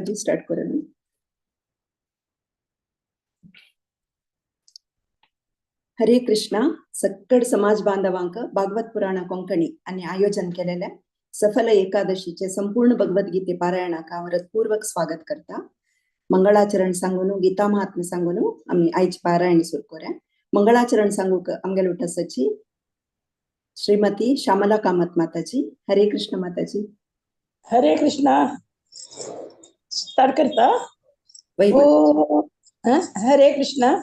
माताजी, स्टार्ट करा. हरे कृष्णा. सक्कड समाज बांधवांक भागवत पुराण कोंकणी आणि आयोजन केलेल्या सफल एकादशीचे संपूर्ण भगवद्गीते पारायणाक हांव हृत्पूर्वक स्वागत करता. मंगळाचरण सांगून, गीता महात्म्य सांगून आमी आयज पारायण सुरू करूया. मंगळाचरण सांगूक आमगेले उठासाची श्रीमती श्यामला कामत माताजी. हरे कृष्ण माताजी. हरे कृष्णा. स्टार्ट करता. वै. ओम हरे कृष्णा.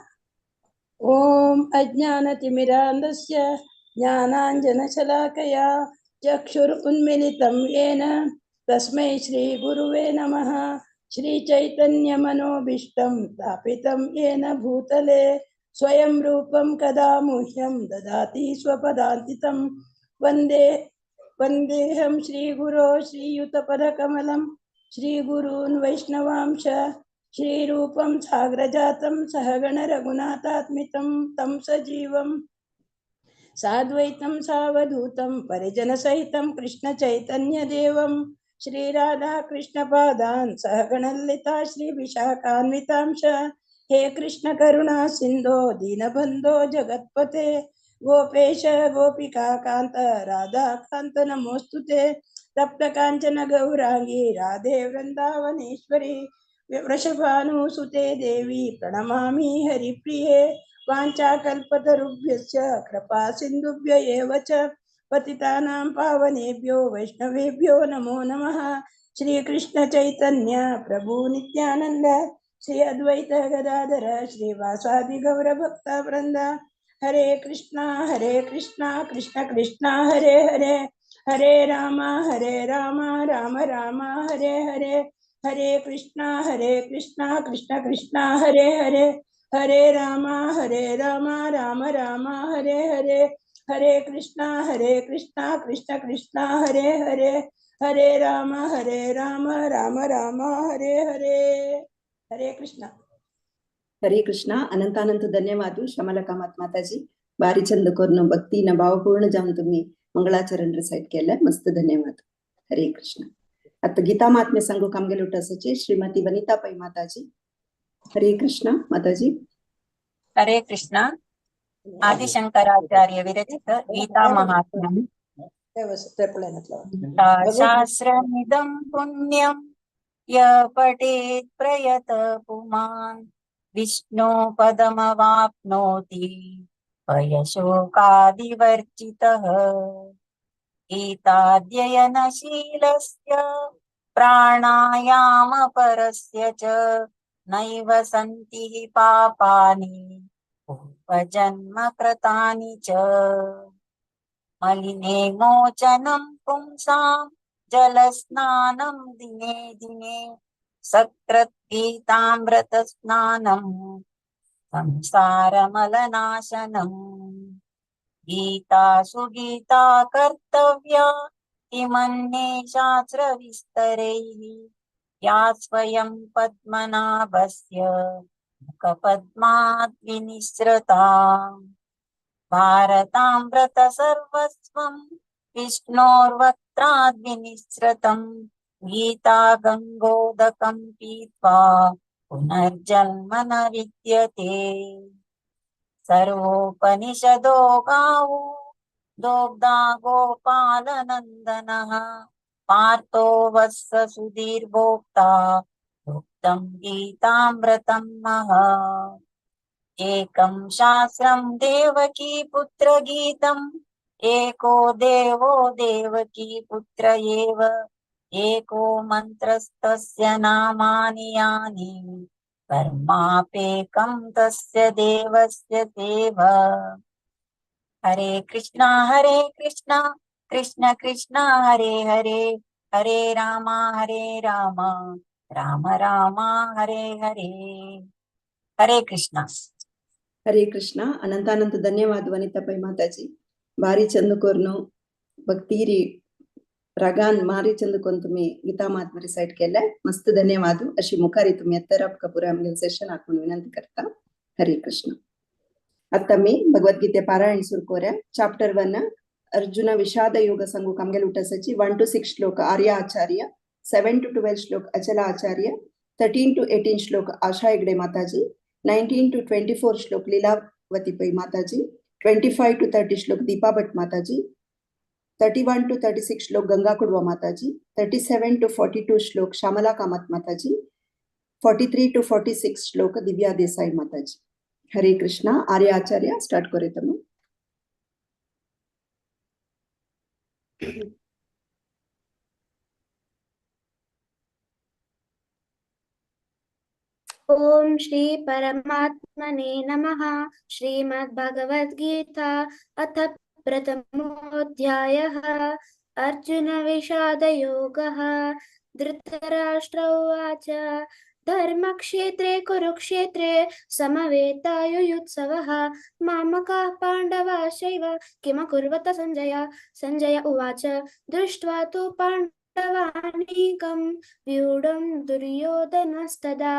ओम अज्ञानतिमिरान्धस्य ज्ञानाञ्जनशलाकया चक्षुरुन्मिलितं येन तस्मै श्रीगुरुवे नमः. श्रीचैतन्यमनोभीष्टं स्थापितं येन भूतले स्वयं रूपं कदा मुह्यं ददाति स्वपदान्तितं. वन्दे वन्देऽहं श्रीगुरो श्रीयुतपदकमलं श्रीगुरून् वैष्णवांश श्रीरूपं साग्रजातं सहगण रघुनाथात्मितं तं सजीवं साद्वैतं सावधूतं परिजनसहितं कृष्णचैतन्यदेवं श्रीराधाकृष्णपादान् सहगणललिता श्रीविशाखान्वितांश. हे कृष्ण करुणा सिन्धो दीनबन्धो जगत्पते गोपेश गोपिका कान्त राधाकान्त नमोऽस्तु ते. तप्त काञ्चन गौराङ्गी राधे वृन्दावनेश्वरी वृषभानुसुते देवी प्रणमामि हरिप्रिये. वाञ्छाकल्पतरुभ्यश्च कृपा सिन्धुभ्य एव च पतितानां पावनेभ्यो वैष्णवेभ्यो नमो नमः. श्री कृष्ण चैतन्य प्रभु नित्यानंद श्री अद्वैत गदाधर श्रीवासादि गौर भक्त वृंद. हरे कृष्णा कृष्ण कृष्ण हरे हरे, हरे राम राम राम हरे हरे. हरे कृष्णा कृष्ण कृष्ण हरे हरे, हरे राम राम राम हरे हरे. हरे कृष्णा कृष्ण कृष्ण हरे हरे, हरे राम राम राम हरे हरे. हरे कृष्णा. हरे कृष्णा. अनंतानंत धन्यवाद श्यामला कामत माताजी. बारी चंद करून भक्तीनं भावपूर्ण जाऊन तुम्ही मंगळाचरण रिसाईट केलं. मस्त धन्यवाद. हरे कृष्ण. आता गीता महात्म्य सांगू कामगेले उठासाची श्रीमती वनिता पै माताजी. हरे कृष्ण माताजी. हरे कृष्ण. आदिशंकराचार्य विरचित गीता महात्म्यम. शास्त्रमिदं पुण्यं य पठेत् प्रयत पुमान् विष्णु पदमवाप्नोति भयशोकादिवर्जितः. गीताध्ययनशीलस्य प्राणायामपरस्य च नैव सन्ति हि पापानि पूर्वजन्म कृतानि च. मलिने मोचनं पुंसां जलस्नानं दिने दिने सकृत् गीतामृतस्नानं संसारमलनाशनम्. गीता सुगीता कर्तव्या किमन्ये शास्त्रविस्तरैः या स्वयं पद्मनाभस्य मुखपद्माद् विनिसृता. भारतामृत सर्वस्वं विष्णोर्वक्त्राद् विनिसृतं गीता गङ्गोदकं पीत्वा पुनर्जन्म न विद्यते. सर्वोपनिषदो गावो दोग्धा गोपालनन्दनः पार्थो वत्स सुधीर्भोक्ता दुग्धं गीतामृतं मह. एकं शास्त्रं देवकी पुत्रगीतम् एको देवो देवकी पुत्र एव एको मन्त्रस्तस्य नामानि यानि कर्मापेकं तस्य देवस्य देव. हरे कृष्णा कृष्ण कृष्ण हरे हरे, हरे राम राम राम हरे हरे. हरे कृष्णा. हरे कृष्णा. अनंतानंत धन्यवाद वनिता पै माताजी. भारी चंद कोरनो भक्तीरी रागान मारी चंद कोण तुम्ही गीता महात्म्य रिसाईट केलंय. मस्त धन्यवाद. अशी मुखारी तुम्ही आता पुरा आमगे सेशन आखून विनंती करता. हरे कृष्ण. आता मी भगवद्गीते पारायण सुरू करूया. चॅप्टर 1 अर्जुन विषाद योग सांगू कामगेल उठासाची 1 to 6 श्लोक आर्य आचार्य, 7 to 12 श्लोक अचला आचार्य, 13 to 18 shlok Asha Hegde Mataji, 19 to 24 shlok Leelavati Pai Mataji, 25 to 30 shlok Deepa Bhat Mataji, 31 to 36 shlok Ganga Kudwa Mataji, 37 to 42 shlok Shamala Kamath Mataji, 43 to 46 shlok Divya Desai Mataji. Hare Krishna. Arya Acharya, start koretamo. Om Shri परमात्मने नमः। श्रीमद्भगवद्गीता अथ प्रथमोऽध्यायः। अर्जुन विषादयोगः। धृतराष्ट्र उवाच, धर्मक्षेत्रे कुरुक्षेत्रे समवेतायुयुत्सवः मामकाः पाण्डवाश्चैव किमकुर्वत संजय। संजय उवाच, दृष्ट्वा तु पाण्डवानीकं व्यूढं दुर्योधनस्तदा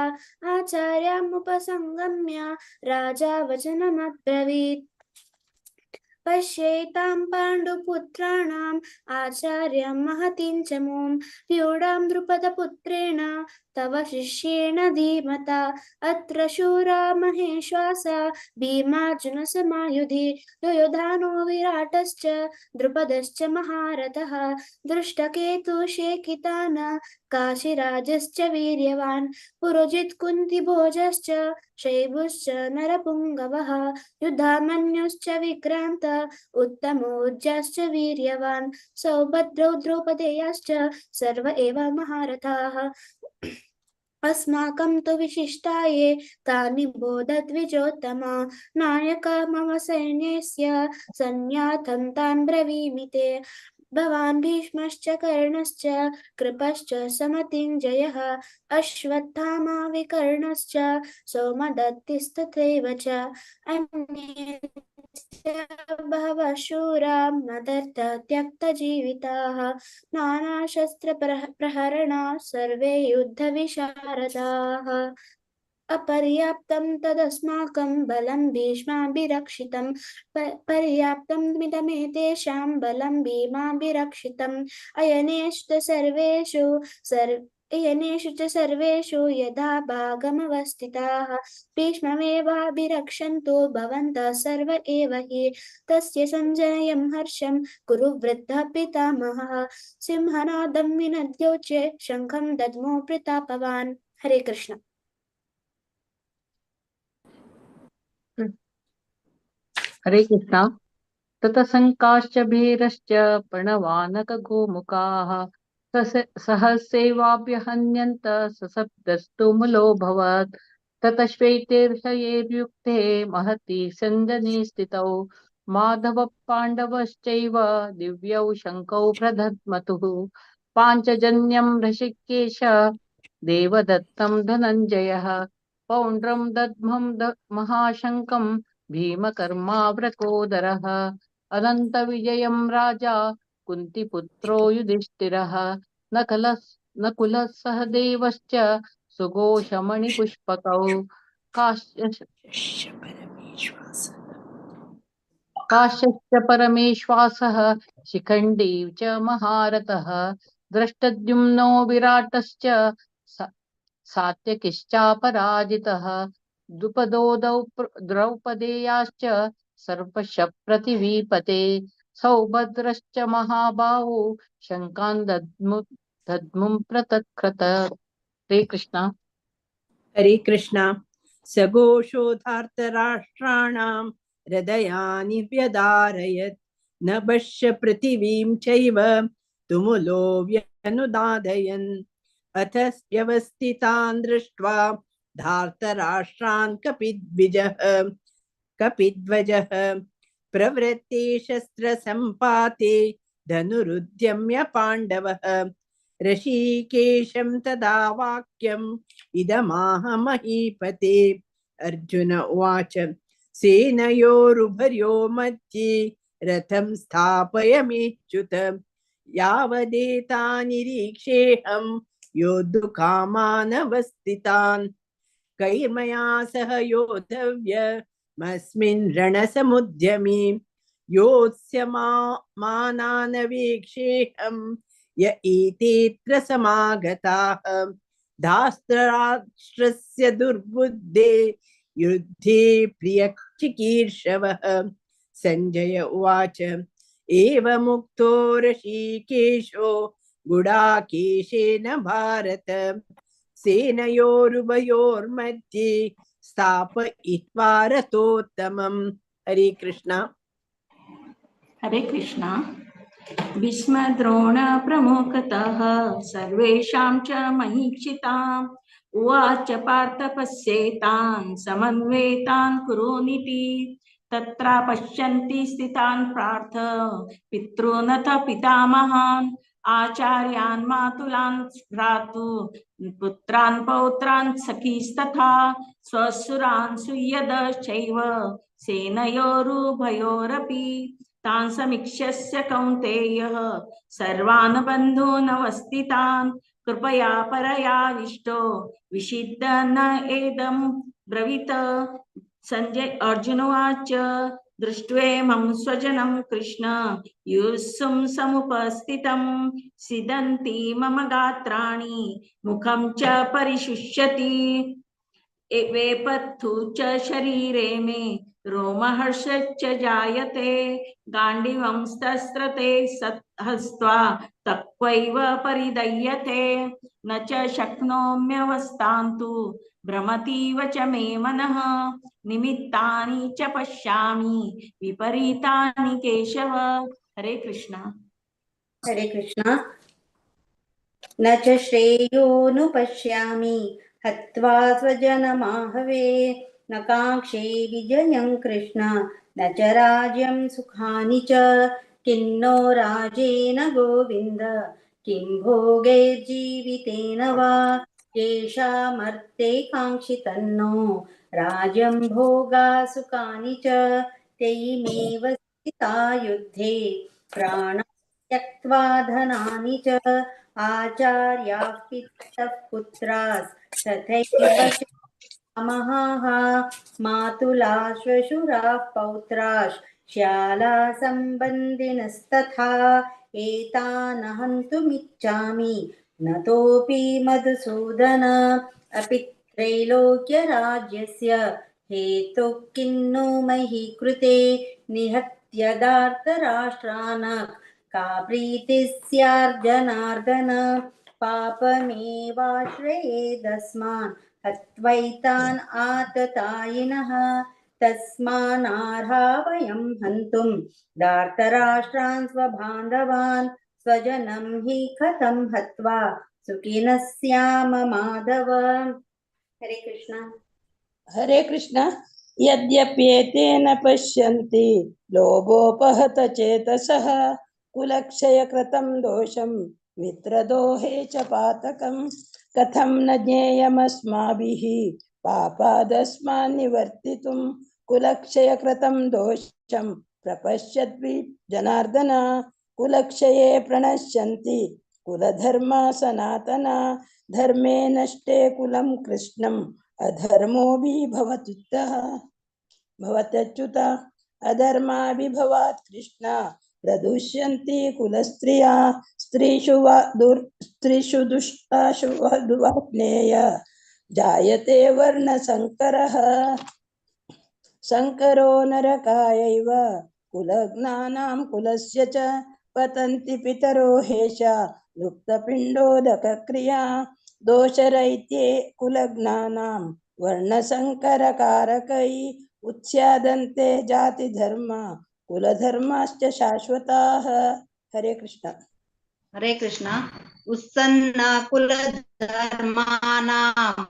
आचार्यामुपसंगम्य राजा वचनमब्रवीत्। पश्येतां पाण्डुपुत्राणाम् आचार्यं महतीं च मुं व्यूढां द्रुपदपुत्रेण तव शिष्येण धीमता। अत्र शूरा महेश्वासा भीमार्जुनसमायुधि युयुधानो विराटश्च द्रुपदश्च महारथः। दृष्टकेतुशेकितान काशीराजश्च वीर्यवान् पुरोजित् कुन्तिभोजश्च शैवश्च नरपुङ्गवः। युधामन्युश्च विक्रान्त उत्तमोज्जाश्च वीर्यवान् सौभद्रौ द्रौपदेयाश्च सर्व एव महारथाः। अस्माकं तु विशिष्टाये तानि बोधद्विजोत्तमा नायका मम सैन्यस्य सन्याथं तान् ब्रवीमि ते। भवान् भीष्मश्च कर्णश्च कृपश्च समतिञ्जयः अश्वत्थामा विकर्णश्च सोमदत्तिस्तथैव च। अन्ये च बहवः शूरा मदर्थ त्यक्तजीविताः नानाशस्त्रप्रहरणा सर्वे युद्धविशारदाः। अपर्याप्तं तदस्माकं बलं भीष्माभिरक्षितं पर्याप्तं मिदमेतेषां बलं भीमाभिरक्षितम्। अयनेषु च सर्वेषु यदा भागमवस्थिताः भीष्ममेवाभिरक्षन्तु भवन्तः सर्व एव हि। तस्य सञ्जनयं हर्षं कुरु वृद्धः पितामहः सिंहनादं विनद्योच्य शङ्खं दद्मो प्रतापवान्। हरे कृष्ण। हरे कृष्णा। ततसङ्काश्च भीरश्च प्रणवानकगोमुखाः सहसेवाभ्यहन्यन्त सशब्दस्तु मुलोऽभवत्। ततश्वैतेर्हयैर्युक्ते महति सन्दने स्थितौ माधव पाण्डवश्चैव दिव्यौ शङ्खौ प्रदध्मतुः। पाञ्चजन्यं ऋषिकेश देवदत्तं धनञ्जयः पौण्ड्रं दध्मं महाशङ्खं भीमकर्माव्रकोदरः। अनन्तविजयं राजा कुन्तिपुत्रो युधिष्ठिरः नकुलः सहदेवश्च सुघोषमणिपुष्पकौ। काश्यश्च परमेश्वासः शिखण्डी च महारथः। द्रष्टद्युम्नो विराटश्च सात्यकिश्चापराजितः। द्रुपदो द्रौपदेयाश्च सर्वशः प्रतिवीपते। सौभद्रश्च महाबाहु शङ्कान् दद्मुं प्रतक्रत। हरे कृष्णा। हरे कृष्णा। सघोषोधार्तराष्ट्राणां हृदयानि व्यदारयत् नभश्च पृथिवीं चैव तुमुलो व्यनुदादयन्। अथ व्यवस्थितान् दृष्ट्वा धार्तराष्ट्रान् कपिध्वजः प्रवृत्ते शस्त्रसम्पाते धनुरुद्यम्य पाण्डवः। ऋषिकेशं तदा वाक्यम् इदमाह महीपते। अर्जुन उवाच, सेनयोरुभयो मध्ये रथं स्थापयमेच्युत यावदेतानिरीक्षेऽहं योद्धुकामानवस्थितान्। कैर्मया सह योद्धव्यमस्मिन् रणसमुद्यमे योत्स्य मानानवेक्षेऽहं य एतेऽत्र समागताः। धार्तराष्ट्रस्य दुर्बुद्धे युद्धे प्रियचिकीर्षवः। संजय उवाच, एवमुक्तो ऋषिकेशो गुडाकेशेन भारत सेनयोरुभयोर्मध्ये स्थापयित्वा रथोत्तमम्। हरे कृष्णा। हरे कृष्णा। भीष्मद्रोण प्रमुखतः सर्वेषां च महीक्षिताम् उवाच पार्थ पश्येतान् समन्वेतान् कुरूनिति। तत्र पश्यन्ति स्थितान् पार्थ पितॄनथ पितामहान् आचार्यान् मातुलान् भ्रातु पुत्रान् पौत्रान् सखीस्तथा स्वसुरान् सुयदश्चैव सेनयोरुभयोरपि। तान् समीक्ष्यस्य कौन्तेयः सर्वान् बन्धूनवस्थितान् कृपया परयाविष्टो विशिद्ध न एदं ब्रवीत। संजय अर्जुन उवाच, दृष्ट्वेमं स्वजनं कृष्ण युत्सुं समुपस्थितं सीदन्ति मम गात्राणि मुखं च परिशुष्यति। वेपथु च शरीरे मे रोमहर्षश्च जायते। गाण्डीवं शस्त्रते हस्त्वा तक्वैव परिदह्यते। न च शक्नोम्यवस्थान्तु भ्रमतीव च मे मनः। निमित्तानि च पश्यामि विपरीतानि केशव। हरे कृष्णा। हरे कृष्णा। न च श्रेयोनुपश्यामि हत्वा स्वजनमाहवे। न काङ्क्षे विजयं कृष्ण न च राज्यं सुखानि च। किन्नो राजेन गोविन्द किं भोगैर्जीवितेन वा। येषामर्थे काङ्क्षितन्नो राज्यं भोगा सुखानि च। तैमेव स्थिता युद्धे प्राणान् त्यक्त्वा धनानि च। आचार्याः पितरः पुत्रास्तथैव च पितामहाः मातुला श्वशुराः पौत्राः श्याला सम्बन्धिनस्तथा। एतान् हन्तुमिच्छामि नतोऽपि मधुसूदन। अपि त्रैलोक्यराज्यस्य हेतुः किन्नो मयि कृते। निहत्य धार्तराष्ट्रान् का प्रीतिः स्यार्जनार्दन। पापमेवाश्रयेदस्मान् हत्वैतान् आततायिनः। तस्मानार्हा वयं हन्तुं धार्तराष्ट्रान् स्वबान्धवान्। स्वजनं हि कथं हत्वा सुखिनः स्याम माधव। हरे कृष्णा। हरे कृष्णा। यद्यप्येतेन पश्यन्ति लोभोपहत चेतसः कुलक्षयकृतं दोषं मित्रदोहे च पातकं। कथं न ज्ञेयमस्माभिः पापादस्मान् निवर्तितुं कुलक्षयकृतं दोषं प्रपश्यद्वि जनार्दन। कुलक्षये प्रणश्यन्ति कुलधर्मा सनातना। धर्मे नष्टे कुलं कृष्णम् अधर्मोऽपि भवत्युतः भवत्यच्युत। अधर्माभिभवात् कृष्ण प्रदुष्यन्ति कुलस्त्रिया। स्त्रीषु वा स्त्रीषु दुष्टाषु वा दुवाग्नेय जायते वर्णसंकरः। संकरो नरकायैव कुलज्ञानां कुलस्य च पतन्ति पितरो हेषा लुप्तपिण्डोदकक्रिया। दोषरहित्ये कुलज्ञानां वर्णसंकरकारकै उत्स्यादन्ते जातिधर्म कुलधर्माश्च शाश्वताः। हरे कृष्ण। हरे कृष्ण। उत्सन्न कुलधर्माणां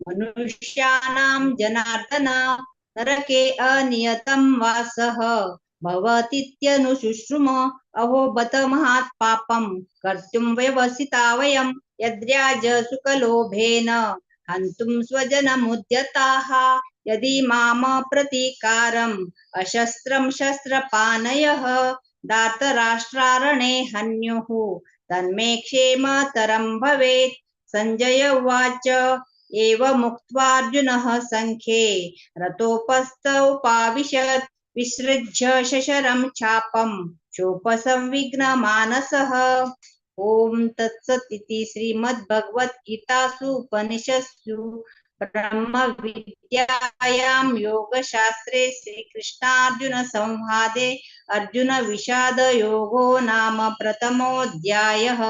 मनुष्याणां जनार्दन नरके अनियतं वासः भवतीत्यनुशुश्रुम। अहो बत महात् पापं कर्तुं व्यवसिता वयं यद्राज सुखलोभेन हन्तुं स्वजनमुद्यताः। यदि माम प्रतीकारम् अशस्त्रं शस्त्रपानयः धार्तराष्ट्रारणे हन्युः तन्मे क्षेमतरं भवेत्। संजय उवाच, एवमुक्त्वार्जुनः सङ्ख्ये रथोपस्थौपाविशत् विसृज्य शशरं चापं शोपसंविघ्नमानसः। ॐ तत्सत् इति श्रीमद्भगवद्गीतासु उपनिषत्सु ब्रह्मविद्यायां योगशास्त्रे श्रीकृष्णार्जुन संवादे अर्जुन विषाद योगो नाम प्रथमोऽध्यायः।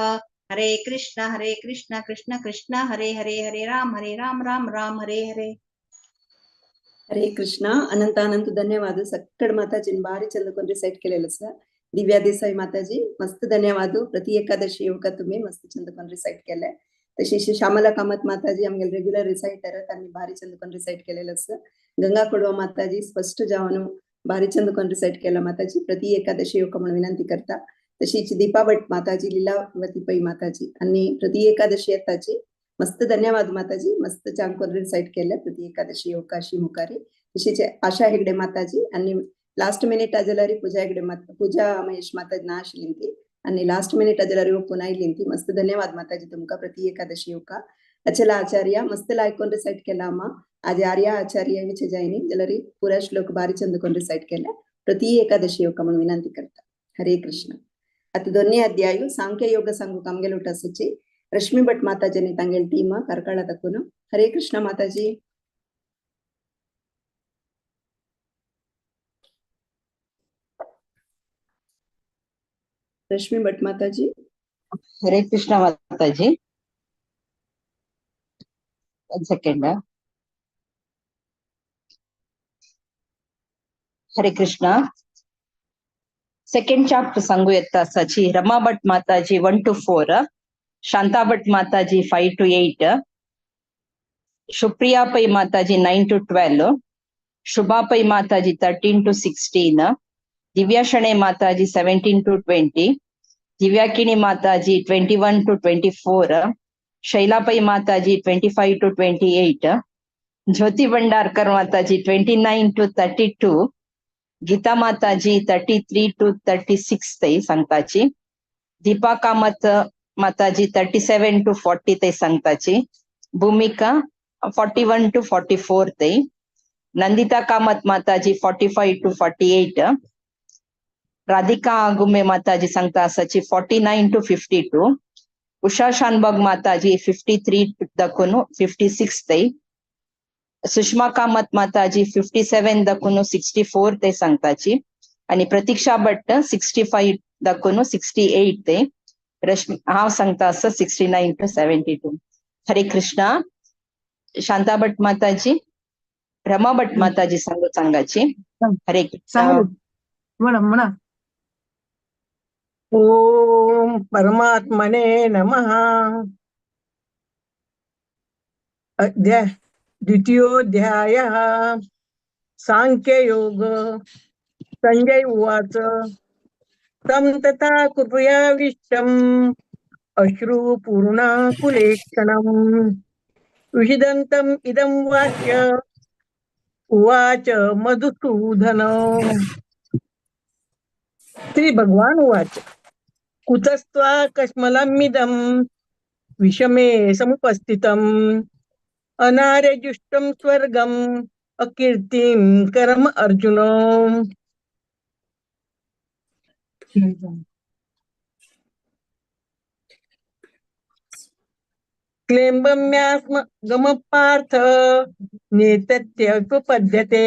हरे कृष्ण कृष्ण कृष्ण हरे हरे, हरे राम राम राम हरे हरे। हरे कृष्ण। अनंत अनंत धन्यवाद सक्कड माताजी भारी चंद कोण रिसाइट केलेलं सर। दिव्या देसाई माताजी मस्त धन्यवाद, प्रति एकादशी येवका तुम्ही मस्त चंद कोण रिसाइट केलंय। तशीच श्यामला कामत माताजी आमगे रेग्युलर रिसाइटर तांणी भारी चंद कोण रिसाइट केलेलं आसा। गंगा कोडवा माताजी स्पष्ट जावन भारी चंद कोण रिसाइट केला माताजी, प्रति एकादशी येवका म्हणून विनंती करता। तशीच दीपा भट माताजी, लीलावती पै माताजी आणि प्रति एकादशी येताची मस्त धन्यवाद माताजी, मस्त चांग कोण रिसाइट केलं प्रति एकादशी येवकाशी मुखारी। तशीच आशा हेगडे माताजी आणि लास्ट मिनिट आजलारी पूजा हेगडे माता, पूजा महेश माताजी ना आशिल्ली ती आणि लास्ट मिनिट आजलारी पुन्हा आयली ती, मस्त धन्यवाद माताजी तुमका प्रति एकादशी येवका। अचला आचार्य मस्त लायकोन रिसाइट केला आमा, आज आर्या आचार्य विचे जायनी जलरी पुरा श्लोक भारी चंद कोण रिसाइट केला प्रति एकादशी येवका म्हणून विनंती करता। हरे कृष्ण। आता दोन्ही अध्याय सांख्य योग सांगू कामगेल उठासची रश्मी भट माताजी तांगेल टीम कार्कळ तकून। हरे कृष्ण माताजी। रश्मी भट माताजी। हरे कृष्ण माताजी। 1 सेकंड। हरे कृष्ण। सेकंड चॅप्टर सांगू येता आसाची रमा भट माताजी 1 to 4, Shanta Bhat Mataji 5 to 8, Supriya Pai Mataji 9 to 12, Shubha Pai Mataji 13 to 16, Divya Shenoy Mataji 17 to 20, Divya Kini Mataji 21 to 24, Shaila Pai Mataji 25 to 28, Jyoti Bhandarkar Mataji 29 to 32, Geeta Mataji 33 to 36 ते सांगताची, दीपा कामत माताजी 37 to 40 ते सांगताची, भूमिका 41 to 44 ते, नंदिता कामत माताजी 45 to 48, Radhika Agumbe Mataji सांगता आसाची 49 to 52, Usha Shanbhag Mataji 53 दखून 56 ते, सुषमा कामत माताजी 57 दखून 64 ते सांगताची आणि प्रतीक्षा भट्ट 65 दखून 68 ते, रश्मी हांव सांगता आसा 69 to 72। Hare Krishna. Shanta Bhat Mataji, Rama Bhat Mataji सांगू सांगाची। हरे कृष्ण। म्हणा म्हणा। ओम परमात्मने नमः। अध्याय द्वितीयोऽध्यायः सांख्ययोग। संजय उवाच तं तथा कृपयाविष्टम् अश्रुपूर्णाकुलेक्षणम् विषिदन्तम् इदं वाक्य उवाच मधुसूदन। श्री भगवान उवाच कुतस्त्वा कश्मलमिदं विषमे समुपस्थितम् अनार्यजुष्टं स्वर्गम् अकीर्तिं कर्म अर्जुन। क्लेम्बम्यास्म गमपार्थ नेतत्यपपद्यते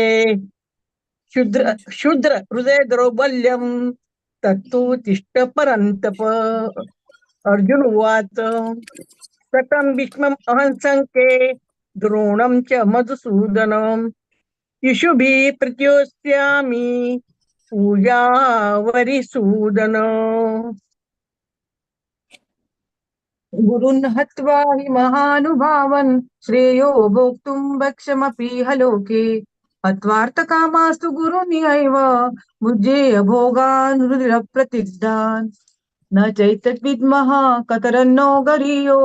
शूद्र शूद्र हृदय दौर्बल्यम तत्तु तिष्ठ परन्तप। अर्जुन उवाच कथं भीष्मम् अहं संके द्रोणं च मधुसूदनम् इषुभिः प्रत्योस्यामि पूजावरिसूदन। गुरुन् हत्वा हि महानुभावन् श्रेयो भोक्तुं भक्ष्यमपीह लोके हत्वार्थकामास्तु गुरुनिहैव भुज्येय भोगान् रुधिरप्रतिग्धान्। न चैतद्विद्मः कतरन्नो गरीयो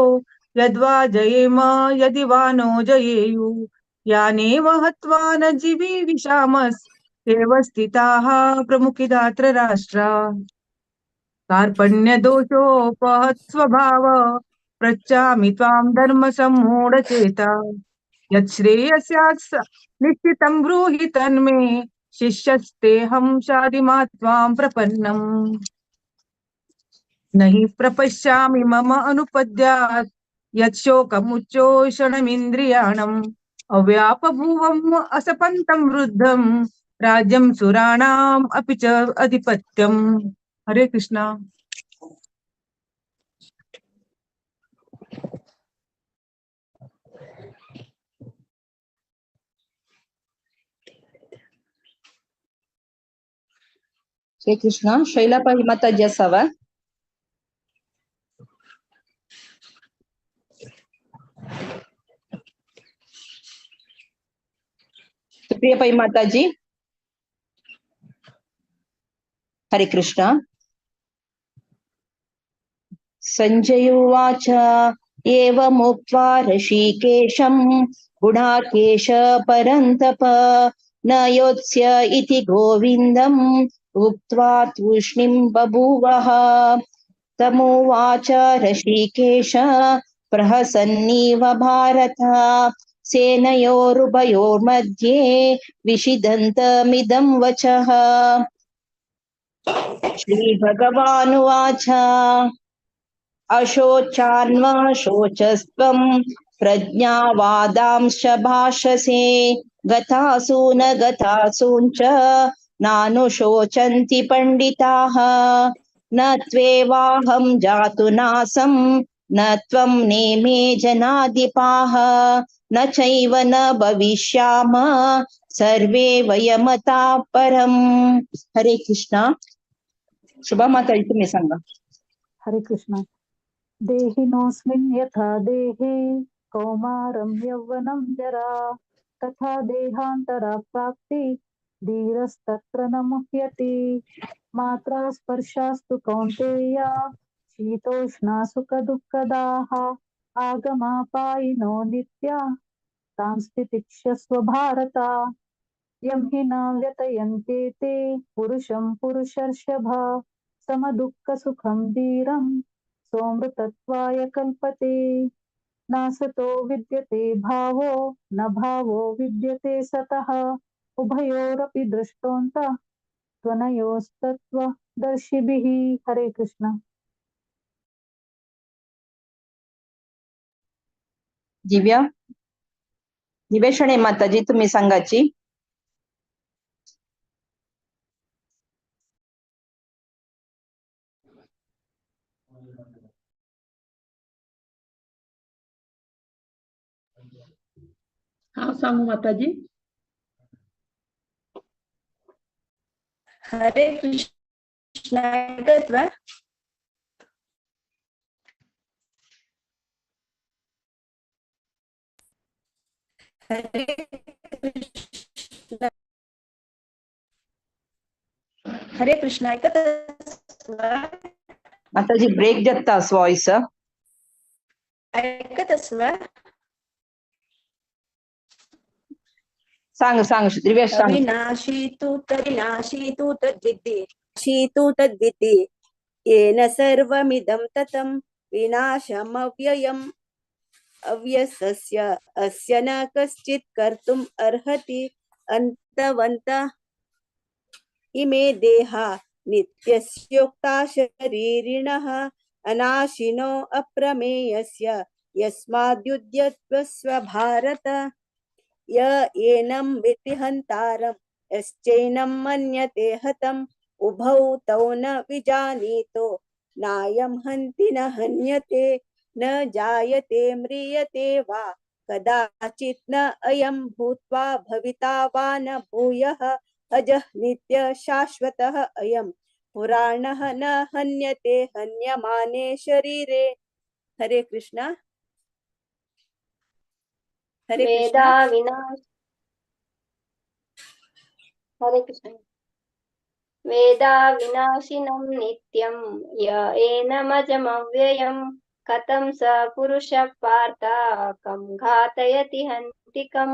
यद्वा जयेम यदि वा नो जयेयु। यानेव हत्वा न जीवीविषामस्तेव स्थिताः प्रमुखिदात्र राष्ट्रा। कार्पण्यदोषोपहत स्वभाव पृच्छामि त्वां धर्मसम्मूढचेता। यच्छ्रेयस्यात् निश्चितं ब्रूहि तन्मे शिष्यस्तेऽहं शाधिमा त्वां प्रपन्नम्। नहि प्रपश्यामि मम अनुपद्यात् यत्शोकमुच्चोषणमिन्द्रियाणम् अव्यापभुवम् असपन्तं वृद्धं राज्यं सुराणाम् अपि च अधिपत्यम्। हरे कृष्णा। हरे कृष्णा। शैला पै माताजी असावा। सुप्रिया पै माताजी। हरे कृष्णा। संजय उवाच एवमुक्त्वा ऋषिकेशं गुणाकेश परन्तप न योत्स्य इति गोविन्दम् उक्त्वा तूष्णीं बभूवः। तमुवाच ऋषिकेश प्रहसन्निव भारत सेनयोरुभयोर्मध्ये विषिदन्तमिदं वचः। श्रीभगवानुवाच अशोचान्वशोचस्त्वं प्रज्ञावादांश्च भाषसे गतासु न गतासूञ्च नानुशोचन्ति पंडिताः। न त्वेवाहं जातु नासं न त्वं नेमे जनाधिपाः न चैव न भविष्यामः सर्वे वयमता परम्। हरे कृष्णा। शुभा माता तुम्ही सांगा। हरे कृष्णा। देहिनोऽस्मिन् यथा देहे कौमारं यौवनं जरा तथा देहान्तरा प्राप्ति धीरस्तत्र न मुह्यति। मात्रा स्पर्शास्तु कौन्तेय शीतोष्णा सुखदुःखदाः आगमापायिनो नित्या तां स्थितिक्षस्व भारत। यं हि न व्यतयन्ते ते पुरुषं पुरुषर्षभ समदुःखसुखं धीरं सोमृतत्वाय कल्पते। नासतो विद्यते भावो न भावो विद्यते सतः उभयोरपि दृष्टोऽन्तः त्वनयोस्तत्त्वदर्शिभिः। हरे कृष्ण। दिव्या दिव्या माताजी तुम्ही सांगाची। हाँ सांगू माताजी। हरे कृष्ण। ऐकत हरे कृष्ण। हरे कृष्ण ऐकत माताजी ब्रेक जाता वॉइस। ऐकत असवा सांग सांग दिव्या सांग। अविनाशी तु तविनाशी तु तद्विद्धि शीतु तद्विद्धि येन सर्वमिदं ततं विनाशमव्ययम् अव्यसस्य अस्य न कश्चित् कर्तुम् अर्हति। अन्तवन्तः इमे देहा नित्यस्योक्ता शरीरिणः अनाशिनो अप्रमेयस्य यस्माद्युध्यस्व भारत। य एनं विद्धि हन्तारं यश्चैनं मन्यते हतम् उभौ तौ न विजानीतो नायं हन्ति न हन्यते न जायते म्रियते वा कदाचित् न अयं भूत्वा भविता वा न भूयः। अजः नित्य शाश्वतः अयं पुराणः न हन्यते हन्यमाने शरीरे। हरे कृष्णा। हरे कृष्णा। विनाश हरे कृष्ण। वेदा विनाशिनं नित्यं य एनमजमव्ययं कथं स पुरुषः पार्थ कं घातयति हन्तिकं।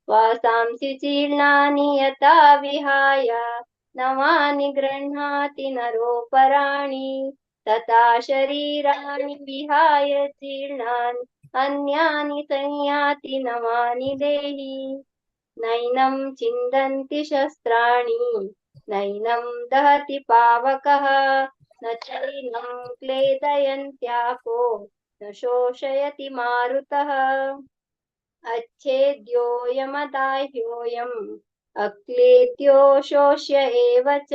वासांसि जीर्णानि यथा विहाय नवानि गृह्णाति नरोपराणि तथा शरीराणि विहाय जीर्णानि अन्यानि संयाति नवानि देहि। नैनं छिन्दन्ति शस्त्राणि नैनं दहति पावकः न न चैनं क्लेदयन्त्यापो न शोषयति मारुतः। अच्छेद्योऽयमदाह्योऽयम् अक्लेद्यो शोष्य एव च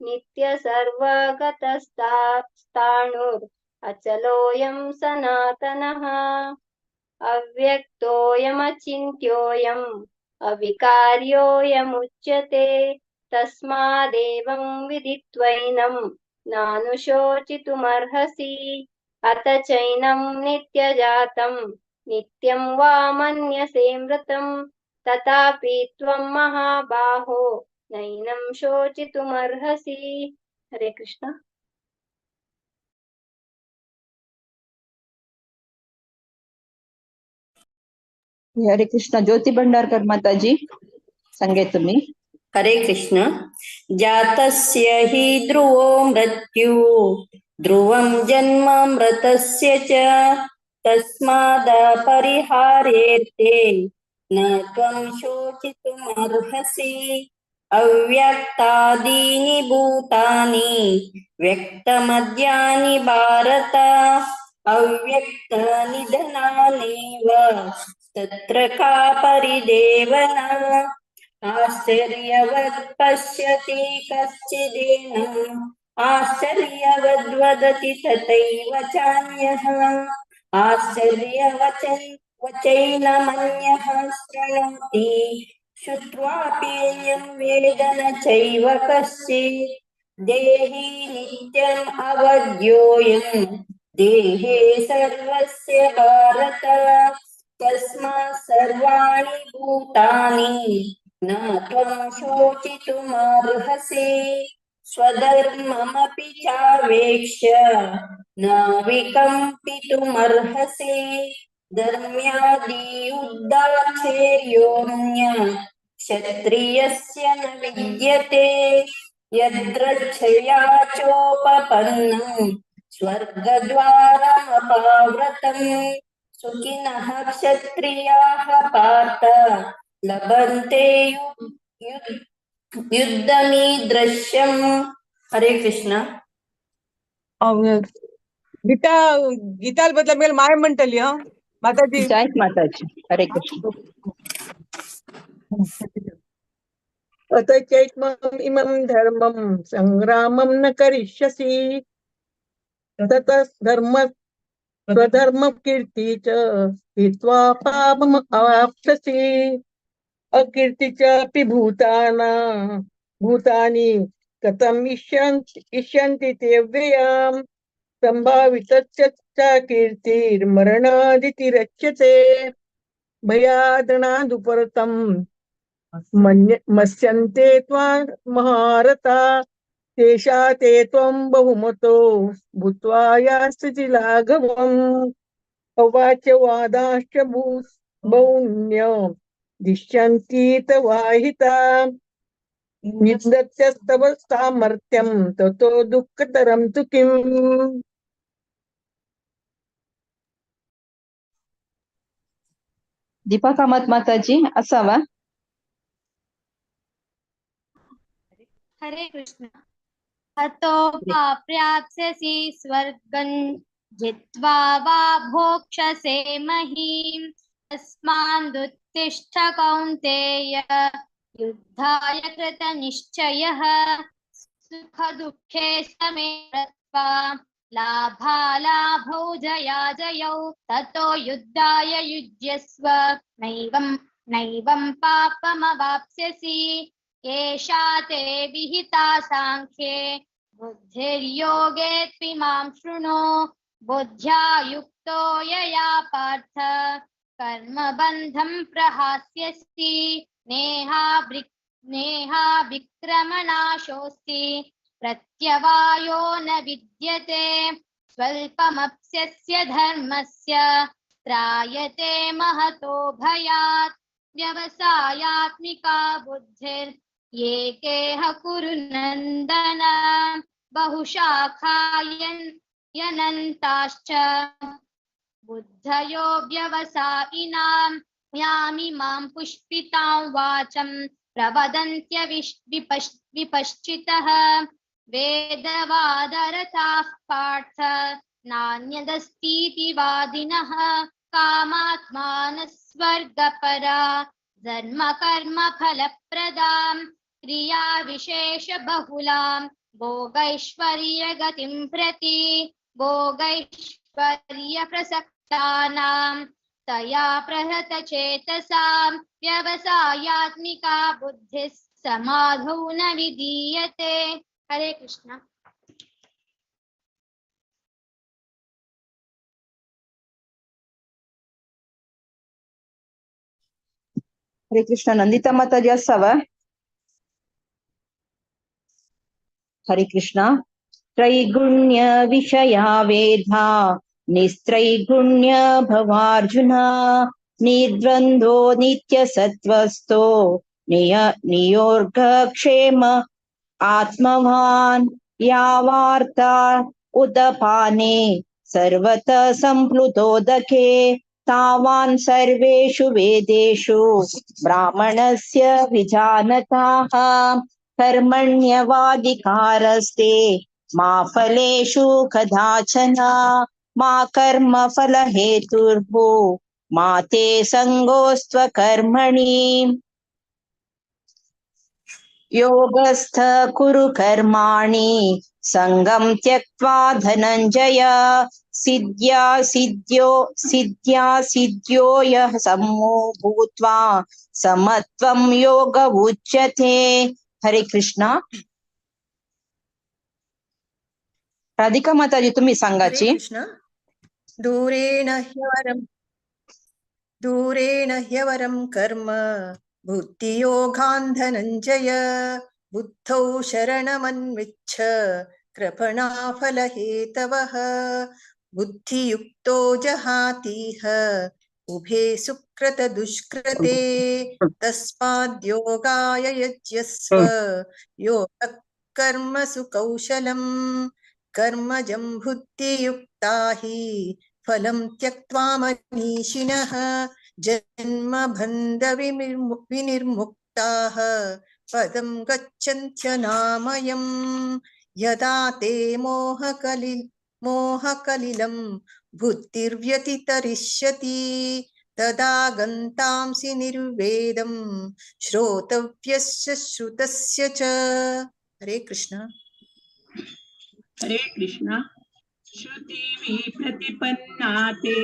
नित्यसर्वगतस्ताणुर् अचलोऽयं सनातनः। अव्यक्तोऽयमचिन्त्योऽयम् अविकार्योऽयमुच्यते तस्मादेवं विदित्वैनं नानुशोचितुमर्हसि। अत चैनं नित्यजातं नित्यं वा मन्यसे मृतं तथापि त्वं महाबाहो नैनं शोचितुमर्हसि। हरे कृष्ण। हरे कृष्ण। ज्योति भंडारकर माताजी सांगे तुम्ही। हरे कृष्ण। जातस्य हि ध्रुवो मृत्यु ध्रुवं जन्म मृतस्य च तस्मादपरिहार्येते न त्वं शोचितुमर्हसि। अव्यक्तादीनि भूतानि व्यक्तमद्यानि भारत अव्यक्तनिधनानेव तत्र का परिदेवना। आश्चर्यवत् पश्यति कश्चिदेनम् आश्चर्यवद्वदति तथैव चान्यः आश्चर्यवचैनमन्यः शृणोति श्रुत्वाप्येयं वेद न चैव कश्चित्। देहि नित्यम् अवध्योऽयं देहे सर्वस्य भारत तस्मात् सर्वाणि भूतानि न त्वं शोचितुमर्हसि। स्वधर्ममपि चावेक्ष्य न विकम्पितुमर्हसि। धर्म्यादियुद्धाचेर्योऽन्य क्षत्रियस्य न विद्यते। यद्रच्छया चोपपन्नं स्वर्गद्वारमपावृतं सुखिनः क्षत्रियाः पार्थ लभन्ते युद्धमीदृश्यम्। हरे कृष्ण। गीता गीताल बदला मिळेल my म्हणटली हा माताजी। जय माताजी। हरे कृष्ण। अत चैत्मम् इमं धर्मं संग्रामं न करिष्यसि ततः धर्म स्वधर्म कीर्ति च हित्वा पापम् अवाप्स्यसि। अकीर्ति चापि भूतानां भूतानि कथम् इष्यन्ति ते व्ययाम् संभावितस्य च कीर्तिर्मरणादिति रच्यते। भयादृणादुपरतं मस्यन्ते त्वां महारथा तेषा ते त्वं बहुमतो भूत्वा यास्यसि लाघवम्। अवाच्य वादाश्च बौन्य दिश्यन्ति तवाहिता निन्दत्यस्तव सामर्थ्यं ततो दुःखतरं तु किम्। दीपा कामत माताजी असावा। हरे कृष्ण। हतो वा प्राप्स्यसि स्वर्गं जित्वा वा भोक्ष्यसे महीं तस्मादुत्तिष्ठ कौन्तेय युद्धाय कृतनिश्चयः। सुखदुःखे समे कृत्वा लाभालाभौ जयाजयौ ततो युद्धाय युज्यस्व नैवं नैवं पापमवाप्स्यसि। एषा ते विहिता सांख्ये बुद्धिर्योगे त्विमां शृणु। बुद्ध्या युक्तो यया पार्थ कर्मबन्धं प्रहास्यसि। नेहा विक्रमणाशोऽस्ति प्रत्यवायो न विद्यते। स्वल्पमप्स्यस्य धर्मस्य त्रायते महतो भयात्। व्यवसायात्मिका बुद्धिर्येकेह कुरु नन्दन बहुशाखायनन्ताश्च बुद्धयो व्यवसायिनां यामिमां पुष्पितां वाचं प्रवदन्त्य विपश्चितः। वेदवादरताः पार्थ नान्यदस्तीति वादिनः कामात्मानः स्वर्गपरा जन्मकर्मफलप्रदां क्रियाविशेषबहुलां भोगैश्वर्यगतिं प्रति भोगैश्वर्यप्रसक्तानां तया प्रहृतचेतसां व्यवसायात्मिका बुद्धिः समाधौ न विधीयते। हरे कृष्ण। हरे कृष्ण। नंदिता माताजी आसा वा? हरे कृष्ण। त्रैगुण्य विषया वेधा निस्त्रैगुण्य भवार्जुन निर्द्वन्द्वो नित्यसत्त्वस्थो नियोर्गक्षेम आत्मवान् या वार्ता उदपाने सर्वतः सम्प्लुतोदके तावान् सर्वेषु वेदेषु ब्राह्मणस्य विजानताः कर्मण्यवाधिकारस्ते मा फलेषु कदाचन मा कर्मफलहेतुर्भू मा ते सङ्गोऽस्त्वकर्मणि। योगस्थ कुरु कर्माणि सङ्गं त्यक्त्वा धनञ्जय सिद्ध्या सिद्ध्यो सिद्ध्या सिद्ध्यो यः समो भूत्वा समत्वं योग उच्यते। हरे कृष्ण। राधिका माताजी तुम्ही हरे सांगाची। कृष्ण। दूरेण ह्यवरं दूरेण ह्यवरं कर्म बुद्धियोगान् धनञ्जय बुद्धौ शरणमन्विच्छ कृपणाफलहेतवः बुद्धियुक्तो जहातीह उभे सुकृतदुष्कृते तस्माद्योगाय यज्यस्व योगः कर्मसु कौशलम् कर्मजं बुद्धियुक्ता हि फलं त्यक्त्वा मनीषिणः जन्मबन्ध विनिर्मुक्ताः पदं गच्छन्त्यनामयम्। यदा ते मोहकलिलं बुद्धिर्व्यतितरिष्यति तदा गन्तांसि निर्वेदं श्रोतव्यस्य श्रुतस्य च। हरे कृष्ण। हरे कृष्ण। श्रुति विप्रतिपन्ना ते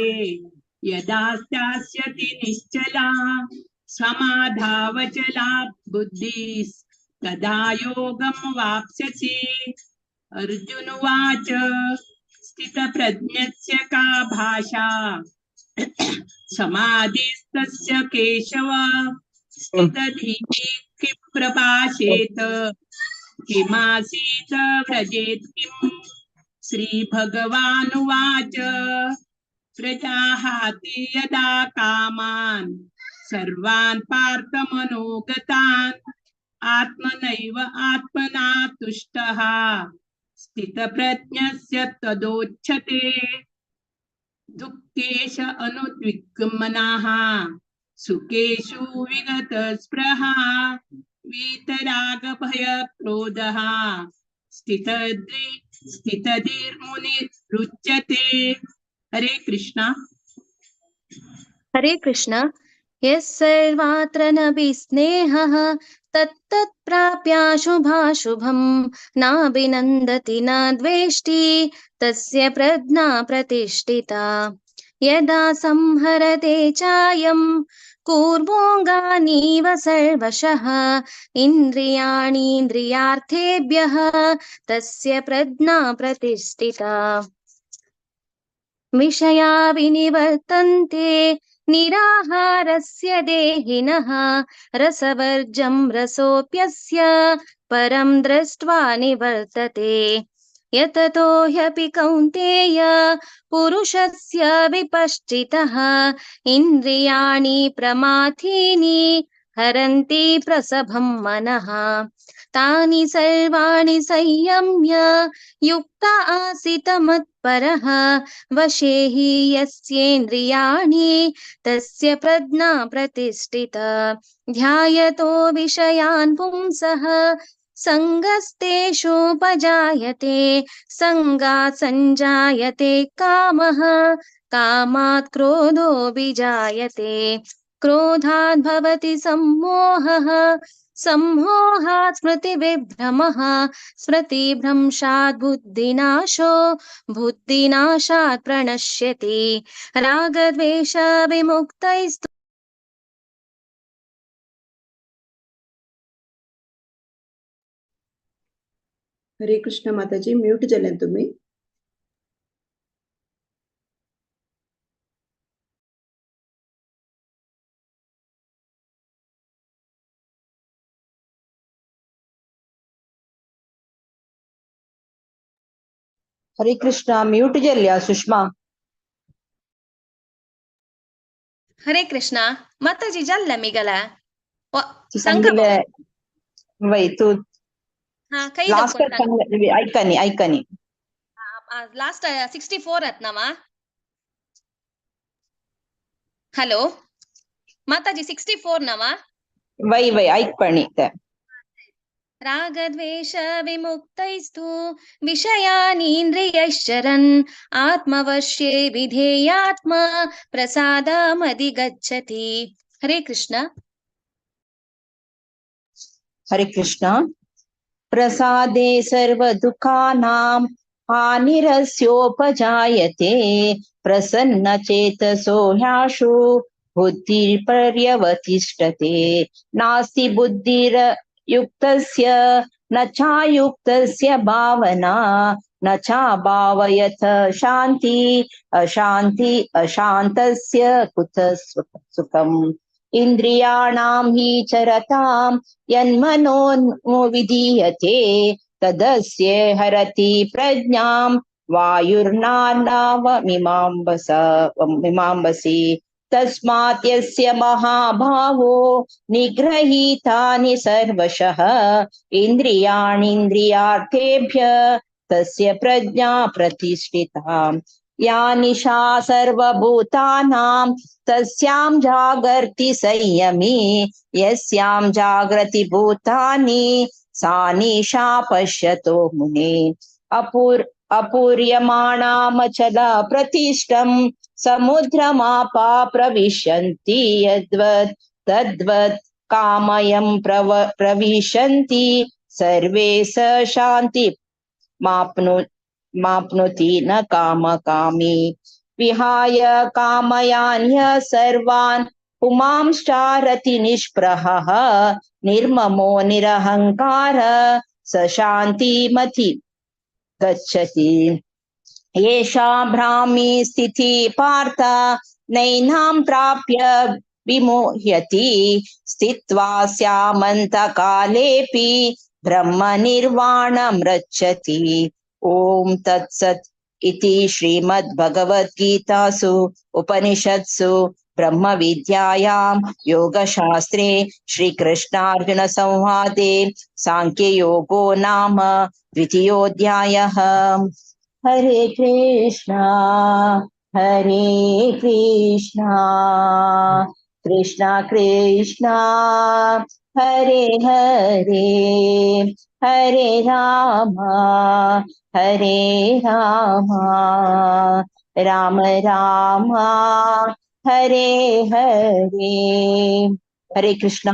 यदा स्थास्यति निश्चला समाधावचला बुद्धिस् तदा योगं वाप्स्यसि। अर्जुन उवाच स्थितप्रज्ञस्य का भाषा समाधिस्तस्य केशव स्थितधीः किं प्रभाषेत किमासीत व्रजेत् किम्। श्रीभगवानुवाच प्रजाहाति यदा कामान् सर्वान् पार्थमनोगतान् आत्मनैव आत्मना तुष्टः स्थितप्रज्ञस्य तदोच्यते। दुःखेश अनुद्विग्मनाः सुखेषु विगतस्पृहा वीतरागभयक्रोधः स्थितधीर्मुनिरुच्यते। हरे कृष्णा। हरे कृष्ण। यः सर्वात्र न विस्नेहः तत्तत् प्राप्याशुभाशुभं नाभिनन्दति न द्वेष्टि तस्य प्रज्ञा प्रतिष्ठिता। यदा संहरते चायं कूर्मोऽङ्गानीव सर्वशः इन्द्रियाणीन्द्रियार्थेभ्यः तस्य प्रज्ञा प्रतिष्ठिता। विषया विनिवर्तन्ते निराहारस्य देहिनः रसवर्जं रसोऽप्यस्य परं दृष्ट्वा निवर्तते। यततो ह्यपि कौन्तेय पुरुषस्य विपश्चितः इन्द्रियाणि प्रमाथीनि हरन्ति प्रसभं मनः। तानि सर्वाणि संयम्य युक्त आसीत मत्परः वशे हि यस्येन्द्रियाणि तस्य प्रज्ञा प्रतिष्ठिता। ध्यायतो विषयान् पुंसः सङ्गस्तेषुपजायते, सङ्गात् सञ्जायते कामः, कामात् क्रोधो विजायते, क्रोधात् भवति सम्मोहः, सम्मोहात् स्मृतिविभ्रमः, स्मृतिभ्रंशात् बुद्धिनाशो, बुद्धिनाशात् प्रणश्यति। रागद्वेष विमुक्तैस्तु हरे कृष्ण माताजी, म्यूट जाले तुम्ही। हरे कृष्णा, म्यूट जाल्या सुषमा। हरे कृष्णा माताजी, जाल्ले मिगला सांगिल्ले वय तू हा खंय लास्ट ऐकनी ऐकनी लास्ट 64 रत्नामा। हॅलो माताजी, 64 नामा? वय वय ऐकपणी ते। रागद्वेष विमुक्तैस्तु विषयानीन्द्रियैश्चरन् आत्मवश्ये विधेयात्मा प्रसादमधिगच्छति। हरे कृष्ण। हरे कृष्ण। प्रसादे सर्वदुःखानां हानिरस्योपजायते, प्रसन्नचेतसो ह्याशु बुद्धिर्पर्यवतिष्ठते। नास्ति बुद्धिर्युक्तस्य न चायुक्तस्य भावना, न चाभावयथ शान्ति अशान्ति अशान्तस्य कुतः सुखम्। इन्द्रियाणां हि चरतां यन्मनो विधीयते, तदस्य हरति प्रज्ञां वायुर्नानावमिमांबसि। तस्मात् यस्य महाभावो निगृहीतानि सर्वशः, इन्द्रियाणीन्द्रियार्थेभ्य तस्य प्रज्ञा प्रतिष्ठिता। या निशा सर्वभूतानां तस्यां जागर्ति संयमी, यस्यां जागृति भूतानि सा निशा पश्यतो मुने। अपूर्यमाणामचला प्रतिष्ठं समुद्रमापा प्रविशन्ति यद्वत् तद्वत् कामयं प्रविशन्ति सर्वे स शान्ति माप्नुति न कामकामी। विहाय कामयान्य सर्वान् पुमांश्चारति निष्प्रहः, निर्ममो निरहंकार स शान्तिमति गच्छति। येषा ब्राह्मी स्थिति पार्थ नैनां प्राप्य विमोह्यति, स्थित्वा स्यामन्तकालेऽपि ब्रह्मनिर्वाणं रक्षति। ॐ तत्सत् इति श्रीमद्भगवद्गीतासु उपनिषत्सु ब्रह्मविद्यायां योगशास्त्रे श्रीकृष्णार्जुनसंवादे सांख्ययोगो नाम द्वितीयोऽध्यायः। हरे कृष्णा हरे कृष्णा कृष्णा कृष्णा हरे हरे, हरे राम हरे राम राम राम हरे हरे। हरे कृष्णा।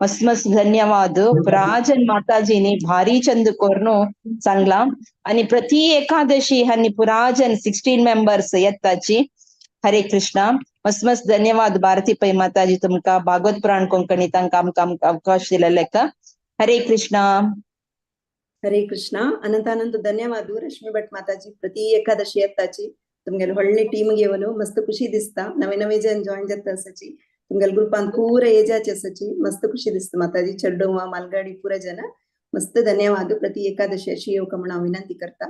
मस्त मस्त धन्यवाद। राजन माताजीने भारी चंद कोरनो सांगला आणि प्रति एकादशी ह्यांनी पुराजन 16 मेंबर्स येताची। हरे कृष्णा। मस्त मस्त धन्यवाद भारती पै माताजी, तुमका भागवत पुराण कोंकणी तांकां आमकां अवकाश दिलेले का। हरे कृष्णा। हरे कृष्णा। अनंत अनंत धन्यवाद रश्मी भट माताजी, प्रति एकादशी येताची तुमगेले व्हडली टीम घेवन मस्त खुशी दिसता, नवे नवे जन जॉईन जाता आसाची, तुमगेले ग्रुपान पुरा एजाचे आसाची, मस्त खुशी दिसता माताजी। चेड्डोवा मालगाडी पुरा जन मस्त धन्यवाद। प्रति एकादशी अशी येवका म्हण हांव विनंती करता।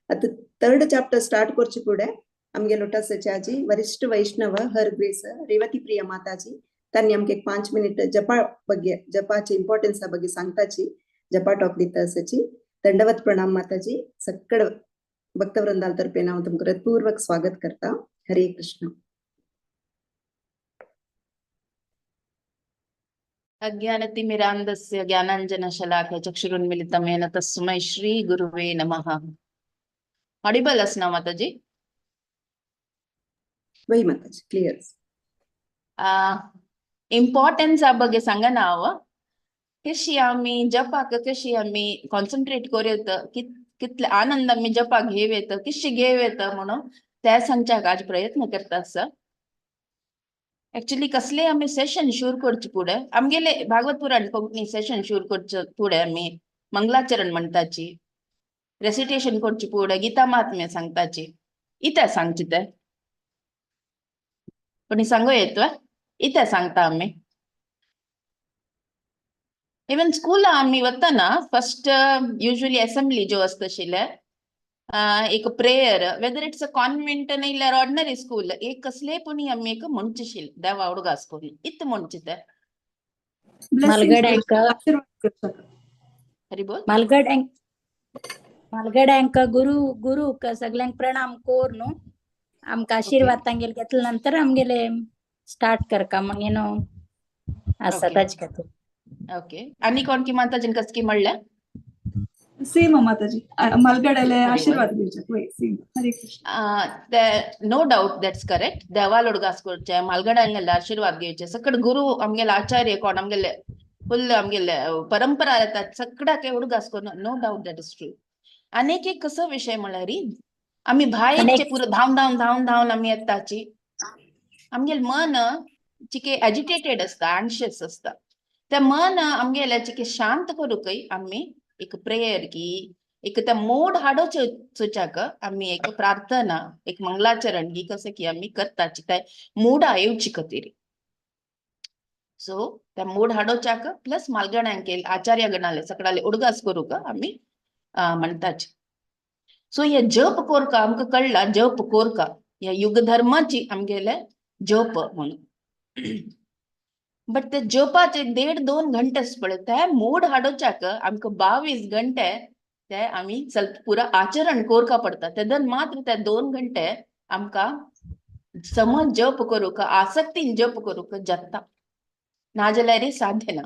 आतां थर्ड चॅप्टर स्टार्ट करचे फुडें आमगे लोटसाचे आजी वरिष्ठ वैष्णव हर ग्रेस रेवती प्रिया माताजी तांणी आमकां एक 5 मिनिट जपा ಬಗ್ಗೆ जपाचे इम्पॉर्टन्सा ಬಗ್ಗೆ सांगताची, जपा टॉक दिता आसाची। दंडवत प्रणाम माताजी। सक्कड भक्तवृंदाल तर्फे हांव तुमकां हृदपूर्वक स्वागत करता। हरे कृष्ण। अज्ञानतिमिरान्धस्य ज्ञानाञ्जनशलाकया चक्षुरुन्मिलितं येन तस्मै श्रीगुरुवे नमः. ऑडिबल असना माताजी? वय माताजी, क्लियर. इम्पॉर्टन्सा ಬಗ್ಗೆ सांगना हांव. कशी आमी जपाक, कशी आमी कॉन्सन्ट्रेट करूं येता, कितले आनंद आमी जपाक घेव येता, कशी घेव येता म्हणून त्या सांगच्याक आज प्रयत्न करता आसा. ऍक्च्युली कसले आमी सेशन सुरू करचे फुडें, आमगेले भागवत पुराण कोंकणी सेशन सुरू करचे फुडें आमी मंगलाचरण म्हणटाची, रेसिटेशन करचे फुडें गीता महात्म्य सांगताची. इते सांगचे ते कोणी सांगू येत इते सांगता आमी. इवन स्कूला आमी वतना फर्स्ट युजली असेंब्ली जो आसता आशिल्लें, एक prayer, whether it's a convent नाल्यार ऑर्डिनरी स्कूल, एक कसले पुणी आमी एक म्हणचे आशिल्लें देवा उडगास करून इत म्हणचे ते. मालगड्यांक हरी बोल. मालगड्यांक मालगड्यांक गुरु गुरुक सगळ्यांक प्रणाम कोर न्हू, आमकां आशिर्वाद तांगेले घेतले नंतर आमगेले स्टार्ट करका मग न्हू आसा ताजे खातीर. ओके, आनी कोण की माताजीन कसकी म्हणल्या? सेम माताजी, मालगड्याले आशीर्वाद घेवचे. वय same. Hare Krishna. No doubt that's correct. देवाल उडगास करचे, मालगड्यांगेले आशीर्वाद घेवचे, सकट गुरु आमगेले आचार्य कोण आमगेले फुल आमगेले परंपरा येतात सगळ्याक उडगास करून, no doubt that is true. आनीक एक कसो विशय म्हणल्यार आमी भायरचे पुरो धांवन धांवन धांवन धांवन आमी येताची, आमगेले मन चिके एजिटेटेड आसता, अँशियस आसता. त्या मन आमगेले चिके शांत करूंकय आमी एक प्रेयर की एक त्या मोड हाडोचोच्याक आमी एक प्रार्थना, एक मंगलाचरण की कसं की आमी करताची त्या मोडा येवची खातीर. सो त्या मोड हाडोच्याक प्लस मालगण्यांक आचार्य गणाले सगळ्याले उडगास करूंक आमी म्हणताची. सो हे जप कोरका आमकां कळ्ळा, जप कोरका ह्या युगधर्माची आमगेले जप म्हणून. बट ते जपाचे 1.5-2 घंटे पळय ते मूड हाडोवच्याक आमकां 22 घंटे ते आमी पुरा आचरण कोरका पडटा. तेदन मात्र ते 2 घंटे आमकां समज जप करूंक, आसक्तीन जप करूंक जाता, नाजाल्यार साध्य ना.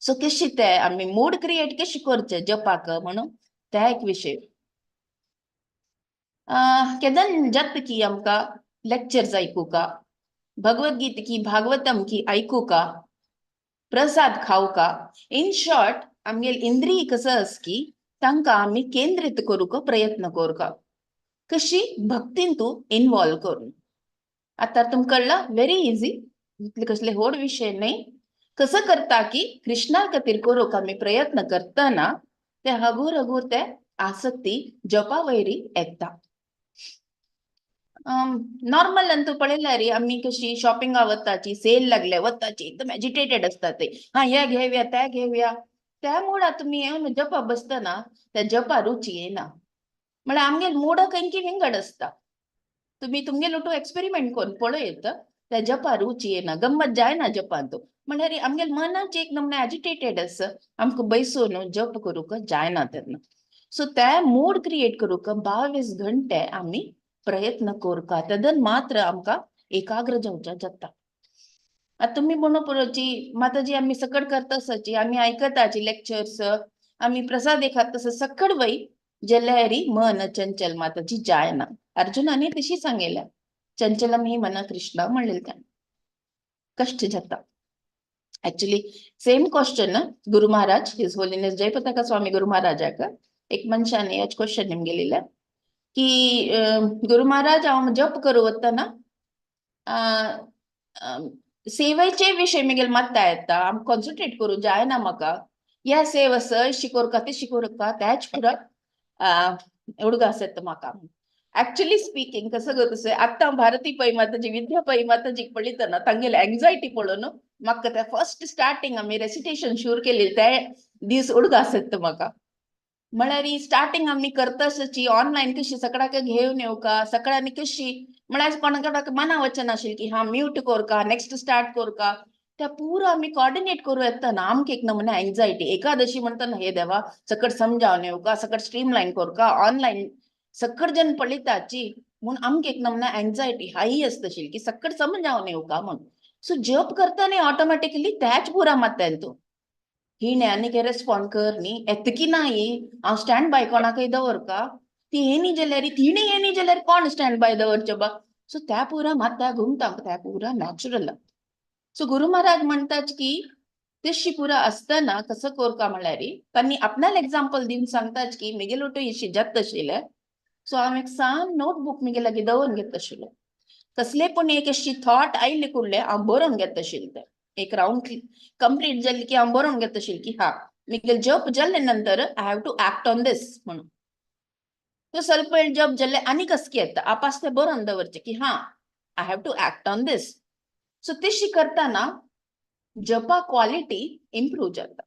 सो कशी ते आमी मूड क्रिएट कशी करचे जपाक म्हणून ते एक विशय. केदन जाता की आमकां लेक्चर्स आयकुका, भगवद्गीता की भागवतम की आयकुका, प्रसाद खावका, इन शॉर्ट आमगेले इंद्रिय कसं आस की तांकां आमी केंद्रीत करूंक प्रयत्न करका, कशी भक्तीन तूं इनवॉल्व करून. आतां तुमकां कळ्ळा, व्हेरी इजी, इतले कसले व्हड विशय न्हय. कसं करता की कृष्णा खातीर करूंक आमी प्रयत्न करतना ते हगूर हगूर ते आसक्ती जपा वयरी येता. नॉर्मल अंतू पळयल्यार आमी कशी शॉपिंगा वताची, सेल लागले वताची, एकदम एजिटेटेड आसता ते, हा हे घेवया त्या घेवया, त्या मुडा तुमी येवन जपा बसतना त्या जपा रुची येना. म्हळ्यार आमगेले मूड खंयची विंगड आसता. तुमी तुमगेलो टू एक्सपेरिमेंट करून पळयत, त्या जपा रुची येना, गम्मत जायना जपांत. म्हळ्यार आमगेले मनाची एक नमूने एजिटेटेड आसा, आमकां बैसून जप करूंक जायना तेन्ना. सो ते मूड क्रिएट करूंक 22 घंटे आमी प्रयत्न करका, तेदन मात्र आमकां एकाग्र जावच्या जाता. आतां तुमी म्हणू पुरोची माताजी आमी सकट करता आसाची, आमी आयकताची लेक्चर्स, आमी प्रसाद खात तसं सकट वय जाल्यार मन चंचल माताजी जायना. अर्जुनाने तशी सांगितलं, चंचलम ही मन कृष्णा म्हणलें त्याने, कष्ट जाता. Actually same question Guru Maharaj, his holiness Jayapataka Swami Guru महाराजाक एक मनशाने हेच क्वेश्चन निमगेलेलें की गुरु महाराज हांव जप करूं वतना सेवेचे विशय म्हगेले मत्ता येता, आम कॉन्सन्ट्रेट करूं जायना म्हाका, ह्या सेव आसा अशी करका तशी करका, त्याच पुरो उडगास येता म्हाका. ऍक्च्युली स्पीकिंग कसं गो तशें आतां भारती पै माताजी, विद्या पै माताजीक पळयतना तांगेले एंग्जायटी पळोवन म्हाका ते फर्स्ट स्टार्टिंग आमी रेसिटेशन सुरू केली ते दीस उडगास येता म्हाका. म्हळ्यार स्टार्टिंग आमी करतासची ऑनलायन कशी सगळ्याक घेवन येवका, सगळ्यांनी कशी म्हळ्यार कोणाक मना वचनाशिल्लें की हा म्यूट करका, नेक्स्ट स्टार्ट करका, त्या पुरो आमी कॉर्डिनेट करूं येतना आमकां एक नमुने एंग्जायटी. एकादशी म्हणटना हे देवा सकट समजावन येवका, सकट स्ट्रीमलायन करका, ऑनलायन सकट जन पळयताची म्हूण आमकां एक नमुने एंग्जायटी हाय आसता आशिल्ली की सकट समजावन येवका म्हूण. सो जप करता ऑटोमॅटिकली त्याच पुरा मात्ताले तूं. हिणे आनी रेस्पॉन्ड कर न्ही, येतकी ना ही, हांव स्टँड बाय कोणाकय दवरका, ती येनी जाल्यार, तिणे येनी जाल्यार कोण स्टँड बाय दवरचे बा. सो त्या पुरा मात्ता घुमता, त्या पुरा नॅचरल. सो गुरु महाराज म्हणतात की तशी पुरा असताना कसं कोरका म्हळ्यार तांणी आपणाला एक्झाम्पल दिवन सांगतात की मेगेलो ओटो इशी जात आशिल्ले. सो हांव एक सान नोटबूक मेगे लागीं दवरून घेत आशिल्ले, कसले पण एक अशी थॉट आयले कुडले हांव बरोवन घेत आशिल्लें. ते एक रावंड कंप्लीट जाली की हांव बरोवन घेत आशिल्लें की हा मेगेले जप जाले नंतर I have to act on this म्हणून. तो स्वल्प वेळ जप जाल्ले आनी कसकी येता आपास ते बरोवन दवरचे की हा I have to act on this. So तशी करताना जपा क्वालिटी इम्प्रूव्ह जाता.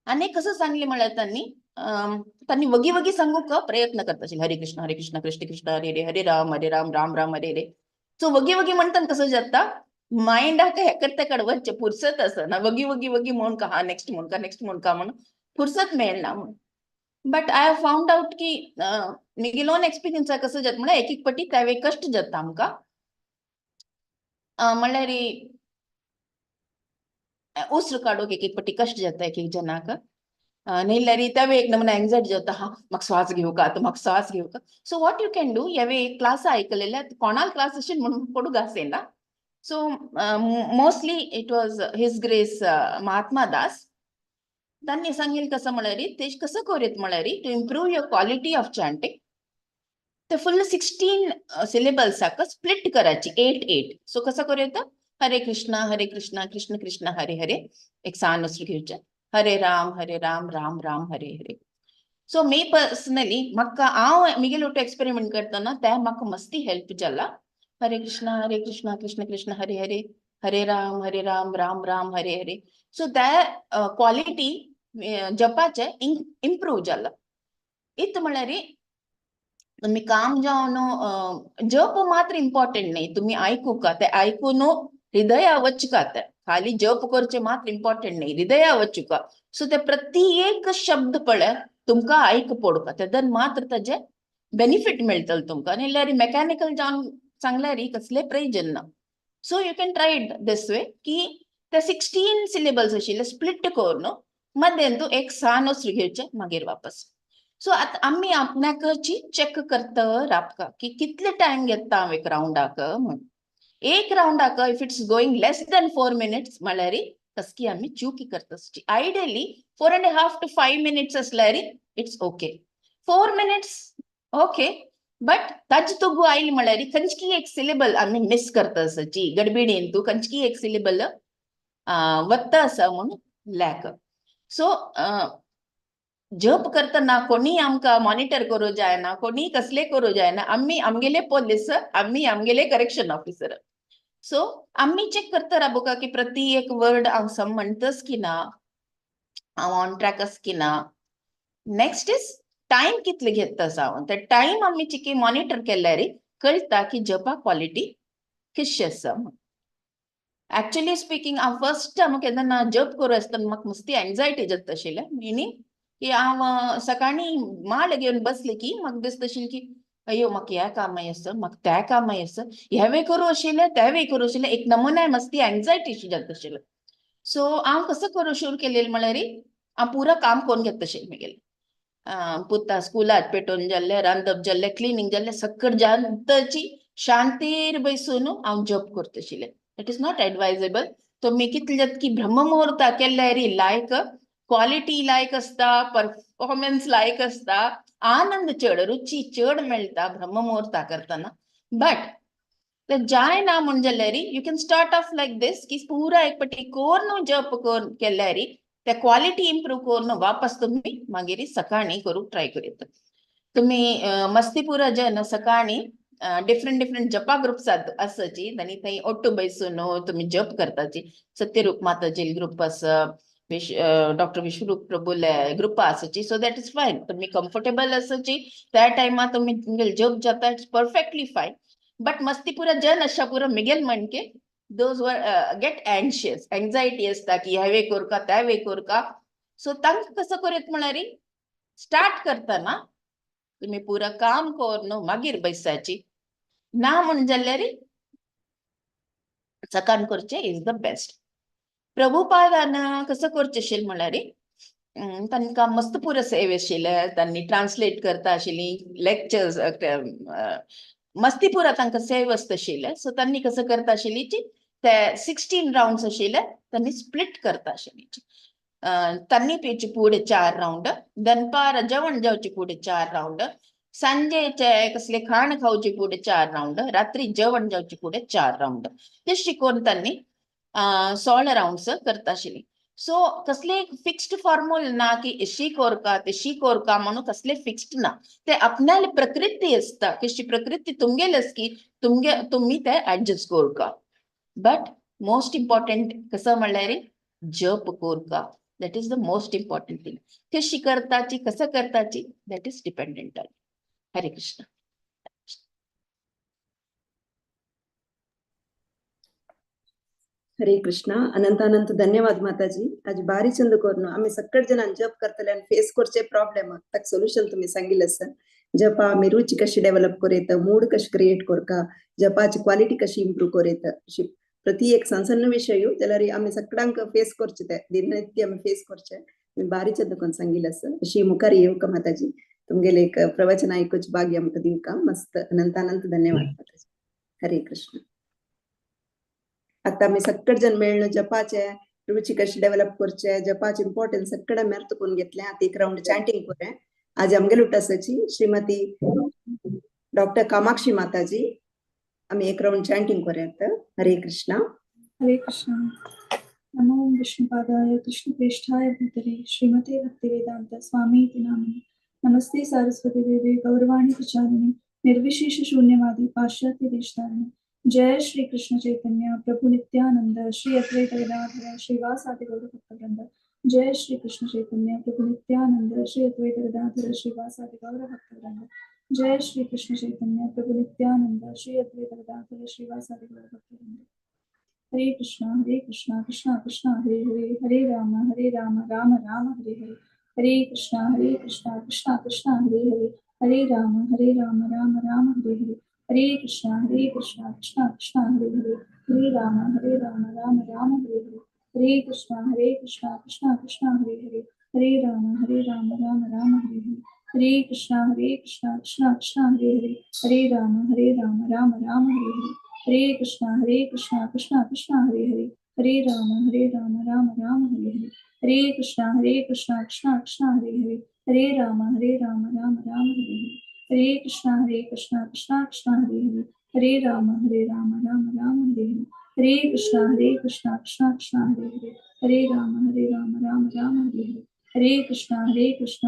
आनी कसं सांगले म्हळ्यार त्यांनी त्यांनी वगी वगी सांगूक प्रयत्न करता आशिल्ले, हरे कृष्ण हरे कृष्ण कृष्ण कृष्ण हरे हरे, हरे राम हरे राम राम राम हरे हरे. सो वगी वगी म्हणताना कसं जाता माइंडाक हे करता कड वच्चे फुरसत आसना, वगी वगी वगी म्हणून का हा नेक्स्ट म्हणून का नेक्स्ट म्हणून का म्हणून फुरसत मेळना म्हणून. But I have found out की मेगेलो ओन एक्सपिरियन्स कसं जाता म्हळ्यार एक एक पटी त्या वेळ कश्ट जाता आमकां, म्हणल्यार उसर काडूंक एक एक पटी कश्ट जाता एक एक जनाक. नाल्यार त्या वेळ एक नमुना एंग्जायटी जाता, हा म्हाका श्वास घेवका आतां, म्हाका श्वास घेवका. So what you can do, ह्यावे एक क्लास आयकलेले, कोणाल क्लास अशें म्हणून पडूंक आसना. So mostly it was his grace Mahatma Das, त्यांनी सांगेल कसं म्हळ्यार ते कसं करीत म्हळ्यार to improve your quality of chanting ते फुल 16 सिलेबल्साक स्प्लिट करायची 8 8. सो कसं करू येतं, हरे कृष्णा हरे कृष्णा कृष्ण कृष्ण हरे हरे, एक सान वस्तू घेवचे, हरे राम हरे राम राम राम हरे हरे. सो मी पर्सनली म्हाका हांव मिगेल ओटो एक्सपेरिमेंट करतना ते म्हाका मस्ती हेल्प जाला. हरे कृष्णा हरे कृष्णा कृष्ण कृष्ण हरे हरे, हरे राम हरे राम राम राम हरे हरे. सो त्या क्वालिटी जपाचे इम्प्रूव जाला. इत म्हळ्यार तुमी काम जावन जप मात्र इम्पॉर्टंट न्ही, तुमी आयकूका ते आयकून हृदया वचका, ते खाली जप करचे मात्र इम्पॉर्टंट न्ही, हृदया वचुका. सो ते प्रति एक शब्द पळय तुमकां आयक पडुका, तेदन मात्र ताजे बेनिफीट मेळटलो तुमकां. नाल्यार मेकॅनिकल जावन सांगल्यार कसले प्रयोजन ना. So you can try it this way की ते 16 सिलेबल्स आशिल्ले स्प्लिट करून मदें तूं एक सान वस्तू घेवचे मागीर वापस. सो आतां आमी आपणाकची चॅक करता राबका की कितले टायम घेता हांव एक रावंडाक म्हूण. एक रावंडाक if it's going less than 4 minutes म्हळ्यार कसकी आमी चुकी करता. आयडियली 4.5 to 5 minutes आसल्यार it's okay, 4 minutes okay. But ताजे तुगू आयली म्हळ्यार खंयची एक सिलेबल आमी मिस करता आसाची गडबिडीन तूं खंयची एक सिलेबल वत्ता आसा म्हणून लॅक. सो जप करतना कोणी आमकां मॉनिटर करूं जायना, कोणी कसले करूं जायना, आमी आमगेले पोलीस, आमी आमगेले करेक्शन ऑफिसर. सो आमी चेक करता राबोका की प्रति एक वर्ड हांव सम म्हणटस की ना, हांव ऑन ट्रॅक आस की ना. नेक्स्ट is time कितले घेता हांव, ते टायम आमी चिकी मॉनिटर केल्यार कळटा की जपा क्वालिटी कशी आसा म्हूण. ऍक्च्युली स्पिकींग हांव फर्स्ट हांव केन्ना जप करूं आसतना म्हाका मस्ती एंग्जायटी जाता आशिल्लें, मिनींग की हांव सकाळीं माळ घेवन बसलें की म्हाका दिसता आशिल्लें की अय्यो म्हाका ह्या कामाय आसा, म्हाका त्या कामाय आसा, हेंवूय करूं आशिल्लें तेंवूय करूं आशिल्लें, एक नमुनाय मस्ती एंग्जायटी शी जाता आशिल्लें. सो हांव कसो करूं सुरू केलेलें म्हळ्यार हांव पुरो काम करून घेता आशिल्लें म्हगेलें. पुता स्कुलात पेटोवन जाल्लें, रांदप जाल्लें, क्लिनींग जाल्लें, सकट जातची शांतीर बसून हांव जप करता आशिल्लें. That is not advisable. तुमी कितले जाता की ब्रह्ममुहूर्ता केल्यार लायक क्वालिटी लायक आसता, परफॉर्मन्स लायक आसता, आनंद चड, रुची चड मेळटा ब्रह्ममुहूर्ता करतना. बट ते जायना म्हूण जाल्यार you can start off like this की पुरा एक पटी कोरून जप केल्यार ते क्वालिटी इम्प्रूव करून वापस तुमी मागीर सकाळीं करूंक ट्राय करीत. तुमी मस्ती पुरा जेन्ना सकाळीं डिफरंट डिफरंट जपा ग्रुप्स आसाची आनी थंय ओट्टू बैसून तुमी जप करताची. सत्यरूप माताजी ग्रुप आसा, डॉक्टर विश्वरूप प्रभुले ग्रुप आसाची. सो that is fine, तुमी कम्फर्टेबल आसाची त्या टायमार तुमी तुमगेले जप जाता, it's perfectly fine. But मस्ती पुरा जन आशा पुरा Miguel म्हणके those were get anxious, anxiety आसता की ह्या वे करूका त्या वे करूका. सो तांकां कसं करीत म्हळ्यार स्टार्ट करतना तुमी पुरा काम करून मागीर बैसाची ना म्हूण जाल्यार सकान करचें is the best. प्रभुपादान कसो करचें आशिल्लें म्हणल्यार तांकां मस्त पुरो सेव आशिल्लें, तांणी ट्रान्सलेट करता आशिल्ली, लेक्चर्स मस्ती पुरा तांकां सेव आसता आशिल्लें. सो तांणी कसो करता आशिल्ली की ते 16 राउंड्स आशिल्ले तांणी स्प्लिट करता आशिल्ली. तांणी पिवचे फुडें 4 राउंड, दनपार जेवण जेवचे फुडें 4 राउंड, सांजेचे कसले खाण खावचे फुडें 4 राउंड, रात्री जेवण जेवचे फुडें 4 राउंड, ते शिकोवन तांणी 16 राउंड्स करता आशिल्ली. सो कसले एक फिक्स्ड फॉर्म्युला ना की अशी कोरका तशी कोरका म्हणून कसले फिक्स्ड ना, ते आपणाले प्रकृती आसता, कशी प्रकृती तुमगेली आसा की तुमगे तुमी ते adjust Korka. But most important कसं म्हणल्यार जप कोरका, that is the most important thing. कशी करताची कसं करताची that is dependent on. Hare Krishna. Hare Krishna. अनंत अनंत धन्यवाद माताजी. आज बारी चंद कोरनो आमी सक्कट जणां जप करतले आनी फेस करचे प्रॉब्लेम ताका सोल्युशन तुमी सांगिल्लें आसा. जपा आमी रुची कशी डेव्हलप करूं, मूड कशी क्रिएट करका, जपाची क्वालिटी कशी इम्प्रूव करूं, अशी प्रति एक सण सण्ण विशय जाल्यार आमी सगळ्यांक फेस करचे, ते दिननित्य आमी फेस करचे. तुमी बारी चंद कोन्न सांगिल्लें आसा. अशी मुखार येवका माताजी, तुमगेले एक प्रवचन आयकुचे भाग्य आमकां दिवका. मस्त अनंत अनंत धन्यवाद माताजी. हरे कृष्ण. आता आमी सक्कट जण मेळ्ळो जपाचे रुची कशी डेव्हलप करचे, जपाचे इम्पॉर्टन्स सगळे आमी अर्थ करून घेतले. आतां एक राउंड चॅन्टिंग करूया. आज आमगेले उठासाची श्रीमती डॉक्टर कामाक्षी माताजी, आमी एक राउंड चॅन्टिंग करूया. हरे कृष्णा. हरे कृष्णा. नमो विष्णुपादाय कृष्णप्रेष्ठाय भूतले श्रीमते भक्तिवेदांत स्वामी इति नामिने. नमस्ते सारस्वती देवे गौरवाणी प्रचारिणे निर्विशेष शून्यवादी पाश्चात्य देशधारिणे. जय श्री कृष्ण चैतन्य प्रभु नित्यानंद श्री अद्वैत गदाधर श्रीवासादि गौर भक्तवृंद. जय श्री कृष्ण चैतन्य प्रभु नित्यानंद श्री अद्वैत गदाधर श्रीवासादि गौर भक्तवृंद. जय श्री कृष्ण चैतन्य प्रभु नित्यानंद श्री अद्वैत गदाधर श्रीवासादि गौर भक्तवृंद. हरे कृष्णा कृष्णा कृष्णा हरे हरे, हरे राम राम राम हरे हरे. हरे कृष्णा कृष्णा कृष्णा हरे हरे, हरे राम राम राम हरे हरे. हरे कृष्णा कृष्णा कृष्णा हरे हरे, हरे राम राम राम हरे हरे. हरे कृष्णा कृष्णा कृष्णा हरे हरे, हरे राम राम राम हरे हरे. हरे कृष्णा कृष्णा कृष्णा हरे हरे, हरे राम राम राम हरे हरे. हरे कृष्णा कृष्णा कृष्णा हरे हरे, हरे राम राम राम हरे हरे. हरे कृष्णा कृष्णा कृष्णा हरे हरे, हरे राम राम राम हरे हरे. हरे कृष्णा कृष्णा कृष्णा हरे हरे, हरे राम राम राम हरे हरे. हरे कृष्णा कृष्णा कृष्णा हरे हरे, हरे राम राम राम हरे हरे. हरे कृष्णा कृष्णा कृष्णा हरे हरे, हरे राम राम राम हरे हरे. हरे कृष्णा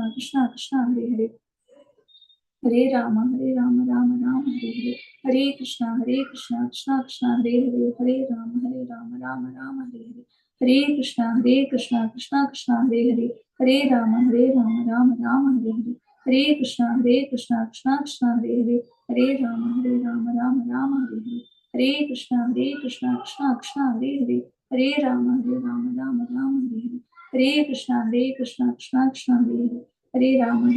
कृष्णा कृष्णा हरे हरे, हरे राम राम राम हरे हरे. हरे कृष्णा कृष्णा कृष्णा हरे हरे, हरे राम राम राम हरे हरे. हरे कृष्णा कृष्णा कृष्णा हरे हरे, हरे राम राम राम हरे हरे. हरे कृष्णा कृष्णा कृष्णा हरे हरे, हरे राम राम राम हरे हरे. हरे कृष्णा कृष्णा कृष्णा हरे हरे, हरे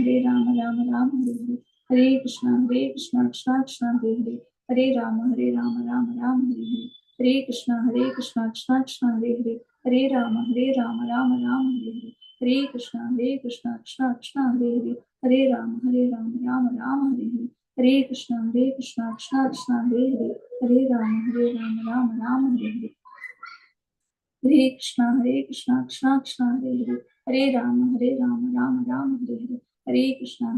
राम राम राम हरे हरे. हरे कृष्णा कृष्णा कृष्णा हरे हरे, हरे राम राम राम हरे हरे. हरे कृष्णा कृष्णा कृष्णा हरे हरे, हरे राम राम राम हरे हरे. हरे कृष्णा कृष्णा कृष्णा हरे हरे, हरे राम राम राम हरे हरे. हरे कृष्णा कृष्णा कृष्णा हरे हरे, हरे राम राम राम हरे हरे. हरे कृष्णा कृष्णा कृष्णा हरे हरे, हरे राम राम राम हरे हरे. हरे कृष्णा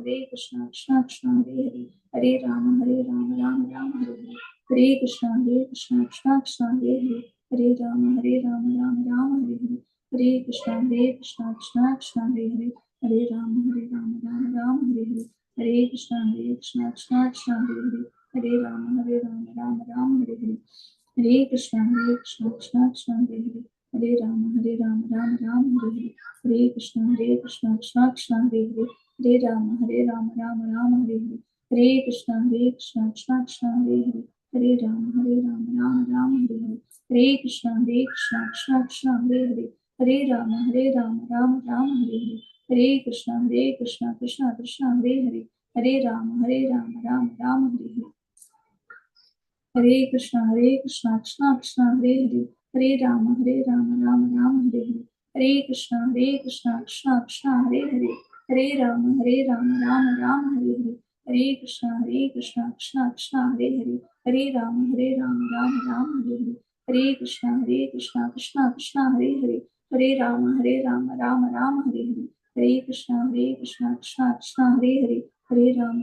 कृष्णा कृष्णा हरे हरे, हरे राम राम राम हरे हरे. हरे कृष्णा कृष्णा कृष्णा हरे हरे, हरे राम राम राम हरे हरे. हरे कृष्णा कृष्णा कृष्णा हरे हरे, हरे राम राम राम हरे हरे. हरे कृष्णा कृष्णा कृष्णा हरे हरे, हरे राम राम राम हरे हरे. हरे कृष्णा कृष्णा कृष्णा हरे हरे, हरे राम राम राम हरे हरे. हरे कृष्णा कृष्णा कृष्णा हरे हरे, हरे राम राम राम हरे हरे. हरे कृष्णा कृष्णा कृष्णा हरे हरे, हरे राम राम राम हरे हरे. हरे कृष्णा कृष्णा कृष्णा हरे हरे, हरे राम राम राम हरे हरे. हरे कृष्णा कृष्णा कृष्णा हरे हरे, हरे राम राम राम हरे हरे. हरे कृष्णा कृष्णा कृष्णा हरे हरे, हरे राम हरे राम राम राम हरे हरे। हरे कृष्णा कृष्णा कृष्णा हरे हरे, हरे राम राम राम हरे हरे। हरे कृष्णा कृष्णा कृष्णा हरे हरे, हरे राम राम राम हरे हरे। हरे कृष्णा कृष्णा कृष्णा हरे हरे, हरे राम राम राम हरे हरे। हरे कृष्णा कृष्णा कृष्णा हरे हरे, हरे राम राम राम हरे हरे। हरे कृष्णा कृष्णा कृष्णा हरे हरे, हरे राम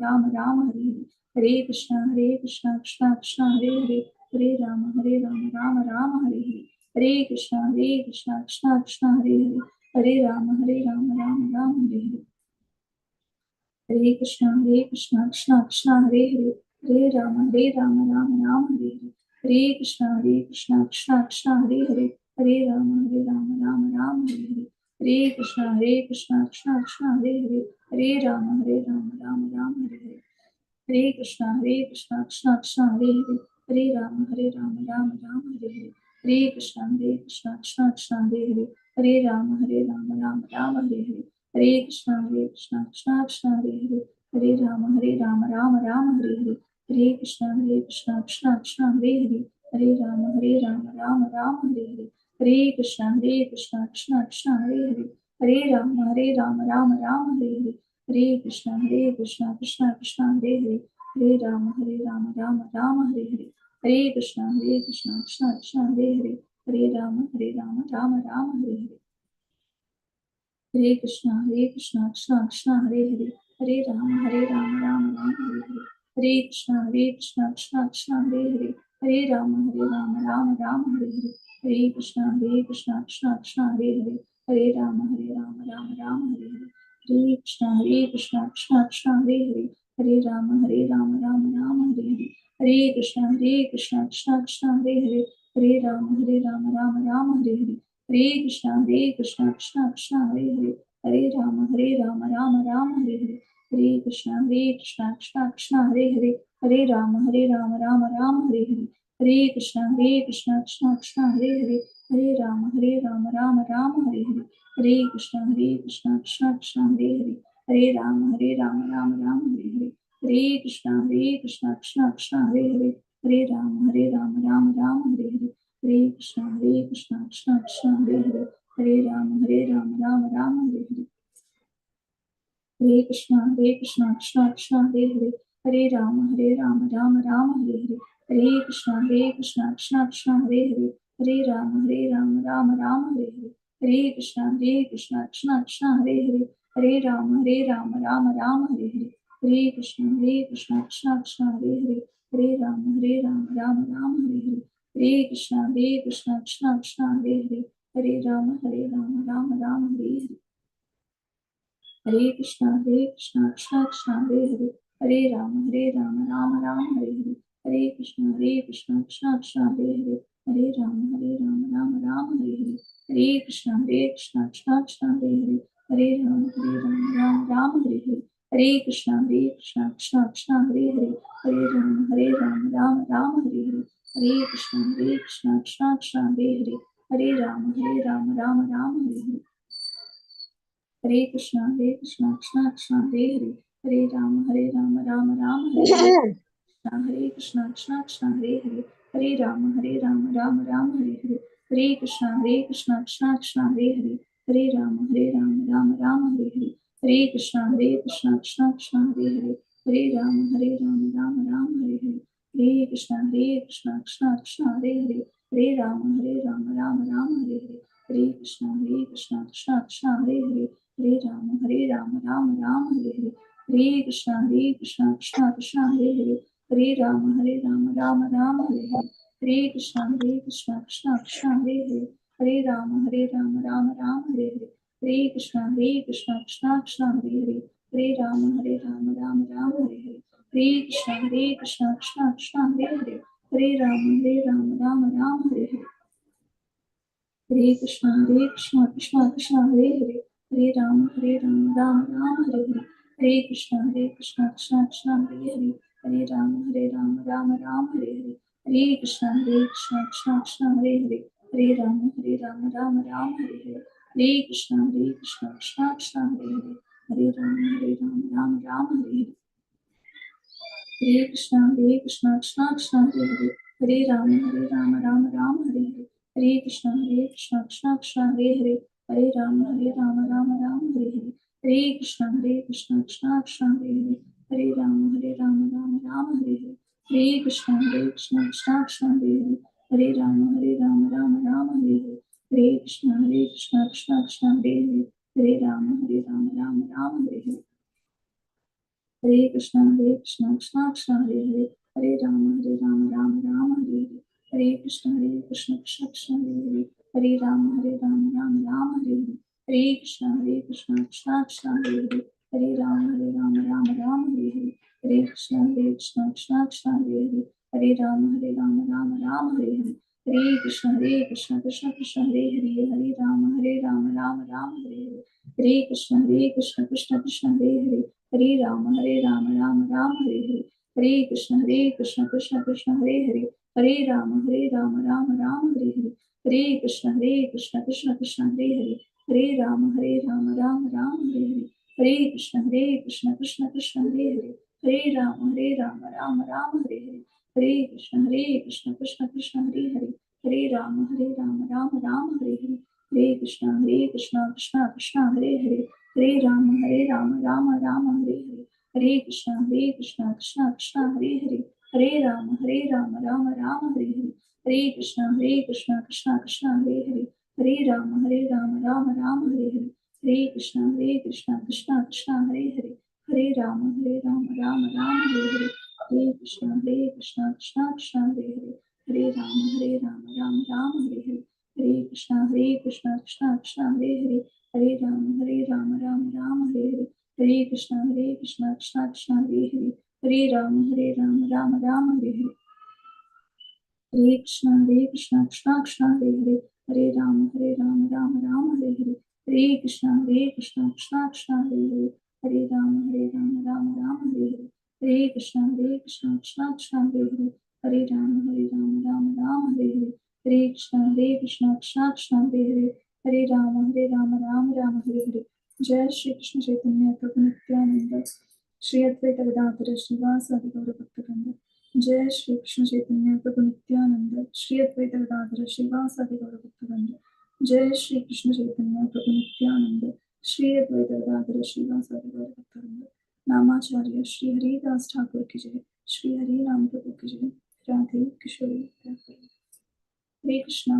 राम राम हरे हरे। हरे कृष्णा कृष्णा कृष्णा हरे हरे, हरे राम राम राम हरे हरे। हरे कृष्णा कृष्णा कृष्णा हरे हरे, हरे राम राम राम हरे हरे। हरे कृष्णा कृष्णा कृष्णा हरे हरे, हरे राम राम राम हरे हरे। हरे कृष्णा कृष्णा कृष्णा हरे हरे, हरे राम राम राम हरे हरे। हरे कृष्णा कृष्णा कृष्णा हरे हरे, हरे राम राम राम हरे हरे। हरे कृष्णा कृष्णा कृष्णा हरे हरे, हरे राम राम राम हरे हरे। हरे कृष्णा कृष्णा कृष्णा हरे हरे, हरे राम राम राम हरे हरे। हरे कृष्णा कृष्णा कृष्णा हरे हरे, हरे राम राम राम हरे हरे। हरे कृष्णा कृष्णा कृष्णा हरे हरे, हरे राम राम राम हरे हरे। हरे कृष्णा कृष्णा कृष्णा हरे हरे, हरे राम राम राम हरे हरे। हरे कृष्णा कृष्णा कृष्णा हरे हरे, हरे राम राम राम हरे हरे। हरे कृष्णा कृष्णा कृष्णा हरे हरे, हरे राम राम राम हरे हरे। हरे कृष्णा कृष्णा कृष्णा हरे हरे, हरे राम राम राम हरे हरे। हरे कृष्णा कृष्णा कृष्णा हरे हरे, हरे राम राम राम हरे हरे। हरे कृष्णा कृष्णा कृष्णा हरे हरे, हरे राम राम राम हरे हरे। हरे कृष्णा कृष्णा कृष्णा हरे हरे, हरे राम राम राम हरे हरे। हरे कृष्णा कृष्णा कृष्णा हरे हरे, हरे राम राम राम हरे हरे। हरे कृष्णा कृष्णा कृष्णा हरे हरे, हरे राम राम राम हरे हरे। हरे कृष्णा कृष्णा कृष्णा हरे हरे, हरे राम राम राम हरे हरे। हरे कृष्णा कृष्णा कृष्णा हरे हरे, हरे राम राम राम हरे हरे। हरे कृष्णा कृष्णा कृष्णा हरे हरे, हरे राम राम राम हरे हरे। हरे कृष्णा कृष्णा कृष्णा हरे हरे, हरे राम राम राम हरे हरे। हरे कृष्णा कृष्णा कृष्णा हरे हरे, हरे राम राम राम हरे हरे। हरे कृष्णा कृष्णा कृष्णा हरे हरे, हरे राम राम राम हरे हरे। हरे कृष्णा कृष्णा कृष्णा हरे हरे, हरे राम राम राम हरे हरे। हरे कृष्णा कृष्णा कृष्णा हरे हरे, हरे राम राम राम हरे हरे। हरे कृष्णा कृष्णा कृष्णा हरे हरे, हरे राम राम राम हरे हरे। हरे कृष्णा कृष्णा कृष्णा हरे हरे, हरे राम राम राम हरे हरे। हरे कृष्णा कृष्णा कृष्णा हरे हरे, हरे राम राम राम हरे हरे। हरे कृष्णा कृष्णा कृष्णा हरे हरे, हरे राम राम राम हरे हरे। हरे कृष्णा कृष्णा कृष्णा हरे हरे, हरे राम राम राम हरे हरे। हरे कृष्णा कृष्णा कृष्णा हरे हरे, हरे राम राम राम हरे हरे। हरे कृष्णा कृष्णा कृष्णा हरे हरे, हरे राम राम राम हरे हरे। हरे कृष्णा कृष्णा कृष्णा हरे हरे, हरे राम राम राम हरे हरे। हरे कृष्णा कृष्णा कृष्णा हरे हरे, हरे राम राम राम हरे हरे। हरे कृष्णा कृष्णा कृष्णा हरे हरे, हरे राम राम राम हरे हरे। हरे कृष्णा कृष्णा कृष्णा हरे हरे, हरे राम राम राम हरे हरे। हरे कृष्णा कृष्णा कृष्णा हरे हरे, हरे राम राम राम हरे हरे। हरे कृष्णा कृष्णा कृष्णा हरे हरे, हरे राम राम राम हरे हरे। हरे कृष्णा कृष्णा कृष्णा हरे हरे, हरे राम राम राम हरे हरे। हरे कृष्णा कृष्णा कृष्णा हरे हरे, हरे राम राम राम हरे हरे। हरे कृष्णा कृष्णा कृष्णा हरे हरे, हरे राम राम राम हरे हरे। हरे कृष्णा कृष्णा कृष्णा हरे हरे, हरे राम राम राम हरे हरे। हरे कृष्णा कृष्णा कृष्णा हरे हरे, हरे राम राम राम हरे हरे। हरे कृष्णा कृष्णा कृष्णा हरे हरे, हरे राम राम राम हरे हरे। हरे कृष्णा कृष्णा कृष्णा हरे हरे, हरे राम राम राम हरे हरे। हरे कृष्णा कृष्णा कृष्णा हरे हरे, हरे राम राम राम हरे हरे। हरे कृष्णा कृष्णा कृष्णा हरे हरे, हरे राम राम राम हरे हरे। हरे कृष्णा कृष्णा कृष्णा हरे हरे, हरे राम राम राम हरे हरे। हरे कृष्णा कृष्णा कृष्णा हरे हरे, हरे राम राम राम हरे हरे। हरे कृष्णा कृष्णा कृष्णा हरे हरे, हरे राम राम राम हरे हरे। हरे कृष्णा कृष्णा कृष्णा हरे हरे, हरे राम राम राम हरे हरे। हरे कृष्णा कृष्णा कृष्णा हरे हरे, हरे राम राम राम हरे हरे। हरे कृष्णा कृष्णा कृष्णा हरे हरे, हरे राम राम राम हरे हरे। हरे कृष्णा कृष्णा कृष्णा हरे हरे, हरे राम राम राम हरे हरे। हरे कृष्णा कृष्णा कृष्णा हरे हरे, हरे राम राम राम हरे हरे। हरे कृष्णा कृष्णा कृष्णा हरे हरे, हरे राम राम राम हरे हरे। हरे कृष्णा कृष्णा कृष्णा हरे हरे, हरे राम राम राम हरे हरे। हरे कृष्णा कृष्णा कृष्णा हरे हरे, हरे राम राम राम हरे हरे। हरे कृष्णा कृष्णा कृष्णा हरे हरे, हरे राम राम राम हरे हरे। हरे कृष्णा कृष्णा कृष्णा हरे हरे, हरे राम राम राम हरे हरे। हरे कृष्णा कृष्णा कृष्णा हरे हरे, हरे राम राम राम हरे हरे। हरे कृष्णा कृष्णा कृष्णा हरे हरे, हरे राम राम राम हरे हरे। हरे कृष्णा कृष्णा कृष्णा हरे हरे, हरे राम राम राम हरे हरे। हरे कृष्णा कृष्णा कृष्णा हरे हरे, हरे राम राम राम हरे हरे। हरे कृष्णा कृष्णा कृष्णा हरे हरे, हरे राम राम राम हरे हरे। हरे कृष्णा कृष्णा कृष्णा हरे हरे, हरे राम राम राम हरे हरे। हरे कृष्णा कृष्णा कृष्णा हरे हरे, हरे राम राम राम हरे हरे। हरे कृष्णा कृष्णा कृष्णा हरे हरे, हरे राम राम राम हरे हरे। हरे कृष्णा कृष्णा कृष्णा हरे हरे, हरे राम राम राम हरे हरे। हरे कृष्णा कृष्णा कृष्णा हरे हरे, हरे राम राम राम हरे हरे। हरे कृष्णा कृष्णा कृष्णा हरे हरे, हरे राम राम राम हरे हरे। हरे कृष्णा कृष्णा कृष्णा हरे हरे, हरे राम राम राम हरे हरे। जय श्री कृष्ण चैतन्य प्रभु नित्यानंद श्री अद्वैत गदाधर श्रीवासादि गौर भक्तवृंद। जय श्री कृष्ण चैतन्य प्रभु नित्यानंद श्री अद्वैत गदाधर श्रीवासादि गौर भक्तवृंद। जय श्री कृष्ण चैतन्य प्रभु नित्यानंद श्री अद्वैत गदाधर श्रीवासादि गौर भक्तवृंद। नामाचार्य श्री हरिदास ठाकुर की जय, श्री हरि राम प्रभु की जय। राधे किशोरी। हरे कृष्णा।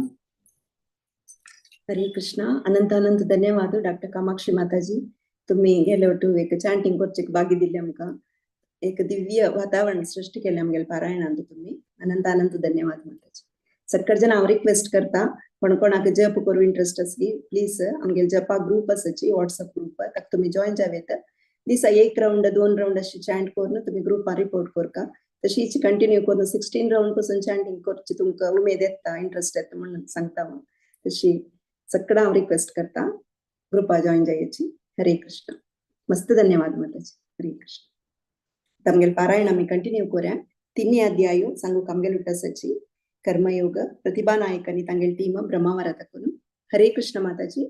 हरे कृष्णा। अनंत अनंत धन्यवाद डॉक्टर कामाक्षी माताजी, तुम्ही गेले वटू एक चांटिंग करचेक बागी दिल्ली आमकां, एक दिव्य वातावरण सृष्टी केलें आमगेले पारायणांत तुम्ही। अनंत अनंत धन्यवाद माताजी। सक्कड जण हांव रिक्वेस्ट करता, कोण कोणाक जप करूं इंट्रस्ट आसली प्लीज आमगेले जपा ग्रुप आसाची व्हॉट्सअप ग्रुप, ताका तुमी जॉयन जाव येता। दिसा एक रावंड दोन रावंड अशी चॅन्ट करून तुमी ग्रुपार रिपोर्ट करका। तशीच कंटिन्यू करून 16 रावंड पासून चॅन्टिंग करची तुमकां उमेद येता, इंट्रस्ट येता म्हणून सांगता हांव। तशी सगळं हांव रिक्वेस्ट करता ग्रुपा जॉयन जायची। हरे कृष्ण। मस्त धन्यवाद माताजी। हरे कृष्ण। आतां आमगेलें पारायण आमी कंटिन्यू करूया। तिन्ही अध्यायो सांगूक आमगेले उठासाची कर्मयोग प्रतिभा नायक आनी तांगेली टीम ब्रह्मावरा ताकून। हरे कृष्ण माताजी।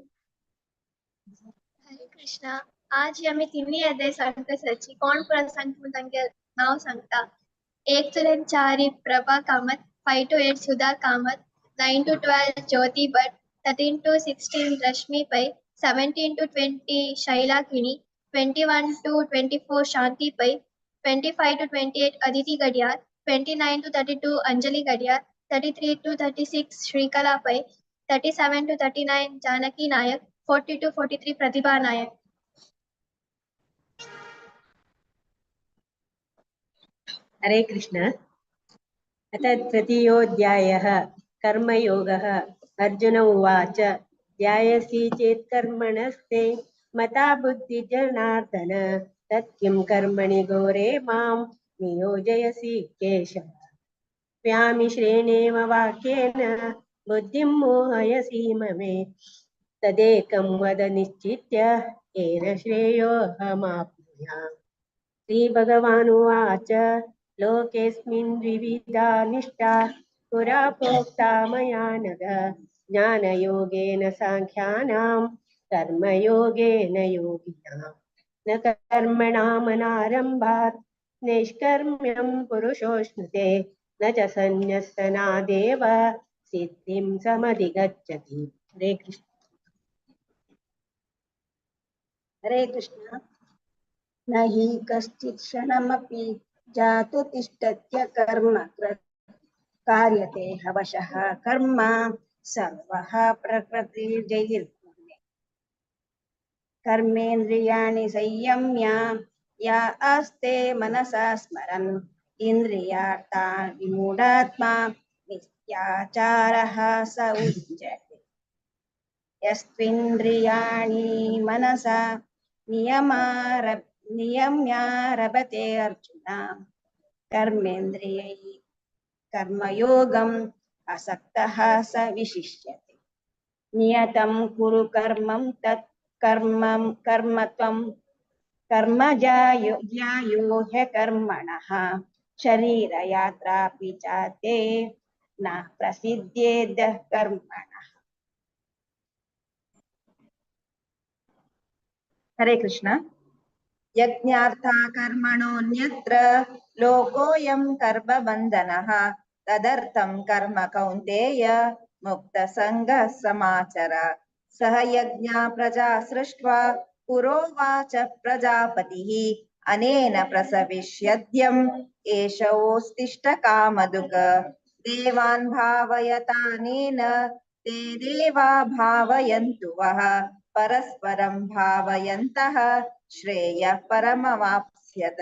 हरे कृष्णा। आज आमी तिन्ही अध्याय सांगता कोण पुरा सांगता म्हूण तांगे नांव सांगता। 1 to 4 Prabha Kamath, 5 to 8 Sudha Kamath, 9 to 12 Jyoti Bhat, 13 to 16 Rashmi Pai, 17 to 20 Shaila Kini, 21 to 24 Shanti Pai, 25 to 28 Aditi Gadiyar, 29 to 32 Anjali Gadiyar, 33 to 36 Shrikala Pai, 37 to 39 Janaki Nayak, 40 to 43 Pratibha Nayak. Hare Krishna. अथ तृतीयोऽध्यायः कर्मयोगः। अर्जुन उवाच, ध्यायसि चेत् कर्मणस्ते मता बुद्धिर्जनार्दन तत् किं कर्मणि घोरे मां नियोजयसि केशव। व्यामिश्रेणेव वाक्येन बुद्धिं मोहयसि ममे तदेकं वद निश्चित्य येन श्रेयोऽहमाप्नुयाम्। श्रीभगवानुवाच, लोकेऽस्मिन् द्विविधा निष्ठा पुरा प्रोक्ता मया नघ, ज्ञानयोगेन साङ्ख्यानां कर्मयोगेन योगिनाम्। न कर्मणामनारम्भात् नैष्कर्म्यं पुरुषोऽश्नुते न च सन्न्यसनादेव सिद्धिं समधिगच्छति। हरे कृष्ण। हरे कृष्ण। न हि कश्चित् क्षणमपि जातु तिष्ठत्य कर्म कार्यते हवशः कर्म सर्वः प्रकृतिर्जैर्गुणे। कर्मेन्द्रियाणि संयम्य या आस्ते मनसा स्मरन् इन्द्रियार्थान् विमूढात्मा मिथ्याचारः स उच्यते। यस्त्विन्द्रियाणि मनसा नियम्यारभते अर्जुन कर्मेन्द्रियैः कर्मयोगम् असक्तः स विशिष्यते। नियतं कुरु कर्मं तत् कर्मं कर्म त्वं कर्मजायो ज्यायो ह्यकर्मणः शरीरयात्रापि च ते न प्रसिद्ध्येद् कर्मणः। हरे कृष्ण। यज्ञार्था कर्मणोऽन्यत्र लोकोऽयं कर्मबन्धनः तदर्थं कर्म कौन्तेय मुक्तसङ्गः समाचर। सह यज्ञा प्रजा सृष्ट्वा पुरोवाच प्रजापतिः अनेन प्रसविष्यद्यम् एषोस्तिष्ठ कामदुक। देवान् भावयतानेन ते देवा भावयन्तु वः परस्परं भावयन्तः श्रेयः परमवाप्स्यत।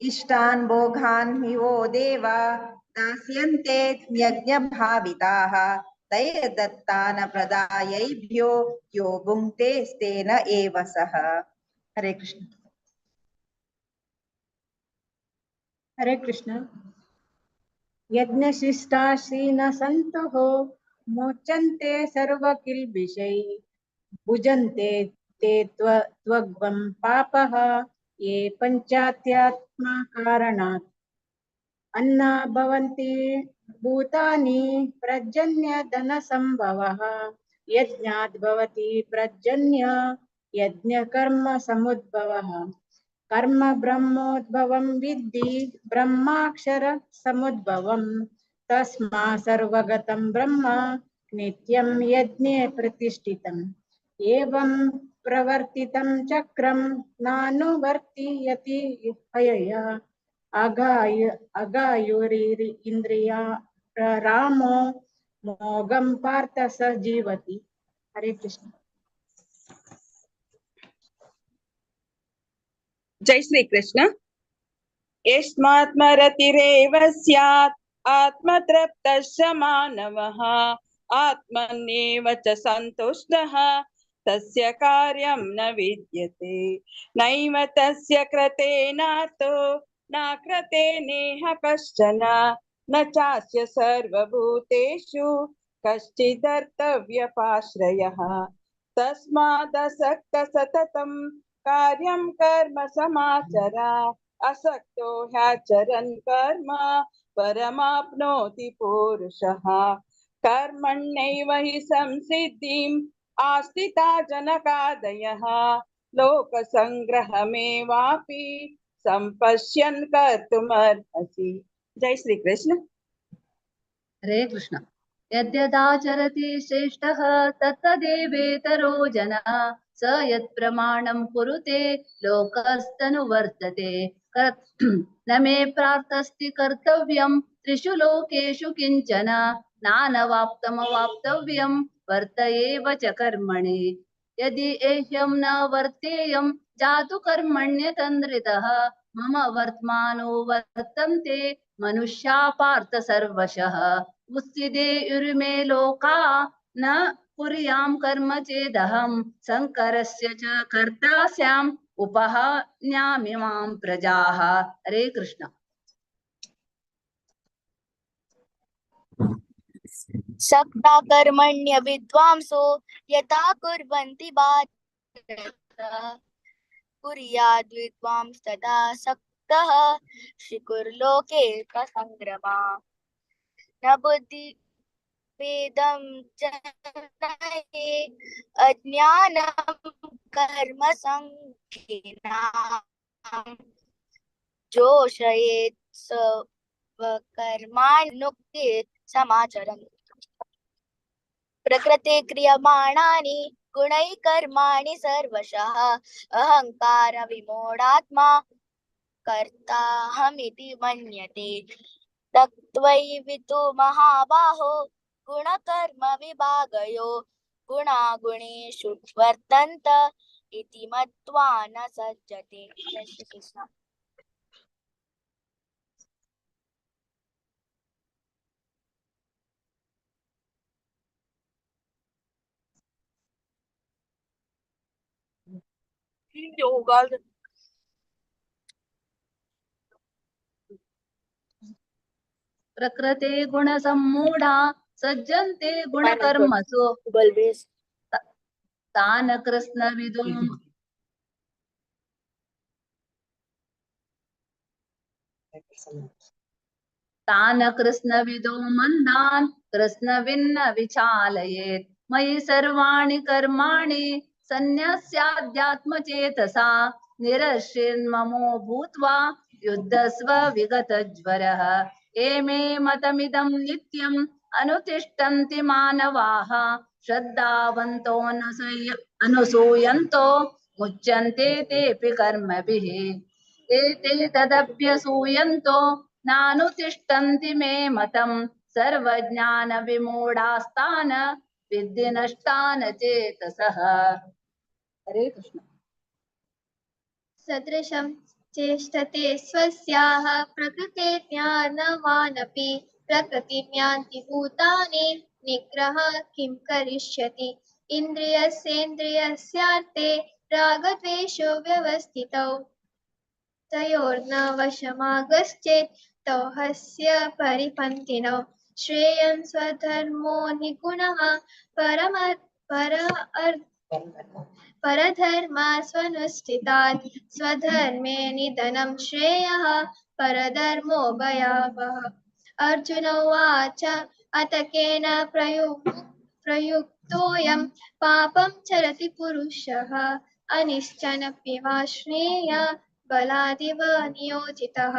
इष्टान् भोगान् हि वो देवा दास्यन्ते यज्ञभाविताः तैर्दत्तान प्रदायैभ्यो यो भुङ्क्ते स्तेन एव सः। हरे कृष्ण। हरे कृष्ण। यज्ञशिष्टाशीन सन्तः मोचन्ते सर्वकिल्बिषैः भुजन्ते ते त्वग्वं पापः ये पञ्चात्यात्मा कारणात्। अन्ना भवन्ति भूतानि प्रजन्यधनसम्भवः यज्ञात् भवति प्रजन्य यज्ञकर्म समुद्भवः। कर्म ब्रह्मोद्भवं विद्धि ब्रह्माक्षर समुद्भवं तस्मा सर्वगतं ब्रह्म नित्यं यज्ञे प्रतिष्ठितम्। एवं प्रवर्तितं चक्रं नानुवर्तीयति हयय अगायुरिन्द्रिया रामो मोघं पार्थ स जीवति। हरे कृष्ण। जय श्री कृष्ण। यस्मात्मरतिरेव स्यात् आत्मतृप्तश्च मानवः आत्मन्येव च सन्तुष्टः तस्य कार्यं न विद्यते। नैव तस्य कृतेनातो न कृते नेह कश्चन न चास्य सर्वभूतेषु कश्चिदर्थव्यपाश्रयः। तस्मादसक्तः सततं कार्यं कर्म समाचर असक्तो ह्याचरन् कर्म परमाप्नोति पुरुषः। कर्मण्यैव हि संसिद्धिम् आस्थिता जनकादयः लोकसङ्ग्रहमेवापि संपश्यन् कर्तुमर्हसि। जय श्री कृष्ण। हरे कृष्ण। यद्यदाचरति श्रेष्ठः तत्तदेवेतरो जनः स यत्प्रमाणं कुरुते लोकस्तनुवर्तते। न मे प्रार्थस्ति कर्तव्यं त्रिषु लोकेषु किञ्चन नानवाप्तमवाप्तव्यं वर्त एव च कर्मणि। यदि एह्यं न वर्तेयं जातु कर्मण्यतन्द्रितः मम वर्त्मानो वर्तन्ते मनुष्या पार्थ सर्वशः। उत्सिदेयुर्मे लोका न कुर्यां कर्म चेदहं शङ्करस्य च कर्ता स्याम् उपहन्यामि मां प्रजाः। हरे कृष्ण। सक्ता कर्मण्य विद्वांसो यथा कुर्वन्ति भारत कुर्याद् विद्वांस्तदा सक्तः श्रीकुर्लोके संग्रमा। न भेदं जनये अज्ञानं कर्म संज्ञानां जोषयेत् स्वकर्माणुक्ते समाचरन्। प्रकृते क्रियमाणानि गुणैः कर्माणि सर्वशः अहंकार विमूढात्मा कर्ताहमिति मन्यते। तत्त्वैवितु महाबाहो गुणकर्म विभागयो गुणागुणेषु वर्तन्त इति मत्वा न सज्जते। जय श्री कृष्ण। प्रकृते गुणसम्मूढा सज्जन्ते गुणकर्मसु तान् कृत्स्नविदो तान् कृत्स्नविदो मन्दान् कृत्स्नविन्न विचालयेत्। मयि सर्वाणि कर्माणि सन्न्यस्याध्यात्मचेतसा निरश्रिन्ममो भूत्वा युद्धस्व विगतज्वरः। एमे मतमिदं नित्यम् अनुतिष्ठन्ति मानवाः श्रद्धावन्तो अनुसूयन्तो मुच्यन्ते तेऽपि कर्मभिः। एते तदभ्यसूयन्तो नानुतिष्ठन्ति मे मतं सर्वज्ञानविमूढास्तान् विद्धि नष्टान् चेतसः। हरे कृष्ण। सदृशं चेष्टते स्वस्याः प्रकृते ज्ञानवानपि प्रकृतिं यान्ति भूतानि निग्रह किं करिष्यति। इन्द्रियस्येन्द्रियस्यार्थे रागद्वेषो व्यवस्थितौ तयोर्न वशमागश्चेत् तौ हस्य परिपन्थिनौ। श्रेयं स्वधर्मो निगुणः परधर्मा स्वनुष्ठितात् स्वधर्मे निधनं श्रेयः परधर्मो भयावहः। अर्जुन उवाच अत केन प्रयुक्तोऽयं पापं चरति पुरुषः अनिश्चनपि वाष्णेय बलादिव नियोजितः।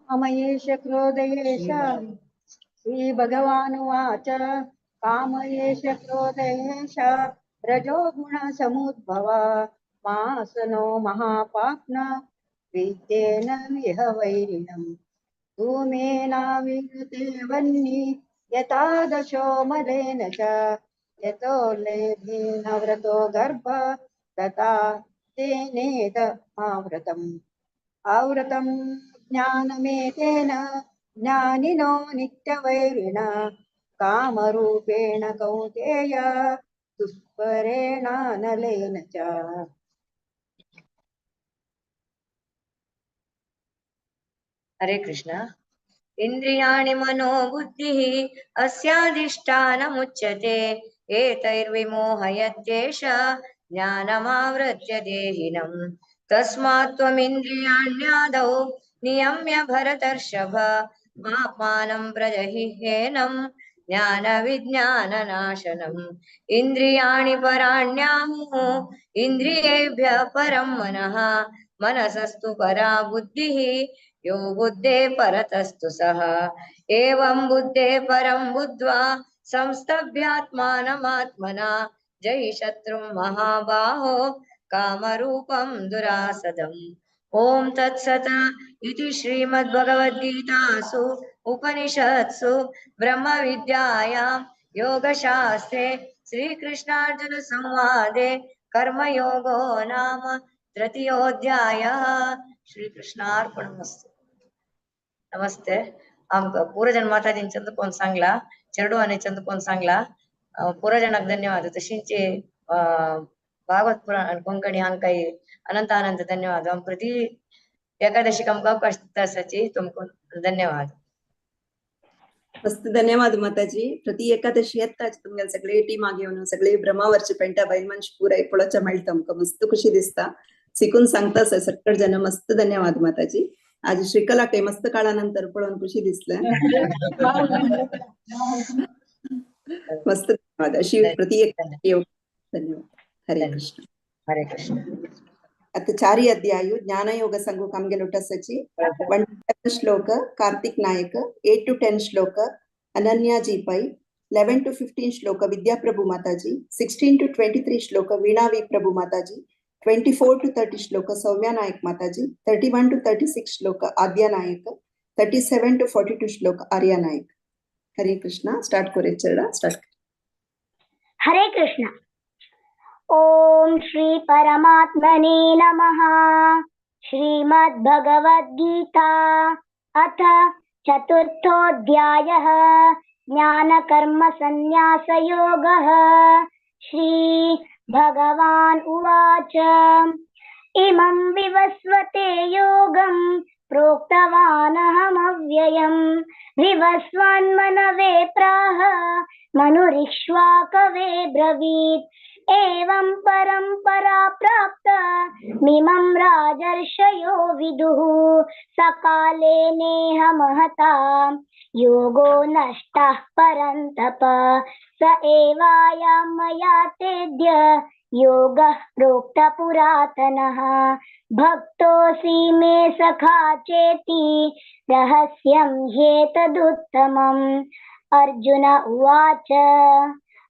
कामयेष क्रोधयेष श्रीभगवानुवाच कामयेष क्रोधयेष रजोगुणसमुद्भव मासनो महापाप्न विद्येन इह वैरिणम्। धूमेनाविरुते वह्नि यथा दशो मलेन च यतो लेभेन व्रतो गर्भ तथा तेनेद आवृतम्। आवृतं ज्ञानमेतेन ज्ञानिनो नित्यवैरिणा कामरूपेण कौन्तेय दुष्परेणानलेन च। हरे कृष्ण। इंद्रियाणि मनो बुद्धिः अस्याधिष्ठानमुच्यते एतैर्विमोहयत्येष ज्ञानमावृत्य देहिनम्। तस्मात् त्वमिन्द्रियाण्यादौ नियम्य भरतर्षभ पापानं प्रजहि हेनं ज्ञानविज्ञाननाशनम्। इंद्रियाणि पराण्याहुः इंद्रियेभ्यः परं मनः मनसस्तु परा बुद्धिः यो बुद्धे परतस्तु सः। एवं बुद्धे परं बुद्ध्वा संस्तभ्यात्मानमात्मना जयि शत्रुं महाबाहो कामरूपं दुरासदम्। ओम तत्सत् इति श्रीमद्भगवद्गीतासु उपनिषत्सु ब्रह्मविद्यायां योगशास्त्रे श्रीकृष्णार्जुन संवादे कर्मयोगो नाम तृतीयोऽध्यायः। श्रीकृष्णार्पणमस्तु। नमस्ते। आमकां पुरजन माताजीन चंद्रकोण सांगला, चेडू आनी चंद्रकोण सांगला, पुरजनाक धन्यवाद। तशींच भागवत पुराण कोंकणी हांकां अनंत अनंत धन्यवाद। आम प्रति एकादशीक आमकां अवकाश दिता आसाची तुमकां धन्यवाद। मस्त धन्यवाद माताजी। प्रति एकादशी येताच तुमगे सगळे टीमाक येवन सगळे ब्रह्मावरचे पेंटा बायल मनश पुराय पळोवच्या मेळटा आमकां, मस्त खुशी दिसता। शिकून सांगता सगळे जण. मस्त धन्यवाद माताजी. आज श्रीकला काही मस्त काळानंतर पळोवन खुशी दिसलं. मस्त धन्यवाद. अशी प्रति एक धन्यवाद. हरे कृष्ण. हरे कृष्ण. आता चारी अध्याय ज्ञानयोग संगूक आमगे लुटसाची 1 shloka Kartik Nayak, 8 to 10 shloka Ananya G Pai, 11 to 15 shloka Vidya Prabhu Mataji, 16 to 23 shloka Veena V Prabhu Mataji, 24 to 30 shloka Soumya Nayak Mataji, 31 to 36 shloka Aadya Nayak, 37 to 42 shloka Arya Nayak. Hare Krishna. Start कोरेचरडा start. Hare Krishna. Om Shri परमात्मने नमः. श्रीमद्भगवद्गीता अथ चतुर्थोऽध्यायः ज्ञानकर्म संन्यासयोगः. श्री भगवान् उवाच इमं विवस्वते योगं प्रोक्तवानहमव्ययम् विवस्वान्मनवे प्राह मनुरिक्ष्वाकवे ब्रवीत् एवं परंपरा प्राप्त मिमं राजर्षयो विदुः सकाले नेह महता योगो नष्टः परन्तप स एवायं मया तेद्य योगः प्रोक्त पुरातनः भक्तोऽसि मे सखा चेति रहस्यं ह्येतदुत्तमम्. अर्जुन उवाच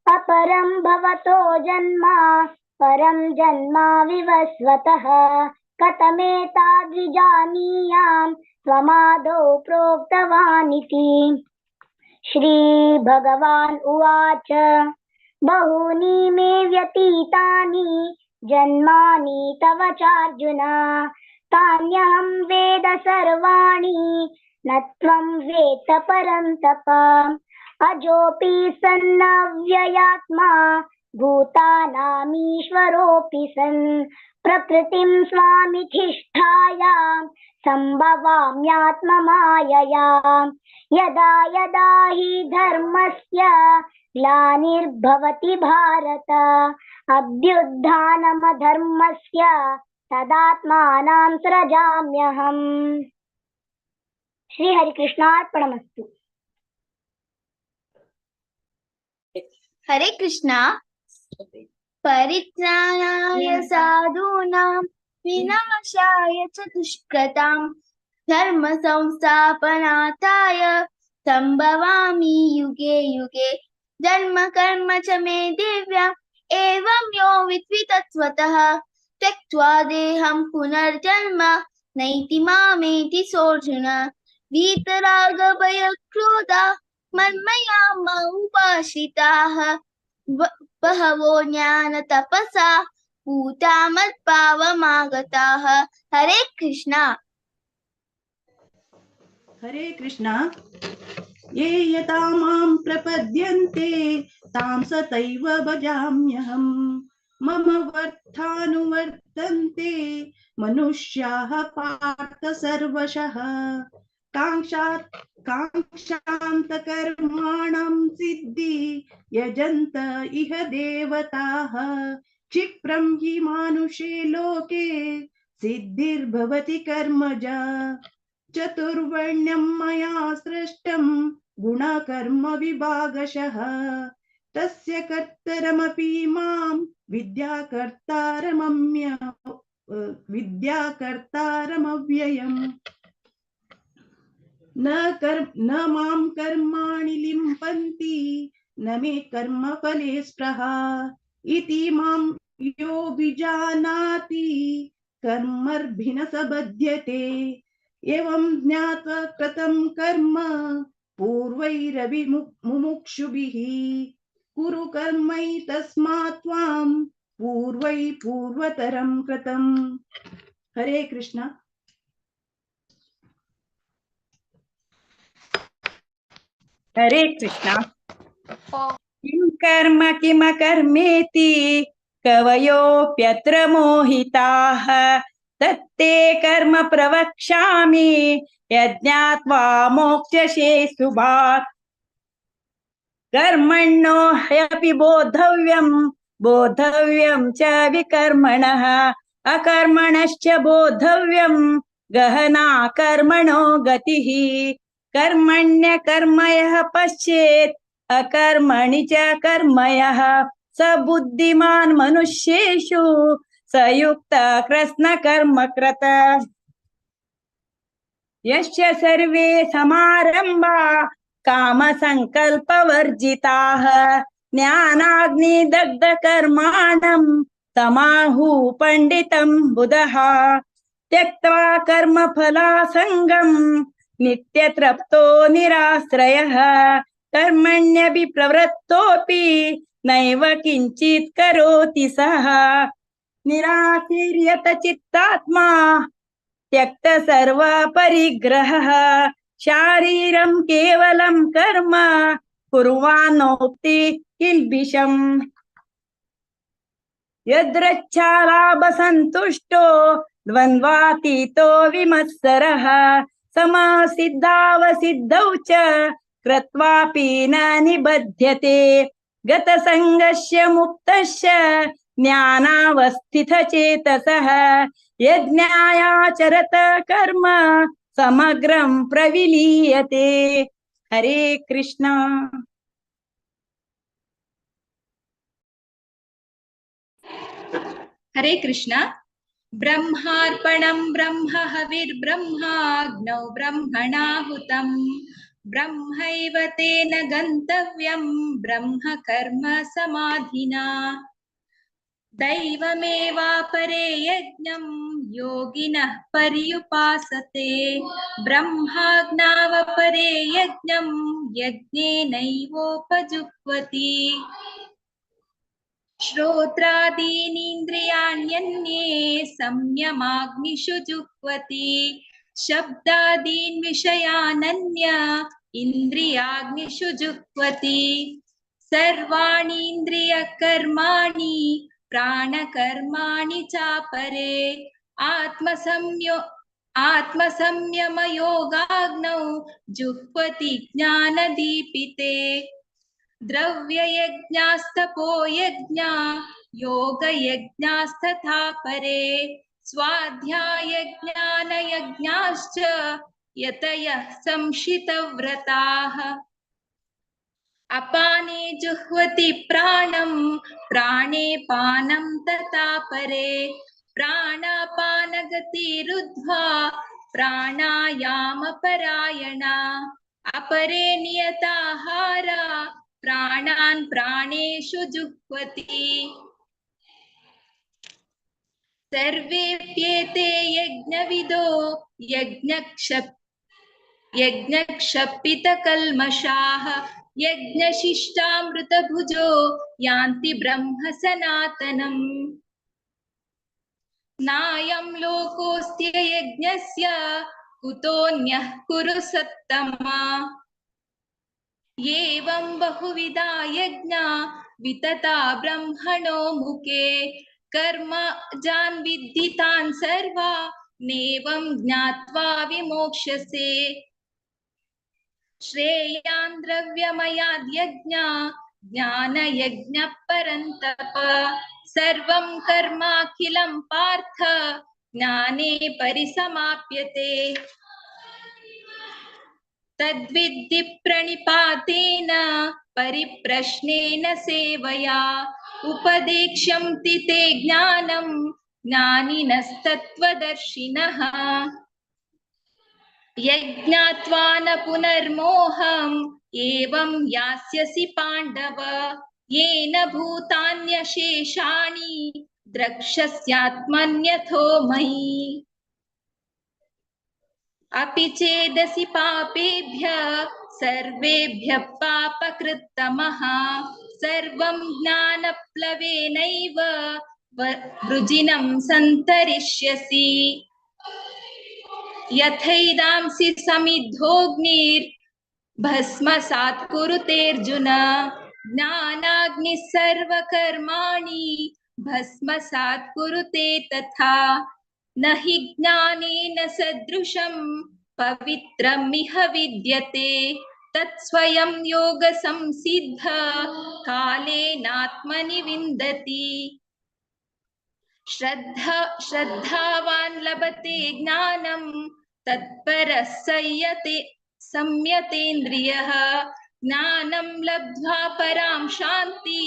अपरं भवतो जन्म परं जन्म विवस्वतः कथमेताद्विजानीयां त्वमादौ प्रोक्तवानिति. श्री भगवान् उवाच बहूनि मे व्यतीतानि जन्मानि तव चार्जुन तान्यहं वेद सर्वाणि न त्वं वेत्थ परन्तप. अजोऽपि सन्नव्ययात्मा भूतानामीश्वरोऽपि सन् प्रकृतिं स्वामिधिष्ठायां संभवाम्यात्ममायया. यदा यदा हि धर्मस्य ग्लानिर्भवति भारत अभ्युत्थानमधर्मस्य तदात्मानं सृजाम्यहम्. श्री हरिकृष्णार्पणमस्तु. हरे कृष्णा. परित्राणाय साधूनां विनाशाय च दुष्कृतां धर्म संस्थापनार्थाय संभवामि युगे युगे. जन्म कर्म च मे दिव्यम् एवं यो विद्धि तत्त्वतः त्यक्त्वा देहं पुनर्जन्म नैति मामेति सोऽर्जुन. वीतरागभयक्रोधा मन्मया उपाश्रिताः बहवो ज्ञानतपसा पूता मत्भावमागताः. हरे कृष्णा. हरे कृष्णा. ये यथा मां प्रपद्यन्ते तां सतैव भजाम्यहम्. मम वर्थानुवर्तन्ते मनुष्याः पार्थ सर्वशः. काङ्क्षान्तकर्माणां सिद्धि यजन्त इह देवताः. क्षिप्रं हि मानुषे लोके सिद्धिर्भवति कर्मजा. चतुर्वर्ण्यं मया सृष्टं गुणकर्म विभागशः. तस्य कर्तरमपि मां विद्याकर्तारमव्ययम्. न मां कर्माणि लिम्पन्ति न मे कर्मफले स्पृहा. इति मां यो विजानाति कर्मर्भिः स बध्यते. एवं ज्ञात्वा कृतं कर्म पूर्वैरपि मुमुक्षुभिः. कुरु कर्मैतस्मात् त्वां पूर्वै पूर्वतरं कृतम्. हरे कृष्ण. हरे कृष्ण. किं कर्म किमकर्मेति कवयोऽप्यत्र मोहिताः. तत्ते कर्म प्रवक्ष्यामि यज्ञात्वा मोक्ष्यसे शुभात्. कर्मण्यो ह्यपि बोद्धव्यं बोद्धव्यं च विकर्मणः. अकर्मणश्च बोद्धव्यं गहना कर्मणो गतिः। कर्मण्यकर्म यः पश्येत् अकर्मणि च कर्म यः स बुद्धिमान् मनुष्येषु स युक्तः कृत्स्नकर्मकृत्। यस्य सर्वे समारम्भा कामसङ्कल्पवर्जिताः ज्ञानाग्निदग्धकर्माणं तमाहु पण्डितं बुधः। त्यक्त्वा कर्मफलासङ्गं नित्यतृप्तो निराश्रयः कर्मण्यभिप्रवृत्तोऽपि नैव किञ्चित् करोति सः। निराशीर्यत चित्तात्मा त्यक्त सर्वपरिग्रहः शारीरं केवलं कर्म कुर्वाणोऽपि किल्बिषम्। यदृच्छालाभसन्तुष्टो द्वन्द्वातीतो विमत्सरः समासिद्धावसिद्धौ च कृत्वापि न निबध्यते। गतसङ्गस्य मुक्तस्य ज्ञानावस्थितचेतसः यज्ञायाचरत कर्म समग्रं प्रविलीयते। हरे कृष्णा। हरे कृष्णा। ब्रह्मार्पणं ब्रह्म हविर्ब्रह्माग्नौ ब्रह्मणाहुतं ब्रह्मैव तेन गन्तव्यं ब्रह्म कर्म समाधिना। दैवमेवापरे यज्ञं योगिनः पर्युपासते ब्रह्माग्नावपरे यज्ञं यज्ञेनैवोपजुह्वति। श्रोत्रादीनीन्द्रियाण्यन्ये संयमाग्निषु जुह्वति शब्दादीन् विषयानन्य इन्द्रियाग्निषु जुह्वति। सर्वाणीन्द्रियकर्माणि प्राणकर्माणि चापरे आत्मसंयमयोगाग्नौ जुह्वति ज्ञानदीपिते। द्रव्ययज्ञास्तपो यज्ञा योगयज्ञास्तथा परे स्वाध्यायज्ञानयज्ञाश्च यतयः संशितव्रताः। अपाने जुह्वति प्राणं प्राणे पानं तथा परे प्राणापानगतिरुद्ध्वा प्राणायामपरायणा। अपरे नियताहारा प्राणान् प्राणेषु जुह्वति। सर्वेप्येते यज्ञविदो यज्ञक्षपितकल्मषाः यज्ञशिष्टामृतभुजो यान्ति ब्रह्म सनातनम्। नायं लोकोऽस्त्य यज्ञस्य कुतोऽन्यः कुरु सत्तमा। एवं बहुविधा यज्ञा वितता ब्रह्मणो मुखे कर्म जान् विद्धि तान् सर्वा नेवं ज्ञात्वा विमोक्ष्यसे। श्रेयान् द्रव्यमयाद् यज्ञा ज्ञानयज्ञ परन्तप सर्वं कर्माखिलं पार्थ ज्ञाने परिसमाप्यते। तद्विद्धि प्रणिपातेन परिप्रश्नेन सेवया उपदेक्ष्यन्ति ते ज्ञानं ज्ञानिनस्तत्त्वदर्शिनः। यज्ञात्वा न पुनर्मोहम् एवं यास्यसि पाण्डव येन भूतान्यशेषाणि द्रक्ष्यस्यात्मन्यथो मयि। अपि चेदसि पापेभ्यः सर्वेभ्यः पापकृत्तमः सर्वं ज्ञानप्लवेनैव वृजिनं सन्तरिष्यसि। यथैदांसि समिद्धोऽग्निर्भस्मसात् कुरुतेऽर्जुन ज्ञानाग्निः सर्वकर्माणि भस्मसात् कुरुते तथा। न हि ज्ञानेन सदृशं पवित्रमिह विद्यते तत्स्वयं योगसंसिद्ध कालेनात्मनि विन्दति। श्रद्धावान् लभते ज्ञानं तत्परः संयते संयतेन्द्रियः ज्ञानं लब्ध्वा परां शान्ति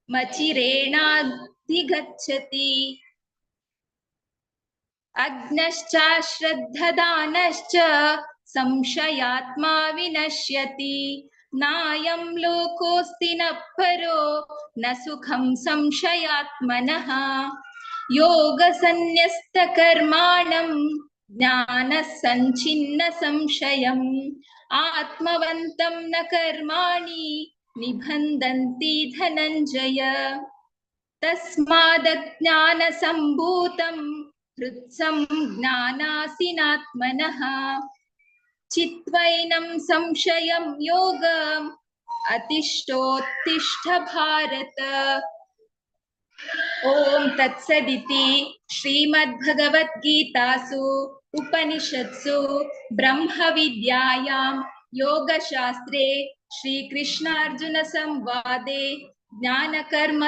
मचिरेणाधिगच्छति। अग्नश्चाश्रद्धदानश्च संशयात्मा विनश्यति। नायं लोकोऽस्ति न परो न सुखं संशयात्मनः। योगसन्न्यस्तकर्माणं ज्ञानसञ्छिन्न संशयम् आत्मवन्तं न कर्माणि निबन्धन्ति धनञ्जय। तस्मादज्ञानसम्भूतं हृत्सं ज्ञानासिनात्मनः चित्वैनं संशयं योगम् अतिष्ठोत्तिष्ठ भारत। ॐ तत्सदिति श्रीमद्भगवद्गीतासु उपनिषत्सु ब्रह्मविद्यायां योगशास्त्रे श्रीकृष्णार्जुन संवादे ज्ञानकर्म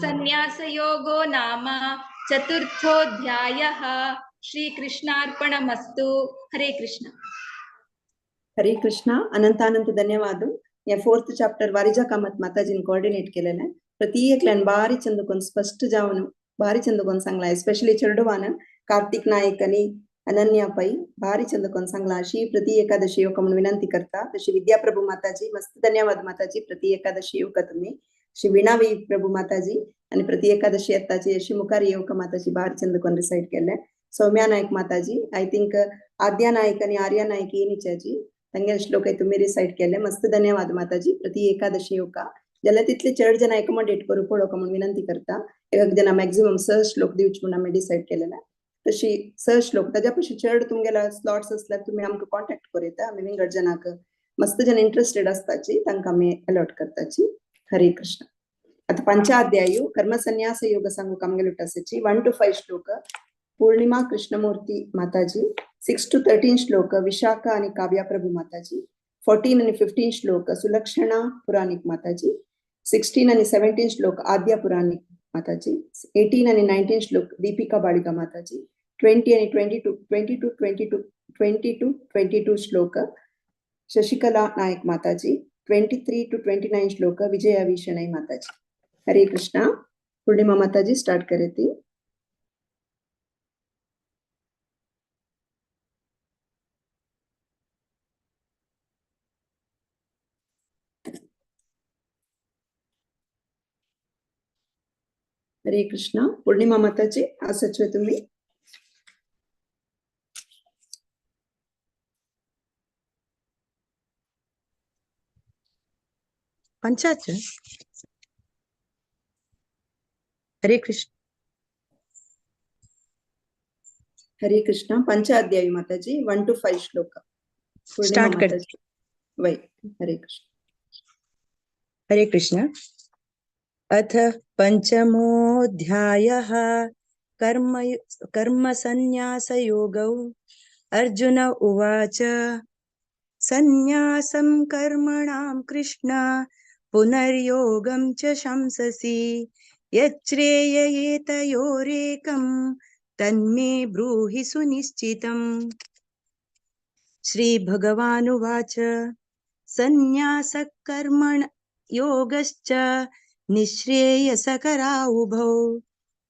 संन्यासयोगो नाम चतुर्थोऽध्यायः। श्रीकृष्णार्पणमस्तु। हरे कृष्ण। हरे कृष्ण। अनंतानंत धन्यवाद। या फोर्थ चॅप्टर वारिजा कामत माताजीन कोऑर्डिनेट केलेलं आहे। प्रत्येकल्यान बारी चंदकोन स्पष्ट जावन बारी चंदकोन सांगला, एस्पेशली चेडवान कार्तिक नायक आणि अनन्या पै भारी चंदकोन सांगला। अशी प्रति एकादशी येवका म्हणून विनंती करता। तशी विद्याप्रभू माताजी मस्त धन्यवाद माताजी, प्रति एकादशी येवका तुम्ही। श्री वीणावी प्रभू माताजी आणि प्रति एकादशी येताची अशी मुखार येवका माताजी भारी चंदकोन रिसाइट केले। सौम्या नायक माताजी, I think आद्या नायक आणि आर्या नायक येनीच्याजी तांगेले श्लोक तुम्ही रिसाइट केले। मस्त धन्यवाद माताजी। प्रति एकादशी येवका जाल्यार तितले चड जण एकोमोडेट करू पळोवका म्हणून विनंती करता। एक जण मॅक्झिमम 6 श्लोक दिवचे म्हणून आमी डिसायड केलेला। तशी 6 श्लोक ताज्या पशी चड तुमगेला स्लॉट्स असल्यार तुम्ही आमकां कॉन्टॅक्ट करूं येता। आमी विंगड जणांक मस्त जण इंट्रस्टेड आसताची तांकां आमी अलॉट करताची। हरे कृष्ण। आता पंचाध्यायु कर्मसन्यास योग सांगूक आमगेले आसाची 1 to 5 श्लोक पूर्णिमा कृष्णमूर्ती माताजी, 6 to 13 श्लोक विशाखा आणि काव्या प्रभू माताजी, 14 आणि 15 श्लोक सुलक्षणा पुराणिक माताजी, 16 आणि 17 श्लोक आद्या पुराणिक माताजी, 18 आणि 19 श्लोक दीपिका बाळिका माताजी, 20 आणि 22 श्लोक शशिकला नायक माताजी, 23 to 29 श्लोक विजया शणै माताजी। हरे कृष्णा। पूर्णिमा माताजी स्टार्ट करेती। हरे कृष्णा। पूर्णिमा माताजी आसाच तुम्ही? पंचाच। हरे कृष्ण। हरे कृष्ण। पंचाध्यायी माताजी 1 to 5 श्लोक स्टार्ट करते। वै हरे कृष्ण। हरे कृष्ण। अथ पंचमोऽध्यायः कर्मसन्न्यासयोगौ। अर्जुन उवाच, सन्न्यासं कर्मणां कृष्ण पुनर्योगं च शंससि, यच्छ्रेय एतयोरेकं तन्मे ब्रूहि सुनिश्चितम्। श्रीभगवानुवाच, सन्न्यासः कर्मण योगश्च निःश्रेयसकरावुभौ,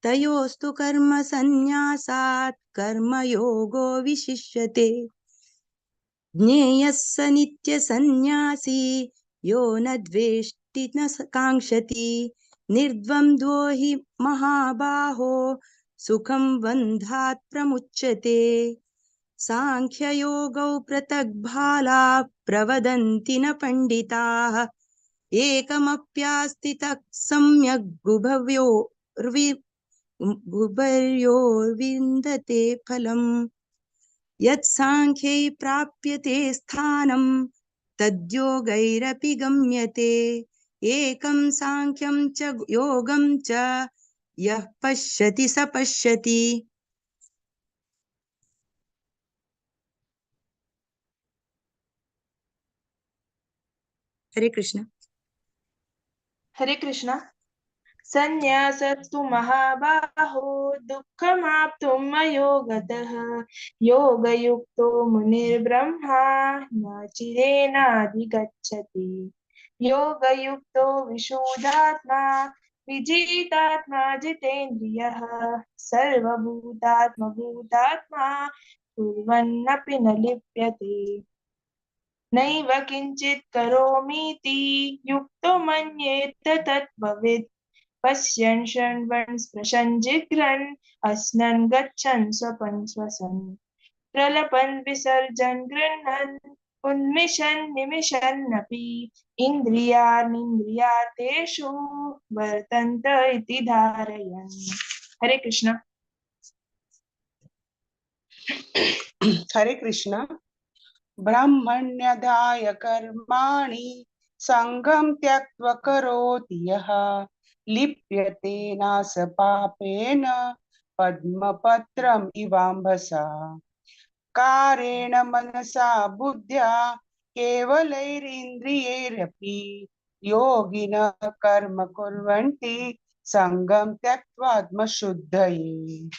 तयोस्तु कर्म सन्न्यासात् कर्मयोगो विशिष्यते। ज्ञेयः स नित्यसन्न्यासी यो न द्वेष्टि न काङ्क्षति, निर्द्वन्द्वो हि महाबाहो सुखं बन्धात् प्रमुच्यते। सांख्ययोगौ पृथग्भाला प्रवदन्ति न पण्डिताः, एकमप्यास्थितः सम्यग् गुभयोर्विन्दते फलम्। यत्साङ्ख्यै प्राप्यते स्थानं तद्योगैरपि गम्यते, एकं सांख्यं च योगं च यः पश्यति स पश्यति। हरे कृष्ण। हरे कृष्णा। संन्यासस्तु महाबाहो दुःखमाप्तुम् अयोगतः योगयुक्तो मुनिर्ब्रह्मा न चिरेणाधिगच्छति। योगयुक्तो विशुद्धात्मा विजितात्मा जितेन्द्रियः सर्वभूतात्मभूतात्मा कुर्वन्नपि न लिप्यते। नैव किञ्चित् करोमीति युक्तो मन्येत तत्त्ववित् पश्यन् शृण्वन् स्पृशन् जिघ्रन् अस्नन् गच्छन् स्वपन् श्वसन् प्रलपन् विसर्जन् गृह्णन् उन्मिषन् निमिषन्नपि इन्द्रियानिन्द्रियार्थेषु वर्तन्त इति धारयन्। हरे कृष्ण। हरे कृष्ण। ब्राह्मण्यदाय कर्माणि संगं त्यक्त्वा करोति यः लिप्यते नास पापेन पद्मपत्रम् इवाम्भसा। कारेण मनसा बुद्ध्या केवलैरिन्द्रियैरपि योगिनः कर्म कुर्वन्ति संगं त्यक्त्वात्मशुद्धये।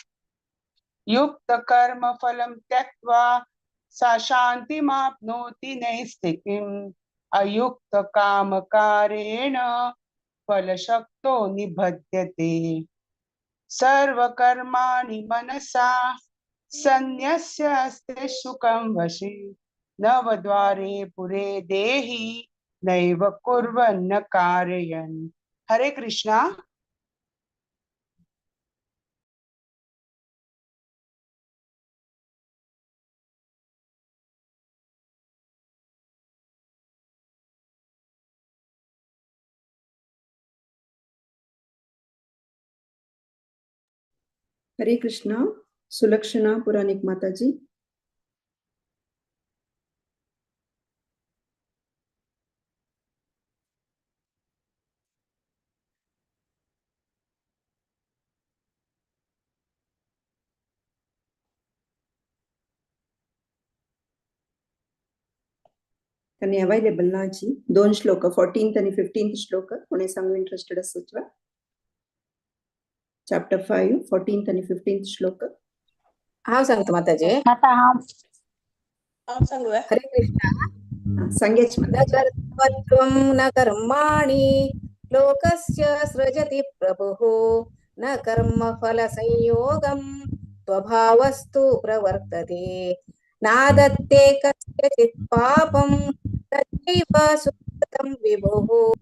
युक्त कर्म फलं त्यक्त्वा सा शान्तिमाप्नोति नैष्ठिकीम् अयुक्त कामकारेण फलशक्तो निबध्यते। सर्वकर्माणि मनसा सन्न्यस्य अस्ते सुखं वशे नवद्वारे पुरे देहि नैव कुर्वन्न कारयन्। हरे कृष्णा। हरे कृष्णा। सुलक्षणा पुराणिक माताजी। त्यांनी अवेलेबल नाची दोन श्लोक 14th आणि 15th श्लोक कोणी सांगू इंटरेस्टेड असत चॅप्टर 5 14th आणि 15th श्लोक। हांव सांगता माताजी। हांव सांगूया। हरे कृष्णा। सांगेच। न कर्तृत्वं न कर्माणि लोकस्य सृजति प्रभुः न कर्मफलसंयोगं स्वभावस्तु प्रवर्तते। नादत्ते कस्यचित् पापं तथैव सुकृतं विभुः।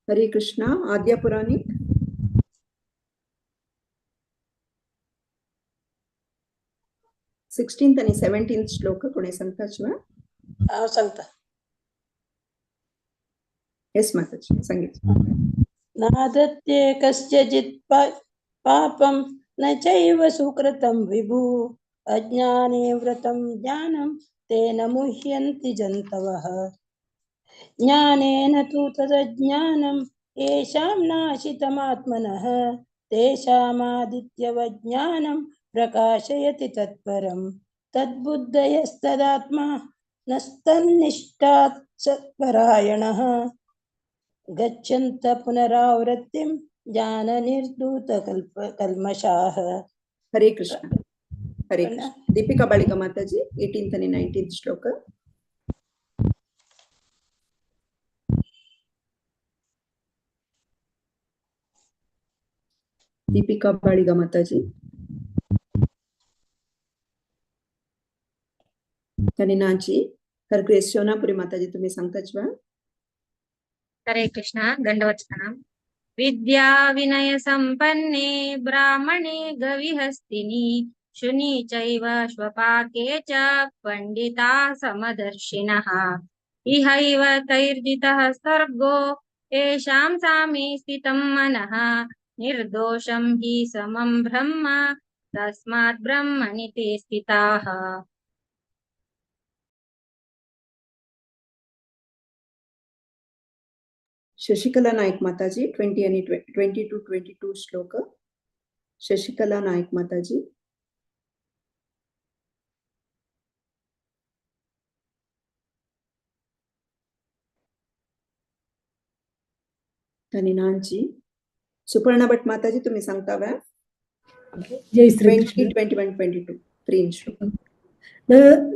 हरे कृष्णा। आद्या पुराणिक। 16th आणि 17th श्लोक कोणी सांगताच ना? हांव सांगता। येस माताजी सांगितलं। नादत्ते कस्यचित् पापं न चैव सुकृतं विभु अज्ञाने व्रतं ज्ञानं तेन मुह्यन्ति जन्तवः। ज्ञानेन तु तदज्ञानं येषां नाशितमात्मनः तेषामादित्यवज्ञानं प्रकाशयति तत्परं। तद्बुद्धयस्तदात्मा नस्तन्निष्ठात् सत्परायणः गच्छन्त पुनरावृत्तिं ज्ञाननिर्धूतकल्मषाः। हरे कृष्ण। हरे कृष्ण। दीपिका बालिका माताजी 18th आणि 19th श्लोक। दीपिका बाळिगा माताजी आणि नाची हर ग्रेस सोनापुरी माताजी तुम्ही सांगताच बा। हरे कृष्णा। दंडवत प्रणाम। विद्या विनय संपन्ने ब्राह्मणे गविहस्तिनि शुनि चैव श्वपाके च पंडिता समदर्शिनः। इहैव तैर्जितः सर्गो येषां सामे स्थितं मनः निर्दोषं हि समं ब्रह्म तस्मात् ब्रह्मणि ते स्थिताः। शशिकला नायक माताजी, 20 आणि 20 to 22 श्लोक. शशिकला नायक माताजी. आणि नानची सुपर्णा भट माताजी, तुम्ही सांगता व्या? जय श्री 20, 21, 22, तीन श्लोक. न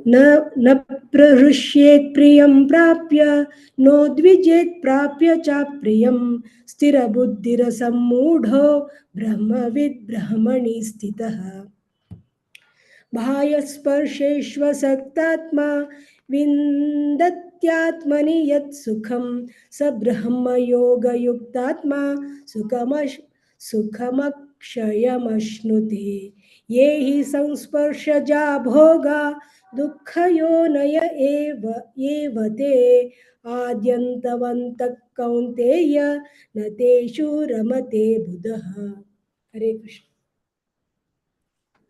न न प्रहृष्येत् प्रियं प्राप्य नोद्विजेत् प्राप्य चाप्रियं स्थिरबुद्धिरसम्मूढो ब्रह्मविद् ब्रह्मणि स्थितः. बाह्यस्पर्शेष्वसक्तात्मा विन्दत्यात्मनि यत् सुखं स ब्रह्मयोगयुक्तात्मा सुखमक्षयमश्नुते. ये हि संस्पर्शजा भोगा दुःखयोनय एव एव ते आद्यन्तवन्तः कौन्तेय न तेषु रमते बुधः. हरे कृष्ण.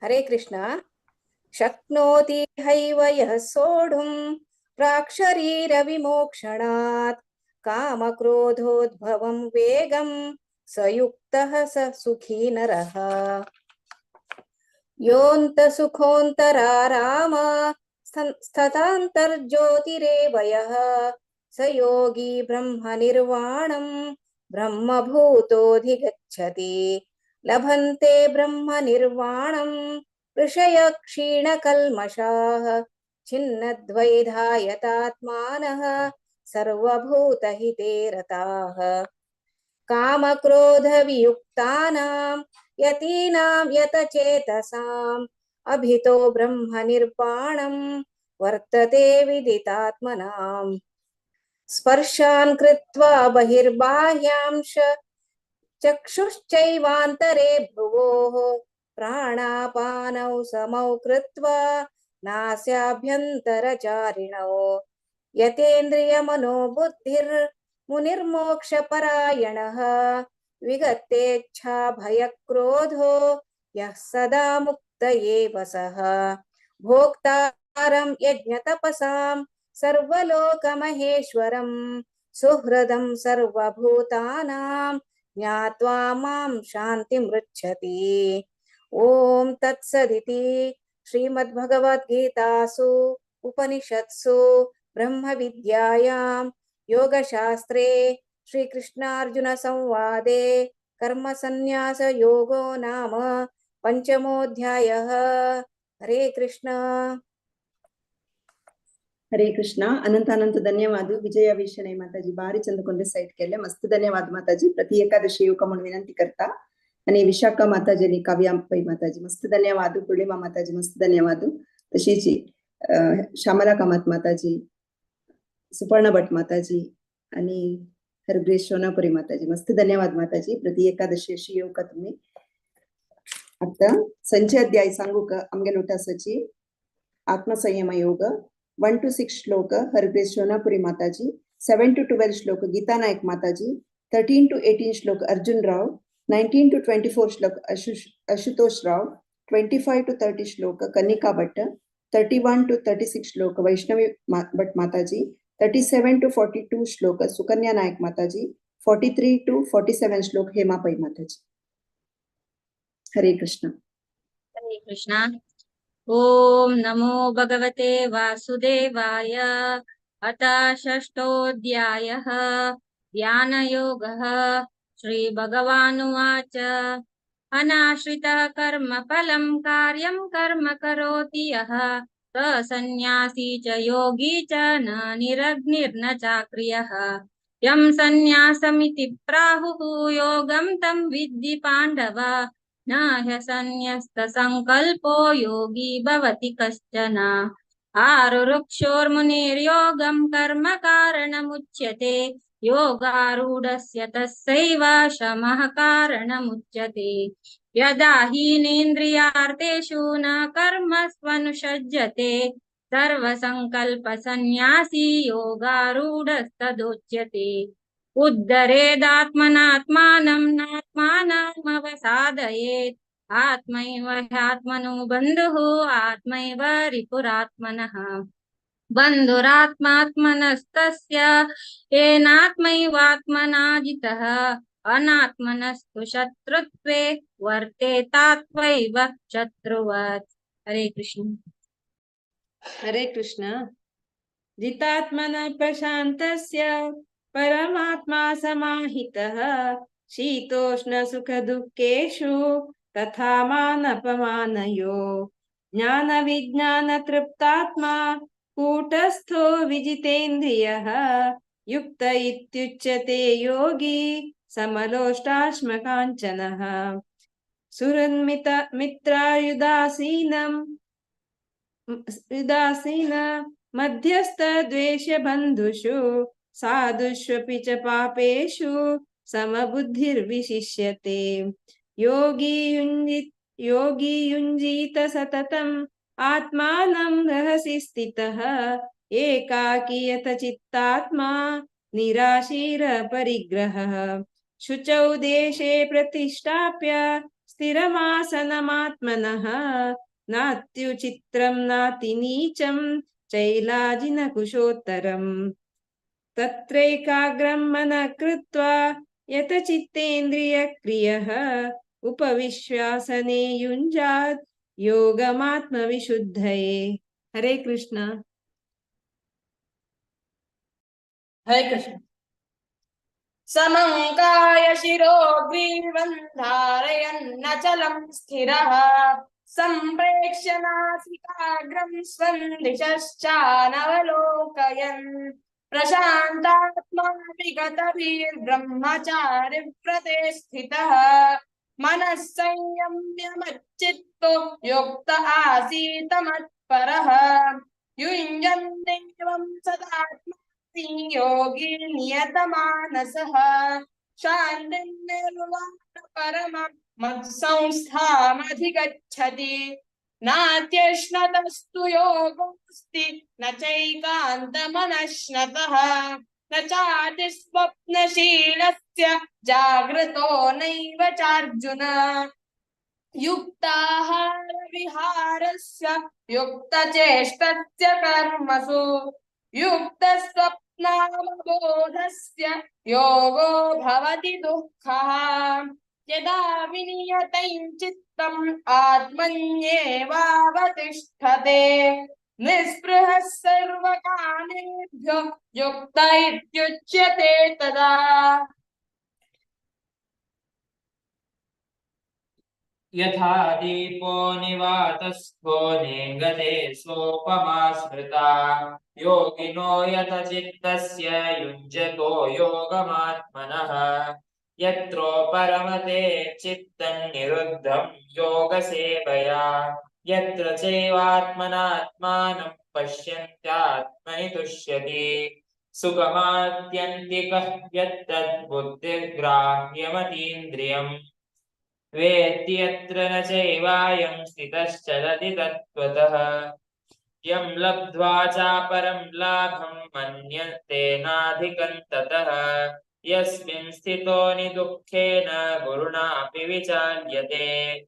हरे कृष्ण. शक्नोति हैव यः सोढुं प्राक्शरीरविमोक्षणात् कामक्रोधोद्भवं वेगं स युक्तः स सुखी नरः. योऽन्तसुखोऽन्तराराम स्थितान्तर्ज्योतिरेव यः स योगी ब्रह्मनिर्वाणं ब्रह्मभूतोऽधिगच्छति. लभन्ते ब्रह्मनिर्वाणं ऋषयः क्षीणकल्मषाः छिन्नद्वैधायतात्मानः सर्वभूतहिते रताः. कामक्रोधवियुक्तानां यतीनां यतचेतसाम् अभितो ब्रह्मनिर्वाणं वर्तते विदितात्मनाम्. स्पर्शान् कृत्वा बहिर्बाह्यांश चक्षुश्चैवान्तरे भ्रुवोः प्राणापानौ समौ कृत्वा नास्याभ्यन्तरचारिणौ. यतेन्द्रियमनोबुद्धिर्मुनिर्मोक्षपरायणः विगतेच्छा भयक्रोधो यः सदा मुक्त एव सः. भोक्तारं यज्ञतपसां सर्वलोकमहेश्वरं सुहृदं सर्वभूतानां ज्ञात्वा मां शान्तिमृच्छति. ॐ तत्सदिति श्रीमद्भगवद्गीतासु उपनिषत्सु ब्रह्मविद्यायां योगशास्त्रे श्रीकृष्णार्जुनसंवादे कर्मसन्न्यासयोगो नाम पंचमोऽध्यायः. हरे कृष्ण. हरे कृष्ण. अनंत अनंत धन्यवाद विजया विशणे माताजी. भारी चंद साईट केले. मस्त धन्यवाद माताजी. प्रति एकादशी येवका म्हणून विनंती करता. आणि विशाखा माताजी आणि काव्या पै माताजी, मस्त धन्यवाद. पूर्णिमा माताजी, मस्त धन्यवाद. तशीच श्यामला कामत माताजी, सुपर्णा भट माताजी आणि हरग्रेश सोनापुरी माताजी, मस्त धन्यवाद माताजी. प्रति एकादशी अशी येऊ का तुम्ही. आता संचय अध्याय सांगू का आमगे लोटासाची आत्मसंयम योग, 1 टू 6 श्लोक हरग्रेश सोनापुरी माताजी, 7 टू 12 श्लोक गीता नायक माताजी, 13 टू 18 श्लोक अर्जुन राव, 19 टू 24 श्लोक आशुतोष राव, 25 टू 30 श्लोक कनिका भट्ट, 31 टू 36 श्लोक वैष्णवी भट्ट माताजी, 37 टू 42 श्लोक सुकन्या नायक माताजी, 43 टू 47 श्लोक हेमा पै माताजी. हरे कृष्ण. हरे कृष्णा. ॐ नमो भगवते वासुदेवाय. अथ षष्ठोऽध्यायः, ध्यानयोगः. श्रीभगवानुवाच. अनाश्रितः कर्मफलं कार्यं कर्म करोति यः स सन्न्यासी च योगी च न निरग्निर्न चाक्रियः. यं सन्न्यासमिति प्राहुः योगं तं विद्धि पाण्डव न ह्यसन्न्यस्तसङ्कल्पो योगी भवति कश्चन. आरुरुक्षोर्मुनिर्योगं कर्म कारणमुच्यते योगारूढस्य तस्यैव शमः कारणमुच्यते. यदा हीनेन्द्रियार्थेषु न कर्मस्वनुषज्जते सर्वसङ्कल्पसन्न्यासी योगारूढस्तदोच्यते. उद्धरेदात्मनात्मानं नात्मानमवसादयेत् आत्मैव ह्यात्मनो बन्धुः आत्मैव रिपुरात्मनः. बन्धुरात्मात्मनस्तस्य येनात्मैवात्मना जितः अनात्मनस्तु शत्रुत्वे वर्तेतात्मैव शत्रुवत्। हरे कृष्ण। हरे कृष्ण। जितात्मनः प्रशान्तस्य परमात्मा समाहितः शीतोष्णसुखदुःखेषु तथा मानपमानयो ज्ञानविज्ञानतृप्तात्मा कूटस्थो विजितेन्द्रियः युक्त इत्युच्यते योगी समलोष्टाश्मकाञ्चनः। सुहृन्मित मित्रायुदासीनं युदासीन मध्यस्थद्वेषबन्धुषु साधुष्वपि च पापेषु समबुद्धिर्विशिष्यते। योगी युञ्जीत सततम् आत्मानं रहसि स्थितः एकाकी यत चित्तात्मा निराशीर परिग्रहः। शुचौ देशे प्रतिष्ठाप्य स्थिरमासनमात्मनः नात्युचित्रं नातिनीचं चैलाजिनकुशोत्तरम्। तत्रैकाग्रं मनः कृत्वा यत चित्तेन्द्रियक्रियः उपविश्वासने युञ्जात् योगमात्मविशुद्धये। हरे कृष्ण। हरे कृष्ण। समं काय शिरो ग्रीवं धारयन्नचलं स्थिरः सम्प्रेक्ष्य नासिकाग्रं स्वं दिशश्चानवलोकयन् प्रशान्तात्मा विगतभिर्ब्रह्मचारि व्रते स्थितः मनः संयम्य मच्चित्तो युक्त आसीत मत्परः। युञ्जन्नेवं सदात्मा योगी नियतमानसः शान्तिं निर्वाण परमं मत्संस्थामधिगच्छति। नात्यश्नतस्तु योगोऽस्ति न चैकान्तमनश्नतः न चातिस्वप्नशीलस्य जाग्रतो नैव चार्जुन। युक्ताहारविहारस्य युक्तचेष्टस्य कर्मसु युक्तस्वप्नावबोधस्य योगो भवति दुःखः। यदा विनियतं चित्तम् आत्मन्येवावतिष्ठते निःस्पृहः सर्वकामेभ्यो युक्त इत्युच्यते तदा। यथा दीपो निवातस्थो नेङ्गते सोपमा स्मृता योगिनो यत चित्तस्य युञ्जतो योगमात्मनः। यत्रो परमते चित्तं निरुद्धं योगसेवया यत्र चैवात्मनात्मानं पश्यन्त्यात्मनि तुष्यति। सुखमात्यन्तिकः यत्तद्बुद्धिर्ग्राह्यमतीन्द्रियम् वेत्ति यत्र न चैवायं स्थितश्चलति तत्त्वतः। यं लब्ध्वा चापरं लाभं मन्यते नाधिकं ततः यस्मिन् स्थितो निदुःखेन गुरुणापि विचाल्यते।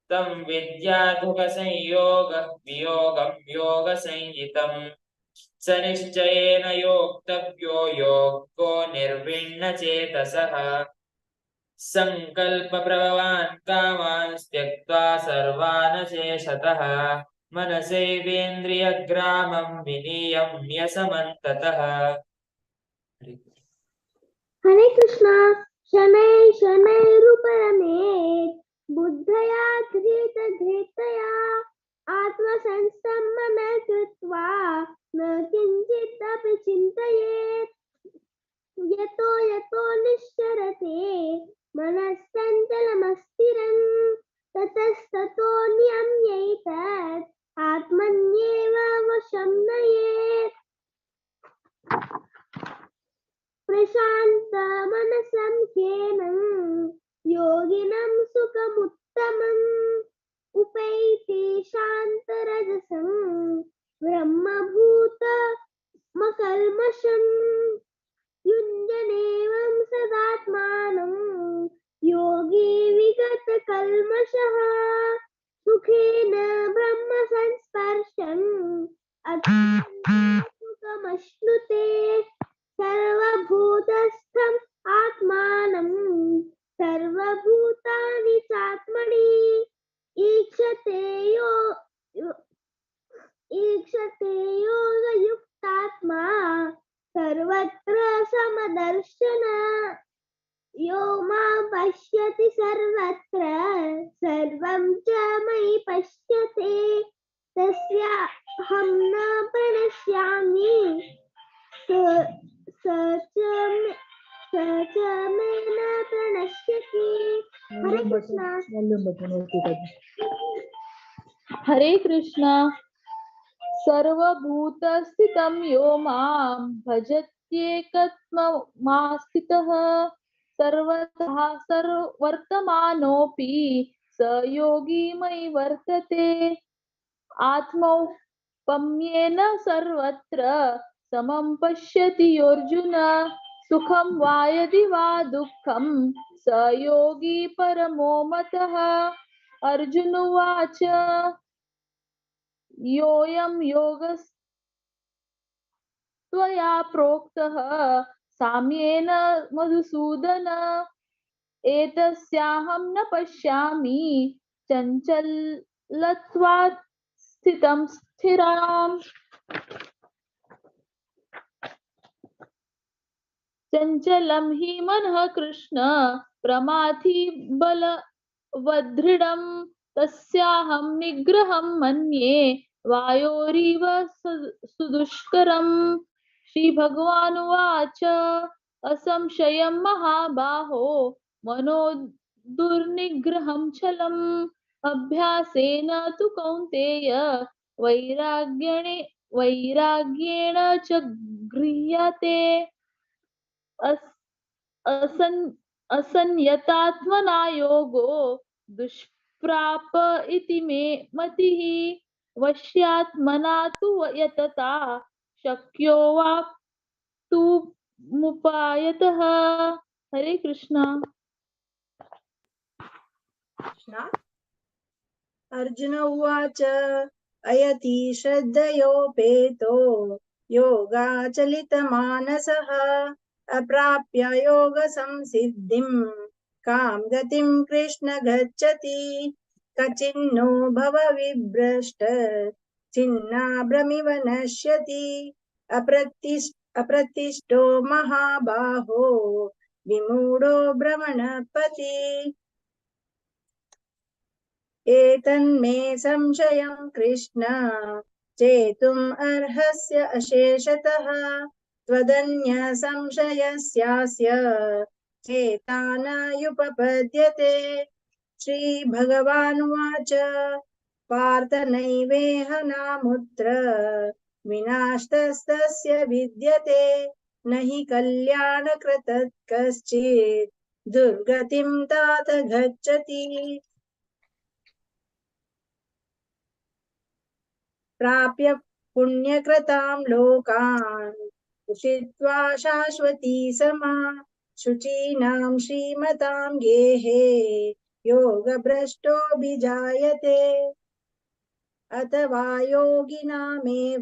तं विद्याधुकसंयोगः वियोगं योगसंहितं स निश्चयेन योक्तव्यो योगो निर्विण्णचेतसः। संकल्पप्रभवान् कामान् त्यक्त्वा सर्वान् शेषतः मनसैवेन्द्रियग्रामं विनियम्य समन्ततः। हरे कृष्णा। शनै शनैरुपरमेत् बुद्धया धृत धृतया आत्मसंस्थं मनः कृत्वा न किञ्चित् अपि चिन्तयेत्। यतो यतो निश्चरते मनश्चञ्चलमस्थिरं ततस्ततो नियम्यैतत् आत्मन्येव वशं नयेत्। प्रशान्तमनसं ह्येनं योगिनं सुखमुत्तमम् उपैति शान्तरजसं ब्रह्मभूतमकल्मषम्। युञ्जनेवं सदात्मानं योगी विगतकल्मषः सुखेन ब्रह्मसंस्पर्शम् अत्यन्तं अमृतमश्नुते। सर्वभूतस्थम् आत्मानं सर्वभूतानि चात्मनि ईक्षते योगयुक्तात्मा सर्वत्र समदर्शन। यो मां पश्यति सर्वत्र सर्वं च मयि पश्यते तस्याहं न प्रणश्यामि स च मे न प्रणश्यति। हरे कृष्णा। हरे कृष्णा। सर्वभूतस्थितं यो मां भजत्येकत्वमास्थितः सर्वतः वर्तमानोऽपि स योगी मयि वर्तते। आत्मौपम्येन सर्वत्र समं पश्यति योऽर्जुन सुखं वा यदि वा दुःखं स योगी परमो मतः। अर्जुन उवाच योऽयं योगस्त्वया प्रोक्तः साम्येन मधुसूदन एतस्याहं न पश्यामि चञ्चलत्वात् स्थितं स्थिराम्। चञ्चलं हि मनः कृष्ण प्रमाथि बलवदृढं तस्याहं निग्रहं मन्ये वायोरिव सुदुष्करम्। श्री भगवानुवाच असंशयं महाबाहो मनो दुर्निग्रहं छलम् अभ्यासेन तु कौन्तेय वैराग्येण च गृह्यते। असंयतात्मना योगो दुष्प्राप इति मे मतिः। वश्यात्मना तु यतता शक्यो वाप्तुमुपायतः। हरे कृष्णा। अर्जुन उवाच अयति श्रद्धयोपेतो योगाचलितमानसः अप्राप्य योगसंसिद्धिं कां गतिं कृष्ण गच्छति। कचिन्नो भव विभ्रष्ट छिन्नाभ्रमिव नश्यति। अप्रतिष्ठो महाबाहो विमूढो भ्रमणपति। एतन्मे संशयं कृष्ण चेतुम् अर्हस्य अशेषतः त्वदन्य संशयस्यास्य चेतानायुपपद्यते। श्री भगवानुवाच पार्थ नैवेह नामुत्र विनाशस्तस्य विद्यते न हि कल्याणकृतः कश्चित् दुर्गतिं तात गच्छति। प्राप्य पुण्यकृतां लोकान् उषित्वा शाश्वती समा शुचीनां श्रीमतां गेहे योगभ्रष्टोऽभिजायते। अथवा योगिनामेव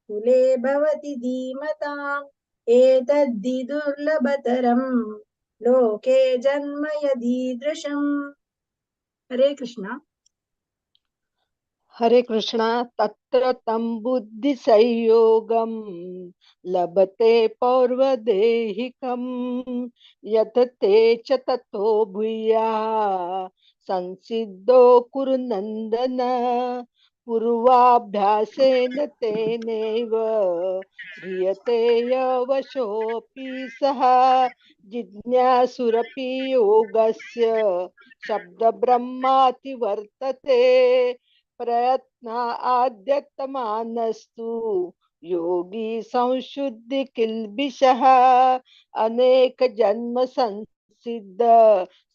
कुले भवति धीमताम् एतद्धि दुर्लभतरं लोके जन्म यदीदृशम्। हरे कृष्णा। हरे कृष्णा। तत्र तं बुद्धिसंयोगं लभते पौर्वदेहिकं यतते च ततो भूयाः संसिद्धो कुरु नंदन। पूर्वाभ्यासेन तेनैव ह्रियते यवशोऽपि सः जिज्ञासुरपि योगस्य शब्दब्रह्माति वर्तते। प्रयत्न आद्यतमानस्तु योगी संशुद्धि किल्बिषः अनेक जन्म संसिद्ध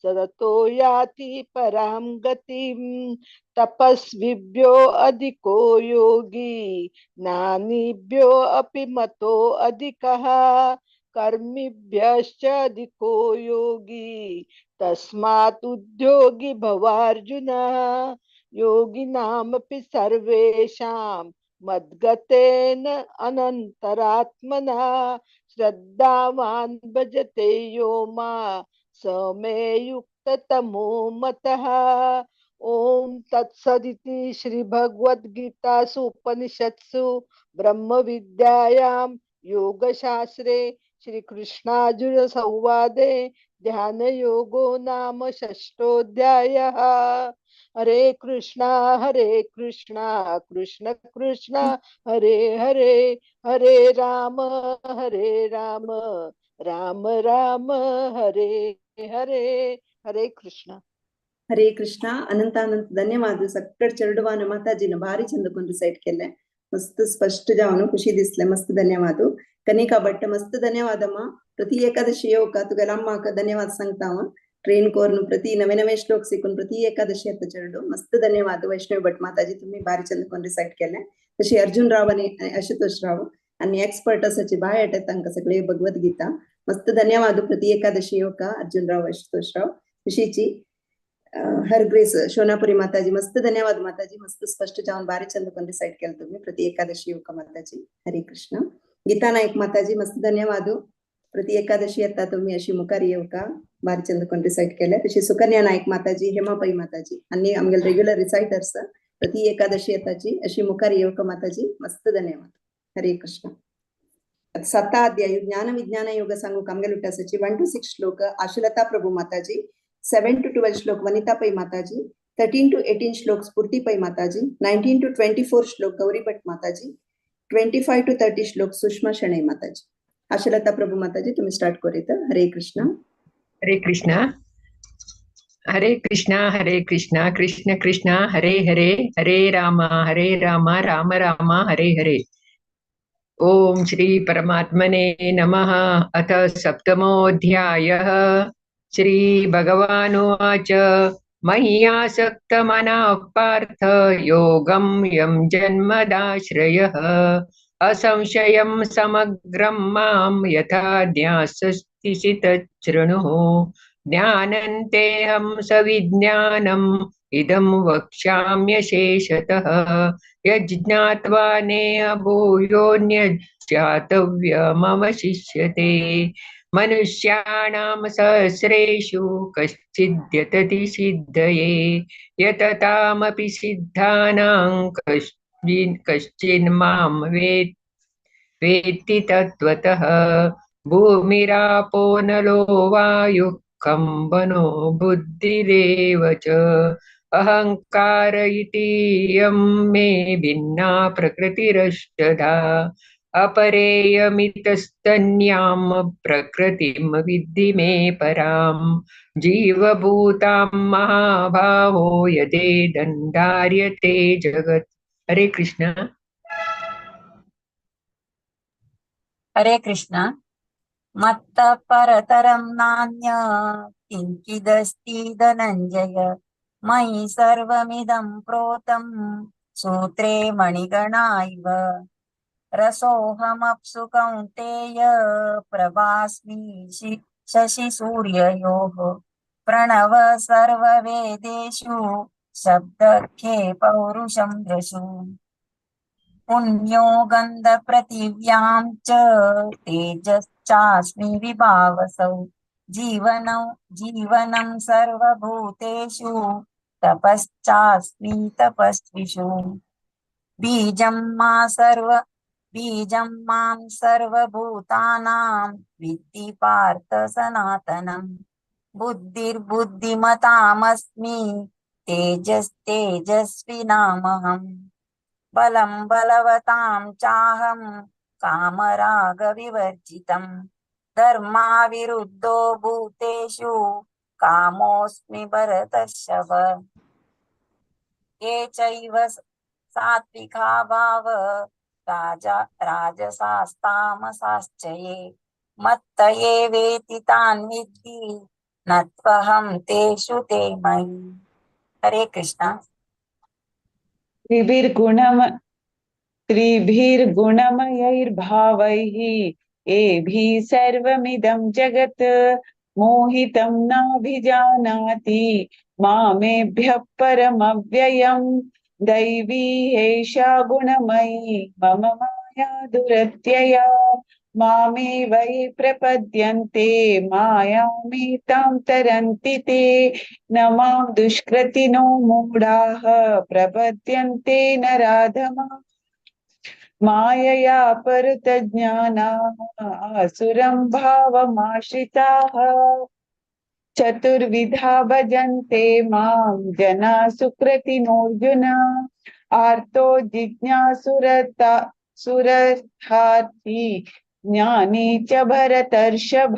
सततो याति परां गतिं। तपस्विभ्यो अधिको योगी ज्ञानिभ्यो अपि मतो अधिकः कर्मिभ्यश्च अधिको योगी तस्मात् उद्योगी भवार्जुन। योगिनामपि सर्वेषां मद्गतेन अनन्तरात्मना श्रद्धावान् भजते यो मा स मे युक्ततमो मतः। ओम तत्सदिति श्री भगवद्गीतासु उपनिषत्सु ब्रह्म विद्यायां योगशास्त्रे श्री कृष्णार्जुन संवादे ध्यान योगो नाम षष्ठोऽध्यायः। हरे कृष्णा कृष्ण कृष्ण हरे हरे, हरे राम राम राम हरे हरे। हरे कृष्ण। हरे कृष्ण। अनंत अनंत धन्यवाद सक्कड चेरडुवान माताजीन भारी चंद कोन रिसाइट केले, मस्त स्पष्ट जावन खुशी दिसले, मस्त धन्यवाद। कनिका भट्ट मस्त धन्यवादम्मा। प्रति एकादशी येवका तुगेल्या अम्माक धन्यवाद सांगता हांव। ट्रेन कोरून प्रति नवे नवे श्लोक शिकून प्रति एकादशी येता चेरडू, मस्त धन्यवाद। वैष्णवी भट माताजी तुम्ही भारी चंद कोन रिसाइट केले। तशी अर्जुन राव आनी आशुतोष राव आनी एक्सपर्ट आसाची बाय येतात तांकां सगळे भगवद्गीता, मस्त धन्यवाद। प्रति एकादशी येवका अर्जुन राव आशुतोष राव। तशीची हर ग्रेस शोनापुरी माताजी मस्त धन्यवाद माताजी, मस्त स्पष्ट जावन भारी चंद कोन रिसाइट केले तुम्ही प्रति एकादशी येवका माताजी। हरे कृष्ण। गीता नायक माताजी मस्त धन्यवाद, प्रति एकादशी येता तुम्ही अशी मुखार येवका भारी चंद कोन रिसाइट केले। तशी सुकन्या नायक माताजी, हेमा पै माताजी आनी आमगेले रेग्युलर रिसाइटर्स प्रति एकादशी येताची अशी मुखार येवका माताजी, मस्त धन्यवाद। हरे कृष्ण। साता अध्याय ज्ञान विज्ञान योग सांगूक आमगेले उठासाची 1 to 6 श्लोक आशुलता प्रभू माताजी, 7 to 12 श्लोक वनिता पै माताजी, 13 to 18 श्लोक स्फूर्ती पै माताजी, 19 to 24 श्लोक गौरी भट माताजी, 25 to 30 श्लोक सुषमा शणै माताजी। आशलता प्रभु माताजी तुम्ही स्टार्ट करीत। हरे कृष्ण। हरे कृष्ण हरे कृष्ण हरे कृष्ण कृष्ण कृष्ण हरे हरे, हरे राम राम राम हरे हरे। ओम श्री परमात्मने नमः। अथ सप्तमोऽध्यायः। श्री भगवानुवाच मय्यासक्तमनाः पार्थ योगं यं जन्मदाश्रयः असंशयं समग्रं मां यथा ज्ञास्यसि तच्छृणुः। ज्ञानं तेऽहं सविज्ञानम् इदं वक्ष्याम्यशेषतः यज्ज्ञात्वा नेह भूयोऽन्यज्ञातव्यमवशिष्यते। मनुष्याणां सहस्रेषु कश्चिद्यतति सिद्धये यततामपि सिद्धानां कश्चिन्मां वेत्ति तत्त्वतः। भूमिरापो नलो वायुः खं मनो बुद्धिरेव च अहंकार इति यं मे भिन्ना प्रकृतिरष्टधा। अपरेयमितस्तन्यां प्रकृतिं विद्धि मे परां जीवभूतां महाभावो यदेदं धार्यते जगत्। हरे कृष्ण। हरे कृष्ण। मत्तः परतरं नान्य किञ्चिदस्ति धनञ्जय मयि सर्वमिदं प्रोतं सूत्रे मणिगणा इव। रसोऽहमप्सु कौन्तेय प्रभास्मि शशिसूर्ययोः। प्रणव सर्ववेदेषु शब्दखे पौरुषं दृशु। पुण्यो गन्धपृथिव्यां च तेजश्चास्मि विभावसौ। जीवनं सर्वभूतेषु तपश्चास्मि तपस्विषु। बीजं मां सर्वभूतानां विद्धि पार्थ सनातनम्। बुद्धिर्बुद्धिमतामस्मि तेजस्तेजस्विनामहम्। बलं बलवतां चाहं कामरागविवर्जितं। धर्माविरुद्धो भूतेषु कामोऽस्मि भरतर्षभ। ये चैव सात्विका भाव राजसास्तामसाश्च ये मत्त एवेति तान् विद्धि न त्वहं तेषु ते मयि। हरे कृष्ण। त्रिभिर्गुणमयैर्भावैः एभिः सर्वमिदं जगत् मोहितं नाभिजानाति मामेभ्यः परमव्ययम्। दैवी एषा गुणमयी मम माया दुरत्यया मामेव ये प्रपद्यन्ते मायामेतां तरन्ति ते न मां दुष्कृतिनो मूढाः प्रपद्यन्ते नराधमा मायया परतज्ञानाः आसुरं भावमाश्रिताः चतुर्विधा भजन्ते मां जना सुकृतिनोऽर्जुन आर्तो जिज्ञासुरता सुरर्थार्थी ज्ञानी च भरतर्षभ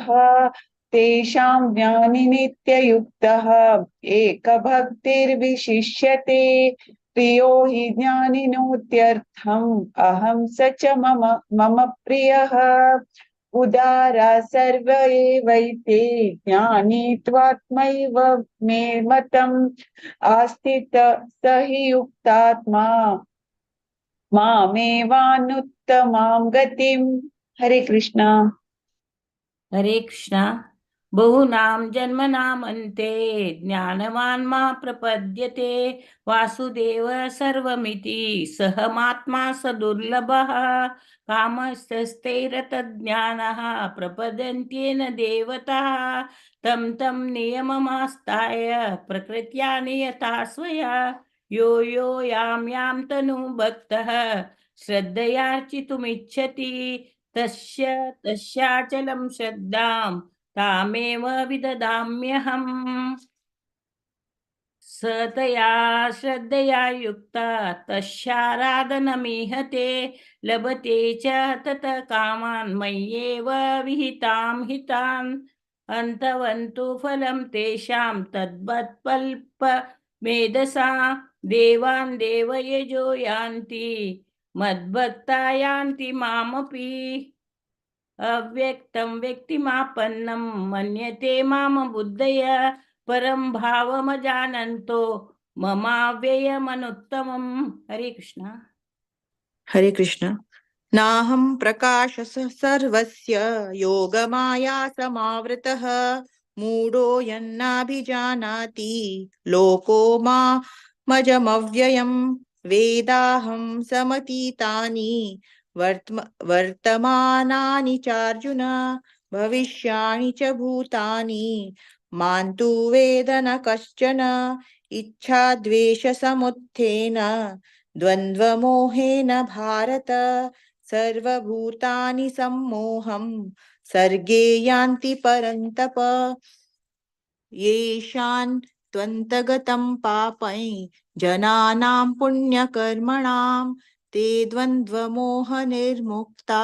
तेषां ज्ञानी नित्ययुक्तः एकभक्तिर्विशिष्यते प्रियो हि ज्ञानिनोत्यर्थम् अहं स च मम मम प्रियः उदारा सर्व एवैते ज्ञानी त्वात्मैव मे मतम् आस्थित स हि युक्तात्मा मामेवानुत्तमां गतिम्। हरे कृष्णा। हरे कृष्णा। बहूनां जन्मनामन्ते ज्ञानवान् मा प्रपद्यते वासुदेव सर्वमिति सहमात्मा स दुर्लभः कामस्तैरतज्ञानः प्रपद्यन्तेन देवताः तं तं नियममास्ताय प्रकृत्या नियता स्वया यो यो यां यां तनुं भक्तः श्रद्धयार्चितुमिच्छति तस्य तस्याचलं श्रद्धां तामेव विददाम्यहम्। सतया श्रद्धया युक्ता तस्याराधनमिहते लभते च ततः कामान् मय्येव विहितां हितान् अन्तवन्तु फलं तेषां तद्वत्पल्पमेधसा देवान् देवयजो यान्ति मद्भक्ता यान्ति मामपि। अव्यक्तं व्यक्तिमापन्नं मन्यते माम बुद्धय परं भावमजानन्तो ममाव्ययमनुत्तमम्। हरे कृष्णा। हरे कृष्ण। नाहं प्रकाशः सर्वस्य योगमाया समावृतः मूढो यन्नाभिजानाति लोको मामजमव्ययम् वेदाहं समतीतानि वर्तमानानि चार्जुन भविष्याणि च भूतानि मां तु वेद न कश्चन इच्छाद्वेषसमुत्थेन द्वन्द्वमोहेन भारत सर्वभूतानि सम्मोहं सर्गे यान्ति परन्तप येषां त्वन्तगतं पापै जनानां पुण्यकर्मणां ते द्वन्द्वमोहनिर्मुक्ता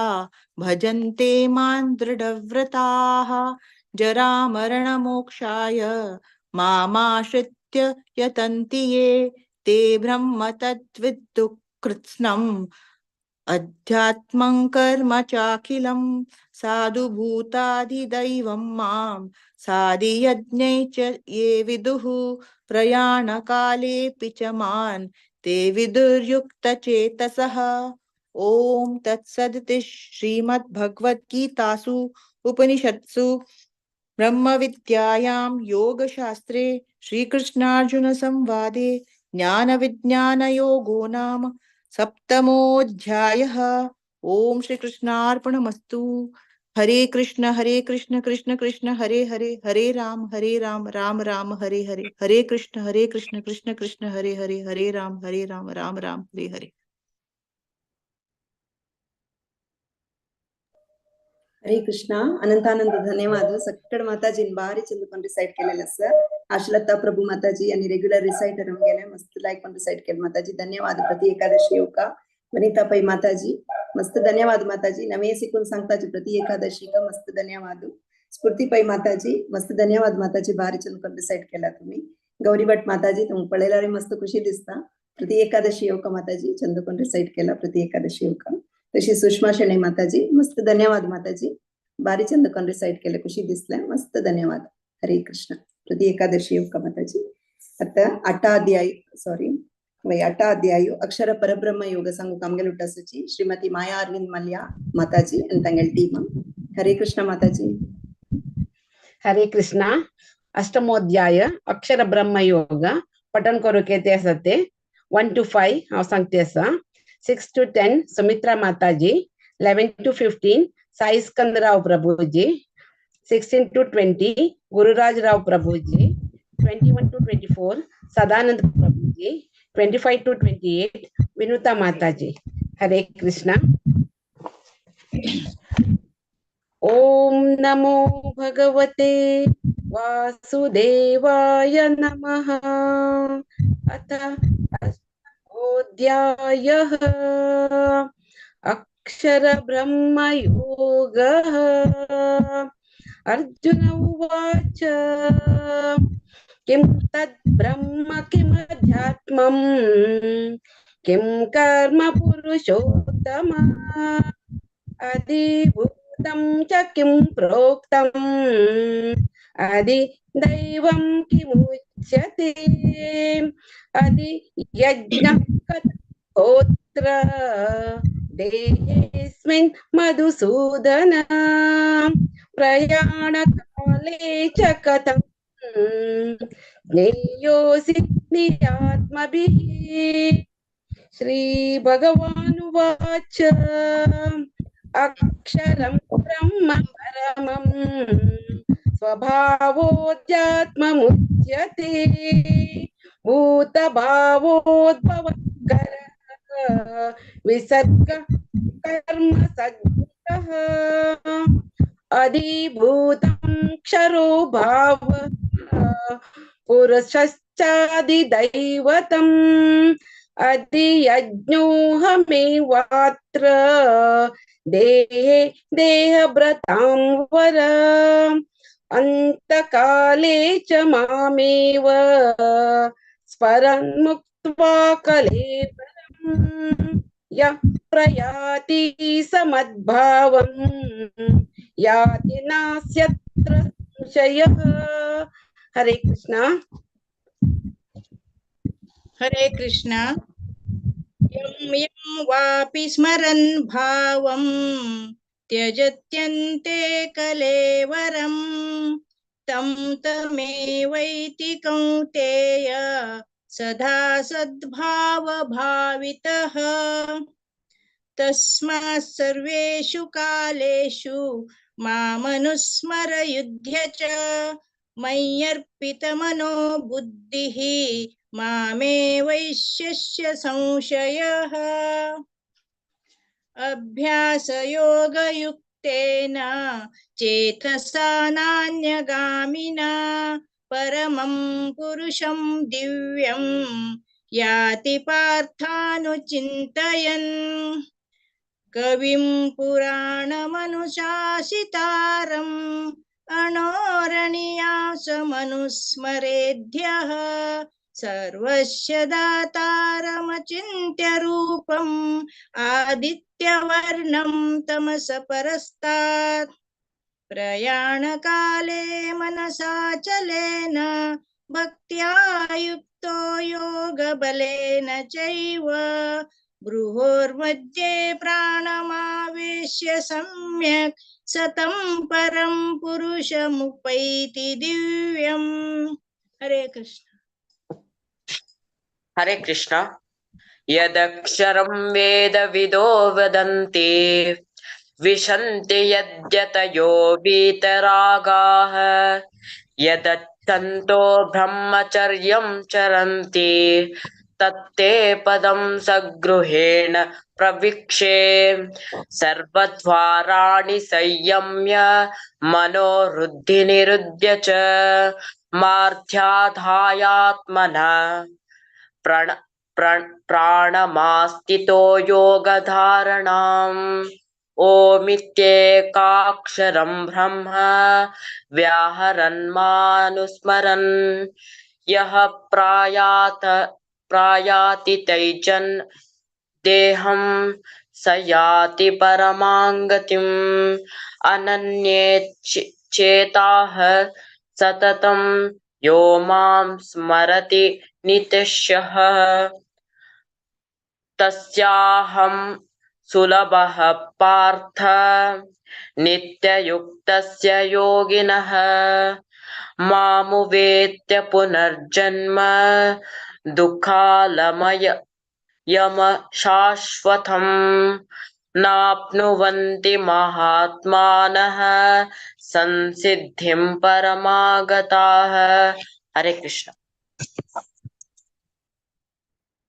भजन्ते मां दृढव्रताः जरामरणमोक्षाय मामाश्रित्य यतन्ति ये ते ब्रह्म तद्विदुः कृत्स्नम् अध्यात्मं कर्म चाखिलं साधुभूताधिदैवं मां साधियज्ञै च ये विदुः प्रयाणकालेऽपि च मान् ते विदुर्युक्तचेतसः। ॐ तत्सदिति श्रीमद्भगवद्गीतासु उपनिषत्सु ब्रह्मविद्यायां योगशास्त्रे श्रीकृष्णार्जुनसंवादे ज्ञानविज्ञानयोगो नाम सप्तमोऽध्यायः। ॐ श्रीकृष्णार्पणमस्तु। हरे कृष्ण कृष्ण कृष्ण हरे हरे हरे राम राम राम हरे हरे हरे कृष्ण कृष्ण कृष्ण हरे हरे हरे राम राम राम हरे हरे। हरे कृष्ण। अनंतानंद धन्यवाद। सक्कड माताजीन बारी चंद रिसाइट केलेलं सर आशलता प्रभू माताजी आणि रेग्युलर रिसाइटर गेले मस्त लाईक पण रिसाइट केलं माताजी धन्यवाद। प्रति एकादशी येऊ का वनिता पै माताजी मस्त धन्यवाद माताजी। नवे शिकून सांगताजी प्रति एकादशी का मस्त धन्यवाद। स्फूर्ती पै माताजी मस्त धन्यवाद माताजी भारी चंद रिसाइट केला तुम्ही। गौरी भट माताजी तुम पळयल्यार मस्त खुशी दिसता। प्रति एकादशी येऊ का माताजी चंद रिसाइट केला प्रति एकादशी येऊ का। तशी सुषमा शेणे माताजी मस्त धन्यवाद माताजी भारी चंद रिसाइट केले खुशी दिसले मस्त धन्यवाद। हरे कृष्ण। प्रति एकादशी येऊ का माताजी। आता अट्टाध्याय सॉरी अट्टाध्याय अक्षर परब्रह्म योग सांगू कामगेल उट्टासूची श्रीमती माया अरविंद मल्या माताजी आणि तांगेल टीम। हरे कृष्ण माताजी। हरे कृष्ण। अष्टमोध्याय अक्षर ब्रह्म योग पठन करूक येते आसा ते। 1 to 5 हांव सांगते आसा. 6 to 10 Sumitra Mataji, 11 to 15 Sai Skandrao Prabhuji, 16 to 20 Gururaj Rao Prabhuji, 21 to 24 Sadanand Prabhuji, 25 to 28 Vinuta Mataji. Hare Krishna. Om Namo Bhagavate वासुदेवाय नमः. अथ अष्टमोऽध्यायः. अक्षर ब्रह्मयोगः. अर्जुन उवाच, किं तद् ब्रह्म किमध्यात्मं किं कर्म पुरुषोत्तम अधिभूतं च किं प्रोक्तम् अधिदैवं किमुच्यते अधियज्ञः कथं होत्र देहेऽस्मिन् मधुसूदन प्रयाणकाले च कथं ज्ञेयोऽसि निरात्मभिः. श्री भगवानुवाच, अक्षरं ब्रह्म परमं स्वभावोऽध्यात्ममुच्यते भूतभावोद्भवकरः विसर्ग कर्म सज्जः अधिभूतं क्षरो भावः पुरुषश्चादिदैवतम् अधियज्ञोऽहमेवात्र देहे देहभृतां वर अन्तकाले च मामेव स्मरन्मुक्त्वा कलेवरं यः प्रयाति समद्भावं याति नास्यत्र संशयः. हरे कृष्णा. हरे कृष्णा. यं यं वापि स्मरन् भावं त्यजत्यन्ते कलेवरं तं तमेवैति कौन्तेय सदा सद्भावभावितः. तस्मात् सर्वेषु कालेषु मामनुस्मर युध्य च मय्यर्पितमनो बुद्धिः मामे वैश्यस्य संशयः. अभ्यासयोगयुक्तेन चेतसा नान्यगामिना परमं पुरुषं दिव्यं याति पार्थानुचिन्तयन्. कविं पुराणमनुशासितारम् अणोरणीयासमनुस्मरेद्यः सर्वस्य दातारमचिन्त्य रूपम् आदित्यवर्णं तमस परस्तात्. प्रयाणकाले मनसा चलेन भक्त्या युक्तो योगबलेन चैव भ्रुवोर्मध्ये प्राणमावेश्य सम्यक् सतं परं पुरुषमुपैति दिव्यम्. हरे कृष्ण. हरे कृष्ण. यदक्षरं वेदविदो वदन्ति विशन्ति यद्यतयो वीतरागाः यदच्छन्तो ब्रह्मचर्यं चरन्ति तत्ते पदं सगृहेण प्रविक्षे. सर्वद्वाराणि संयम्य मनोरुद्धि निरुध्य च मार्थ्याधायात्मना प्राणमास्थितो योगधारणाम्. ओमित्येकाक्षरं ब्रह्म व्याहरन्मानुस्मरन् यः प्रायाति तैजन् देहं स याति परमां गतिम्. अनन्ये चेताः सततं यो मां स्मरति नित्यशः तस्याहं सुलभः पार्थ नित्ययुक्तस्य योगिनः. मामुवेत्य पुनर्जन्म दुःखालमय यम शाश्वतम् नाप्नुवन्ति महात्मानः संसिद्धिं परमागताः। हरे कृष्ण।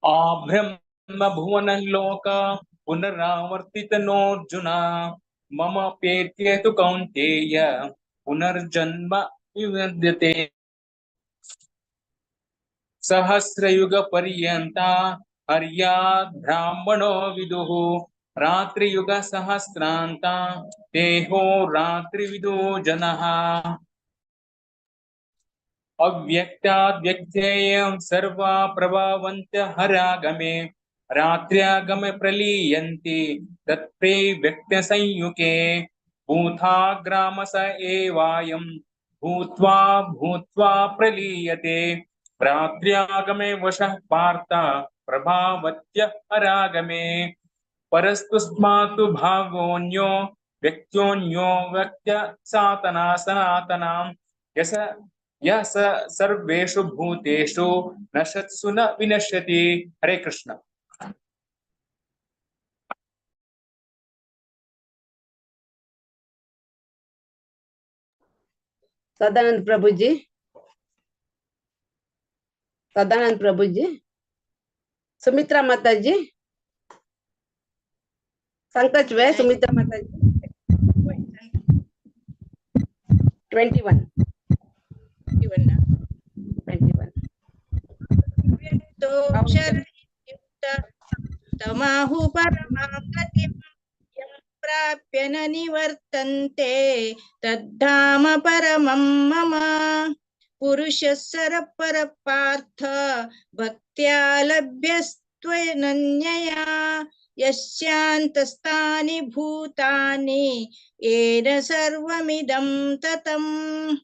आब्रह्म भुवन लोक पुनरावर्तितनोऽर्जुन मम पेत्य तु कौन्तेय पुनर्जन्म विवद्यते। सहस्रयुग पर्यन्ता हर्याद् ब्राह्मणो विदुः रात्रियुग सहस्रान्ता तेहो रात्रिविदो जनः। अव्यक्ताद्व्यक्तेयं सर्वा प्रभावन्त हरागमे रात्र्यागमे प्रलीयन्ति तत्प्रे व्यक्तसंयुगे। भूताग्रामस एवायं भूत्वा भूत्वा प्रलीयते रात्र्यागमे वशः पार्थ प्रभावत्य हरागमे। परस्तुस्मात्तु भावोऽन्यो व्यक्त्योऽन्यो व्यक्त्य सातना सनातनां यस यः स सर्वेषु भूतेषु नशत्सु न विनश्यति। हरे कृष्ण। सदानंद प्रभु जी, सदानंद प्रभु जी, सुमित्रा माता जी, संकच वे सुमित्रा माता जी 21 21। तमाहु परमां गतिं यं प्राप्य न निवर्तन्ते तद्धाम परमं मम। पुरुषः सरपरपार्थ भक्त्या लभ्यस्त्वनन्यया यस्यान्तस्तानि भूतानि येन सर्वमिदं ततम्।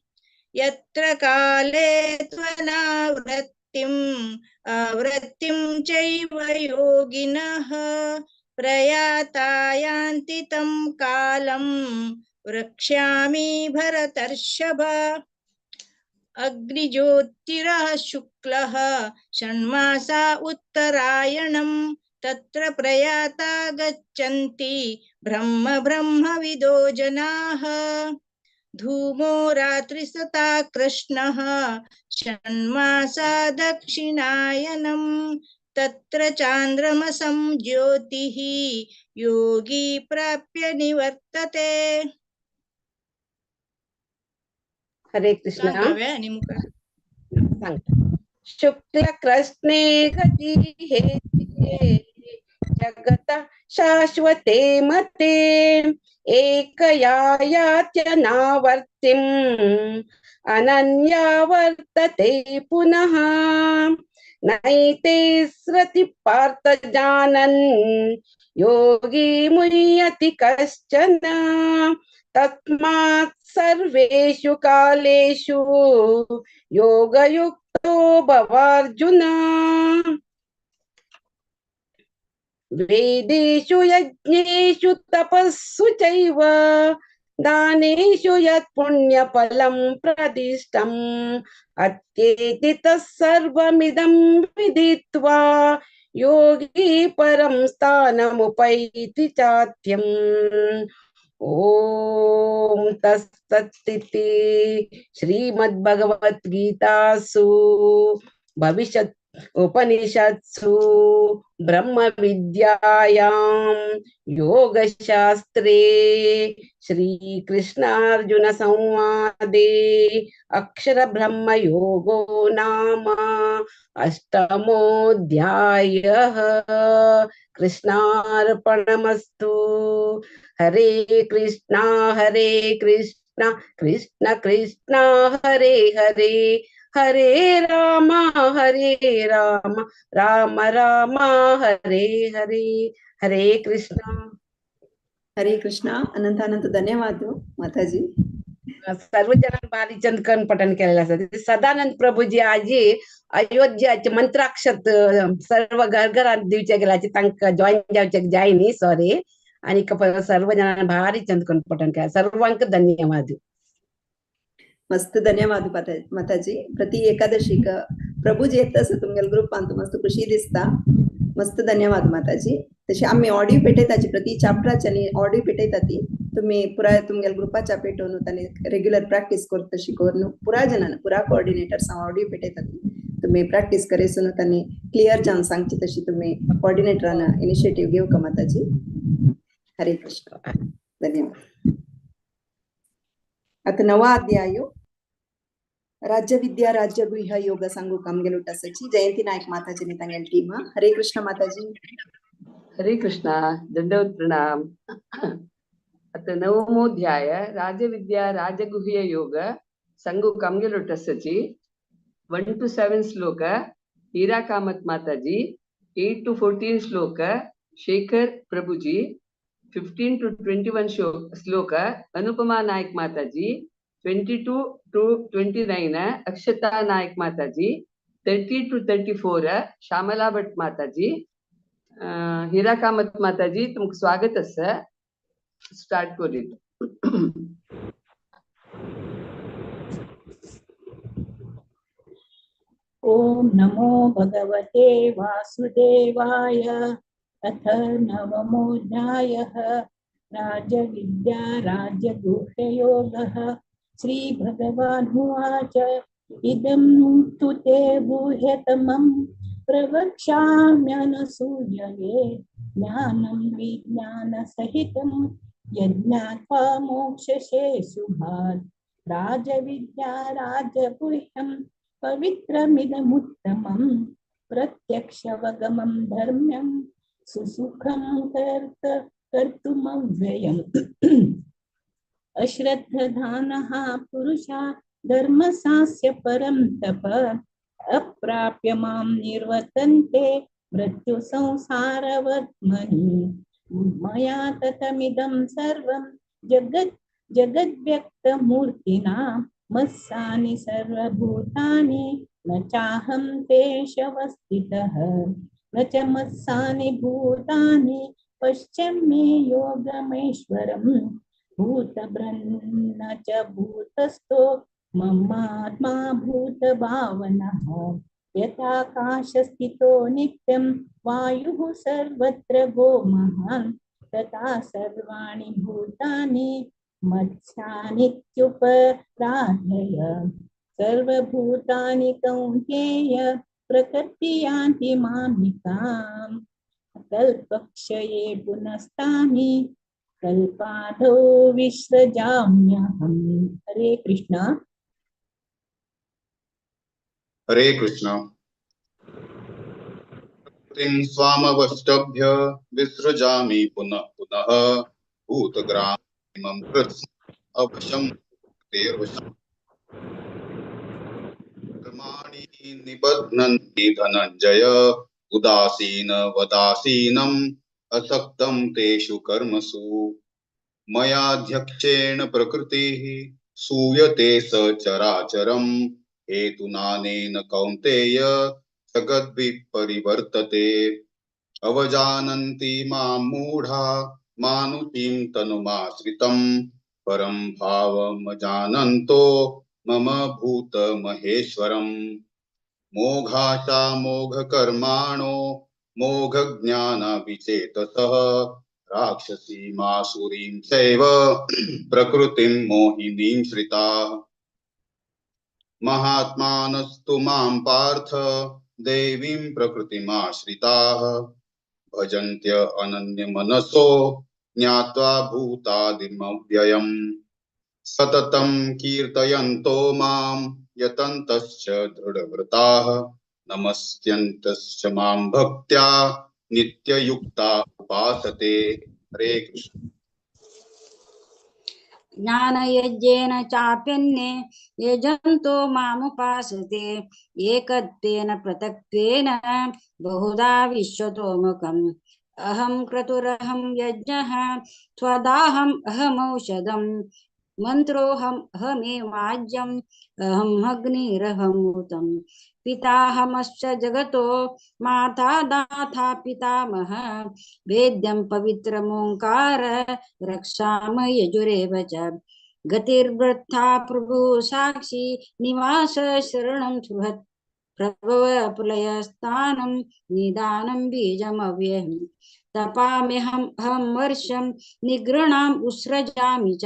यत्र काले त्वनावृत्तिम् आवृत्तिं चैव योगिनः प्रयाता यान्ति तं कालं वक्ष्यामि भरतर्षभ। अग्निज्योतिरः शुक्लः षण्मासा उत्तरायणं तत्र प्रयाता गच्छन्ति ब्रह्म ब्रह्मविदो जनाः। धूमो रात्रिसता कृष्णः षण्मासा दक्षिणायनं तत्र चान्द्रमसं ज्योतिः योगी प्राप्य निवर्तते। हरे कृष्ण। शुक्ल कृष्णे गति हे जगत शाश्वते मते एकया यात्यनावर्तिम् अनन्या वर्तते पुनः। नैते स्रति पार्थ जानन् योगी मुह्यति कश्चन। तस्मात् सर्वेषु कालेषु योगयुक्तो भवार्जुन। वेदेषु यज्ञेषु तपस्सु चैव दानेषु यत् पुण्यफलं प्रतिष्ठम् अत्येति तत्सर्वमिदं विदित्वा योगी परं स्थानमुपैति चात्यम्। ओम तत्सदिति श्रीमद्भगवद्गीतासु भविष्यत् उपनिषत्सु ब्रह्म विद्यायां योगशास्त्रे श्री कृष्णार्जुन संवादे अक्षर ब्रह्म योगो नाम अष्टमोऽध्यायः। कृष्णार्पणमस्तु। हरे कृष्णा कृष्ण कृष्ण हरे हरे, हरे राम राम राम हरे हरे। हरे कृष्णा। हरे कृष्णा। अनंत अनंत धन्यवाद माताजी। सर्व जणांनी भारी चंदकन पठन केलेलं असतं। सदानंद प्रभूजी आजी अयोध्याचे मंत्राक्षत सर्व घरघरात दिवचे गेल्याचे तांकां जॉईन जावचे जाय न्ही, सॉरी। आणि सर्व जणांनी भारी चंदकन पठन केला, सर्वांक धन्यवाद। मस्त धन्यवाद माताजी. प्रति एकादशीक प्रभुजी येता आसा तुमगेल्या ग्रुपान, मस्त खुशी दिसता. मस्त धन्यवाद माताजी. तशी आमी ऑडिओ पेटयताची प्रति चॅप्टराची आनी ऑडिओ पेटयता ती तुम्ही पुराय तुमगेल्या ग्रुपाच्या पेटोवन तांणी रेग्युलर प्रॅक्टीस करता तशी करून पुराय जणांना पुरा कोऑर्डिनेटर्स ऑडिओ पेटयता ती तुम्ही प्रॅक्टीस करेसून तांणी क्लियर जावन सांगची तशी तुम्ही कोऑर्डिनेटरान इनिशिएटीव घेवका माताजी. हरे कृष्ण, धन्यवाद. आता नवा अध्याय राज्य विद्या राज्य गुह्य योग सांगू कामगेल उटासाची जयंती नायक माताजी तांगेल टीम. हरे कृष्ण माताजी. हरे कृष्णा, दंडवत प्रणाम. अत नवमोध्याय राजविद्या राजगुह्य योग संगु कामगेल 1 to 7 श्लोक हीरा कामत माताजी, 8 to 14 श्लोक शेखर प्रभुजी, 15 to 21 श्लोक अनुपमा नायक माताजी, 22 to 29 Akshata Nayak Mataji, 30 to 34 Shyamala Bhatt Mataji. Hira Kamat Mataji तुमक स्वागत आसा. स्टार्ट करीत. ओम नमो भगवते वासुदेवाय. अथ नवमोऽध्यायः राजविद्या राजगुह्ययोगः. श्री भगवान् उवाच, इदं तु ते गुह्यतमं प्रवक्ष्याम्यनसूयवे ज्ञानं विज्ञानसहितं यज्ञात्वा मोक्षसे शुभात्. राजविद्या राजगुह्यं पवित्रमिदमुत्तमं प्रत्यक्षवगमं धर्म्यं सुसुखं कर्तुमव्ययम्. अश्रद्धधानः पुरुषा धर्मसास्य परं तप अप्राप्य मां निर्वर्तन्ते मृत्युसंसारवर्त्मनि. मया ततमिदं सर्वं जगद्व्यक्तमूर्तिना मत्सानि सर्वभूतानि न चाहं तेषवस्थितः न च मत्सानि भूतानि पश्यमे योगमेश्वरम्. भूतभ्रन्न च भूतस्थो ममात्मा भूतभावनः. यथाकाशस्थितो नित्यं वायुः सर्वत्र गो महान् तथा सर्वाणि भूतानि मत्स्यानित्युपराधय. सर्वभूतानि कौन्तेय प्रकृतियान्ति मामिकाम्. कल्पक्षये पुनस्तानि कल्पादौ विसृजाम्यहम्. हरे कृष्णा. हरे कृष्णा. स्वामवष्टभ्य विसृजामि पुनः पुनः भूतग्रामं कृत्स्नमवशं तेर्वशं. कर्माणि निबध्नन्ति धनञ्जय उदासीन वदासीनम् असक्तं तेषु कर्मसु. मयाध्यक्षेण प्रकृतिः सूयते सचराचरम् हेतुनानेन कौन्तेय जगद्विपरिवर्तते. अवजानन्ति मां मूढा मानुषीं तनुमाश्रितं परं भावमजानन्तो मम भूतमहेश्वरम्. मोघाशा मोघकर्माणो मोघज्ञानविचेतसः राक्षसीमासुरीं चैव प्रकृतिं मोहिनीं श्रिताः. महात्मानस्तु मां पार्थ देवीं प्रकृतिमाश्रिताः भजन्त्य अनन्यमनसो ज्ञात्वा भूतादिमव्ययम्. सततं कीर्तयन्तो मां यतन्तश्च दृढव्रताः नमस्यन्तश्च मां भक्त्या नित्ययुक्ता उपासते. हरे कृष्ण. ज्ञानयज्ञेन चाप्यन्ये यजन्तो मामुपासते एकत्वेन पृथक्त्वेन बहुधा विश्वतोमुखम्. अहं क्रतुरहं यज्ञः त्वदाहम् अहमौषधम् मन्त्रोऽहम् अहमेवाज्यम् अहम् अग्निरहमूतम्. पिताहमश्च जगतो माता दाता पितामह वेद्यं पवित्रमोंकार रक्षाम यजुरेव च. गतिर्वृथा प्रभु साक्षी निवास शरणं सुहत् प्रभव प्रलयस्थानं निदानं बीजमव्ययम् तपाम्यहं अहं वर्षं निगृणाम् उत्सृजामि च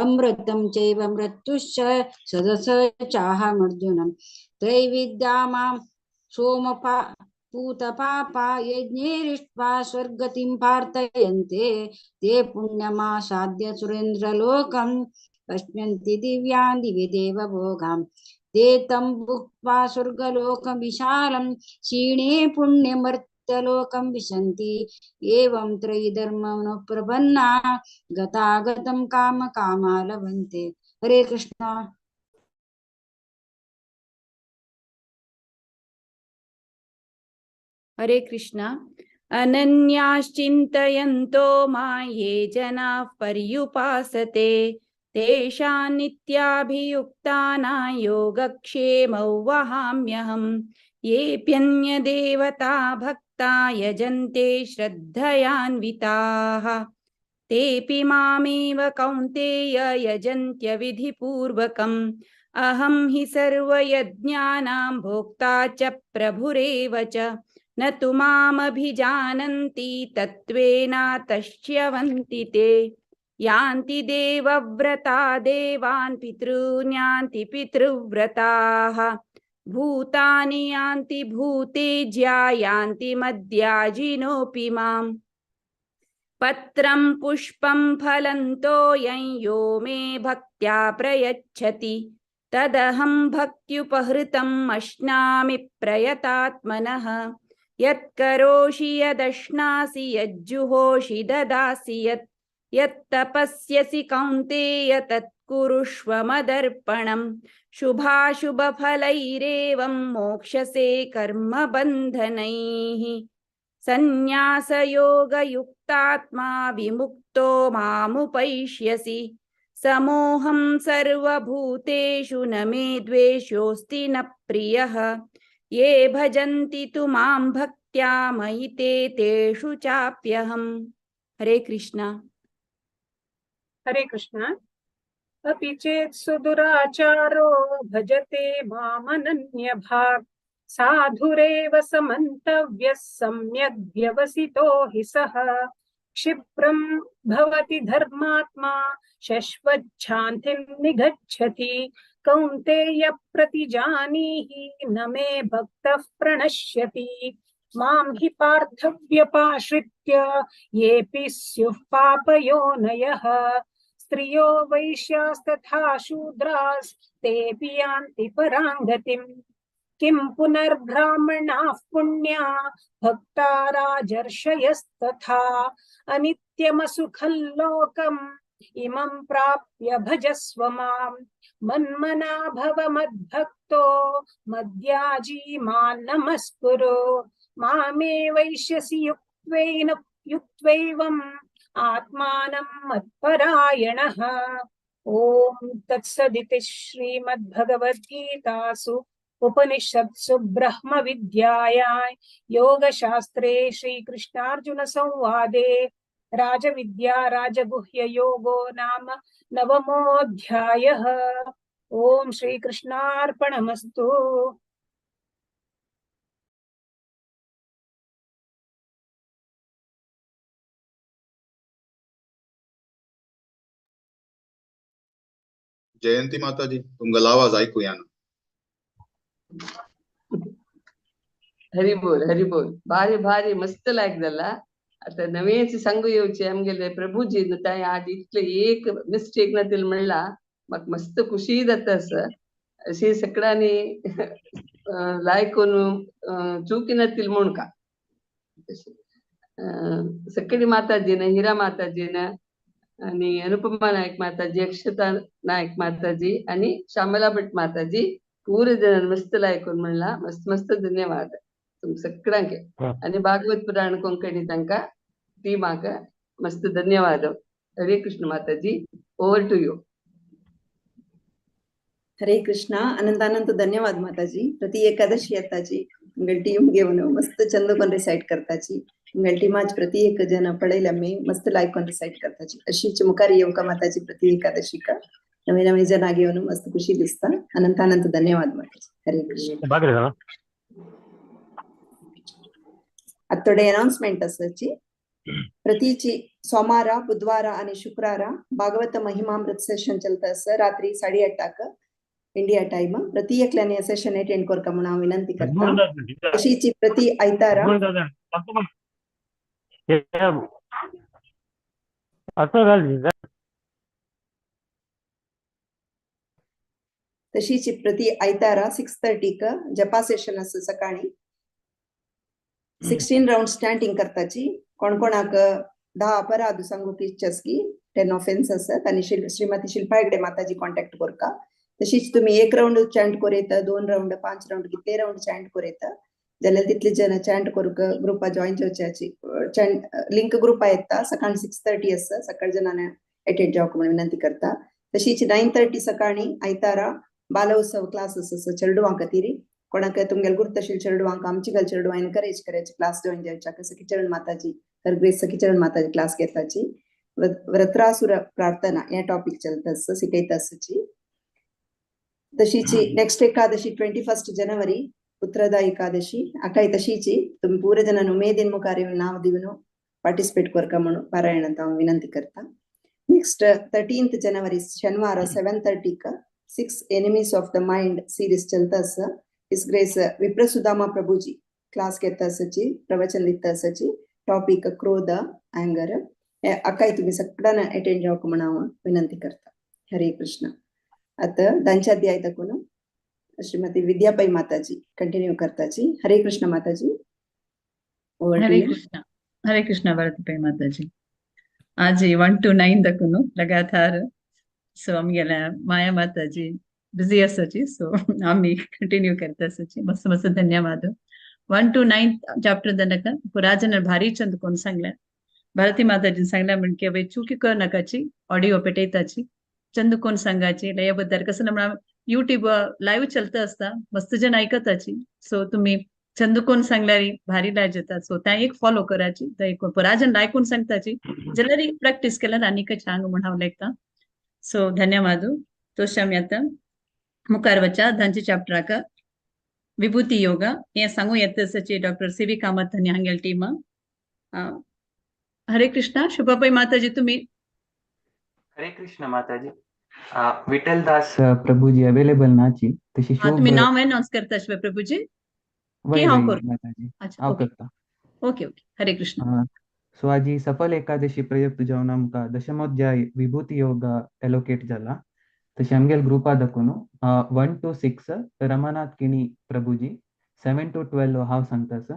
अमृतं चैव मृत्युश्च सदस चाहमर्जुनम्। त्रैविद्या मां सोमपा पूतपापा यज्ञैरिष्ट्वा स्वर्गतिं प्रार्थयन्ते ते पुण्यमासाद्य सुरेन्द्रलोकं पश्यन्ति दिव्यान् दिवि देवभोगाम्। ते तं भुक्त्वा स्वर्गलोकं विशालं क्षीणे पुण्यमर्त्यलोकं विशन्ति। एवं त्रयीधर्मनुप्रपन्ना गतागतं काम कामा लभन्ते। हरे कृष्णा। हरे कृष्णा। अनन्याश्चिन्तयन्तो मां ये जनाः पर्युपासते तेषां नित्याभियुक्तानां योगक्षेमौ वहाम्यहम्। येऽप्यन्यदेवता भक्ता यजन्ते श्रद्धयान्विताः तेऽपि मामेव कौन्तेय यजन्त्यविधिपूर्वकम्। अहं हि सर्वयज्ञानां भोक्ता च प्रभुरेव च न तु मामभिजानन्ति तत्त्वेनातश्च्यवन्ति ते। यान्ति देवव्रता देवान् पितॄन् यान्ति पितृव्रताः भूतानि यान्ति भूतेज्या यान्ति मद्याजिनोऽपि माम्। पत्रं पुष्पं फलं तोयं यो मे भक्त्या प्रयच्छति तदहं भक्त्युपहृतम् अश्नामि प्रयतात्मनः। यत्करोषि यदश्नासि यज्जुहोषि ददासि यत् यत्तपस्यसि कौन्तेय तत्कुरुष्व मदर्पणम्। शुभाशुभफलैरेवं मोक्षसे कर्मबन्धनैः। सन्न्यासयोगयुक्तात्मा विमुक्तो मामुपैष्यसि। समोऽहं सर्वभूतेषु न मे द्वेषोऽस्ति न प्रियः। ये भजन्ति तु मां भक्त्या मयि ते तेषु चाप्यहम्। हरे कृष्णा। हरे कृष्णा। अपि चेत् सुदुराचारो भजते मामनन्यभाक् साधुरेव समन्तव्यः सम्यग् व्यवसितो हि सः। क्षिप्रं भवति धर्मात्मा शश्वच्छान्तिं निगच्छति। कौन्तेय प्रतिजानीहि न मे भक्तः प्रणश्यति। मां हि पार्थव्यपाश्रित्य येऽपि स्युः पापयोनयः स्त्रियो वैश्यास्तथा शूद्रास्तेऽपि यान्ति परां गतिम्। किं पुनर्ब्राह्मणाः पुण्या भक्ता राजर्षयस्तथा अनित्यमसुखं लोकम् इमं प्राप्य भजस्व मां। मन्मना भव मद्भक्तो मद्याजी मां नमस्कुरु। मामे वैश्यसि युक्त्वैवम् आत्मानं मत्परायणः। ॐ तत्सदिति श्रीमद्भगवद्गीतासु उपनिषत्सु ब्रह्मविद्यायां योगशास्त्रे श्रीकृष्णार्जुनसंवादे राजविद्या राजगुह्ययोगो नाम नवमोऽध्यायः। ॐ श्रीकृष्णार्पणमस्तु। जयंती माताजी, तुमका आवाज ऐकूया ना. हरी बोल हरी बोल. भारी भारी मस्त लायक जाला. आता नवेच सांगू येवचे आमगेले प्रभुजी तांय आज इतले एक मिस्टेक ना तिल म्हणला म्हाका मस्त खुशी जाता. असं अशी सगळ्यांनी लायक करून चुकी ना तिल म्हूण का सगळी माताजीन हिरा माताजीन आणि अनुपमा नायक माताजी, अक्षता नायक माताजी आणि श्यामला भट माताजी पूरे जण मस्त लायक करून म्हणला. मस्त मस्त धन्यवाद तुम सगळ्यांके. आणि भागवत पुराण कोंकणी तांका टीमाक मस्त धन्यवाद. हरे कृष्ण माताजी, over to you. Hare Krishna. अनंत अनंत धन्यवाद माताजी. प्रति एकादशी येताची तुमगे टीम घेवन मस्त चंद कोन रिसाइट करताची. तुमगे टीमाच प्रति एक जन पळयले आमी मस्त लायक कोन रिसाइट करताची. अशीच मुखार येवका माताजी प्रति एकादशी का. नवे नवे जण घेवन मस्त खुशी दिसता. अनंत अनंत धन्यवाद माताजी. हरे कृष्ण. आता थोडे अनाउन्समेंट आसाची. प्रतीची सोमार, बुधवार आणि शुक्रार भागवत महिमामृत सेशन चलता आसा रात्री 8:30 इंडिया टाइम. प्रति एकल्याने सेशन अटेंड करका म्हणून हांव विनंती करता. तशीच प्रति आयतारा तशीच प्रति आयतारा 6:30 जपा सेशन आसा सकाळी. 16 राउंड स्टँडिंग करताची. कोण कोणाक 10 अपराध सांगूक इच्छास की 10 ऑफेन्स आसत आनी श्रीमती शिल्पा हेगडे माताजी कॉन्टॅक्ट करका. तशीच तुम्ही 1 राउंड चॅन्ट करूं 2 राउंड 5 राउंड कितले राउंड चॅन्ट करूं जाल्यार तितले जण चॅन्ट करूंक ग्रुपा जॉईन जावच्याची चॅन्ट लिंक ग्रुपा येता. सकाळी 6:30 आसा, सकाळ जणांना अटेंड जावंक म्हणून विनंती करता. तशीच 9:30 सकाळी आयतारा बालोत्सव क्लासेस आसा चेडवां खातीर. कोणाक तुमगेले गुर्त आशिल्ले चेडवांक आमची घाल चेडवां एनकरेज करायचे क्लास जॉईन जावच्याक. सखीचरण माताजी हर ग्रेस सखीचरण माताजी क्लास घेताची. व्रत्रासुर प्रार्थना ह्या टॉपिक चलता आसा, शिकयता आसाची. तशीच नेक्स्ट एकादशी 21 जनवरी पुत्रदा एकादशी आकाय तशीची तुम्ही पूरे जणांना उमेदीन मुखार येवन नाव दिवन पार्टिसिपेट करका म्हणून पारायणांत हांव विनंती करता. नेक्स्ट 13 जनवरी शनिवार 7:30 6 enemies of the mind series चलता आसा. His grace Viprasudama Prabhuji class घेता आसाची, प्रवचन दिता आसाची. टॉपिक क्रोध अँगर. आकाय तुम्ही सगळ्यांना अटेंड जावंक म्हणून हांव विनंती करता. हरे कृष्ण. आता दांच्याध्याय दाखवून श्रीमती विद्यापाई माताजी कंटिन्यू करताची. हरे कृष्ण माताजी. हरे कृष्ण. हरे कृष्ण भारतीपाई माताजी. आज 1 to 9 दाखवून लगातार. सो आमगेल्या माया माताजी बिझी आसाची, सो आमी कंटिन्यू करता आसाची. मस्त मस्त धन्यवाद. 1 to 9 chapter दनक पुराजन भारी चंद कोण सांगल्या भारती माताजीन सांगल्या म्हण की अवे चुकी कर नकाची ऑडिओ पेटयताची चंद कोण सांगाची लयबद्दल कसं ना म्हणा युट्यूब लाईव्ह चलता असता मस्त जण ऐकताची. सो तुम्ही चंद कोण सांगल्यार भारी लायज येता. सो त्या एक फॉलो कराची एक पुराजन ऐकून सांगताची जाल्यार प्रॅक्टीस केल्यार आनीक छान म्हण हांव लेखता. सो धन्यवाद. तोश आमी आतां मुखार वचा धांचे चॅप्टराक विभूती योगा हे सांगू येता आसाची डॉक्टर सी व्ही कामत आनी हांगेल टीम. हरे कृष्णा. शुभाबाई माताजी तुम्ही. हरे कृष्ण माताजी. विठ्ठल दास प्रभुजी अवेलेबल नाची तशी तुम्ही नाव अनाउन्स करता शिवाय प्रभुजी की हांव करूं? माताजी अच्छा हांव करता. Okay okay. हरे कृष्ण. सो आजी सफल एकादशी प्रयुक्त जावन आमकां दशमोध्याय विभूती योगा एलोकेट जाला. तशें आमगेल ग्रुपा दाखोवन 1 to 6 Ramanath Kini Prabhuji, 7 to 12 हांव सांगता आसा,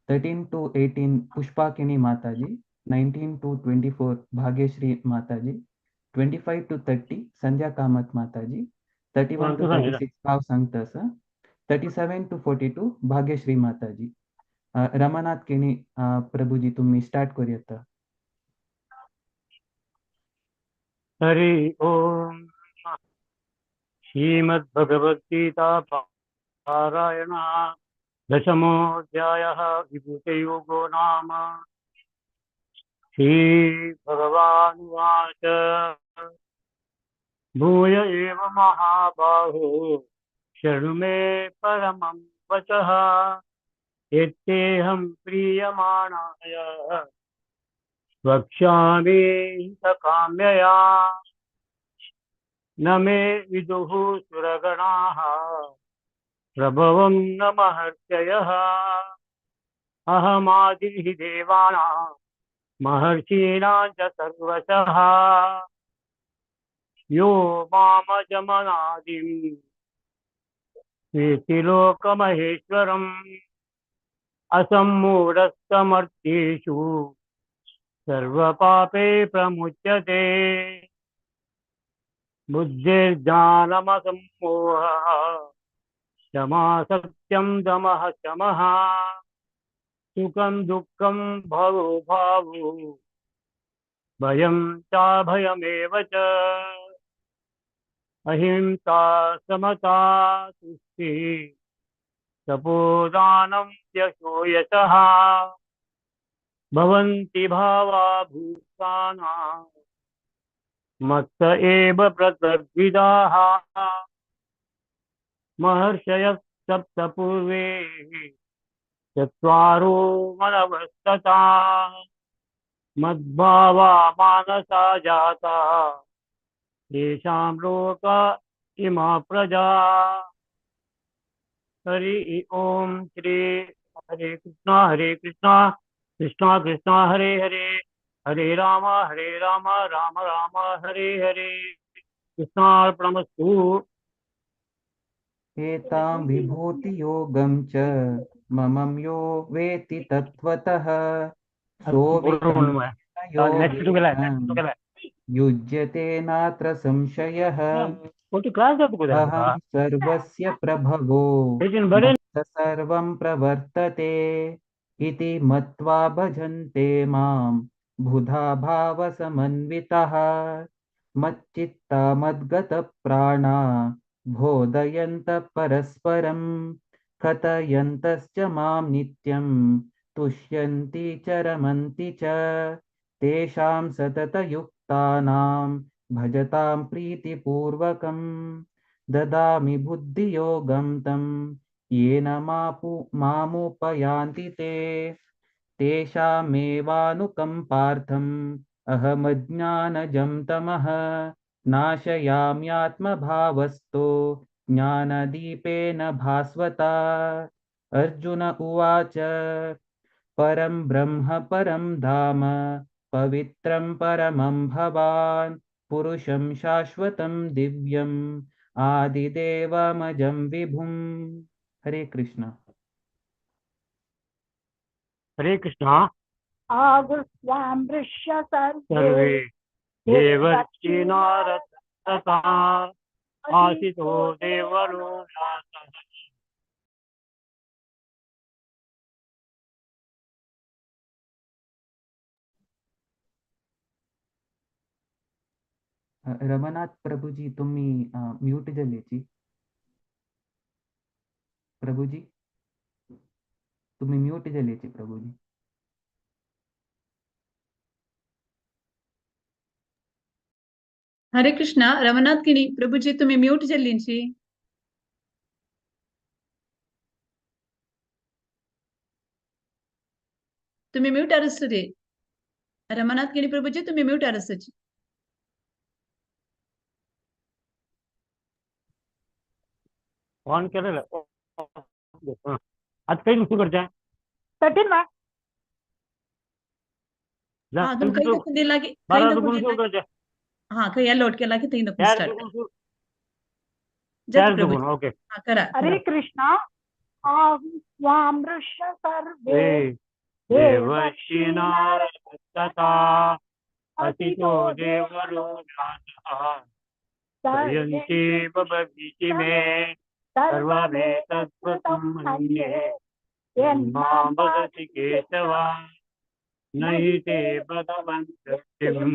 13 to 18 Pushpa Kini Mataji, 19 to 24 Bhagyashree Mataji, 25 to 30 Sandhya Kamat Mataji, 31 to 36 हांव सांगता आसा, 37 to 42 Bhagyashree Mataji. Ramanath Keni Prabhuji तुम्ही स्टार्ट करूया. हरि ओम. श्रीमद्भगवद्गीता पारायण दशमोऽध्यायः विभूतियोगो नाम. श्रीभगवानुवाच. भूय एव महाबाहो शृणु मे परमं वचः. एतेऽहं प्रीयमाणाय वक्ष्यामि हितकाम्यया. न मे विदुः सुरगणाः प्रभवं न महर्षयः. अहमादिः देवानां महर्षीणां च सर्वशः. यो मामजमनादिं वेत्ति लोकमहेश्वरम्. असम्मूढस्तमर्त्येषु सर्वपापे प्रमुच्यते. बुद्धिर्ज्ञानमसम्मोहः क्षमा सत्यं दमः शमः. सुखं दुःखं भवो भावो भयं चाभयमेव च. अहिंसा समता तुष्टिः तपोदानं यशो यशः. भवन्ति भावा भूतानां मत्त एव प्रतद्विदाः महर्षयः सप्त पूर्वे चत्वारो मनवस्तथा मद्भावा मानसा जाता येषां लोक इमा प्रजा। हरि ओम श्री हरे कृष्णा कृष्णा कृष्णा हरे हरे, हरे राम राम राम हरे हरे। कृष्णार्पणमस्तु। एतां विभूतियोगं च ममं यो वेति तत्त्वतः सोऽविकम्पेन युज्यते नात्र संशयः। अहं सर्वस्य प्रभवो मत्तः सर्वं प्रवर्तते इति मत्वा भजन्ते मां बुधा भावसमन्वितः। मच्चित्ता मद्गतप्राणा बोधयन्तः परस्परं कथयन्तश्च मां नित्यं तुष्यन्ति च रमन्ति च। तेषां सततयुक्तानां भजतां प्रीतिपूर्वकं ददामि बुद्धियोगं तं येन मामुपयान्ति ते। तेषामेवानुकम्पार्थम् अहमज्ञानजं तमः नाशयाम्यात्मभावस्तो ज्ञानदीपेन भास्वता। अर्जुन उवाच परं ब्रह्म परं धाम पवित्रं परमं भवान् पुरुषं शाश्वतं दिव्यम् आदिदेवमजं विभुम्। हरे कृष्ण। हरे कृष्णा। आगुस्वामृष्य सर्वे देवर्षि नारद तथा आसितो देवलो व्यासः। रमनाथ प्रभुजी तुम्ही म्यूट जाल्याची। प्रभुजी तुम्ही म्यूट जाल्याची। प्रभुजी हरे कृष्णा। रमनाथ किणी प्रभुजी तुम्ही म्यूट जाल्लींची। तुम्ही म्यूट आरसले रे रमनाथ किणी प्रभुजी तुम्ही म्यूट आरसची। ऑन केलेलं आज काही सुरू करता 13 वा हा तुम काही दाखवून दिला की काही दाखवून दिला हा काही या लोट केला की ते दाखवून स्टार्ट चार दुगुण ओके हा करा। हरे कृष्णा। आवामृष्य सर्वे देवर्षि नारद तथा असितो देवलो व्यासः जयन्ति भविष्य मे सर्वमेतत्कृतं मन्ये यन्मां वदसि केशव नहि ते भगवन् सत्यं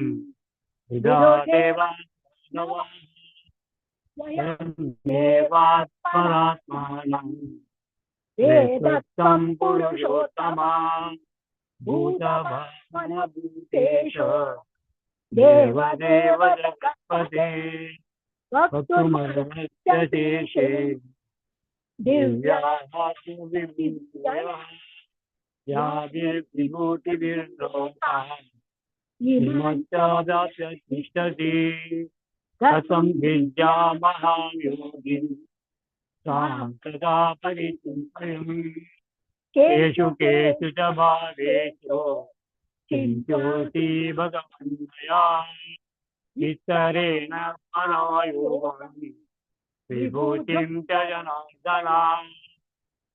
विदा देवान् देवात्मनात्मानं वेदत्तं पुरुषोत्तमा भूतभावनभूतेश देवदेव जगत्पते वक्तुमर्हस्य शेषे दिव्याः विभूतयः याभिर्विभूतिभिर्लोकाः हिमच्चादास्य तिष्ठति कथं विद्या महायोगिन् तां तदा परिचिन्तयम्। केषु केषु च भावेषु चिन्त्योऽसि भगवन् मया विस्तरेण मनोयोगं विभूतिं च जनार्दना।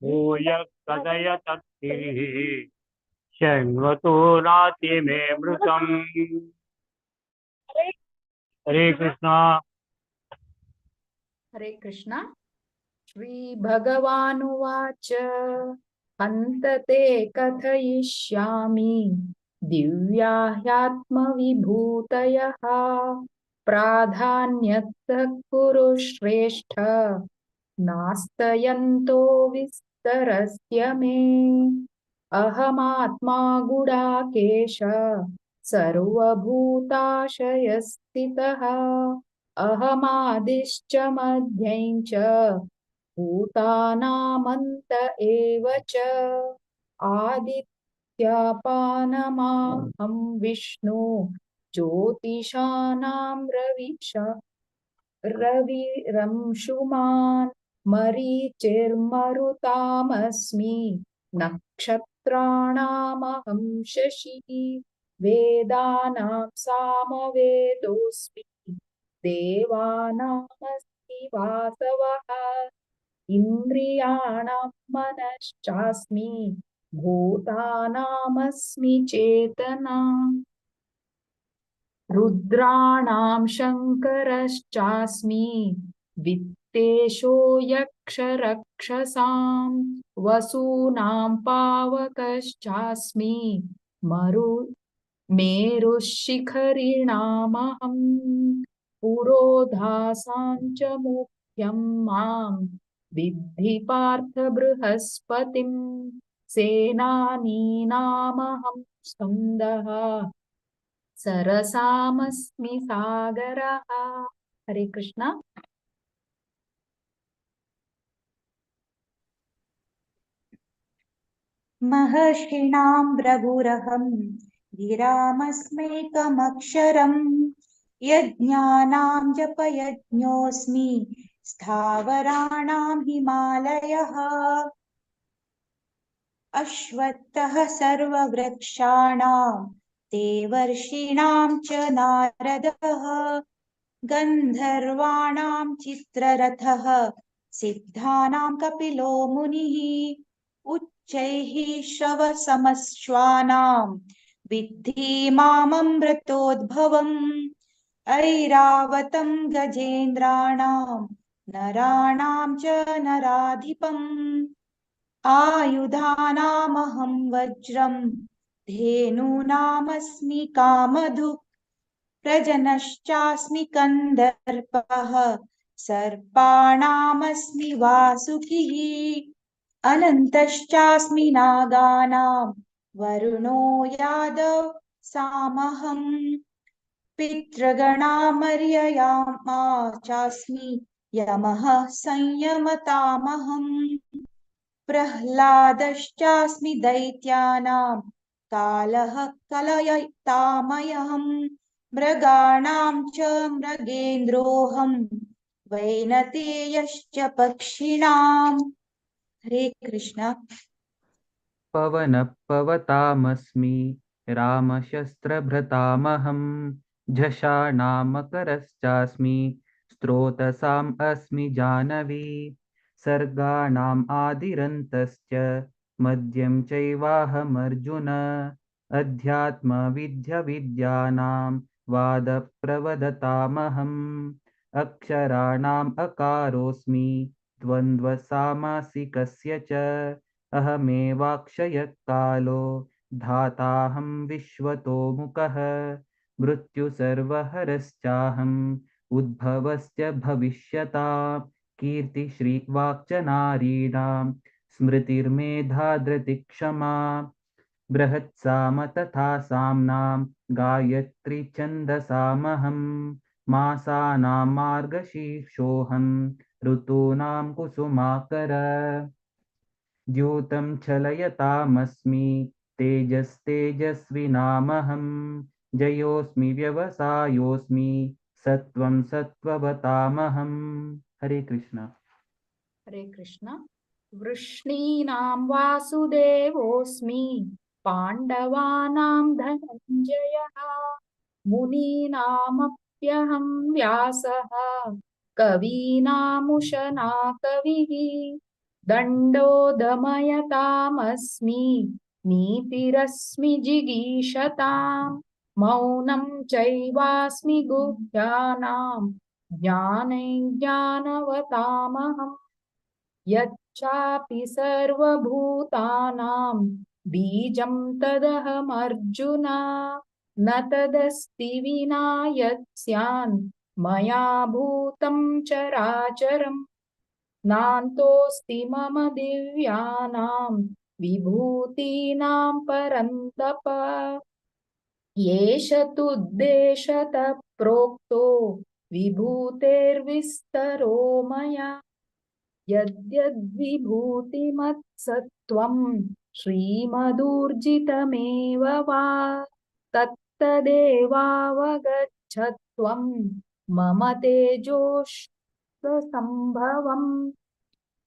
भूयः कथय तत्तिः शृण्वतो नाति मे मृतम्। हरे कृष्णा। हरे कृष्णा। श्री भगवानुवाच हन्त ते कथयिष्यामि दिव्या ह्यात्मविभूतयः प्राधान्यतः कुरु श्रेष्ठ नास्तयन्तो विस्तरस्य मे। अहमात्मा गुडाकेश सर्वभूताशयस्थितः। अहमादिश्च मध्यं च भूतानामन्त एव च। आदित्यापानमाहं विष्णु ज्योतिषानां रविरंशुमान् मरीचिर्मरुतामस्मि नक्षत्राणामहं शशि वेदानां सामवेदोऽस्मि देवानामस्मि वासवः इन्द्रियाणां मनश्चास्मि भूतानामस्मि चेतना। रुद्राणां शङ्करश्चास्मि वित्तेशो यक्षरक्षसां वसूनां पावकश्चास्मि मेरुशिखरिणामहं पुरोधासां च मुख्यं मां विद्धि पार्थ बृहस्पतिं सेनानीनामहं स्कन्दः सरसामस्मि सागरः। हरे कृष्णा। महर्षीणां रघुरहं गिरामस्मैकमक्षरं यज्ञानां जपयज्ञोऽस्मि स्थावराणां हिमालयः। अश्वत्थः सर्ववृक्षाणां देवर्षीणां च नारदः गन्धर्वाणां चित्ररथः सिद्धानां कपिलो मुनिः उच्चैः श्रवसमश्वानां विद्धि माममृतोद्भवम् ऐरावतं गजेन्द्राणां नराणां च नराधिपम् आयुधानामहं वज्रं धेनूनामस्मि कामधुक् प्रजनश्चास्मि कन्दर्पः सर्पाणामस्मि वासुकिः अनन्तश्चास्मि नागानां वरुणो यादव सामहम् पितृगणामर्ययामा चास्मि यमः संयमतामहम् प्रह्लादश्चास्मि दैत्यानां कालः कलयतामयहं मृगाणां च मृगेन्द्रोऽहं वैनतेयश्च पक्षिणाम्। हरे कृष्णा। पवनः पवतामस्मि रामशस्त्रभृतामहं झषाणामकरश्चास्मि स्रोतसाम् अस्मि जानवी सर्गाणाम् आदिरन्तश्च मद्यं चैवाहमर्जुन अध्यात्मविद्यविद्यानां वादप्रवदतामहम् अक्षराणाम् अकारोऽस्मि द्वन्द्वसामासिकस्य च अहमेवाक्षयः कालो धाताहं विश्वतोमुखः मृत्युसर्वहरश्चाहम् उद्भवश्च भविष्यतां कीर्तिश्रीवाक्च नारीणां स्मृतिर्मेधा धृतिक्षमा बृहत्साम तथा साम्नां गायत्री छन्दसामहं मासानां मार्गशीर्षोऽहं ऋतूनां कुसुमाकर द्यूतं छलयतामस्मि तेजस्तेजस्विनामहं जयोऽस्मि व्यवसायोऽस्मि सत्वं सत्त्ववतामहं। हरे कृष्णा। हरे कृष्णा। वृष्णीनां वासुदेवोऽस्मि पाण्डवानां धनञ्जयः मुनीनामप्यहं व्यासः कवीनामुशना कविः दण्डो दमयतामस्मि नीतिरस्मि जिगीषतां मौनं चैवास्मि गुह्यानां ज्ञाने ज्ञानवतामहं यच्चापि सर्वभूतानां बीजं तदहमर्जुन न तदस्ति विना यत् स्यान् मया भूतं चराचरं नान्तोऽस्ति मम दिव्यानां विभूतीनां परन्तप। एष तुद्देशतः प्रोक्तो विभूतेर्विस्तरो मया। यद्यद्विभूतिमत्सत्त्वं श्रीमदूर्जितमेव वा तत्तदेवावगच्छत्वं मम तेजोऽश्वसम्भवम्।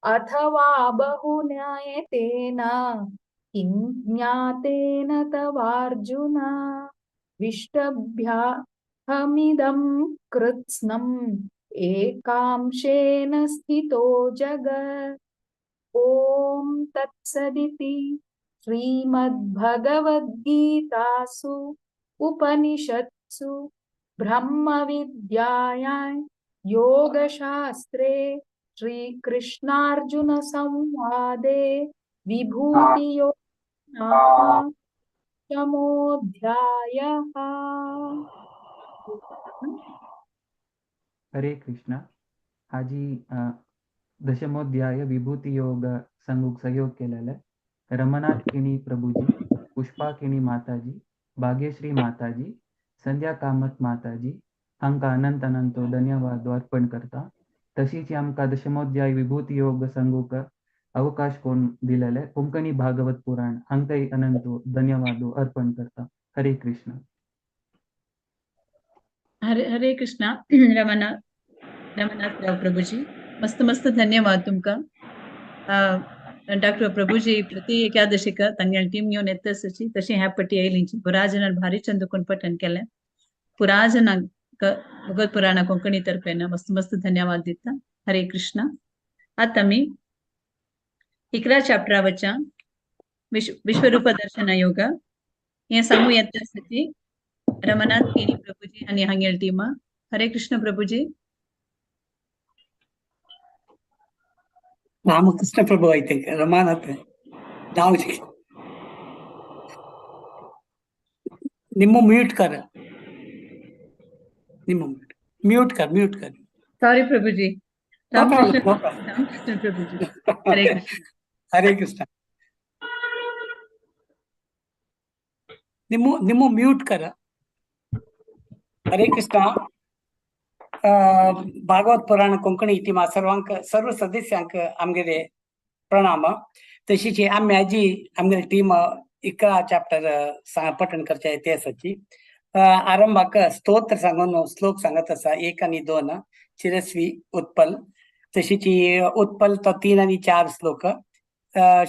अथवा बहुन्यायतेन किं ज्ञातेन तवार्जुन विष्टभ्याहमिदं कृत्स्नम् एकांशेन स्थितो जगत्। ॐ तत्सदिति श्रीमद्भगवद्गीतासु उपनिषत्सु ब्रह्मविद्यायां योगशास्त्रे श्रीकृष्णार्जुनसंवादे विभूतियोगो नाम अष्टमोऽध्यायः। हरे कृष्णा। हाजी दशमोध्याय विभूती योग सांगूक सहयोग केलेले रमनाथ किणी प्रभुजी, पुष्पा किणी माताजी, भाग्यश्री माताजी, संध्या कामत माताजी हांकां अनंत अनंत धन्यवाद अर्पण करता। तशीच आमकां दशमोध्याय विभूती योग सांगूक अवकाश कोण दिलेले कोंकणी भागवत पुराण हांकांय अनंत धन्यवाद अर्पण करता। हरे कृष्ण। हरे हरे कृष्णा। रमनाथ रमनाथ राव प्रभुजी, मस्त मस्त धन्यवाद तुमका। डॉक्टर प्रभुजी प्रति एकादशीक तांगेले टीम घेवन येता आसची तशी ह्या पटी आयली पुरा जनान भारी चंद कोण पठण केलें। पुरा जनांक भगवत पुराणा कोंकणी तर्फेन मस्त मस्त धन्यवाद दिता। हरे कृष्णा। आतां आमी 11 चॅप्टरा वच्या विश्वरूप दर्शन योग हे सांगू येता आसची रमनाथ केणी प्रभुजी आनी हांगेले टीमा। हरे कृष्ण प्रभुजी। Ramakrishna Prabhu, I think Ramanath now Nimmo mute कर, निम्मो म्यूट कर, म्यूट कर। सॉरी प्रभुजी। No problem, Ramakrishna no problem. Ramakrishna Prabhuji. Hare Krishna. Hare Krishna. Nimmo Nimmo mute कर। हरे कृष्णा। भागवत पुराण कोंकणी टिमा सर्वांक सर्व सदस्यांक आमगेले प्रणाम। तशीच आमी आजी आमगेले टीम 11 चॅप्टर पठण करच्या इतिहासाची आरंभाक स्तोत्र सांगून श्लोक सांगत आसा 1 आणि 2 चिरस्वी उत्पल। तशीच उत्पल तो 3 आणि 4 श्लोक,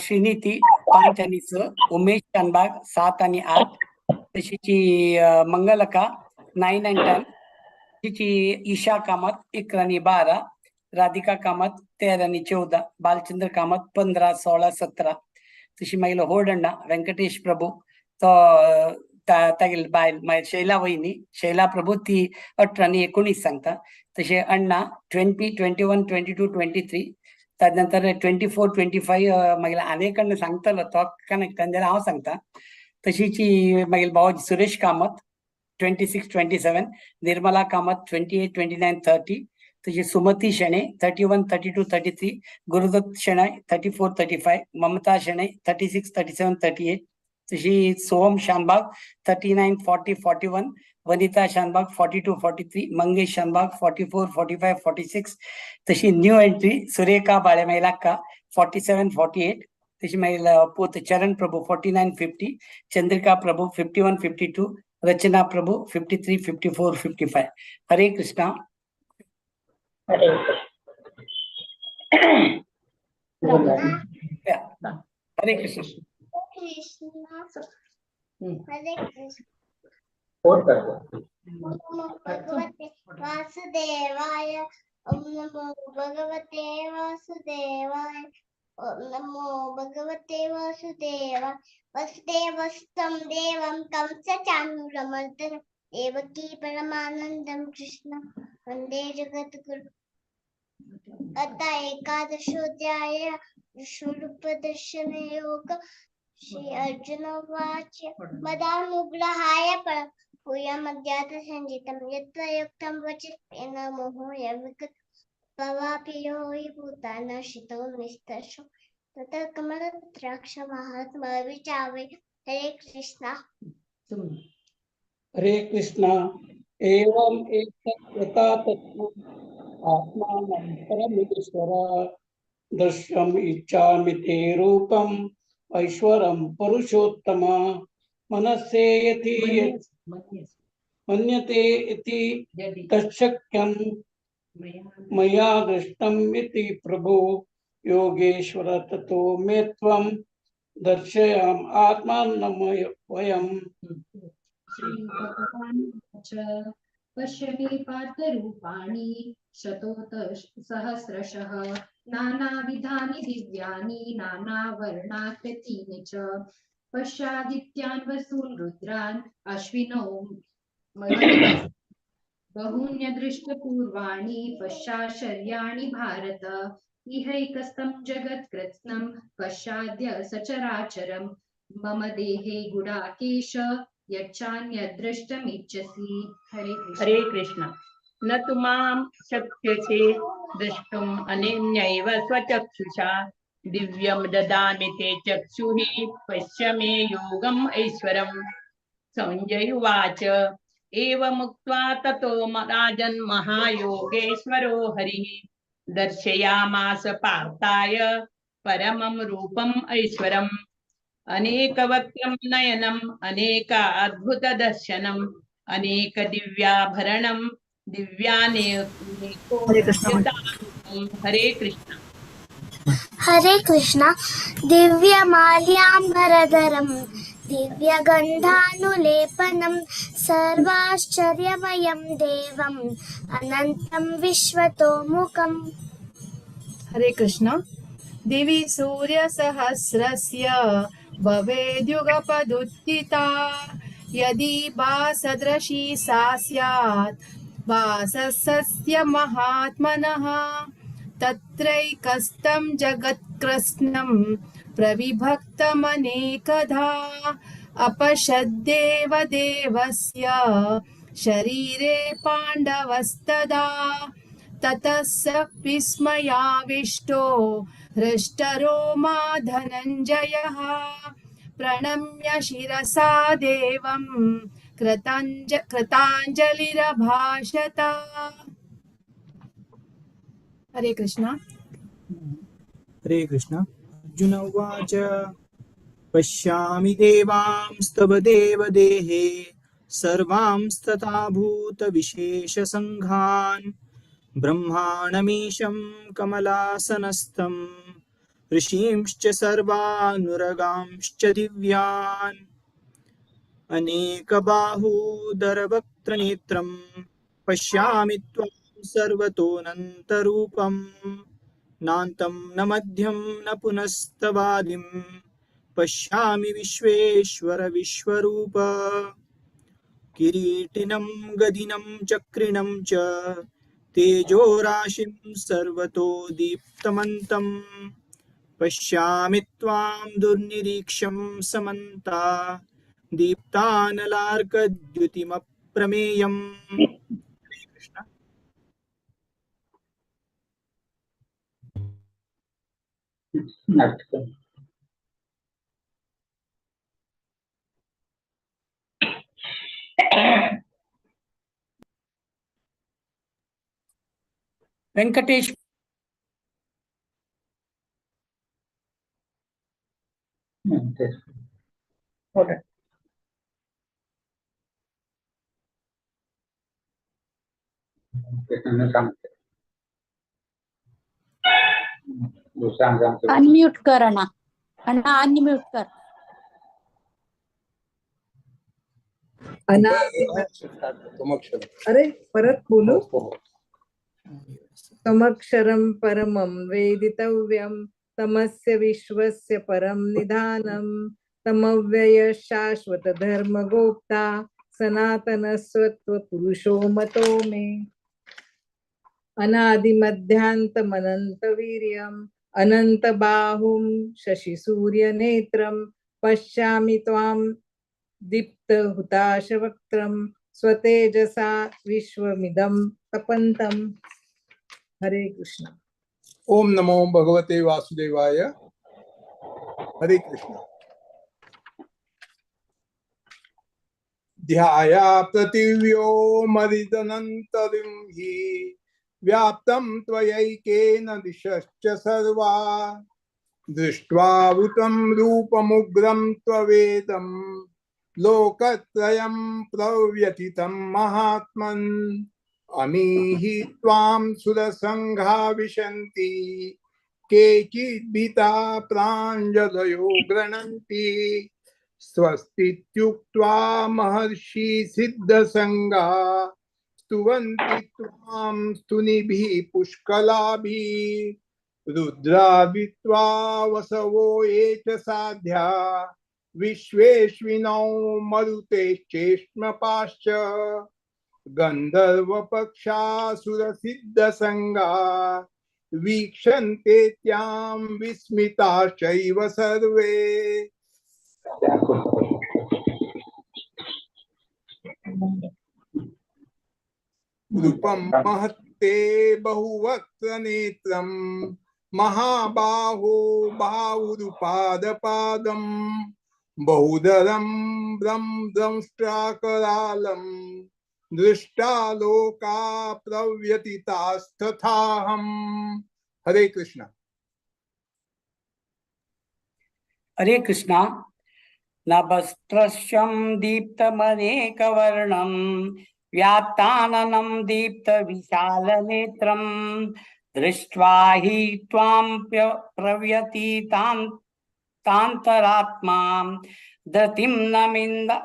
श्रीनीती 5 आणि 6, उमेश शानबाग 7 आणि 8, तशीच मंगलका 9 आणि 10, तशीच ईशा कामत 11 आणि 12, राधिका कामत 13 आणि 14, बालचंद्र कामत 15, 16, 17, तशी मागीर होडण्णा वेंकटेश प्रभू तो तागेली बायल मागीर शैला वहिनी शैला प्रभू ती 18 आणि 19 सांगता। तशें अण्णा 20, 21, 22, 23, ताजे नंतर 24, 25 मागीर आनी एक अण्णा सांगतलो तो कनेक्ट जाल्यार हांव सांगता। तशीच मागीर भावाजी सुरेश कामत 26, 27, निर्मला कामत 28, 29, 30, तशी सुमती शेणै 31, 32, 33, गुरुदत्त शेणै 34, 35, ममता शेणै 36, 37, 38, तशी सोहम शानबाग 39, 40, 41, वनिता शानबाग 42, 43, मंगेश शानबाग 44, 45, 46, तशी न्यू एंट्री सुरेखा बाळे महिलाक्का 47, 48, तशी मागीर पूत चरण प्रभू 49, 50, चंद्रिका प्रभू 51, 52, रचना प्रभू 53, 54, 55। हरे कृष्णा। हरे हरे कृष्ण। हरे कृष्ण। नमो भगवते वासुदेवाय। ओम नमो भगवते वासुदेवाय। ओम नमो भगवते वासुदेवाय। वसुदेवस्तं देवं कंसचाणूरमर्दनं देवकी परमानन्दं कृष्ण वन्दे जगद्गुरु। अत एकादशोऽध्याय विश्वरूपदर्शनयोग। श्री अर्जुन उवाच मदानुग्रहाय परं भूयमज्ञातसञ्जितं यत्त्वयुक्तं वचस्तेन मोहोऽयं विगत भवाप्ययो हि भूतानाशितो निस्तर्शो ततः कमलद्राक्षमहात्मविचावे। हरे कृष्णा। हरे कृष्णा। एवं एतत् यथा तत्त्वम् आत्मानं परमेश्वर दृश्यम् इच्छामि ते रूपम् ऐश्वरं पुरुषोत्तम मनसे यति मन्यते इति तच्छक्यं मया दृष्टम् इति प्रभो योगेश्वर ततो मे त्वं दर्शयाम आत्मानं वयम्। श्रीभगवानुवाच पश्य मे पार्थरूपाणि शतोत सहस्रशः नानाविधानि दिव्यानि नानावर्णाकृतीनि च पश्यादित्यान् वसून् रुद्रान् अश्विनौ मरुतः बहून्यदृष्टपूर्वाणि पश्याशर्याणि भारत इहैकस्तं जगत्कृत्स्नं पश्याद्य सचराचरं मम देहे गुडाकेश यच्चान्यद्रष्टमिच्छसि। हरे कृष्ण। हरे कृष्ण। न तु मां शक्यसे द्रष्टुम् अनन्यैव स्वचक्षुषा दिव्यं ददामि ते चक्षुः पश्य मे योगम् ऐश्वरम्। सञ्जय उवाच एवमुक्त्वा ततो राजन् महायोगेश्वरो हरिः दर्शयामास पार्थाय परमं रूपम् ऐश्वरम्। अनेकवक्त्रं नयनम् अनेक अद्भुतदर्शनम् अनेक दिव्याभरणं दिव्यानेको। हरे कृष्ण। हरे कृष्ण। दिव्यमाल्याम्बरधरं दिव्यगन्धानुलेपनं सर्वाश्चर्यमयं देवम् अनन्तं विश्वतोमुखम्। हरे कृष्ण। दिवि सूर्यसहस्रस्य भवेद्युगपदुत्थिता यदि वासदृशी सा स्यात् वासस्य महात्मनः तत्रैकस्तं जगत्कृत्स्नं प्रविभक्तमनेकधा अपश्यद्देव देवस्य शरीरे पाण्डवस्तदा ततः स विस्मयाविष्टो हृष्टरोमा धनञ्जयः प्रणम्य शिरसा देवं कृताञ्जलिरभाषत। हरे कृष्ण। हरे कृष्ण। अर्जुन उवाच पश्यामि देवांस्तव देवदेहे सर्वांस्तथा भूतविशेषसङ्घान् ब्रह्माणमीशं कमलासनस्थं ऋषींश्च सर्वानुरगांश्च दिव्यान् अनेकबाहूदरवक्त्रनेत्रं पश्यामि त्वां सर्वतोऽनन्तरूपं नान्तं न मध्यं न पुनस्तवादिं पश्यामि विश्वेश्वर विश्वरूप। किरीटिनं गदिनं चक्रिणं च तेजोराशिं सर्वतो दीप्तमन्तं पश्यामि त्वां दुर्निरीक्ष्यं समन्ता दीप्तानलार्कद्युतिमप्रमेयम्। हरे कृष्ण। वेंकटेश अनम्यूट कर अण्णा, अण्णा अनम्यूट कर। अरे परत बोलू। तमक्षरं परमं वेदितव्यं तमस्य विश्वस्य परं निधानं तमव्यय शाश्वत धर्मगोप्ता सनातनस्वत्वपुरुषो मतो मे। अनादिमध्यान्तमनन्तवीर्यम् अनन्तबाहुं शशिसूर्यनेत्रं पश्यामि त्वां दीप्तहुताशवक्त्रं स्वतेजसा विश्वमिदं तपन्तम्। हरे कृष्ण। ओम नमो भगवते वासुदेवाय। हरे कृष्ण। ध्याया प्रतिव्यो मरिदनन्तरिं हि व्याप्तं त्वयैकेन दिशश्च सर्वा। दृष्ट्वा वृतं रूपमुग्रं त्ववेदं लोकत्रयं प्रव्यथितं महात्मन्। अमीहि त्वां सुरसङ्घा विशन्ति केचिद्भीता प्राञ्जलयो गृह्णन्ति। स्वस्तीत्युक्त्वा महर्षि सिद्धसङ्गा स्तुवन्ति त्वां स्तुनिभिः पुष्कलाभिः। रुद्रावित्वा वसवो ये च साध्या विश्वेश्विनौ मरुतेश्चेष्मपाश्च। गन्धर्वपक्षासुरसिद्धसङ्गा वीक्षन्ते त्यां विस्मिताश्चैव सर्वे। रूपं महत्ते बहुवक्त्र नेत्रं महाबाहो बाहुरुपादपादं बहुधरं ब्रह्मद्रंष्ट्राकरालं दृष्टा लोका प्रव्यतितास्तथाहम्। हरे कृष्णा। हरे कृष्णा। नभस्पृश्यं दीप्तमनेकवर्णं व्याप्ताननं दीप्तविशालनेत्रं दृष्ट्वा हि त्वां प्रव्यतीतान्तरात्मा धृतिं न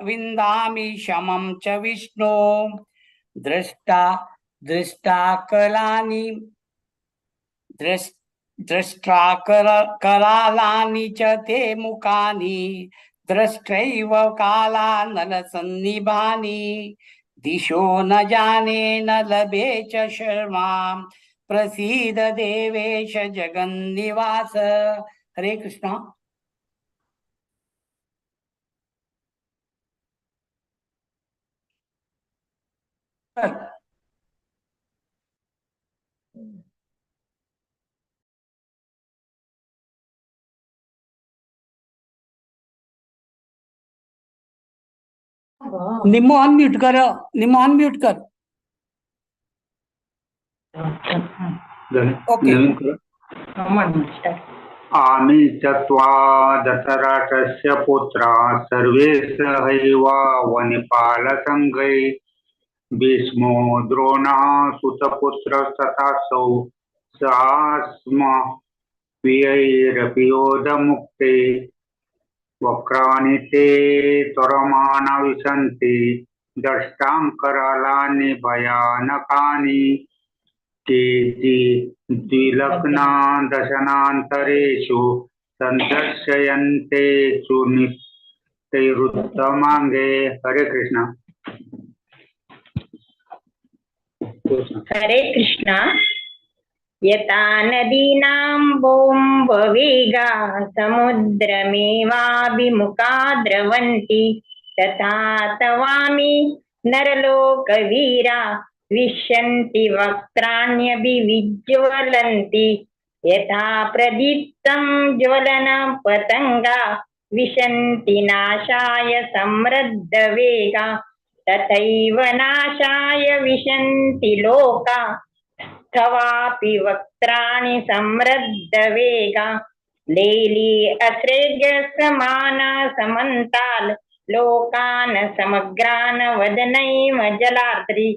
विन्दामि शमं च विष्णो। दृष्टा दृष्टाकलानि दृष्ट्राकरालानि च ते मुखानि दृष्ट्रैव कालानलसन्निभानि। दिशो न जाने न लभे च शर्मां प्रसीद देवेश जगन्निवास। हरे कृष्णा। निम्मो अनम्यूट कर, निम्मो अनम्यूट कर। ओके। आमी च त्वा दशरथस्य पुत्रा सर्वे सहैव वनिपालसङ्घै भीष्मो द्रोणः सुतपुत्रस्तथासौ सास्म प्रियैरपि योधमुक्ते। वक्राणि ते त्वरमाणा विशन्ति दष्टां करालानि भयानकानि। केचिद्विलग्ना दशनान्तरेषु सन्दर्शयन्ते सुनितैरुत्तमाङ्गे। हरे कृष्णा। हरे कृष्णा। यथा नदीनां बोम्बवेगा समुद्रमेवाभिमुखा द्रवन्ति तथा तवामि नरलोकवीरा विशन्ति वक्त्राण्यभिविज्ज्वलन्ति। यथा प्रदीप्तं ज्वलनं पतङ्गा विशन्ति नाशाय समृद्धवेगा तथैव नाशाय विशन्ति लोका तवापि वक्त्राणि समृद्धवेगा। लेली असृगसमाना समन्ताल लोकान् समग्रान् वदनैव जलाद्रि।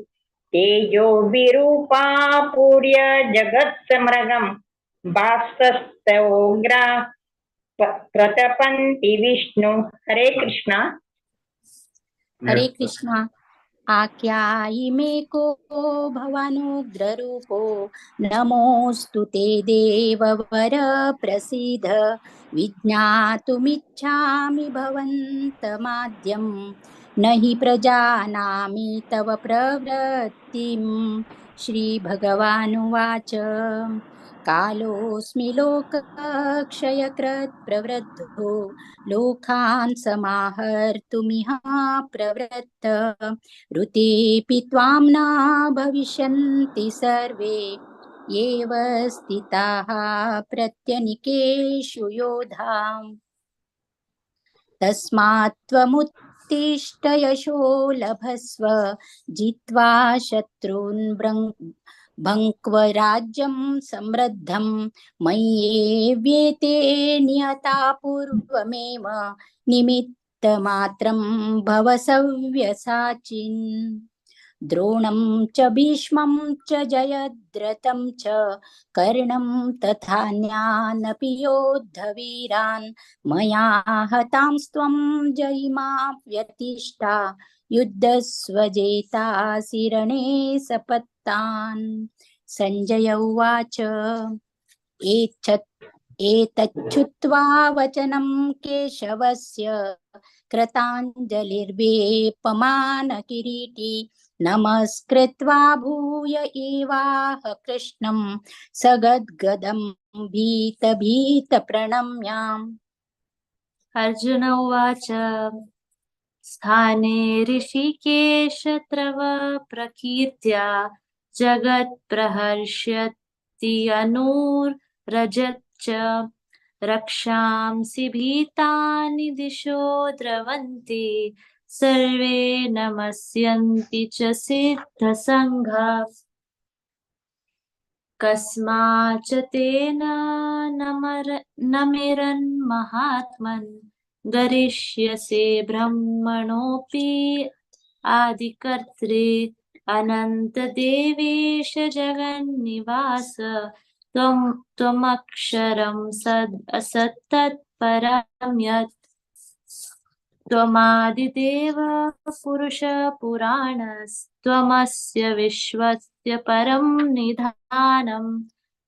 तेजोभिरूपा पूर्य जगत्समृगं भासस्तोग्रा प्रतपन्ति विष्णु। हरे कृष्णा। हरे कृष्णा। आख्यायि मे को भवानुग्ररूपो नमोऽस्तु ते देववर प्रसीद। विज्ञातुमिच्छामि भवन्तमाद्यं न हि प्रजानामि तव प्रवृत्तिं। श्रीभगवानुवाच कालोऽस्मि लोकक्षयकृत् प्रवृद्धो लोकान् समाहर्तुमिह प्रवृत्त। ऋतेऽपि त्वां न भविष्यन्ति सर्वे एव स्थिताः प्रत्यनिकेषु योधाम्। तस्मात् त्वमुत्तिष्ठ उत्तिष्ठ यशो लभस्व जित्वा शत्रून् भङ्क्व राज्यं समृद्धं मय्येव्येते नियता पूर्वमेव निमित्तमात्रं भव सव्यसाचिन्। द्रोणं च भीष्मं च जयद्रथं च कर्णं तथान्यानपि योद्धवीरान् मया हतांस्त्वं जयिमा व्यतिष्ठा युद्धस्व जेतासि रणे सपत्तान्। संजय उवाच एतच्छ्रुत्वा वचनं केशवस्य कृताञ्जलिर्वेपमानकिरीटी नमस्कृत्वा भूय एवाह कृष्णं सगद्गदं भीत भीत प्रणम्याम्। अर्जुन उवाच स्थाने ऋषिकेश तव प्रकीर्त्या जगत्प्रहर्ष्यति अनुरजच्च रक्षांसि भीतानि दिशो द्रवन्ति सर्वे नमस्यन्ति च सिद्धसङ्घा। कस्माच्च तेन नमेरन् महात्मन् गरिष्यसे ब्रह्मणोऽपि आदिकर्त्रे अनन्तदेवेश जगन्निवास त्वमक्षरं सद् असत्तत्परं यत् त्वमादिदेव पुरुष पुराणस्त्वमस्य विश्वस्य परं निधानं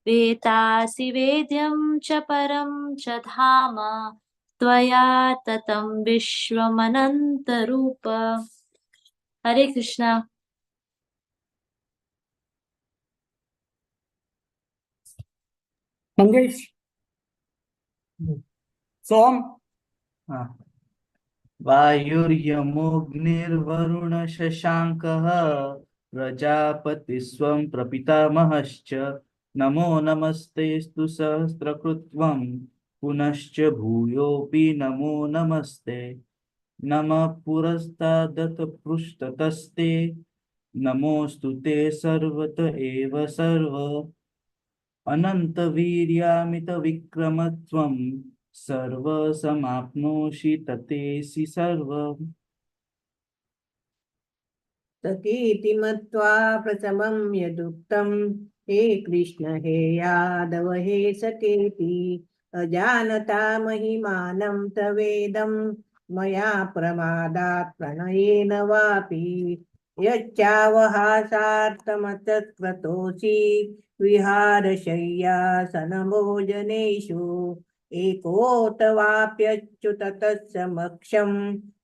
वेतासि वेद्यं च परं च धाम त्वया ततं विश्वमनन्तरूप। हरे कृष्णा। मंगेश सोम। वायुर्यमोऽग्निर्वरुण शशाङ्कः प्रजापतिस्त्वं प्रपितामहश्च नमो नमस्तेऽस्तु सहस्रकृत्वं पुनश्च भूयोऽपि नमो नमस्ते। नमः पुरस्तादत पृष्ठतस्ते नमोऽस्तु ते सर्वत एव सर्व। अनन्तवीर्यामितविक्रमत्वं सर्वसमाप्नोषि ततेसि सर्वम्। सतीति मत्वा प्रथमं यदुक्तं हे कृष्ण हे यादव हे सखेति अजानता महिमानं तवेदं मया प्रमादात् प्रणयेन वापि यच्चावहासार्थमतत्क्रतोऽसि विहारशय्यासनभोजनेषु एकोऽतवाप्यच्युत तत्समक्षं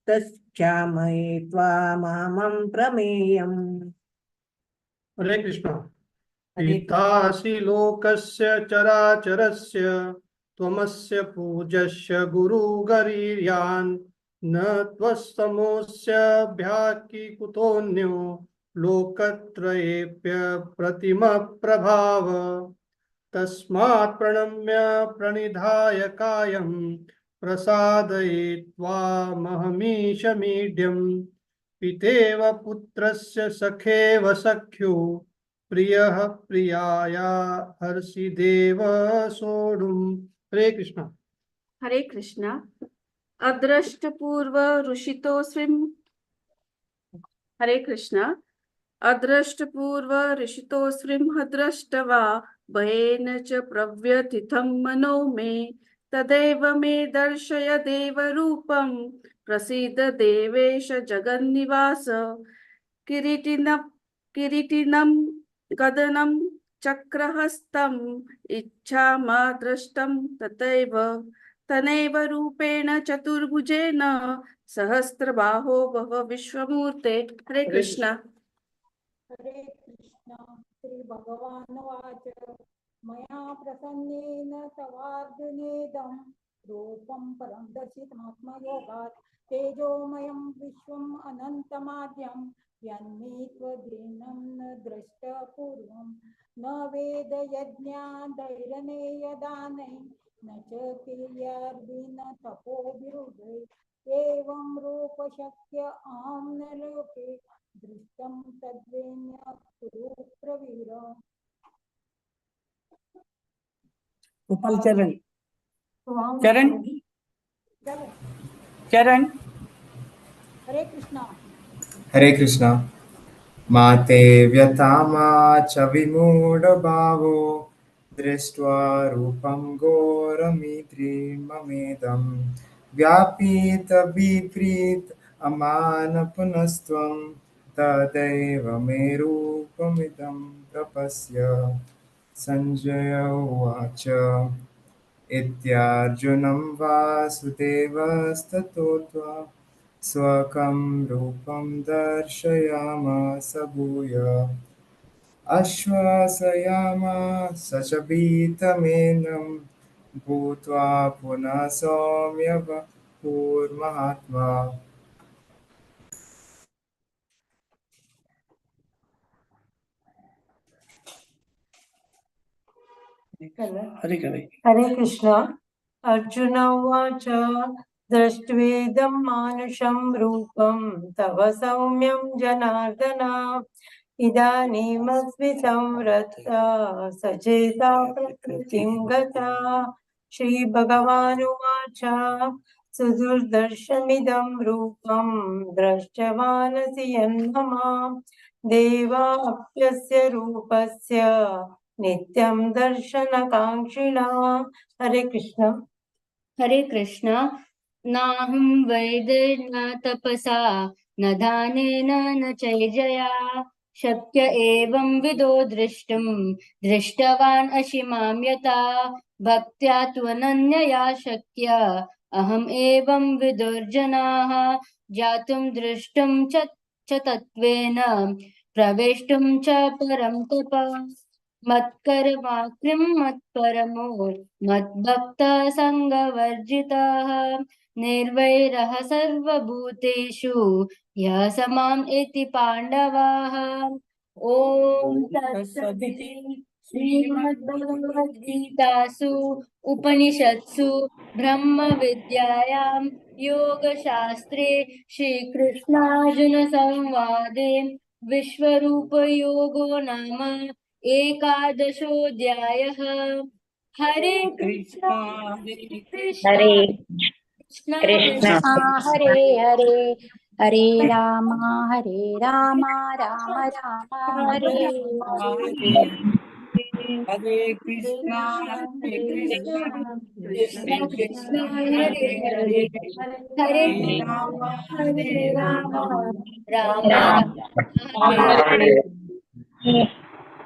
तत्क्षामये त्वामहं प्रमेयम्। हरे कृष्ण। पितासि लोकस्य चराचरस्य त्वमस्य पूज्यस्य गुरुगरीयान् न त्वत्समोऽस्य भ्याकि कुतोऽन्यो लोकत्रयेऽप्य प्रतिमप्रभाव। तस्मात् प्रणम्य प्रणिधाय कायं प्रसादये त्वामहमीशमीड्यं। पितेव पुत्रस्य सखेव सख्यो प्रियः प्रियाया हर्षि देव सोढुम्। हरे कृष्ण। हरे कृष्ण। अदृष्टपूर्व ऋषितोऽस्मिन्। हरे कृष्ण। अदृष्टपूर्व ऋषितोऽस्मिन् अदृष्टवा भयेन च प्रव्यथितं मनो मे तदेव मे दर्शय देवरूपं प्रसीद देवेश जगन्निवास। किरीटिनं गदनं चक्रहस्तम् इच्छामा द्रष्टं तथैव तनैव रूपेण चतुर्भुजेन सहस्रबाहो भव विश्वमूर्ते। हरे कृष्ण। हरे कृष्ण। श्री भगवानुवाच मया प्रसन्नेन तवार्जुनेदं रूपं परं दर्शितमात्मयोगात् तेजोमयं विश्वम् अनन्तमाद्यं यन्मे त्वदीनं न दृष्टपूर्वं न वेद यज्ञादैरनेयदानै न च क्रियार्विन तपोभिरुदै एवं रूपशक्य अहं न लोके दृष्टं तद्वेन्य कुरु प्रवीर. गोपाल चरण चरण चरण. हरे कृष्णा. हरे कृष्णा. माते व्यथामा च विमूढभावो दृष्ट्वा रूपं घोरमित्रिममेदं व्यापीत विपरीत अमान पुनस्त्वं तदैव मे रूपमिदं प्रपश्य. संजय उवाच इत्यार्जुनं वासुदेवस्ततोत्वा स्वकं रूपं दर्शयामास भूय. आश्वासयामास च भीतमेनं भूत्वा पुनः सौम्य वपुर्महात्मा. हरे हरे. हरे कृष्ण. अर्जुन उवाच दृष्ट्वेदं मानुषं रूपं तव सौम्यं जनार्दन इदानीमस्मि संवृत्ता सचेता प्रकृतिं गता. श्रीभगवानुवाच सुदुर्दर्शमिदं रूपं द्रष्टवानसि यन्मम देवाप्यस्य रूपस्य नित्यं दर्शनकाङ्क्षिणा. हरे कृष्ण. हरे कृष्ण. नाहं वैद्येन तपसा न दानेन न चैर्जया शक्य एवं विदो द्रष्टुं दृष्टवान् असि मां यथा भक्त्या त्वनन्यया शक्य अहम् एवं विदुर्जनाः जातुं द्रष्टुं च तत्त्वेन प्रवेष्टुं च परं तप. मत्कर्माकृं मत्परमो मद्भक्तः सङ्गवर्जितः निर्वैरः सर्वभूतेषु ह्यः समाम् इति पाण्डवाः. ॐ तत्सदिति श्रीमद्भगवद्गीतासु उपनिषत्सु ब्रह्मविद्यायां योगशास्त्रे श्रीकृष्णार्जुनसंवादे विश्वरूपयोगो नाम एकादशोऽध्यायः. हरे कृष्णा कृष्ण हरे कृष्ण कृष्ण हरे हरे हरे राम राम राम हरे हरे. हरे कृष्णा हरे कृष्णा कृष्ण कृष्ण हरे हरे हरे राम हरे राम राम राम हरे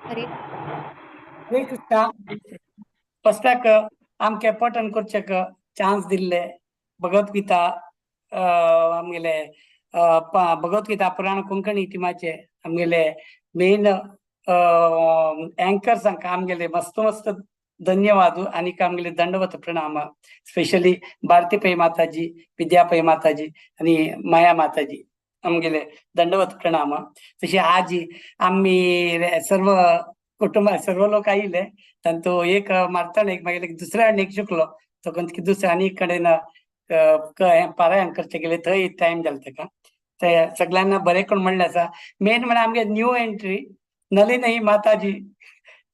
हरे. हरे कृष्णा. फस्टाक आमके पठण करचेक चान्स दिल्ले भगवद्गीता आमगेले भगवद्गीता पुराण कोंकणी टिमाचे आमगेले मेन अँकर्सांक आमगेले मस्त मस्त धन्यवाद आनी आमगेले दंडवत प्रणाम. स्पेशली भारती पै माताजी, विद्या पै माताजी आनी माया माताजी आमगेले दंडवत प्रणाम. तशी आजी आमी सर्व कुटुंब सर्व लोक आयिल्ले तांतू एक मारताना एक मागीर दुसऱ्या आनी एक शिकलो तो दुसऱ्या आनी कडेन पारायण करचे गेले थंय टायम जालो ताका. ते सगळ्यांना बरें करून म्हणलें आसा. मेन म्हळ्यार आमगे न्यू एंट्री नलिनी माताजी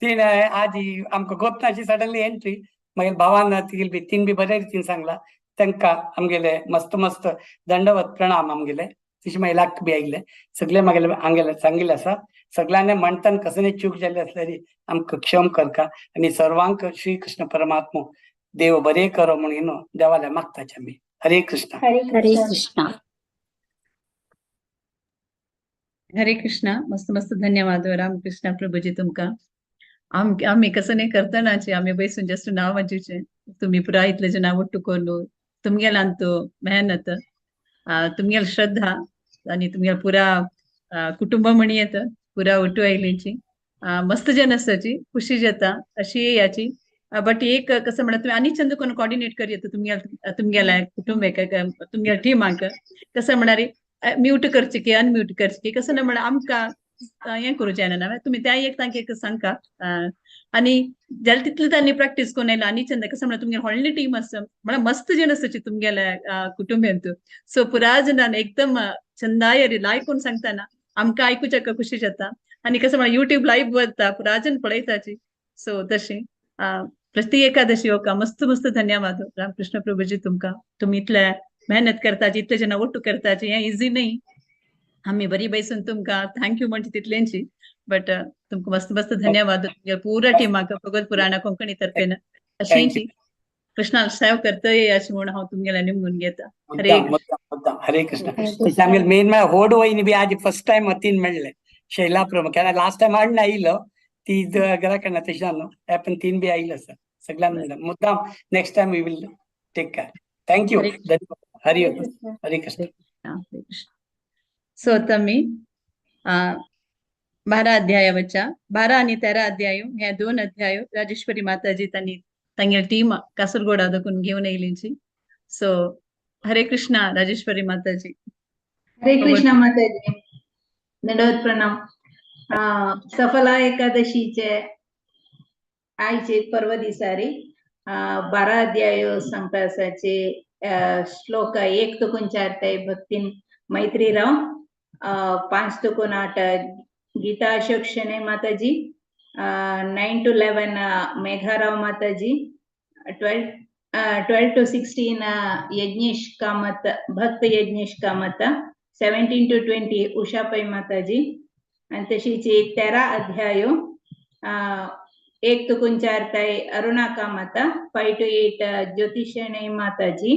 तिणें आजी आमकां गोतनाची सडनली एंट्री मागीर भावान तिगेली बी तीन बी बरे रितीन सांगला तांकां आमगेले मस्त मस्त दंडवत प्रणाम आमगेले. तशी मागीर लाक बी आयिल्ले सगळे मागेले आमगेले सांगिल्लें आसा. सगळ्यांनी म्हणटान कसले चूक जाल्ली आसल्यारी आमकां क्षम करका आनी सर्वांक श्री कृष्ण परमात्मो देव बरे करो म्हणून न्हू देवाल्या मागताचे आमी. हरे कृष्ण. हरे कृष्ण. हरे कृष्णा. मस्त मस्त धन्यवाद रामकृष्ण प्रभुजी तुमकां. आमी कसं नाही करतनाचे आमी बैसून जस्ट नाव वाचूचे तुम्ही पुरा इतले जण ಒಟ್ಟು करून तुमगेलांत मेहनत तुमगेल श्रद्धा आणि तुमगेल पुरा कुटुंब म्हणी येत पुरा ಒಟ್ಟು आयलेची मस्त जन आसाची खुशी जाता अशी याची. बट एक कसं म्हणत तुम्ही आनी चंद कोण कॉर्डिनेट कर येता तुमगेल तुमगेल्या कुटुंब तुमगेल्या टिमाक कसं म्हणारी म्यूट करचे की अनम्यूट करचे की कसं ना म्हणा आमकां हें करूं जायना ना तुम्ही त्या एक तांकां एक सांगका आनी जाल्यार तितले तांणी प्रॅक्टीस करून आयला आनी चंद कसं म्हळ्यार तुमगेले व्हडली टीम आसा म्हळ्यार मस्त जण आसाची तुमगेल्या कुटुंबियांत. सो पुरा जणान एकदम चंदाय लायक कोण सांगताना आमकां आयकुच्याक खुशी जाता आनी कसं म्हळ्यार युट्यूब लायव्ह वता पुरा जण पळयताची. सो तशें प्रति एकादशी ओका मस्त मस्त धन्यवाद रामकृष्ण प्रभुजी तुमकां, तुमी इतले मेहनत करताची, इतले जण ಒಟ್ಟು करताची, हें इजी न्ही. आमी बरी बैसून तुमकां thank you म्हणचे तितलेंची, बट तुमकां मस्त मस्त धन्यवाद पुरा टिमाक भगवत पुराणा कोंकणी तर्फेन. अशींची कृष्णा सेव करतय अशें म्हणून हांव तुमगेल्या निमगून घेता. हरे हरे कृष्ण. तशें आमगेले मेन म्हळ्यार होड वयनी बी आज फर्स्ट टायम तीन मेळ्ळे शैला प्रभू, केन्ना लास्ट टायम हाडून आयिल्लो ती घरा कडना तशें न्हू, हे पण तीन बी आयिल्लो आसा सगळ्यांना मेळ्ळें. मुद्दाम next time we will take care. Thank you. धन्यवाद. हरी हरे कृष्ण. सो आतां आमी 12 अध्याया वच्या 12 आनी 13 अध्याय हे 2 अध्याय राजेश्वरी माताजी तांणी तांगेली टीम कासरगोडा दाखून घेवन येयलींची. सो हरे कृष्णा राजेश्वरी माताजी. हरे कृष्णा माताजी, दंडवत प्रणाम. सफला एकादशीचे आयचे पर्व दिसारी 12 अध्याय सांगता आसाचे श्लोक 1 to 4 ते भक्तीन मैत्री राव, 5 to 8 Gita Ashok Shenoy Mataji, 9 to 11 Megharao Mataji, 12 to 16 Yajnesh Kamath Bhakt Yajnesh Kamath, 17 to 20 Usha Pai Mataji, आनी तशीच 13 अध्याय 1 to 4 ते Aruna Kamath, 5 to 8 Jyoti Shenoy Mataji,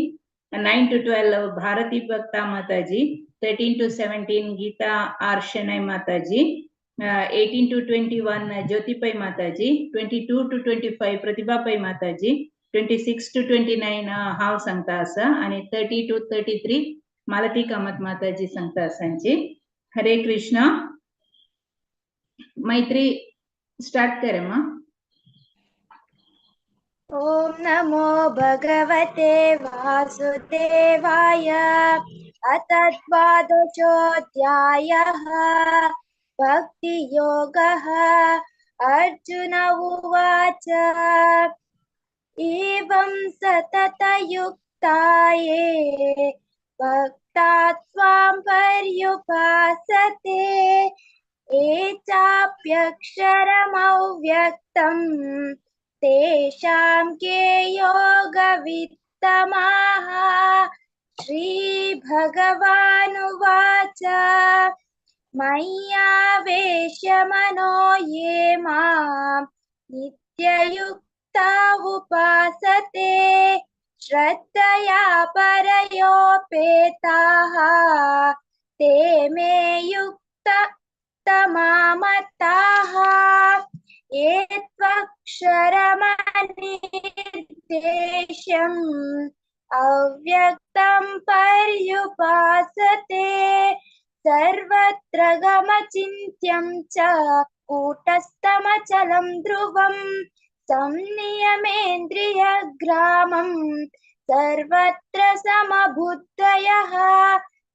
9 to 12 Bharati Bhakta Mataji, 13 to 17 Geeta R Shenoy Mataji, 18 to 21 Jyoti Pai Mataji, 22 to 25 Pratibha Pai Mataji, 26 to 29 हांव सांगता आसा आनी 30 to 33 Malati Kamat Mataji सांगता आसांची. हरे कृष्ण. मैत्री start करे मा. ओम नमो भगवते वासुदेवाय. अथ द्वादशोऽध्यायः भक्तियोगः. अर्जुन उवाच एवं सततयुक्ताये भक्ता त्वां पर्युपासते ये चाप्यक्षरमव्यक्तं तेषां के योगवित्तमाः. श्री भगवानुवाच मय्यावेश्य मनो ये मां नित्ययुक्ता उपासते श्रद्धया परयोपेताः ते मे युक्ततमामताः. ये त्वक्षरमनिर्देश्यम् अव्यक्तं पर्युपासते सर्वत्र गमचिन्त्यं च कूटस्थमचलं ध्रुवं संनियमेन्द्रियग्रामं सर्वत्र समबुद्धयः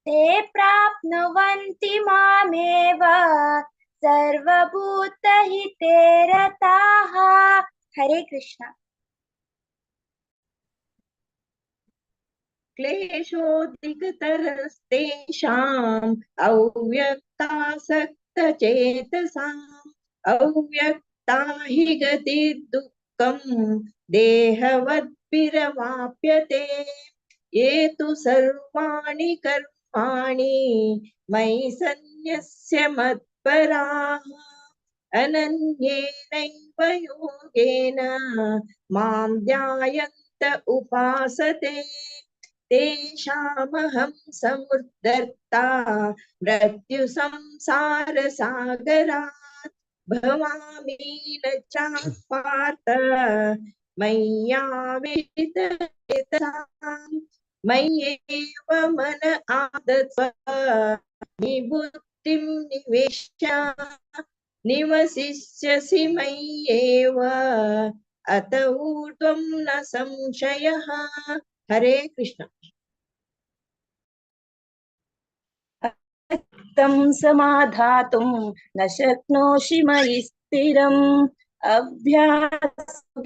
ते प्राप्नुवन्ति मामेव सर्वभूतहिते रताः. हरे कृष्ण. क्लेशोऽधिकतरस्तेषाम् अव्यक्तासक्तचेतसाम् अव्यक्ता हि गतिर्दुःखं देहवद्भिरवाप्यते. ये तु सर्वाणि कर्माणि मयि सन्न्यस्य मत्पराः अनन्येनैव योगेन मां ध्यायन्त उपासते. तेषामहं समुद्धर्ता मृत्युसंसारसागरात् भवामि न चापार्थ मय्यावेततां मय्येव मन आदत्स्व निबुद्धिं निवेश्य निवसिष्यसि मय्येव अत ऊर्ध्वं न संशयः. हरे कृष्ण. तं समाधातुं न शक्नोषि मयि स्थिरं अभ्यासो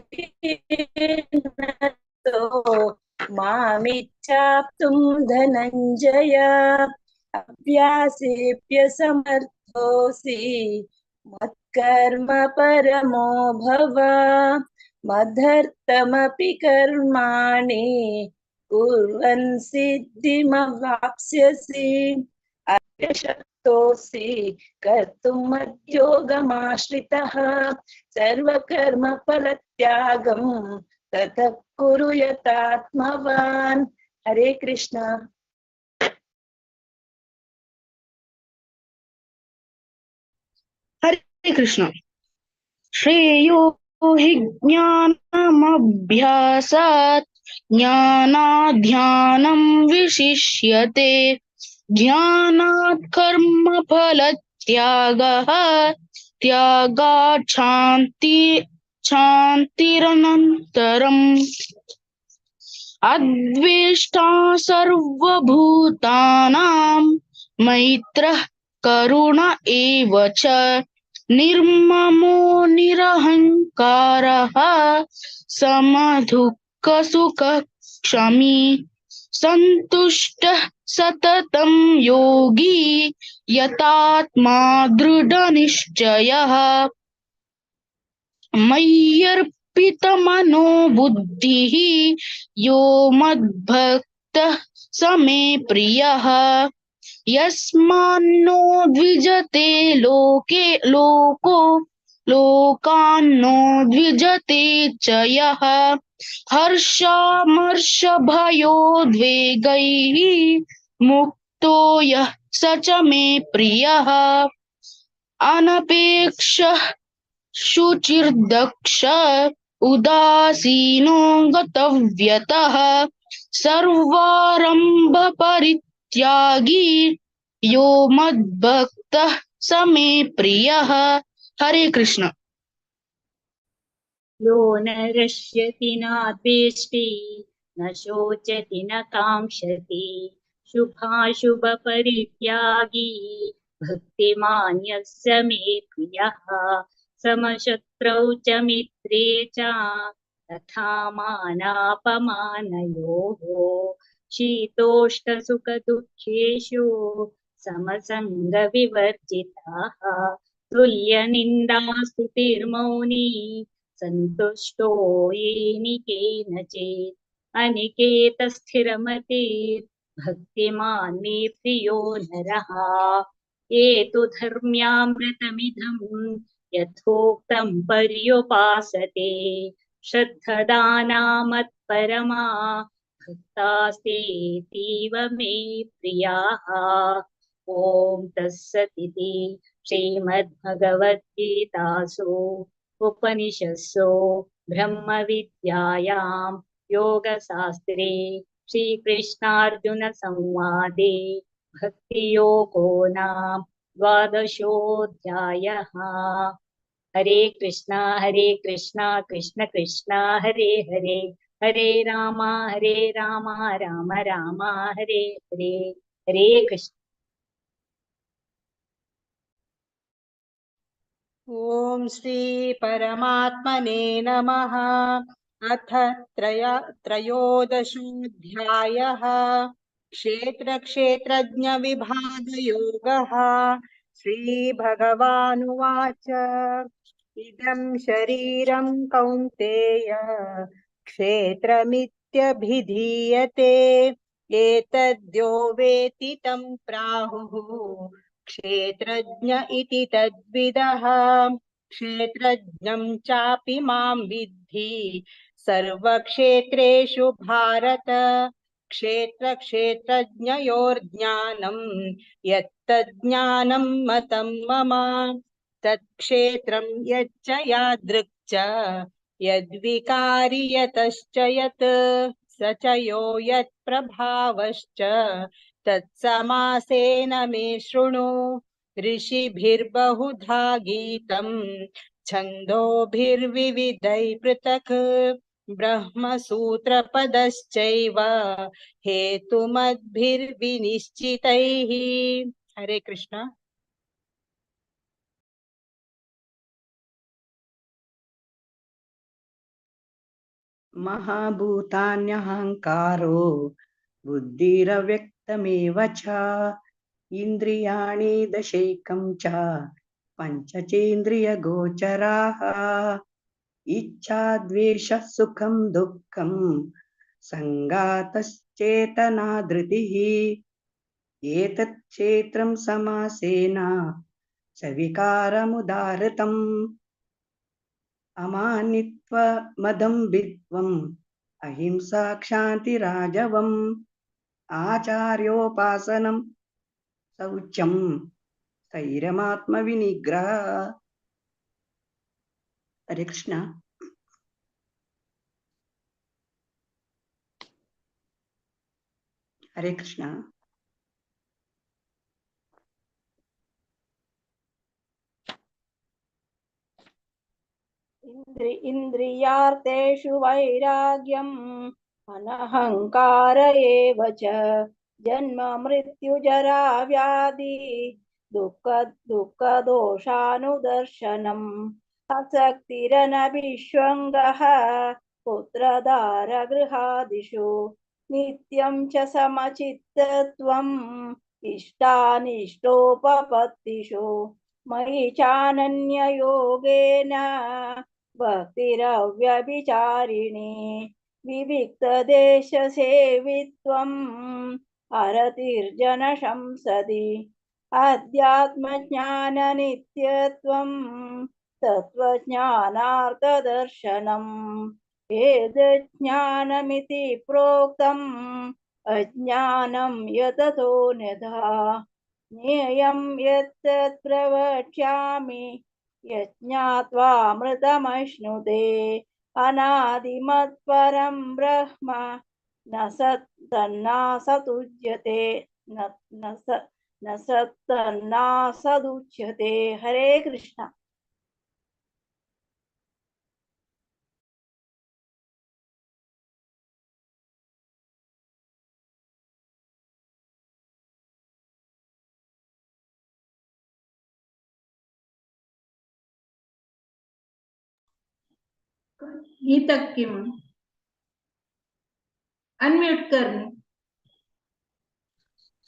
मामिच्छाप्तुं धनञ्जय अभ्यासेऽप्यसमर्थोऽसि मत्कर्म परमो भव मदर्थमपि कर्माणि कुर्वन् सिद्धिमवाप्स्यसि अशक्तोऽसि कर्तुं मद्योगमाश्रितः सर्वकर्मफलत्यागं ततः कुरु यतात्मवान्। हरे कृष्ण। हरे कृष्ण। श्रेयो हि ज्ञानमभ्यासात् ज्ञानाध्यानं विशिष्यते ज्ञानात् कर्मफलत्यागः त्यागात् शान्तिरनन्तरम्। अद्वेष्टा सर्वभूतानां मैत्रः करुण एव च निर्ममो निरहङ्कारः समदुःखसुखः क्षमी सन्तुष्टः सततं योगी यतात्मा दृढनिश्चयः। मय्यर्पितमनो बुद्धिः यो मद्भक्तः स मे प्रियः। यस्मान्नो द्विजते लोके लोको लोकान्नो द्विजते च यः। हर्षामर्षभयोद्वेगैः मुक्तो यः स च मे प्रियः। अनपेक्षः शुचिर्दक्ष उदासीनो गतव्यतः सर्वारंभ परित्यागी यो मद्भक्तः स मे प्रियः। हरे कृष्ण। यो न रश्यति न द्वेष्टि न शोचति न काङ्क्षति शुभाशुभ परित्यागी भक्तिमान् यः स मे प्रियः। समशत्रौ च मित्रे च तथा मानापमानयोः शीतोष्णसुखदुःखेषु समसङ्गविवर्जिताः तुल्यनिन्दास्तुतिर्मौनी सन्तुष्टो येन केनचित् अनिकेतस्थिरमतिर्भक्तिमान् मे प्रियो नरः। ये तु धर्म्यामृतमिदं यथोक्तं पर्युपासते श्रद्धदानामत्परमा भक्तास्तेतीव मे प्रियाः। ॐ तत्सदिति श्रीमद्भगवद्गीतासु उपनिषत्सु ब्रह्मविद्यायां योगशास्त्रे श्रीकृष्णार्जुनसंवादे भक्तियोगो नाम द्वादशोऽध्यायः। हरे कृष्णा कृष्ण कृष्ण हरे हरे हरे राम राम राम हरे हरे। हरे कृष्ण। ॐ श्री परमात्मने नमः। अथ त्रयोदशोऽध्यायः क्षेत्रक्षेत्रज्ञविभागयोगः। श्रीभगवानुवाच इदं शरीरं कौन्तेय क्षेत्रमित्यभिधीयते एतद्यो वेति तं प्राहुः क्षेत्रज्ञ इति तद्विदः। क्षेत्रज्ञं चापि मां विद्धि सर्वक्षेत्रेषु भारत क्षेत्रक्षेत्रज्ञयोर्ज्ञानं यत्तज्ज्ञानं मतं मम। तत्क्षेत्रं यच्च यादृक् च यद्विकारि यतश्च यत् स च यो यत्प्रभावश्च तत्समासेन मे शृणु। ऋषिभिर्बहुधा गीतं छन्दोभिर्विविधैः पृथक् ब्रह्मसूत्रपदश्चैव हेतुमद्भिर्विनिश्चितैः। हरे कृष्ण। महाभूतान्यहङ्कारो बुद्धिरव्यक्तमेव च इन्द्रियाणि दशैकं च पञ्चचेन्द्रियगोचराः इच्छा द्वेषः सुखं दुःखं सङ्गातश्चेतना धृतिः एतत् क्षेत्रं समासेन सविकारमुदाहृतम् अमानित्वमदम्भित्वम् अहिंसा क्षान्तिराजवम् आचार्योपासनं शौचं स्थैर्यमात्मविनिग्रह। हरे कृष्ण। हरे कृष्ण। इन्द्रियार्थेषु वैराग्यम् अनहङ्कार एव च जन्म मृत्यु जरा व्याधि दुःख दुःखदोषानुदर्शनम् आसक्तिरनभिष्वङ्गः पुत्रदारगृहादिषु नित्यं च समचित्तत्वम् इष्टानिष्टोपपत्तिषु मयि चानन्ययोगेन भक्तिरव्यभिचारिणी विविक्तदेशसेवित्वम् अरतिर्जनशंसदि अध्यात्मज्ञाननित्यत्वं तत्त्वज्ञानार्थदर्शनम् एतज्ज्ञानमिति प्रोक्तम् अज्ञानं यततोऽन्यथा ज्ञेयं यत्तत् प्रवक्ष्यामि यज्ञात्वामृतमश्नुते अनादिमत्परं ब्रह्म न सत्तन्नासतुज्यते न सत्तन्नासदुच्यते। हरे कृष्ण। गीता किम अनम्यूट करणे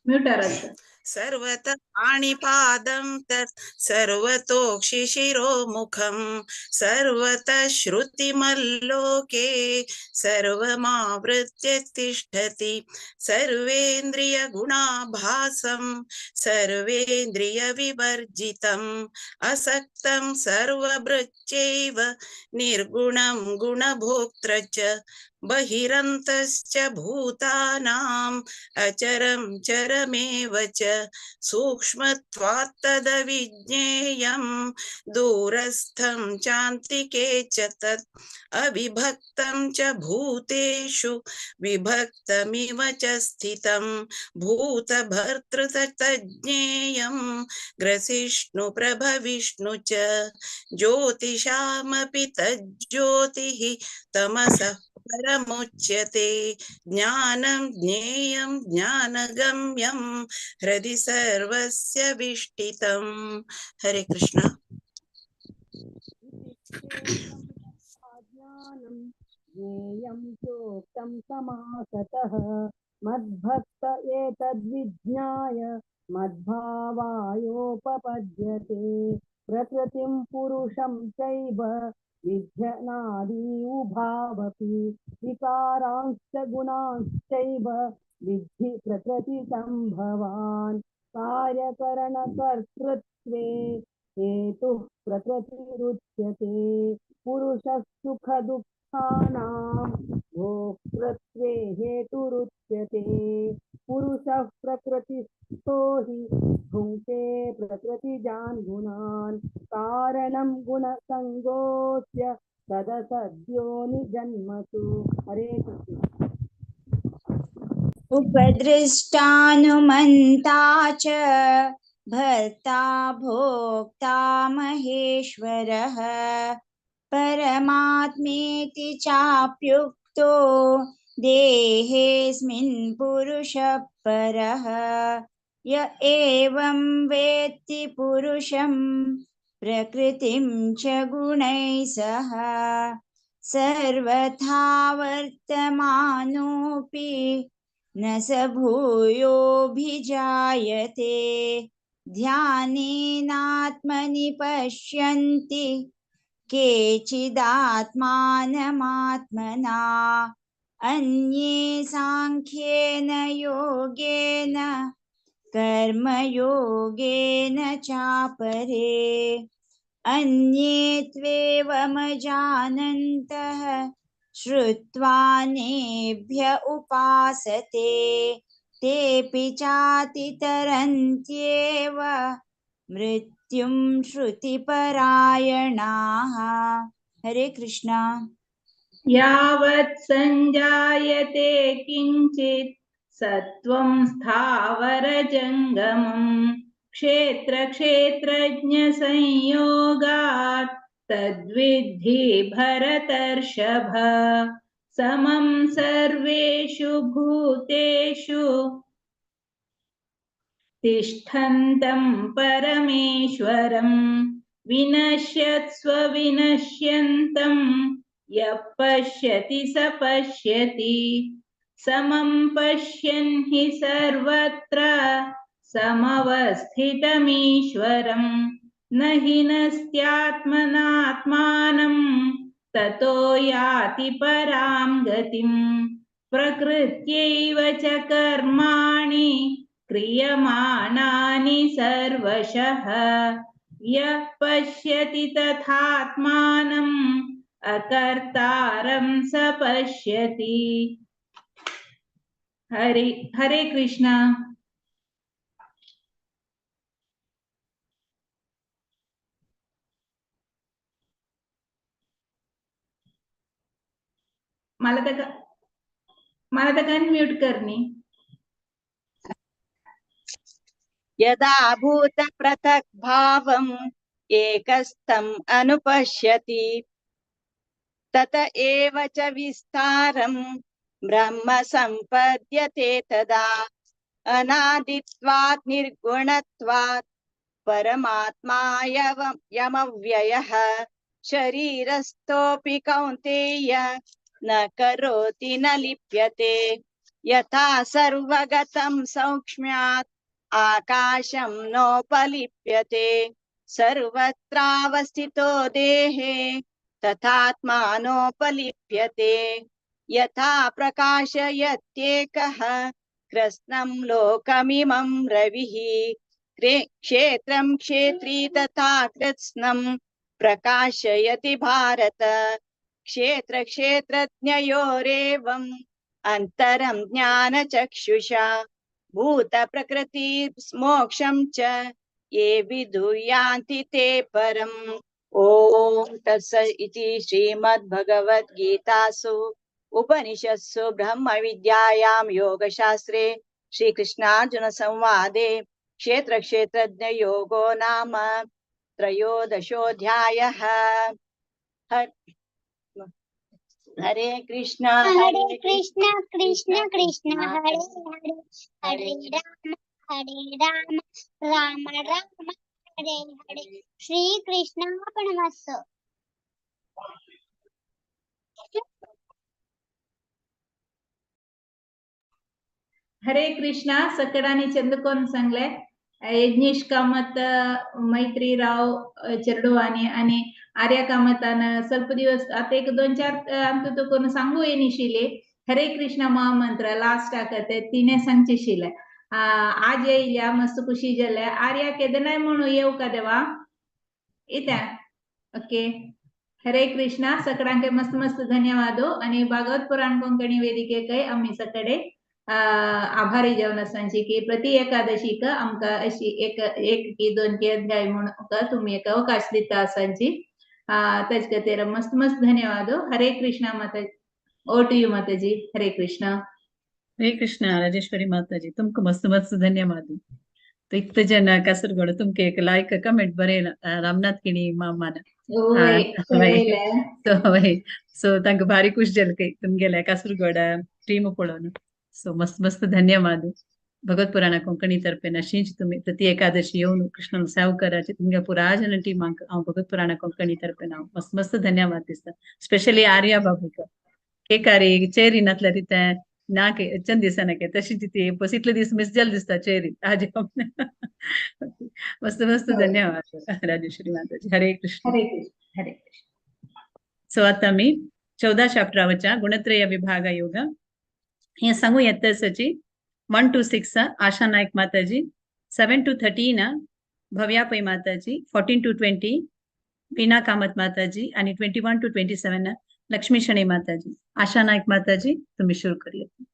म्यूट आराध्य। सर्वतः पाणिपादं तत् सर्वतोक्षिशिरोमुखं सर्वतः श्रुतिमल्लोके सर्वमावृत्य तिष्ठति सर्वेन्द्रियगुणाभासं सर्वेन्द्रियविवर्जितम् असक्तं सर्वभृच्चैव निर्गुणं गुणभोक्तृ च बहिरन्तश्च भूतानाम् अचरं चरमेव च सूक्ष्मत्वात् तदविज्ञेयं दूरस्थं चान्तिके च तत् अविभक्तं च भूतेषु विभक्तमिव च स्थितं भूतभर्तृ तज्ज्ञेयं ग्रसिष्णु प्रभविष्णु च ज्योतिषामपि तज्ज्योतिः तमसः परमुच्यते ज्ञानं ज्ञेयं ज्ञानगम्यं हृदि सर्वस्य विष्टितं। हरे कृष्ण। ज्ञानं ज्ञेयं चोक्तं समासतः मद्भक्त एतद्विज्ञाय मद्भावायोपपद्यते प्रकृतिं पुरुषं चैव विध्यनादि उभावपि विकारांश्च गुणांश्चैव विद्धि प्रकृतिसम्भवान् कार्यकरणकर्तृत्वे हेतुः प्रकृतिरुच्यते पुरुषः सुखदुःखानां भोक्तृत्वे हेतुरुच्यते पुरुषः प्रकृतिस्थो हि भुङ्क्ते प्रकृतिजान् गुणान् कारणं गुणसङ्गोऽस्य सदसद्योनिजन्मसु। हरे कृष्ण। उपदृष्टानुमन्ता च भर्ता भोक्ता महेश्वरः परमात्मेति चाप्युक्तो देहेऽस्मिन् पुरुषः परः य एवं वेत्ति पुरुषं प्रकृतिं च गुणैः सह सर्वथा वर्तमानोऽपि न स भूयोऽभिजायते। ध्यानेनात्मनि पश्यन्ति केचिदात्मानमात्मना, अन्ये साङ्ख्येन योगेन कर्मयोगेन चापरे। अन्ये त्वेवमजानन्तः श्रुत्वा नेभ्य उपासते, तेऽपि चातितरन्त्येव मृत्युं श्रुतिपरायणाः। हरे कृष्णा। यावत् संजायते किञ्चित् सत्त्वं स्थावरजङ्गमं क्षेत्र क्षेत्रज्ञ संयोगात् तद्विद्धि भरतर्षभ। समं सर्वेषु भूतेषु तिष्ठन्तं परमेश्वरं विनश्यत्स्व विनश्यन्तं यः पश्यति स पश्यति। समं पश्यन् हि सर्वत्र समवस्थितमीश्वरं न हि नस्त्यात्मनात्मानं ततो याति परां गतिम्। प्रकृत्यैव च कर्माणि क्रियमाणानि सर्वशः यः पश्यति तथात्मानम् अकर्तारं स पश्यति। हरे हरे कृष्णा। मला तर अनम्यूट करनी। यदा भूत पृथक् भावम् एकस्थम् अनुपश्यति तत एव च विस्तारं ब्रह्म संपद्यते तदा। अनादित्वात् निर्गुणत्वात् परमात्मा यमव्ययः शरीरस्थोऽपि कौन्तेय न करोति न लिप्यते। यथा सर्वगतं सौक्ष्म्यात् आकाशं नोपलिप्यते सर्वत्रावस्थितो देहे तथात्मानोपलिप्यते। यथा प्रकाशयत्येकः कृत्स्नं लोकमिमं रविः क्षेत्रं क्षेत्री तथा कृत्स्नं प्रकाशयति भारत। क्षेत्र क्षेत्रज्ञयोरेवम् अंतरं ज्ञानचक्षुषा भूत प्रकृति मोक्षं च ये विदुयान्ति ते परम्। ॐ तत्सत् इति श्रीमद्भगवद्गीतासु उपनिषत्सु ब्रह्मविद्यायां योगशास्त्रे श्रीकृष्णार्जुन संवादे क्षेत्र क्षेत्रज्ञ योगो नाम त्रयोदशोऽध्यायः। हरे कृष्णा हरे कृष्णा कृष्ण कृष्ण हरे हरे, हरे राम राम राम हरे हरे। श्री कृष्णार्पणमस्तु। हरे कृष्णा। सकडानी चंदकोन सांगले यज्ञेश कामत, मैत्री राव चेरडवाणी आणि आर्या कामतान ಸ್ವಲ್ಪ दिवस आता एक दोन चार आमचं तो कोण सांगू येनिशिले हरे कृष्णा महामंत्र लास्ट आकते तिने सांगचे शिले आज येयल्या मस्त खुशी जाल्या। आर्या केदनाय म्हणू येऊ का देवा येत्या। ओके हरे कृष्णा। सकडांके मस्त मस्त धन्यवाद आणि भागवत पुराण कोंकणी वेदिकेकय आम्ही सकडे आभारी जावन आसांची की प्रति एकादशीक आमकां अशी एक एक की दोन की अध्याय म्हणून तुम्ही एक अवकाश दिता आसांची तेच खातीर मस्त मस्त धन्यवाद। हरे कृष्णा माता, oh to you Mataji. Hare Krishna. Hare Krishna Rajeshwari Mataji, तुमको मस्त मस्त धन्यवाद। तो इतने जन कासरगोड तुमके एक लाइक कमेंट बरेला रामनाथ किणी मामान सो तांकां भारी खुश जालें तुमगेले कासरगोड टीम पळोवन। सो मस्त मस्त धन्यवाद। भगवत पुराणा कोंकणी तर्फेन अशीच तुमी प्रति एकादशी येवन कृष्ण सेव कराची तुमगे पुराय जण टिमाक हांव भगवत पुराणा कोंकणी तर्फेन हांव मस्त मस्त धन्यवाद दिसता. स्पेशली आर्या बाबूक केकारी चेरी नासल्यार तें ना चंद दिसाना के तशी ती बस इतले दीस मिस जाल दिसता चेरी आज. मस्त मस्त धन्यवाद राजेश्वरी माताजी. हरे कृष्ण. हरे कृष्ण. हरे कृष्ण. सो आता मी 14 चॅप्टरावरच्या गुणत्रय विभाग योग हे सांगू येतची 1 to 6 Asha Naik Mataji, 7 to 13 Bhavya Pai Mataji, 14 to 20 Veena Kamat Mataji आणि 21 to 27 Lakshmi Shani Mataji. Asha Naik Mataji तुम्ही सुरू करूया.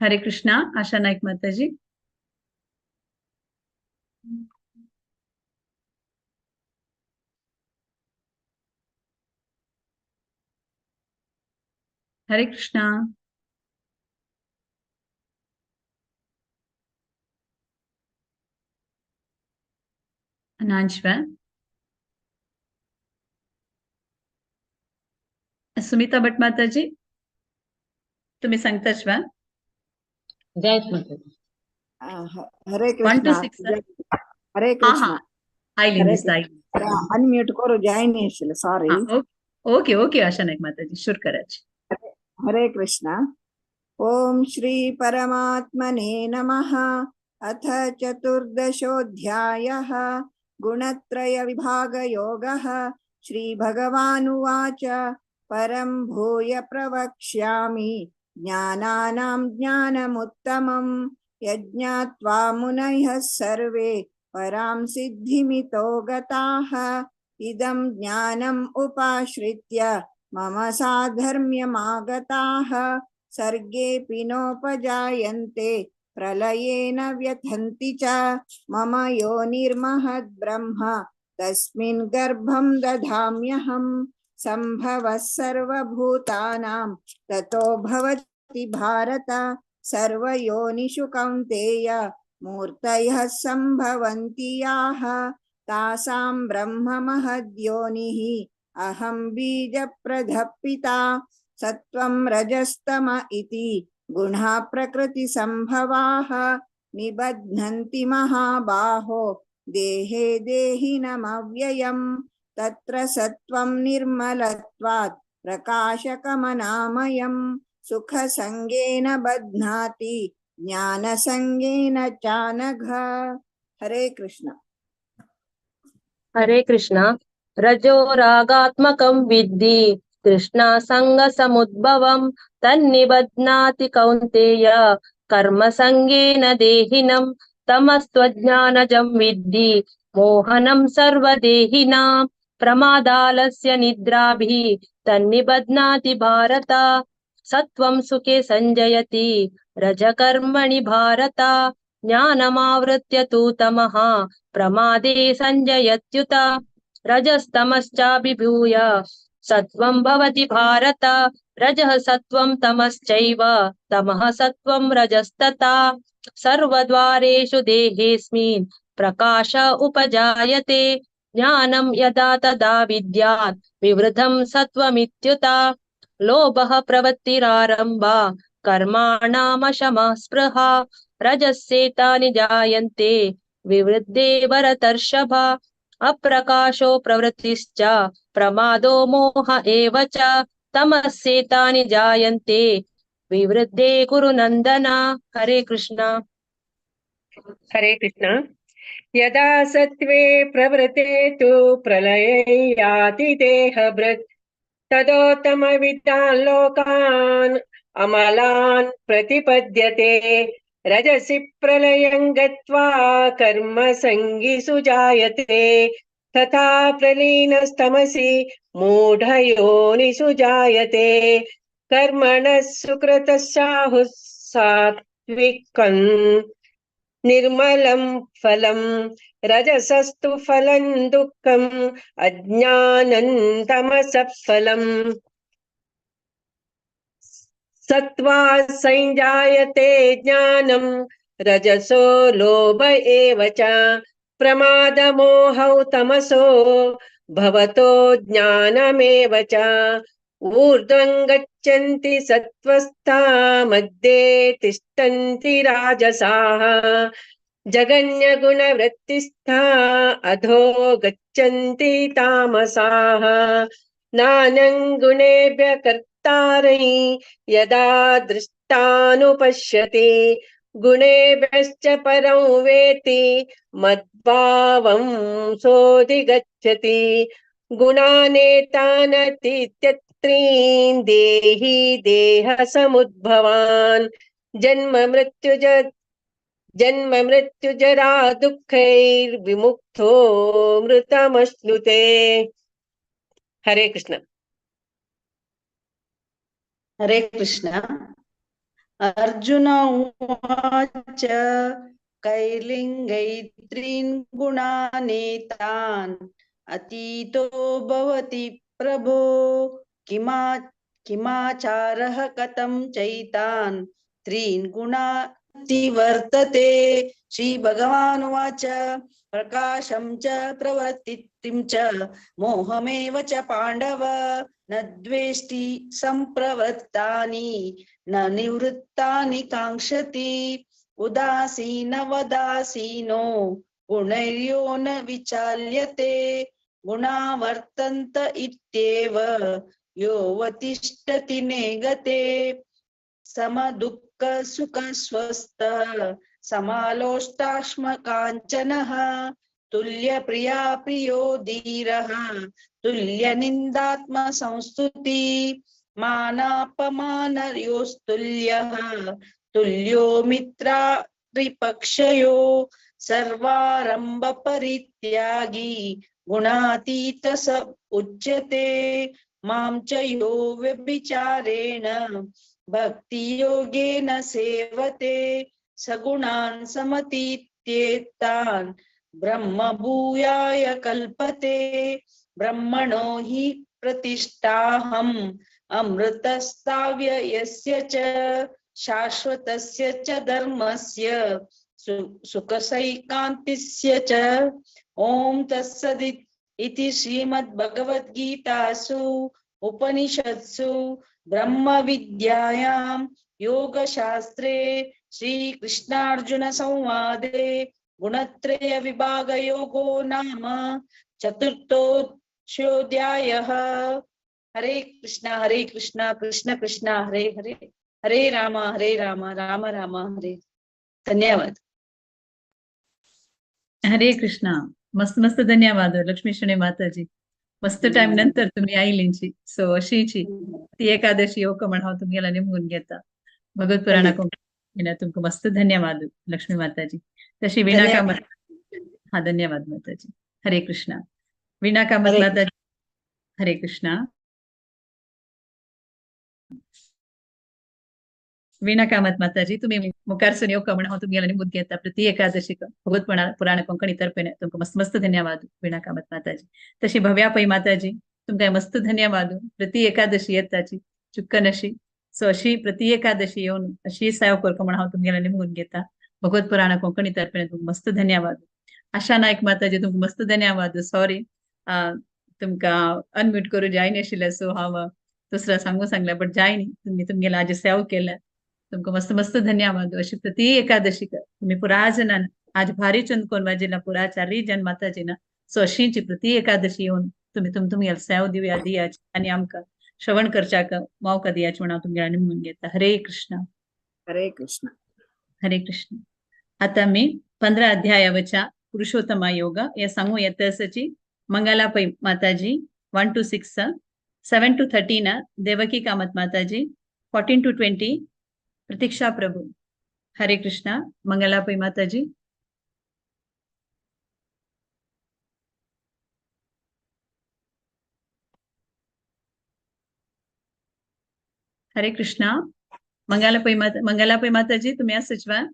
हरे कृष्णा. आशा नाईक माताजी. हरे कृष्णा. अनांशवा सुमिता भट माताजी तुम्ही सांगताच वा? जय माताजी. हरे 1 to Krishna. 6. Hare हा कृष्ण. हा आयली हरे दिसता आयली. अनम्यूट करू जॉईन आशिल्लें, सॉरी. ओके ओके आशा नाईक माताजी सुरू करायची. हरे कृष्णा. ओम श्री परमात्मने नमः. अथ चतुर्दशोऽध्यायः गुणत्रय विभागयोगः. श्री भगवानुवाच परं भूय प्रवक्ष्यामि ज्ञानानां ज्ञानमुत्तमं यज्ञात्वा मुनयः सर्वे परां सिद्धिमितो गताः. इदं ज्ञानम् उपाश्रित्य मम साधर्म्यमागताः सर्गेऽपि नोपजायन्ते प्रलये न व्यथन्ति च. मम योनिर्महद्ब्रह्म तस्मिन् गर्भं दधाम्यहं. सम्भवः सर्वभूतानां ततो भवति भारत. सर्वयोनिषु कौन्तेय मूर्तयः सम्भवन्ति याः. तासां ब्रह्म महद्योनिः अहं बीजप्रदः पिता. सत्त्वं रजस्तम इति गुणा प्रकृतिसम्भवाः. निबध्नन्ति महाबाहो देहे देहिनमव्ययम्. तत्र सत्त्वं निर्मलत्वात् प्रकाशकमनामयं. सुखसङ्गेन बध्नाति ज्ञानसङ्गेन चानघ. हरे कृष्ण. हरे कृष्ण. रजो रागात्मकं विद्धि तृष्णासङ्गसमुद्भवं तन्निबध्नाति कौन्तेय कर्मसङ्गेन देहिनं. तमस्त्वज्ञानजं विद्धि मोहनं सर्वदेहिनां. प्रमादालस्य निद्राभिः तन्निबध्नाति भारत. सत्त्वं सुखे संजयति रजकर्मणि भारत. ज्ञानमावृत्य तु तमः प्रमादे संजयत्युत. रजस्तमश्चाभिभूय सत्त्वं भवति भारत. रजः सत्त्वं तमश्चैव तमः सत्त्वं रजस्तथा. सर्वद्वारेषु देहेऽस्मिन् प्रकाश उपजायते. ज्ञानं यदा तदा विद्यात् विवृतं सत्त्वमित्युत. लोभः प्रवृत्तिरारम्भा कर्माणामशमः स्पृहा. रजस्येतानि जायन्ते विवृद्धे भरतर्षभ. अप्रकाशो प्रवृत्तिश्च प्रमादो मोह एव च. तमस्येतानि जायन्ते विवृद्धे कुरु नंदन. हरे कृष्ण. हरे कृष्ण. यदा सत्त्वे प्रवृते तु प्रलये याति देहभृत्. तदोत्तमविदान् लोकान् अमलान् प्रतिपद्यते. रजसि प्रलयं गत्वा कर्मसङ्गिषु जायते. तथा प्रलीनस्तमसि मूढयोनिषु जायते. कर्मणः सुकृतस्याहुः सात्विकं निर्मलं फलं. रजसस्तु फलं दुःखम् अज्ञानं तमसः फलम्. सत्त्वा संजायते ज्ञानं रजसो लोभ एव च. प्रमादमोहौ तमसो भवतो ज्ञानमेव च। ऊर्ध्वं गच्छन्ति सत्त्वस्था मध्ये तिष्ठन्ति राजसाः जघन्यगुणवृत्तिस्था अधो गच्छन्ति तामसाः। नान्यं गुणेभ्य कर्तारै यदा दृष्टानुपश्यति गुणेभ्यश्च परं वेति मद्भावं सोऽधिगच्छति। गुणानेतानतीत्यत्रीन् देहि देह समुद्भवान् जन्म मृत्युजरा दुःखैर्विमुक्तो मृतमश्नुते। हरे कृष्ण। हरे कृष्ण। अर्जुन उवाच कैर्लिङ्गैत्रीन् गुणानेतान् अतीतो भवति प्रभो किमाचारः कथं चैतान् त्रीन् गुणातिवर्तते। श्री भगवानुवाच प्रकाशं च प्रवृत्तिं च मोहमेव च पाण्डव न द्वेष्टि संप्रवृत्तानि न निवृत्तानि काङ्क्षति। उदासीनवदासीनो गुणैर्यो न विचाल्यते गुणा वर्तन्त इत्येव योऽवतिष्ठति नेगते। समदुःख सुख स्वस्थ समालोष्टाश्म काञ्चनः तुल्य प्रिया प्रियो धीरः तुल्य निन्दात्म संस्तुति मानापमानयोस्तुल्यः तुल्यो मित्रारिपक्षयो सर्वारंभ परित्यागी गुणातीत स उच्यते। मां च यो व्यभिचारेण भक्ति योगेन सेवते सगुणान् समतीत्येतान् ब्रह्म भूयाय कल्पते। ब्रह्मणो हि प्रतिष्ठाहम् अमृतस्ताव्ययस्य च शाश्वतस्य च धर्मस्य सुखसैकान्तिस्य च। ॐ तत्सदिति श्रीमद्भगवद्गीतासु उपनिषत्सु ब्रह्मविद्यायां योगशास्त्रे श्रीकृष्णार्जुन संवादे गुणत्रय विभागयोगो नाम चतुर्थोऽध्यायः। हरे कृष्णा कृष्ण कृष्ण हरे हरे, हरे राम राम राम हरे। धन्यवाद। हरे कृष्णा। मस्त मस्त धन्यवाद लक्ष्मी शणे माताजी। मस्त टाइम नंतर तुम्ही आयलींची सो अशीची ती एकादशी योग म्हण हांव तुमगेला निमगून घेता भगवत पुराणा तुमकां मस्त धन्यवाद लक्ष्मी माताजी। तशी वीणा कामत, हा धन्यवाद माताजी। हरे कृष्णा। वीणा कामत माताजी हरे कृष्णा। वीणा कामत माताजी तुम्ही मुखारसून येवका म्हण हांव तुमगेला निमगून घेता प्रति एकादशी भगवत पुराण कोंकणी तर्फेन तुमकां मस्त मस्त धन्यवाद वीणा कामत माताजी। तशी भव्या पै माताजी तुमकां मस्त धन्यवाद प्रति एकादशी येताची चुक्कन अशी सो अशी प्रति एकादशी येवन अशी सेवा करका म्हण हांव तुमगेला निमगून घेता भगवत पुराण कोंकणी तर्फेन तुमकां मस्त धन्यवाद। आशा नायक माताजी तुमकां मस्त धन्यवाद। सॉरी तुमकां अनम्यूट करूं जायनाशिल्लें सो हांव दुसरा सांगू सांगलें बट जायनी तुमी तुमगेला आज सेवा केल्या तुमकां मस्त मस्त धन्यवाद। अशी प्रति एकादशी तुम्ही पुरा जणान आज भारी चंदकोन जिल्हा पुरा चारही जन माताजीना सो अशीची प्रति एकादशी येवन तुम्ही तुमगेला सेवा दिवया दियाची आनी आमकां श्रवण करच्याक मौका दियाची म्हण हांव तुमगेला निमगून घेता। हरे कृष्ण। हरे कृष्ण। हरे कृष्ण। आता मी 15 अध्यायावरच्या पुरुषोत्तमा योग या सांगू येत आसाची Mangala Pai Mataji 1 to 6, 7 to 13 Devaki Kamat Mataji, 14 to 20 Pratiksha Prabhu. Hare Krishna. Mangala Pai Mataji. Hare Krishna. Mangala Pai Mataji तुम्ही आसाच वा?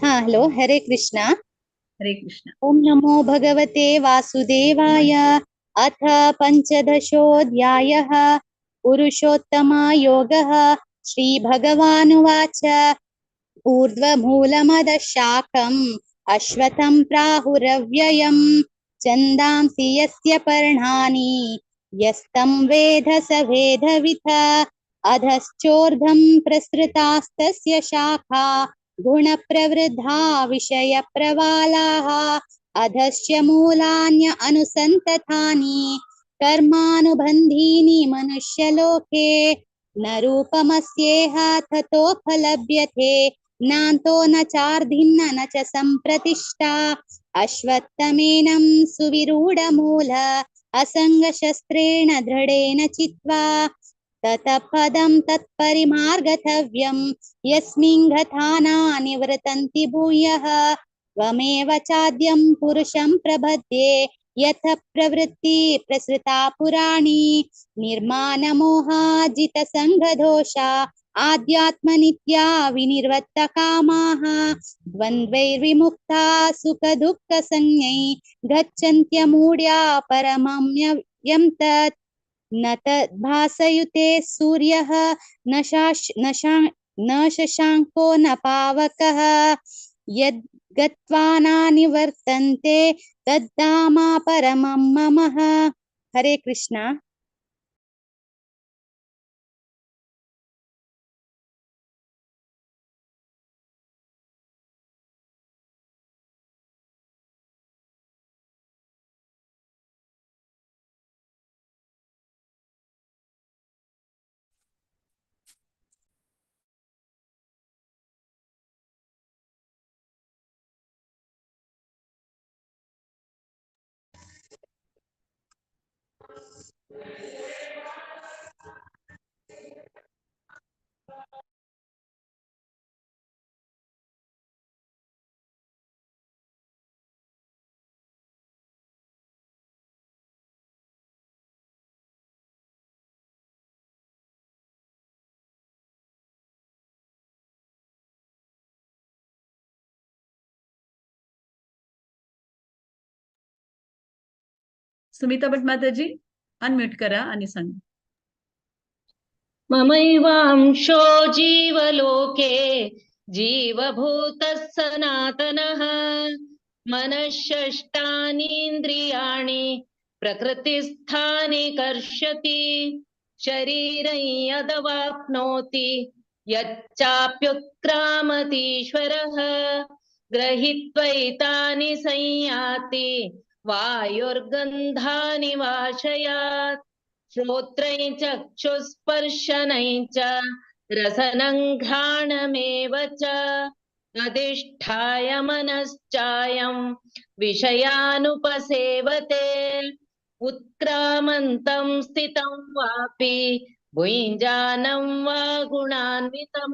हाँ, हॅलो। हरे कृष्णा। हरे कृष्णा। ओम नमो भगवते वासुदेवाय। अथ पंचदशोऽध्यायः पुरुषोत्तमयोगः। श्री भगवानुवाच ऊर्ध्वमूलमदशाकम् अश्वत्थं प्राहुरव्ययम् छन्दांसि यस्य पर्णानि यस्तं वेद स वेदविथ। अधश्चोर्धं प्रसृतास्तस्य शाखा गुणप्रवृद्धा विषयप्रवालाः। अधश्च मूलान्य अनुसन्ततानि कर्मानुबन्धीनि मनुष्यलोके। न रूपमस्येह ततोपलभ्यते नान्तो न चार्धिन्न न च सम्प्रतिष्ठा। अश्वत्थमेनं सुविरूढमूल असङ्गशस्त्रेण दृढेन चित्वा। ततः पदं तत्परिमार्गतव्यं यस्मिन् गता निवर्तन्ति भूयः। त्वमेव चाद्यं पुरुषं प्रपद्ये यथ प्रवृत्ति प्रसृता पुराणी। निर्माणमोहाजितसङ्गदोषा आध्यात्मनित्या विनिर्वत्तकामाः। द्वन्द्वैर्विमुक्ता सुखदुःखसंज्ञै गच्छन्त्यमूढ्या परमं यं तत्। न तद्भासयुते सूर्यः न शशाङ्को न पावकः। यद् गत्वा नानिवर्तन्ते तद्धाम परमं मम। हरे कृष्णा। सुमिता भट माताजी अनम्यूट करा आणि सांगा. ममैवांशो जीवलोके जीवभूतः सनातनः। मनःषष्ठानीन्द्रियाणि प्रकृतिस्थानि कर्षति। शरीरं यदवाप्नोति यच्चाप्युत्क्रामतीश्वरः। गृहीत्वैतानि संयाति वायुर्गन्धानि वाशयात्। श्रोत्रं चक्षुस्पर्शनं च रसनं घ्राणमेव च। अधिष्ठाय मनश्चायं विषयानुपसेवते। उत्क्रामन्तं स्थितं वापि भुञ्जानं वा गुणान्वितं।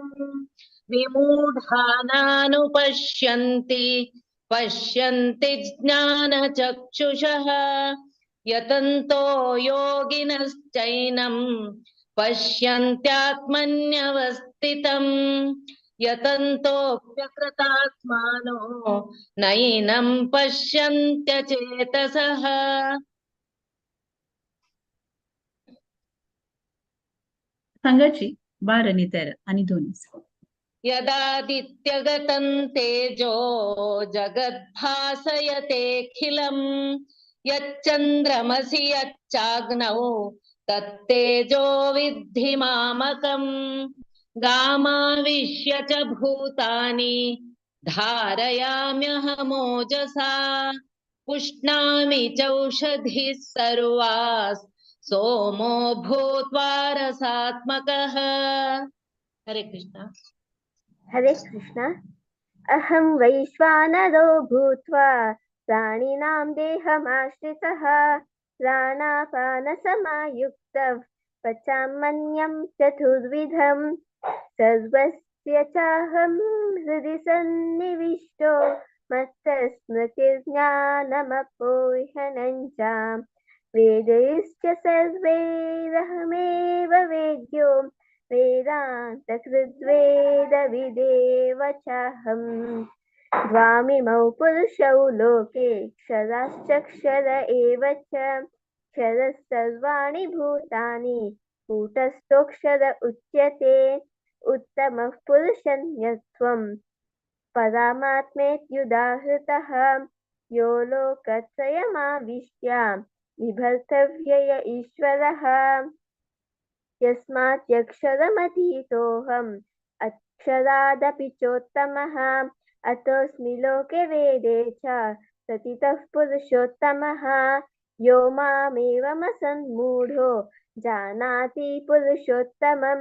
विमूढानानुपश्यन्ति पश्यन्ति ज्ञानचक्षुषः। यतन्तो योगिनश्चैनं पश्यन्त्यात्मन्यवस्थितम्। यतन्तोऽप्यकृतात्मानो नैनं पश्यन्त्यचेतसः। सांगाची 12 आणि 13 आणि 2. यदादित्यगतं तेजो जगद्भासयतेऽखिलं। यच्चन्द्रमसि यच्चाग्नौ तत्तेजो विद्धि मामकम्। गामाविश्य च भूतानि धारयाम्यहमोजसा। पुष्णामि चौषधिः सर्वाः सोमो भूत्वा रसात्मकः। हरे कृष्णा। हरे कृष्णा। अहं वैश्वानरो भूत्वा प्राणिनां देहमाश्रितः। प्राणापानसमायुक्तः पचामन्यं चतुर्विधं। सर्वस्य चाहं हृदि सन्निविष्टो मत्तस्मृतिर्ज्ञानमपोहनं च। वेदैश्च सर्वैरहमेव वेद्यो वेदान्तकृद्वेदविदेव चाहम्। द्वामिमौ पुरुषौ लोके क्षराश्चक्षर एव च। क्षरः सर्वाणि भूतानि कूटस्थोऽक्षर उच्यते। उत्तमः पुरुषन्यत्वं परमात्मेत्युदाहृतः। यो लोकत्रयमाविश्य बिभर्तव्यय ईश्वरः। यस्मात्यक्षरमतीतोऽहम् अक्षरादपि चोत्तमः अतोऽस्मि लोके वेदे च सतितः पुरुषोत्तमः। यो मामेवमसन्मूढो जानाति पुरुषोत्तमं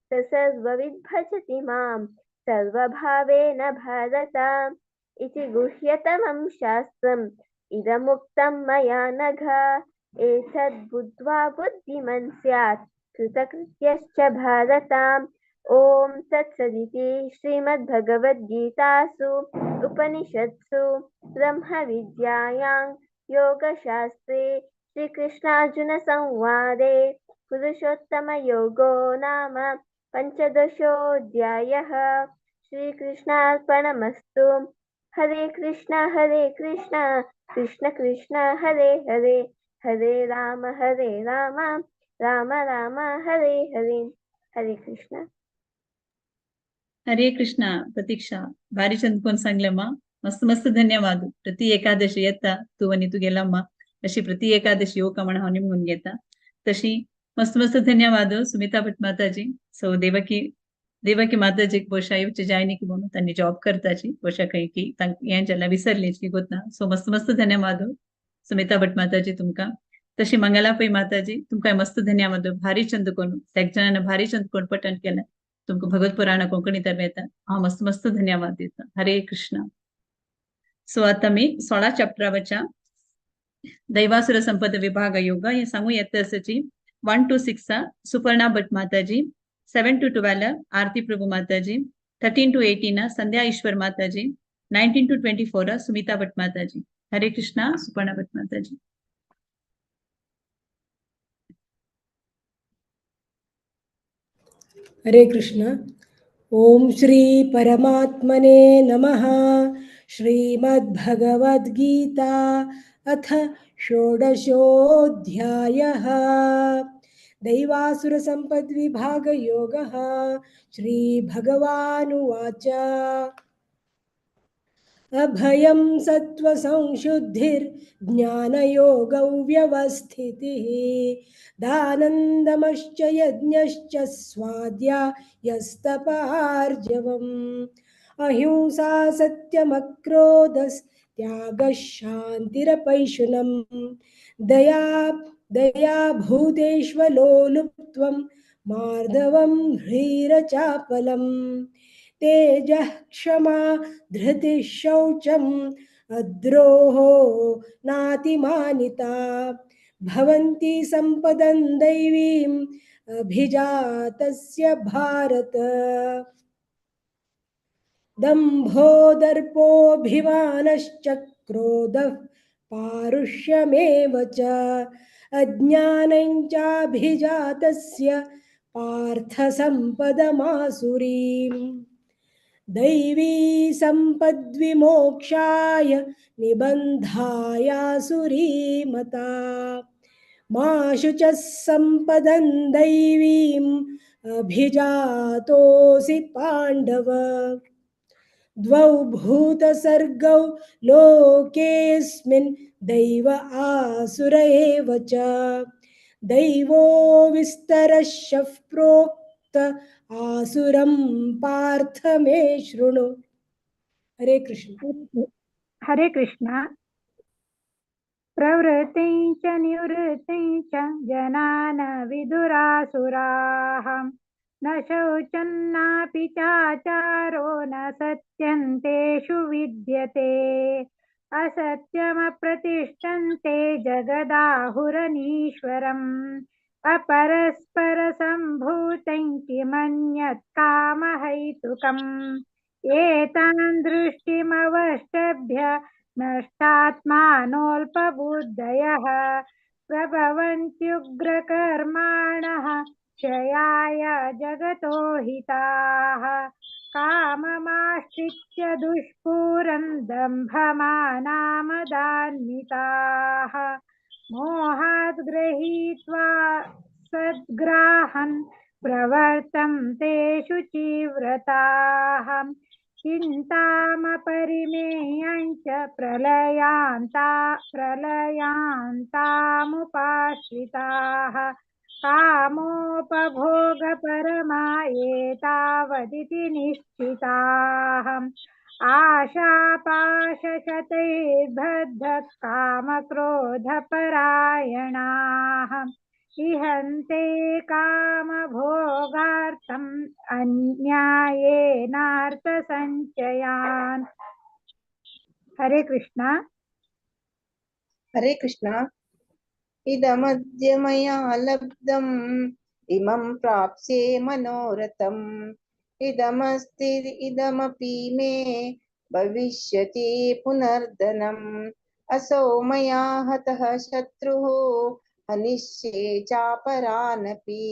स सर्वविद् भजति मां सर्वभावेन भारत। इति गुह्यतमं शास्त्रम् इदमुक्तं मया नघ। एतद्बुद्ध्वा बुद्धिमन् स्यात् कृतकृत्यश्च भारत। ॐ तत्सदिति श्रीमद्भगवद्गीतासु उपनिषत्सु ब्रह्मविद्यायां योगशास्त्रे श्रीकृष्णार्जुनसंवादे पुरुषोत्तमयोगो नाम पञ्चदशोऽध्यायः। श्रीकृष्णार्पणमस्तु। हरे कृष्ण कृष्ण कृष्ण हरे हरे, हरे राम राम राम हरे हरे। हरे कृष्ण। हरे कृष्ण। प्रतीक्षा भारी चंद कोण सांगले मा, मस्त मस्त धन्यवाद। प्रति एकादशी येता तूं आनी तुगेला मा अशी प्रति एकादशी येवका म्हण हांव निमगून घेता। तशी मस्त मस्त धन्यवाद सुमिता भट माताजी। सो देवकी देवकी माताजीक बोशा येवचे जायनी की म्हणून तांणी जॉब करताची बोशा खंय की हें जाल्यार विसरली की गोतना। सो मस्त मस्त धन्यवाद सुमिता भट माताजी तुमकां। तशी मंगला पै माताजी तुमकां मस्त धन्यवाद। भारी चंद कोण एक भारी चंद कोण पठण केलें तुमकां भगवत पुराण कोंकणी तर येता हांव मस्त मस्त धन्यवाद दिता। हरे कृष्ण। सो आतां आमी 16 चॅप्टराच्या दैवासुर संपद विभाग योग हे सांगू येता आसाची 1 to 6 Suparna Bhat Mataji, 7 to 12 Aarti Prabhu Mataji, 13 to 18 Sandhya Ishwar Mataji, 19 to 24 Sumita Bhat Mataji. Hare Krishna. Suparna Bhat Mataji. Hare Krishna. Om Shri परमात्मने नमः। श्रीमद्भगवद्गीता अथ षोडशोऽध्यायः। दैवासुरसम्पद्विभागयोगः। श्रीभगवानुवाच। अभयं सत्त्वसंशुद्धिर्ज्ञानयोगौ व्यवस्थितिः दानन्दमश्च यज्ञश्च स्वाध्यायस्तपार्जवम् अहिंसा सत्यमक्रोधस्त्यागः शान्तिरपैशुनम् दया दया भूतेष्वलोलुप्त्वं मार्दवं ह्रीरचापलम् तेजः क्षमा धृतिः शौचम् अद्रोहो नातिमानिता भवन्ति सम्पदं दैवीम् अभिजातस्य भारत। दम्भो दर्पोऽभिमानश्च क्रोधः पारुष्यमेव च अज्ञानं चाभिजातस्य पार्थ सम्पदमासुरीम्। दैवी सम्पद्विमोक्षाय निबन्धायासुरीमता मा शुचः सम्पदं दैवीम् अभिजातोऽसि पाण्डव। द्वौ भूतसर्गौ लोकेऽस्मिन् दैव आसुर एव च दैवो विस्तरशः प्रोक्त आसुरं पार्थ मे शृणु। हरे कृष्ण। हरे कृष्ण। प्रवृत्तिं च निवृत्तिं च जनान विदुरासुराः न शौचं नापि चाचारो न सत्यं तेषु विद्यते असत्यमप्रतिष्ठन्ते जगदाहुरनीश्वरम् अपरस्परसम्भूतं किमन्यत् कामहैतुकम् एतां दृष्टिमवष्टभ्य नष्टात्मानोऽल्पबुद्धयः प्रभवन्त्युग्रकर्माणः क्षयाय जगतो हिताः काममाश्रित्य दुष्पूरं दम्भमानामदान्विताः मोहाद् गृहीत्वा सद्ग्राहन् प्रवर्तन्ते शुचिव्रताः। चिन्तामपरिमेयं च प्रलयान्तामुपाश्रिताः कामोपभोगपरमा एतावदिति निश्चिताः आशापाशशतैर्बद्धकामक्रोधपरायणाः इहन्ते कामभोगार्थम् अन्यायेनार्थसञ्चयान्। हरे कृष्णा। हरे कृष्णा। इदमद्य मया लब्धम् इमं प्राप्स्ये मनोरथम् इदमस्ति इदमपि मे भविष्यति पुनर्धनम् असौ मया हतः शत्रुः हनिष्ये चापरानपि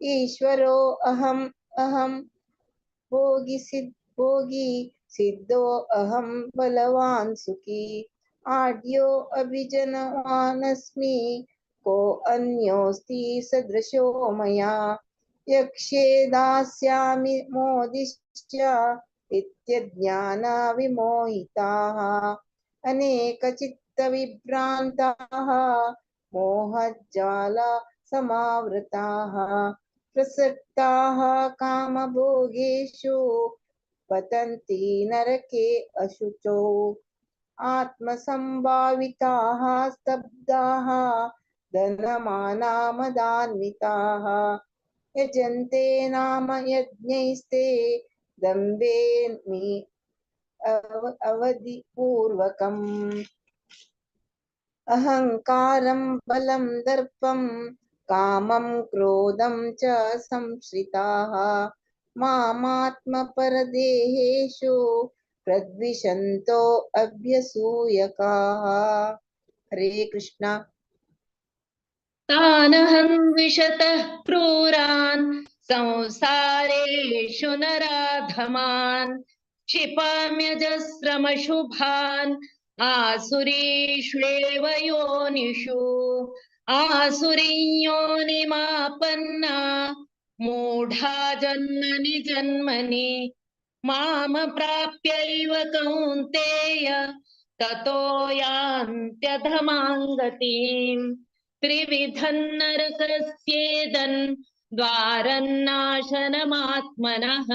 ईश्वरो अहम् अहं भोगी सिद्धो अहं बलवान् सुखी आढ्यो अभिजनवानस्मि को अन्योऽस्ति सदृशो मया यक्ष्ये दास्यामि मोदिश्च इत्यज्ञानविमोहिताः अनेकचित्तविभ्रान्ताः मोहजाल समावृताः प्रसक्ताः कामभोगेषु पतन्ति नरके अशुचौ आत्मसंभाविताः स्तब्धाः धनमानामदान्विताः यजन्ते नाम यज्ञैस्ते दम्भेमि अवधिपूर्वकम् अहंकारं बलं दर्पं कामं क्रोधं च संश्रिताः मामात्मपरदेहेषु प्रद्विषन्तो अभ्यसूयकाः। हरे कृष्णा। तानहं द्विषतः क्रूरान् संसारेषु नराधमान् क्षिपाम्यजस्रमशुभान् आसुरीष्वेव योनिषु आसुरीयोनिमापन्ना मूढा जन्मनि जन्मनि माम प्राप्यैव कौन्तेय ततो यान्त्यधमां गतिम् त्रिविधं नरकस्येदं द्वारं नाशनमात्मनः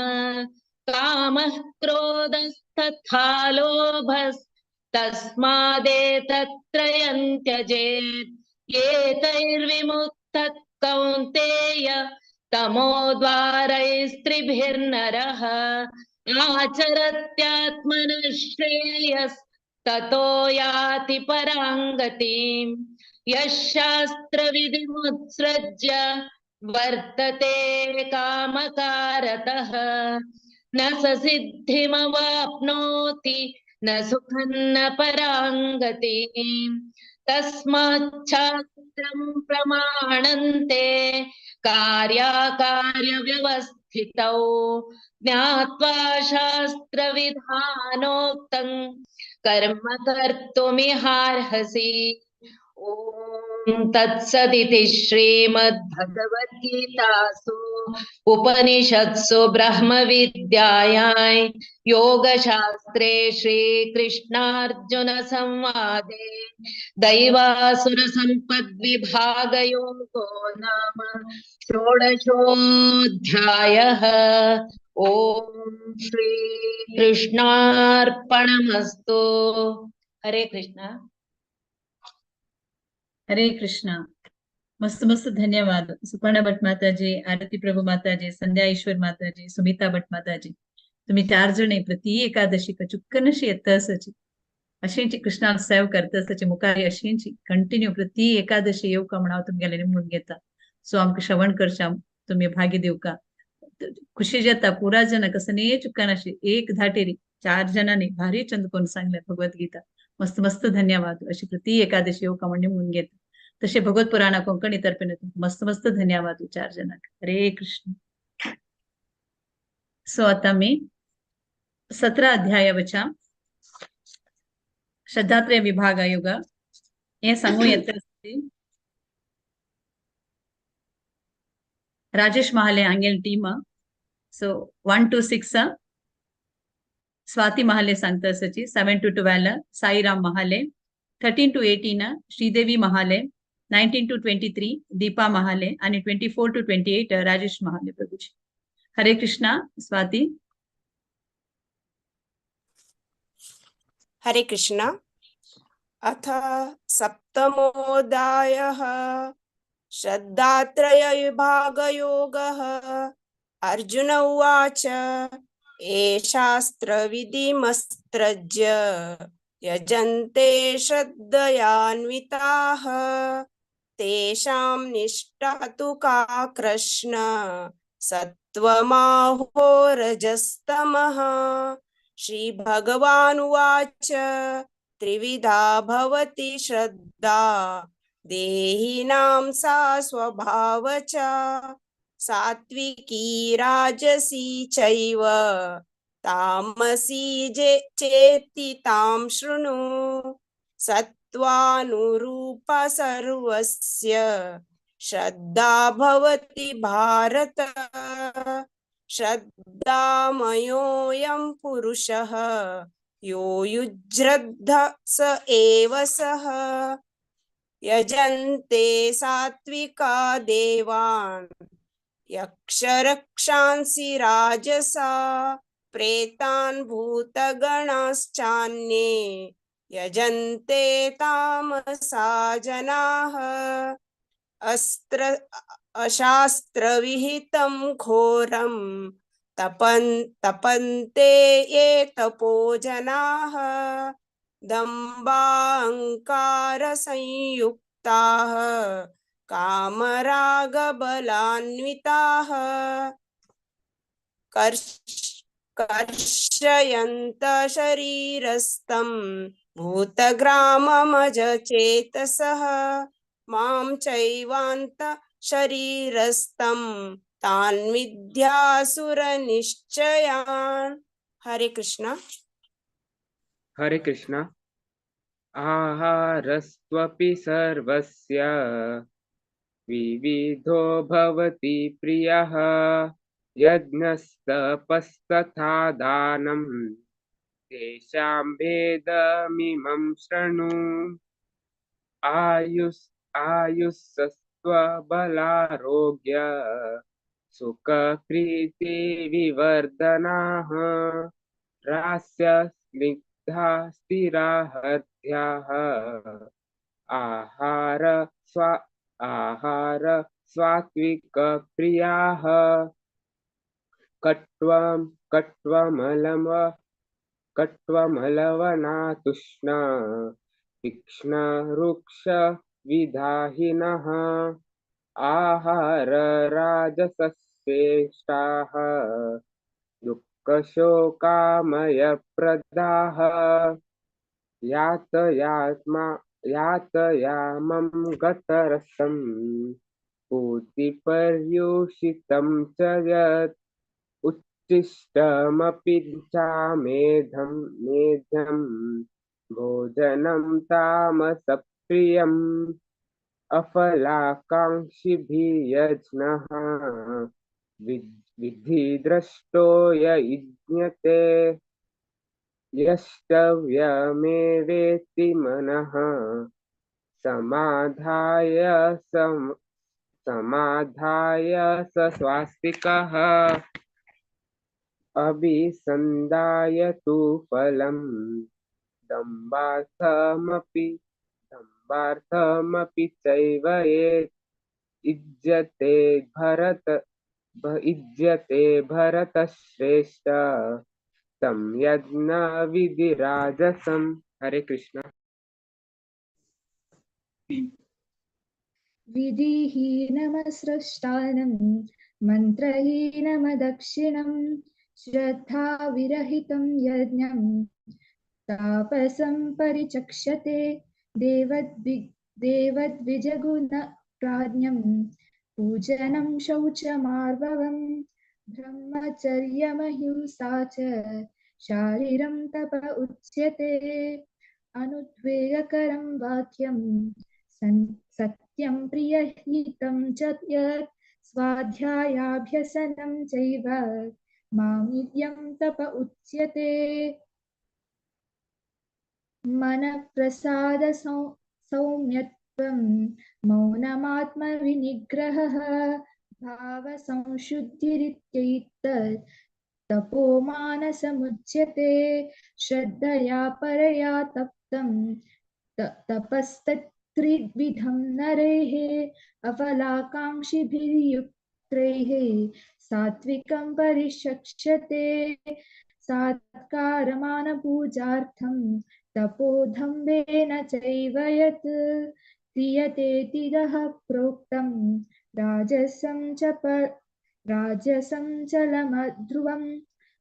कामः क्रोधस्तथा लोभस्तस्मादेतत्त्रयं त्यजेत् एतैर्विमुक्तः कौन्तेय तमो द्वारैस्त्रिभिर्नरः आचरत्यात्मनः श्रेयस्ततो याति परां गतिम् यः शास्त्रविधिमुत्सृज्य वर्तते कामकारतः न स सिद्धिमवाप्नोति न सुखं न परां गतिम् तस्माच्छास्त्रं प्रमाणन्ते कार्याकार्यव्यवस्थितौ ज्ञात्वा शास्त्रविधानोक्तं कर्म कर्तुमिहार्हसि। ॐ तत्सदिति श्रीमद्भगवद्गीतासु उपनिषत्सु ब्रह्मविद्यायां योगशास्त्रे श्रीकृष्णार्जुन संवादे दैवासुरसम्पद्विभागयोगो नाम षोडशोऽध्यायः। ॐ श्रीकृष्णार्पणमस्तु। हरे कृष्णा। हरे कृष्णा। मस्त मस्त धन्यवाद सुपर्णा भट्ट माताजी, आरती प्रभू माताजी, संध्या ईश्वर माताजी, सुमिता भट्ट माताजी। तुम्ही चार जण प्रति एकादशी चुक्कनशी येता असाची अशींची कृष्णाक सेव करता आसाची मुखार अशींची कंटिन्यू प्रति एकादशी येवका म्हण हांव तुमगेले निमून घेता। सो आमकां श्रवण करच्या तुमी भागी दिवका खुशी जाता। पुरा जन कसं चुक्कनाशी एक धाटेरी चार जणांनी भारी चंद कोण सांगले भगवद्गीता। मस्त मस्त धन्यवाद अशी प्रति एकादशी येवका म्हण निमून घेता। तसे भगवत पुराणा कोंकणी तर्फे मस्त मस्त धन्यवाद चार जणांक। हरे कृष्ण। सो आता मी 17 अध्यायावच्या श्रद्धात्रय विभागायोग हे सांगू येत। राजेश महाले हांगेल team. So 1 to 6 Swati Mahale सांगता आसाची, 7 to 12 Sairam Mahale, 13 to 18 Sridevi Mahale, 19 to 23 Deepa Mahale आणि 24 to 28 Rajesh Mahale Prabhuji. Hare Krishna. Swati. Hare Krishna. अथ सप्तमोऽध्यायः श्रद्धात्रयविभागयोगः। अर्जुन उवाच, ये शास्त्रविधिमस्त्रज्य यजन्ते श्रद्धयान्विताः तेषां निष्ठा तु का कृष्ण सत्त्वमाहो रजस्तमः। श्रीभगवानुवाच, त्रिविधा भवति श्रद्धा देहिनां सा स्वभावच सात्विकी राजसी चैव तामसी चेति तां शृणु। सत्त्वानुरूपा सर्वस्य श्रद्धा भवति भारत श्रद्धामयोऽयं पुरुषः यो युज्रद्ध स एव सः। यजन्ते सात्विका देवान् यक्षरक्षांसि राजसा प्रेतान् भूतगणाश्चान्ये यजन्ते तामसा जनाः। अशास्त्रविहितं घोरं तपन्ते ये तपो जनाः दम्भाहङ्कारसंयुक्ताः कामरागबलान्विताः कर्षयन्त शरीरस्थं भूतग्राममजचेतसः मां चैवान्त शरीरस्थं तान् विद्यासुरनिश्चयान्। हरे कृष्णा। हरे कृष्णा। आहारस्त्वपि सर्वस्य विविधो भवति प्रियः यज्ञस्तपस्तथा दानं तेषां भेदमिमं शृणु। आयुस्सत्त्वबलारोग्य सुखप्रीतिविवर्धनाः रास्य स्निग्धा स्थिरा हृद्याः आहार स्वात्विकप्रियाः कट्वमलवनातुष्णा तीक्ष्णरुक्षविदाहिनः आहार राजसश्रेष्ठाः दुःखशोकामयप्रदाः यातयामं गतरसं पूतिपर्युषितं च यत् उच्छिष्टमपि चामेधं मेध्यं भोजनं तामसप्रियम् अफलाकाङ्क्षिभिर्यज्ञः विधिद्रष्टो य युज्यते यष्टव्यमेवेति मनः समाधाय स स्वास्तिकः अभिसन्धाय तु फलं दम्भार्थमपि चैव ये इज्यते भरतश्रेष्ठ तं यज्ञविधिराजसं। हरे कृष्ण। विधिहीनमसृष्टानं मन्त्रहीनमदक्षिणं श्रद्धाविरहितं यज्ञं तापसं परिचक्षते देवद्विजगुणप्राज्ञं पूजनं शौचमार्ववं ब्रह्मचर्यमहिंसा च शारीरं तप उच्यते। अनुद्वेगकरं वाक्यं सत्यं प्रियहितं च यत् स्वाध्यायाभ्यसनं चैव मामिद्यं तप उच्यते। मनप्रसाद सौम्यत्वं मौनमात्मविनिग्रहः भावसंशुद्धिरित्येतत् तपो मानसमुच्यते। श्रद्धया परया तप्तं तपस्तत्त्रिविधं नरैः अफलाकाङ्क्षिभिर्युक्तैः सात्विकं परिषक्ष्यते। सात्कारमानपूजार्थं तपोधम्बेन चैव यत् क्रियतेतिदः प्रोक्तं राजसं च राजसं चलमध्रुवं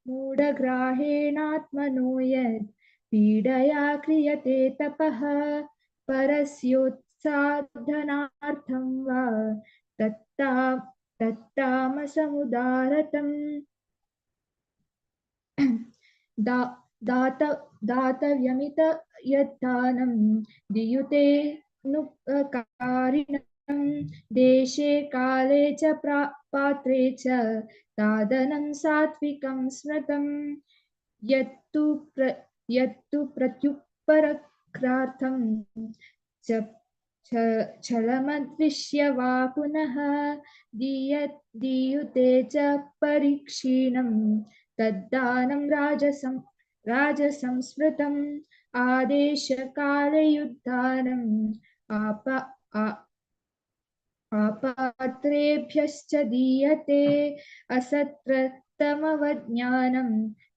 मूढग्राहेणात्मनो यत् पीडया क्रियते तपः परस्योत्साधनार्थं वा तत्तामसमुदारतम्। दातव्यमित यद्दानं दीयुते नुपकारिणं देशे काले च पात्रे च तादनं सात्विकं स्मृतं। यत्तु प्रत्युपरक्रार्थं च छलमद्विष्य वा पुनः दीयुते च परीक्षीणं तद्दानं राजसंस्मृतम्। आदेशकाले युद्धानम् आपात्रेभ्यश्च दीयते असत्रतमवज्ञानं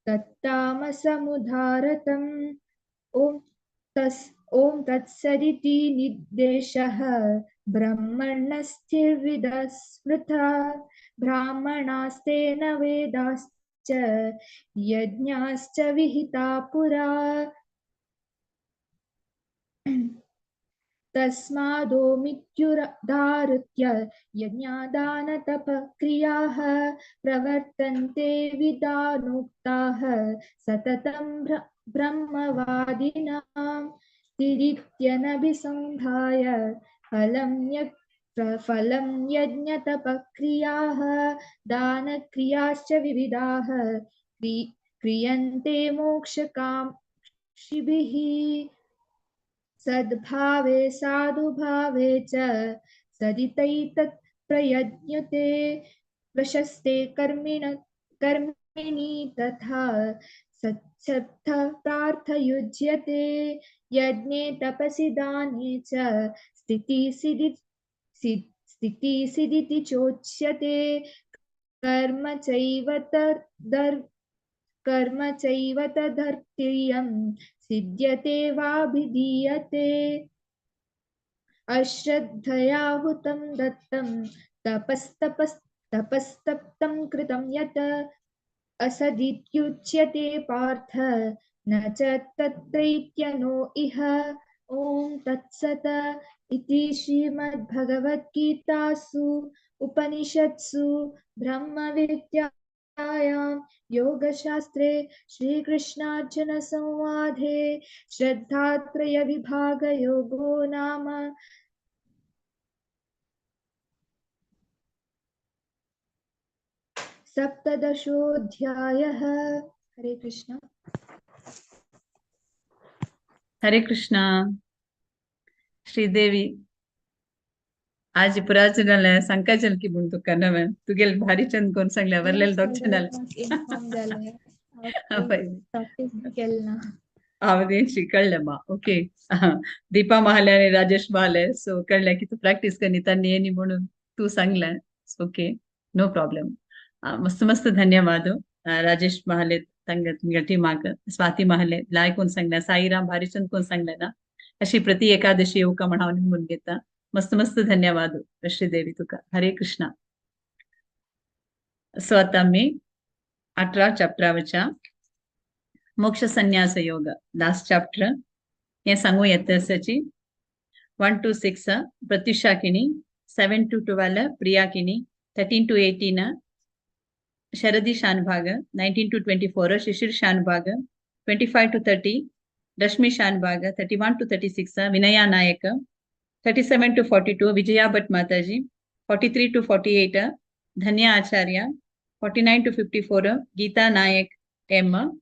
तत्तामसमुदारतम्। ॐ तत्सदिति निर्देशः ब्रह्मणस्थिर्विदः स्मृता ब्राह्मणास्तेन वेदाश्च यज्ञाश्च विहिता पुरा। तस्मादोमित्युदाहृत्य यज्ञादानतपक्रियाः प्रवर्तन्ते विधानोक्ताः सततं ब्रह्मवादिनां तिरित्यनभिसन्धाय फलं यज्ञतपक्रियाः दानक्रियाश्च विविधाः क्रियन्ते मोक्षकाङ्क्षिभिः। सद्भावे साधुभावे च सदितैतत् प्रयज्ञते प्रशस्ते कर्मिणि तथा सच्छब्द प्रार्थयुज्यते। यज्ञे तपसि दाने च स्थितिसिदिति चोच्यते। कर्म चैव तदर्थीयं सिद्ध्यते वाभिधीयते। अश्रद्धया हुतं दत्तं तपस्तप्तं कृतं यत् असदित्युच्यते पार्थ न च तत्रैत्यनो इह। ॐ तत्सत् इति श्रीमद्भगवद्गीतासु उपनिषत्सु ब्रह्मविद्यायां योगशास्त्रे श्रीकृष्णार्जुनसंवादे श्रद्धात्रयविभागयोगो नाम सप्तदशोऽध्यायः। हरे कृष्ण। हरे कृष्ण। श्रीदेवी आज पुराजनाले सांगकाचल की म्हूण तुका नवें तुगेल भारी चंद कोण सांगले वरलेले दोग जाणाले प्रॅक्टीस केलं ना हांवें तेंची कळ्ळें मा ओके दीपा महाले आनी राजेश महाले सो कळ्ळें की तूं प्रॅक्टीस करनी तांणी येनी म्हणून तूं सांगलें ओके नो प्रॉब्लम. मस्त मस्त धन्यवाद राजेश महाले तांगे तुमगे टिमाक स्वाती महाले लाय कोण सांगलें साईराम भारीचंद कोण सांगलें ना अशी प्रति एकादशी येवका म्हण हांव निमून घेता. मस्त मस्त धन्यवाद श्रीदेवी तुका. हरे कृष्णा. सो आतां आमी 18 चॅप्टरा वच्या मोक्ष संन्यास योग लास्ट चॅप्टर हें सांगू येता आसाची. 1 to 6 Pratyusha Kini, 7 to 12 Priya Kini, 13 to 18 Sharadi Shanbhag, 19 to 24 Shishir Shanbhag, 25 to 30 Rashmi Shanbhag, 31 to 36 Vinaya Nayak, 37 to 42 Vijaya Bhat Mataji, 43 to 48 Dhanya Acharya, 49 to 54 Geeta Nayak M,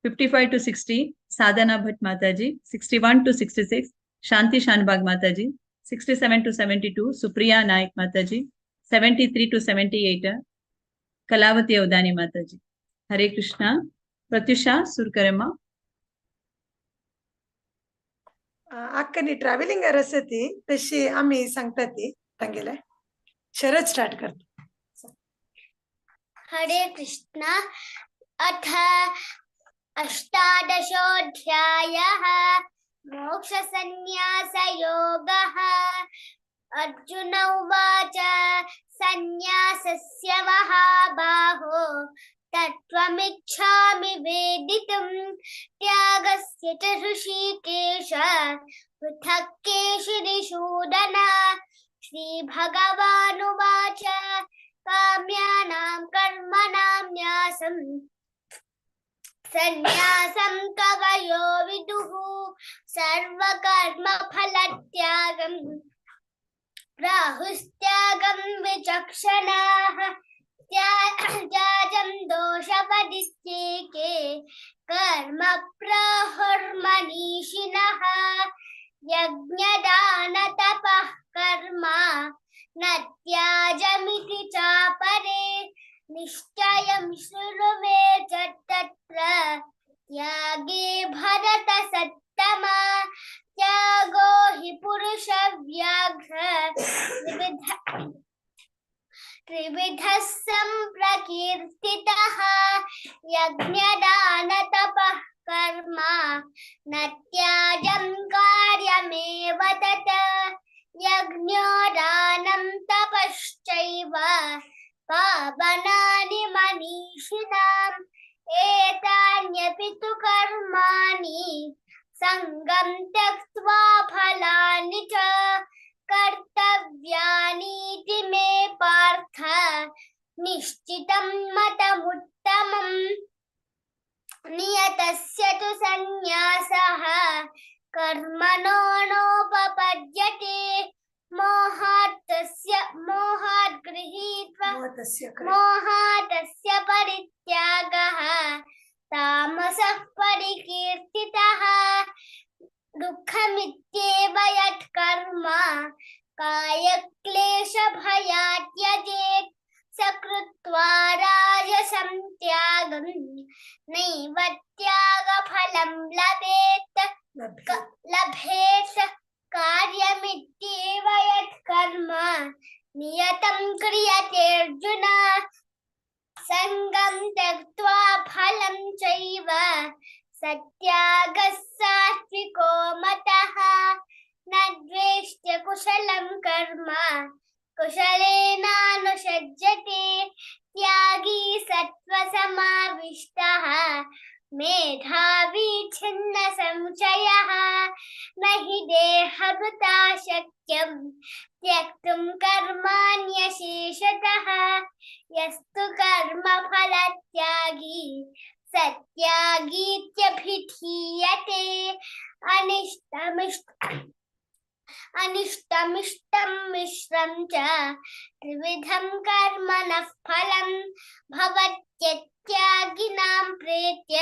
55 to 60 Sadhana Bhatt Mataji, 61 to 66 Shanti Shanbag Mataji, 67 to 72 Supriya Naik Mataji, 73 to 78 Kalavati Avdani Mataji. Hare Krishna. Pratyusha Surkarama. अक्कानी travelling आसा ती तशी आमी सांगता ती तांगेले. शरद start करता. हरे कृष्णा. अथ अष्टादशोऽध्यायः मोक्षसंन्यासयोगः. अर्जुन उवाच संन्यासस्य महाबाहो तत्त्वमिच्छामि वेदितुं त्यागस्य च हृषीकेश पृथक् केशिनिषूदन. श्रीभगवानुवाच काम्यानां कर्मणां न्यासं संन्यासं कवयो विदुः सर्वकर्मफलत्यागं प्राहुस्त्यागं विचक्षणाः त्याजं दोषपदिस्येके कर्म प्राहुर्मनीषिणः. यज्ञदानतपः कर्म न त्याजमिति चापरे निश्चयं शृणु मे च तत्र त्यागे भरतसत्तमा. त्यागो हि पुरुषव्याघ्र त्रिविधः सम्प्रकीर्तितः. यज्ञदानतपः कर्म न त्याजं कार्यमेव तत्. यज्ञो दानं तपश्चैव पावनानि मनीषिणाम्. एतान्यपि तु कर्माणि सङ्गं त्यक्त्वा फलानि च कर्तव्यानीति मे पार्थ निश्चितं मतमुत्तमम्. नियतस्य तु संन्यासः कर्मणो नोपपद्यते. मोहात् गृहीत्वा मोहातस्य परित्यागः तामसः परिकीर्तितः. दुःखमित्येव यत् कर्म कायक्लेशभयात् त्यजेत् स कृत्वा राजसं त्यागं नैव त्यागफलं लभेत्. कार्यमित्येव यत् कर्म नियतं क्रियतेऽर्जुन सङ्गं त्यक्त्वा फलं चैव सत्यागः सात्विको मतः. न द्वेष्ट्य कुशलं कर्म कुशलेनानुसज्जते. त्यागी सत्त्वसमाविष्टः मेधावी छिन्न संशयः. न हि देहभृता शक्यं त्यक्तुं कर्माण्यशेषतः. यस्तु कर्मफलत्यागी सत्यागीत्यभिधीयते. अनिष्टमिष्टं मिश्रं च त्रिविधं कर्मणः फलं भवत्यत्यागिनां प्रेत्य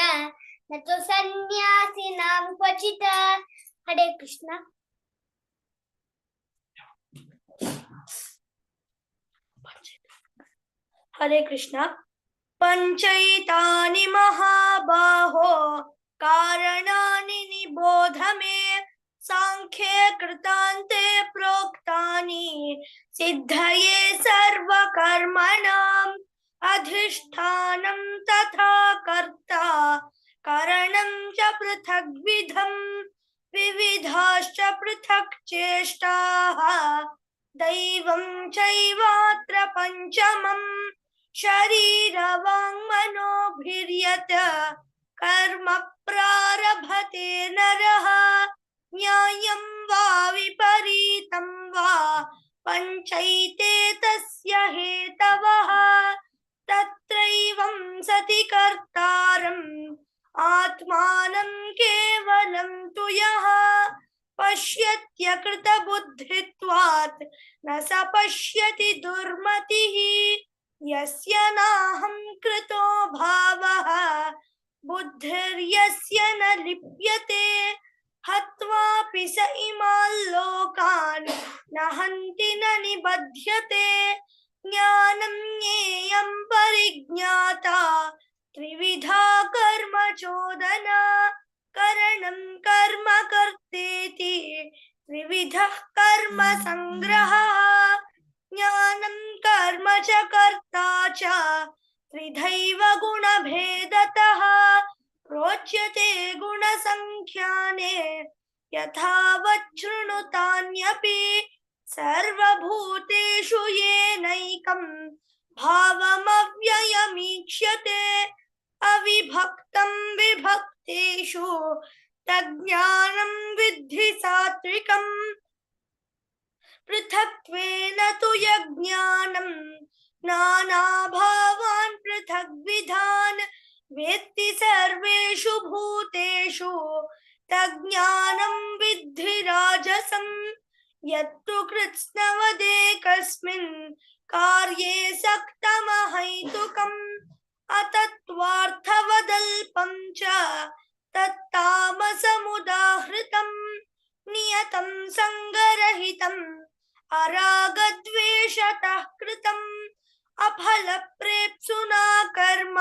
न तु सन्न्यासिनां क्वचित्. हरे कृष्ण. हरे कृष्ण. पंचैतानि महाबाहो कारणानि निबोध मे. सांख्ये कृतान्ते प्रोक्तानि सिद्धये सर्वकर्मणाम्. अधिष्ठानं तथा कर्ता करणं च पृथग्विधं विविधाश्च पृथक् चेष्टाः. दैवं चैवात्र पञ्चमं शरीरवाङ्मनोभिर्यत् कर्म प्रारभते नरः. न्यायं वा विपरीतं वा पञ्चैते तस्य हेतवः. तत्रैवं सति कर्तारम् आत्मानं केवलं तु यः पश्यत्यकृतबुद्धित्वात् न स पश्यति दुर्मतिः. यस्य नाहं कृतो भावः बुद्धिर्यस्य न लिप्यते। हत्वापि स इमान् लोकान् न हन्ति न निबध्यते। ज्ञानं ज्ञेयं परिज्ञाता त्रिविधा कर्म चोदना। करणं कर्म कर्तेति त्रिविधः कर्म संग्रहः। ज्ञानं कर्म च कर्ता च त्रिधैव गुणभेदतः। प्रोच्यते गुणसंख्याने यथावच्छृणुतान्यपि। सर्वभूतेषु येनैकं भावमव्ययमीक्ष्यते। अविभक्तं विभक्तेषु तज्ज्ञानं विद्धि सात्विकम्। पृथक्त्वेन तु यज्ञानं नानाभावान् पृथग्विधान् वेत्ति सर्वेषु भूतेषु तज्ज्ञानं विद्धि राजसं। यत्तु कृत्स्नवदेकस्मिन् कार्ये सक्तमहैतुकम् अतत्त्वार्थवदल्पं च तत्तामसमुदाहृतं। नियतं सङ्गरहितम् अरागद्वेषतः कृतम् अफलप्रेप्सुना कर्म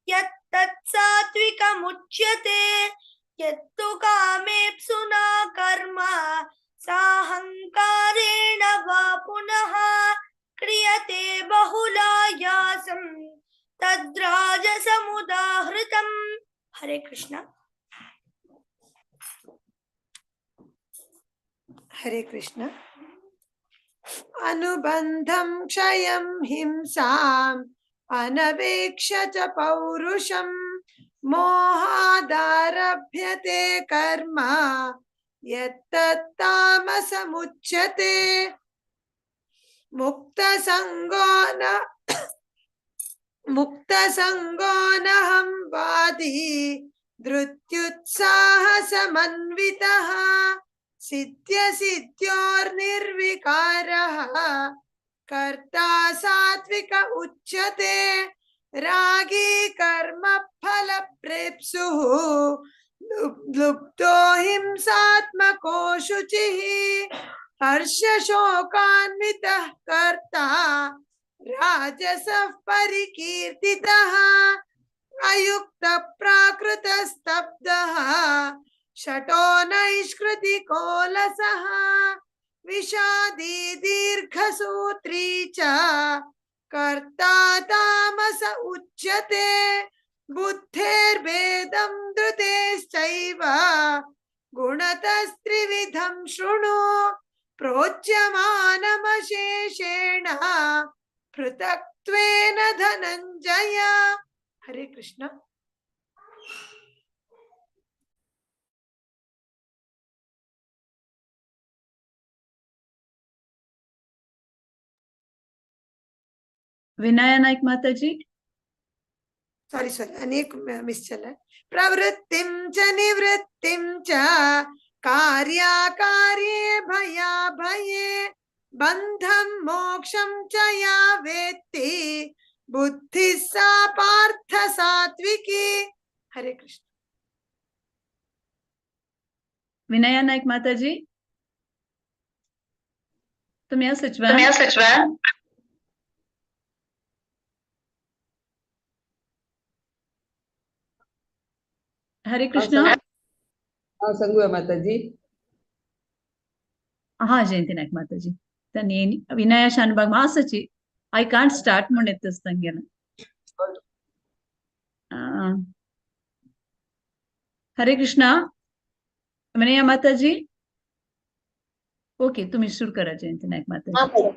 यत्तत्सात्विकमुच्यते। यत्तु कामेप्सुना कर्म साहङ्कारेण वा पुनः क्रियते बहुलायासं तद्राजसमुदाहृतम्। हरे कृष्ण। हरे कृष्ण। अनुबन्धं क्षयं हिंसाम् अनवेक्ष्य च पौरुषं मोहादारभ्यते कर्म यत्तत्तामसमुच्यते। मुक्तसङ्गो नहं वादी धृत्युत्साहसमन्वितः सिद्ध्यसिद्ध्योर्निर्विकारः कर्ता सात्विक उच्यते। रागी कर्मफलप्रेप्सुः लुब्धो हिंसात्मको शुचिः हर्षशोकान्वितः कर्ता राजसः परिकीर्तितः अयुक्तः प्राकृतस्तब्धः शटो नैष्कृतिकोलसः विषादी दीर्घसूत्री च कर्ता तामस उच्यते। बुद्धेर्भेदं धृतेश्चैव गुणतस्त्रिविधं शृणु प्रोच्यमानमशेषेण पृथक्त्वेन धनञ्जय। हरे कृष्ण। विनया नाइक माता जी। सॉरी सॉरी, अनेक मिस चला। प्रवृत्तिं च निवृत्तिं च कार्याकार्ये भयाभये बन्धं मोक्षं च या वेत्ति बुद्धिः सा पार्थ सात्विकी। हरे कृष्ण। विनया नाइक माता जी, तुम्ही सचिवा। हरे कृष्ण। हाँ सांगूया माताजी। हाँ जयंती नायक माताजी। त्यांनी Vinaya Shanbhag मासाची I can't start म्हणून येतच तांगेलें. हरे कृष्णा। विनया माताजी, ओके तुम्ही सुरू करा जयंती नायक माताजी.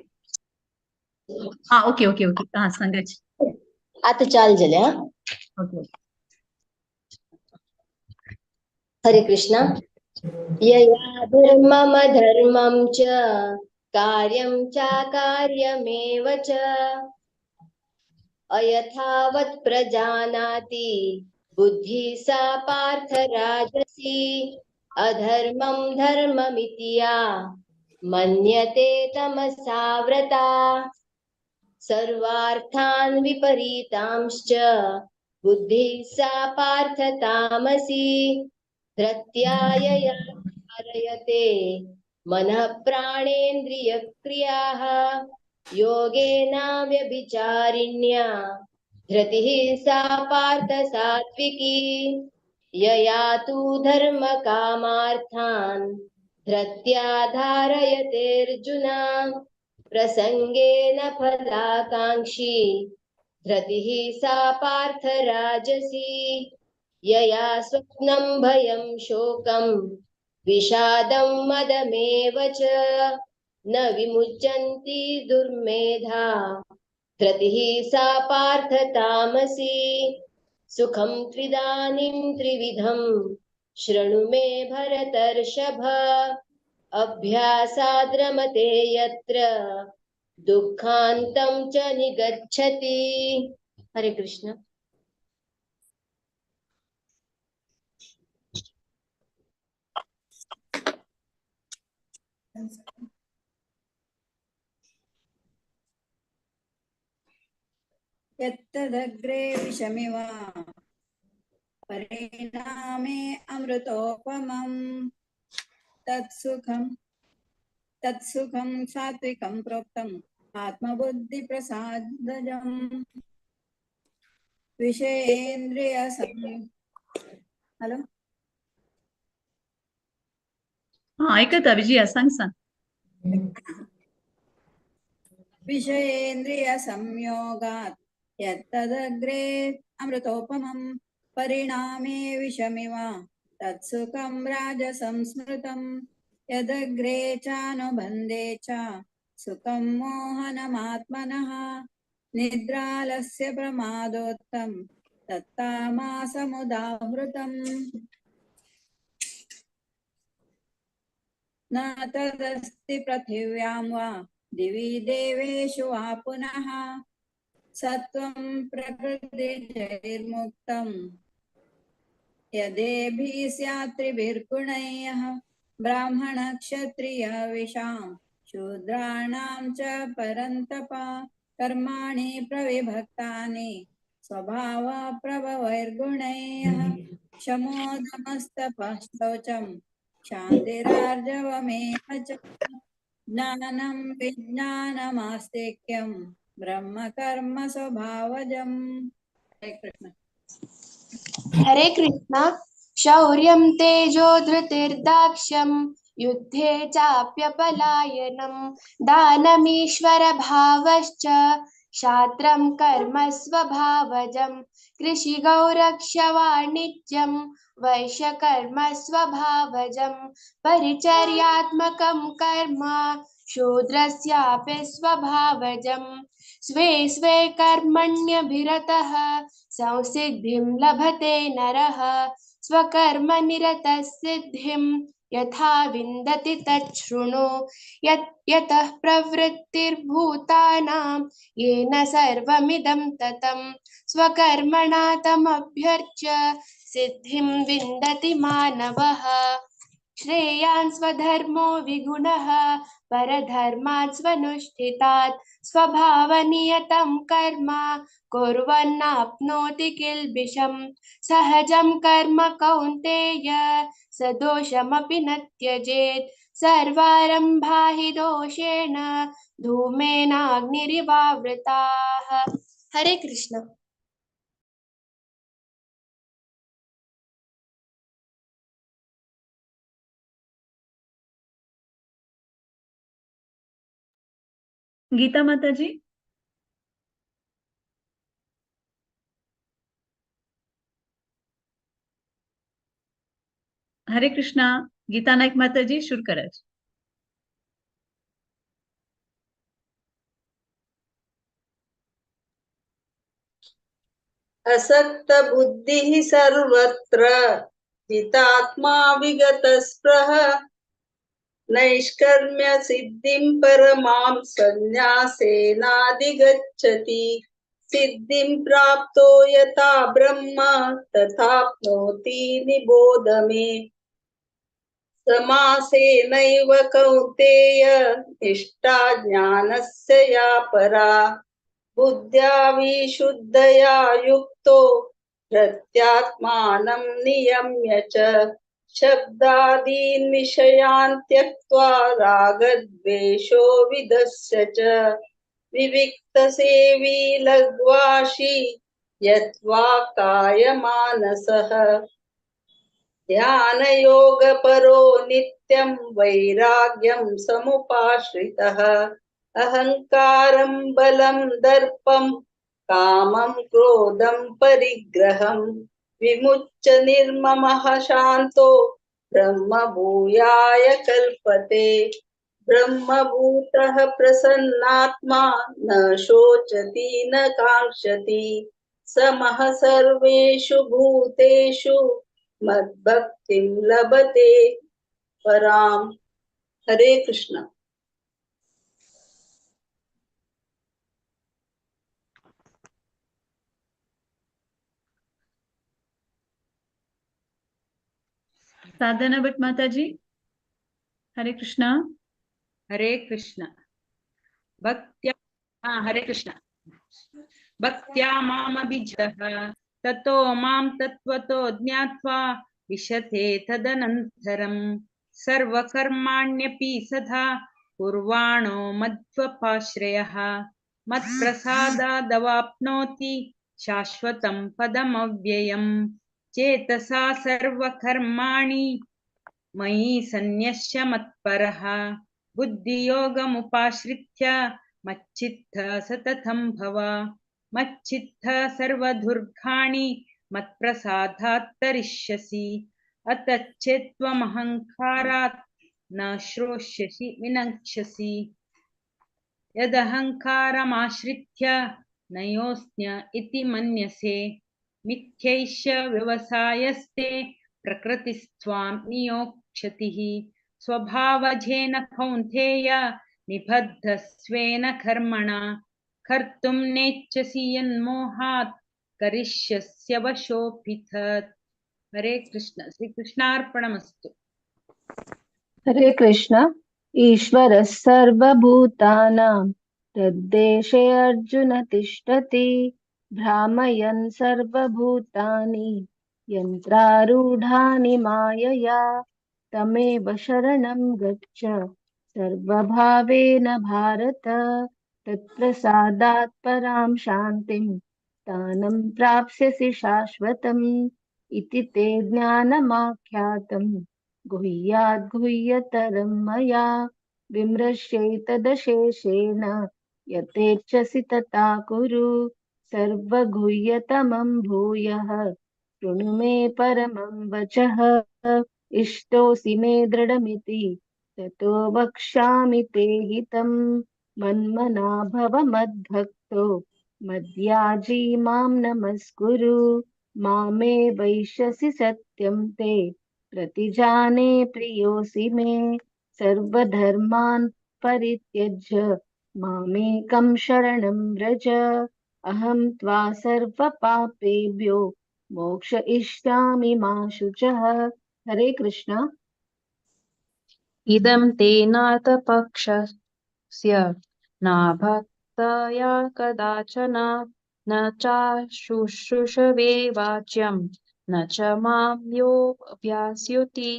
हा ओके ओके ओके, हा सांगायची आता चाल जालें. हा ओके। हरे कृष्णा। यया धर्ममधर्मं च कार्यं चाकार्यमेव च अयथावत् प्रजानाति बुद्धिः सा पार्थ राजसी। अधर्मं धर्ममिति या मन्यते तमसाव्रता। सर्वार्थान् विपरीतांश्च बुद्धिः सा पार्थ तामसी। धृत्या यया धारयते मनः प्राणेन्द्रियक्रियाः योगेनाव्यभिचारिण्या धृतिः सा पार्थ सात्विकी। यया तु धर्मकामार्थान् धृत्या धारयतेऽर्जुन प्रसङ्गेन फलाकाङ्क्षी धृतिः सा पार्थ राजसी। यया स्वप्नं भयं शोकं विषादं मदमेव च न विमुच्यन्ति दुर्मेधा धृतिः सा पार्थ तामसी। सुखं त्विदानीं त्रिविधं शृणु मे भरतर्षभ अभ्यासाद्रमते यत्र दुःखान्तं च निगच्छति। हरे कृष्ण। यत्तदग्रे विषमिव परिणामे अमृतोपमं तत्सुखं तत्सुखं सात्विकं प्रोक्तम् आत्मबुद्धिप्रसादजं विषयेन्द्रिय हॅलो। हा ऐकता विजया, सांग सांग। विषयेन्द्रिय संयोगात् यत्तदग्रे अमृतोपमं परिणामे विषमिव तत्सुखं राजसंस्मृतं यदग्रे चानुबन्धे च सुखं मोहनमात्मनः निद्रालस्य प्रमादोत्तं तत्तामासमुदाहृतम्। न तदस्ति पृथिव्यां वा दिवि देवेषु वा पुनः सत्त्वं प्रकृतिजैर्मुक्तं यदेभिः स्यात् त्रिभिर्गुणैः ब्राह्मणक्षत्रियविषां शूद्राणां च परन्तप कर्माणि प्रविभक्तानि स्वभावप्रभवैर्गुणैः शमोदमस्तपः शौचं शान्तिरार्जवमेव च ज्ञानं विज्ञानमास्तिक्यं ब्रह्म कर्म स्वभावजम्। हरे कृष्ण। हरे कृष्ण। शौर्यं तेजो धृतिर्दाक्ष्यं युद्धे चाप्यपलायनं दानमीश्वरभावश्च क्षात्रं कर्म स्वभावजं कृषिगौरक्षवाणिज्यं वैश्यकर्म स्वभावजं परिचर्यात्मकं कर्म शूद्रस्यापि स्वभावजं स्वे स्वे कर्मण्यभिरतः संसिद्धिं लभते नरः स्वकर्मनिरतः सिद्धिं यथा विन्दति तच्छृणु। यतः प्रवृत्तिर्भूतानां येन सर्वमिदं ततं स्वकर्मणा तमभ्यर्च्य सिद्धिं विन्दति मानवः। श्रेयान् स्वधर्मो विगुणः परधर्मात् स्वनुष्ठितात् स्वभावनियतं कर्म कुर्वन्नाप्नोति किल्बिषं सहजं कर्म कौन्तेय स दोषमपि न त्यजेत्। सर्वारम्भा हि दोषेण धूमेनाग्निरिवावृताः। हरे कृष्ण। गीता माता जी। हरे कृष्णा। गीता नायक माता जी शुरू कराच। असक्त बुद्धिः सर्वत्र जितात्मा विगतस्पृह नैष्कर्म्य सिद्धिं परमां सन्न्यासेनाधिगच्छति। सिद्धिं प्राप्तो यथा ब्रह्म तथाप्नोति निबोध मे। समासेनैव कौन्तेय निष्ठा ज्ञानस्य या परा। बुद्ध्या विशुद्धया युक्तो प्रत्यात्मानं नियम्य च शब्दादीन् विषयान् त्यक्त्वा रागद्वेषो विदस्य च विविक्तसेवी लघ्वाशी यत्वा कायमानसः ध्यानयोगपरो नित्यं वैराग्यं समुपाश्रितः अहङ्कारं बलं दर्पं कामं क्रोधं परिग्रहं विमुच्य निर्ममः शान्तो ब्रह्मभूयाय कल्पते। ब्रह्मभूतः प्रसन्नात्मा न शोचति न काङ्क्षति समः सर्वेषु भूतेषु मद्भक्तिं लभते पराम्। हरे कृष्ण। साधना भट्ट माता जी, हरे कृष्णा। हरे कृष्ण। भक्त्या, हरे कृष्ण। भक्त्या मामभिजतः ततो मां तत्त्वतो ज्ञात्वा विशते तदनन्तरं सर्वकर्माण्यपि सदा कुर्वाणो मद्वपाश्रयः मत्प्रसादादवाप्नोति शाश्वतं पदमव्ययम्। चेतसा सर्वकर्माणि मयि सन्न्यस्य मत्परः बुद्धियोगमुपाश्रित्य मच्चित्तः सततं भव मच्चित्तः सर्वदुर्गाणि मत्प्रसादात् तरिष्यसि अतश्चेत्त्वमहङ्कारात् न श्रोष्यसि विनक्ष्यसि। यदहङ्कारमाश्रित्य नयोऽस्न्य इति मन्यसे मिथ्यैष व्यवसायस्ते प्रकृतिस्त्वां नियोक्ष्यतिः। स्वभावजेन कौन्तेय निबद्धस्वेन कर्मणा कर्तुं नेच्छसि यन्मोहात् करिष्यस्य वशोऽपि तत्। हरे कृष्ण। श्री कृष्णार्पणमस्तु। हरे कृष्ण। ईश्वरः सर्वभूतानां तद्देशे अर्जुन तिष्ठति भ्रामयन् सर्वभूतानि यन्त्रारूढानि मायया तमेव शरणं गच्छ सर्वभावेन भारत तत्प्रसादात् परां शान्तिं स्थानं प्राप्स्यसि शाश्वतम् इति ते ज्ञानमाख्यातं गुह्याद् गुह्यतरं मया विमृश्यैतदशेषेण यथेच्छसि तथा कुरु सर्वगुह्यतमं भूयः शृणु मे परमं वचः इष्टोऽसि मे दृढमिति ततो वक्ष्यामि ते हितं मन्मना भव मद्भक्तो मद्याजी मां नमस्कुरु मामे वैश्यसि सत्यं ते प्रतिजाने प्रियोऽसि मे सर्वधर्मान् परित्यज्य मामेकं शरणं व्रज अहं त्वा सर्वपापेभ्यो मोक्षयिष्यामि मा शुचः। हरे कृष्ण। इदं ते नातपक्षस्य नाभक्तया कदाचन न चाशुश्रूषवे वाच्यं न च मां यो व्यास्युति।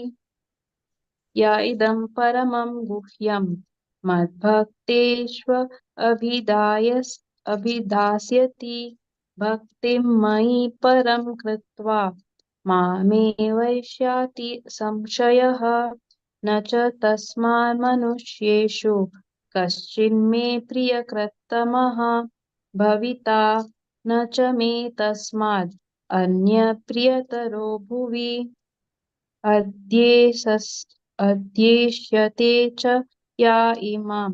या इदं परमं गुह्यं मद्भक्तेष्व अभिधास्यति भक्तिं मयि परं कृत्वा मामे वैष्याति संशयः। न च तस्मान्मनुष्येषु कश्चिन्मे प्रियकृत्तमः भविता न च मे तस्माद् अन्यप्रियतरो भुवि। अध्येष्यते च या इमां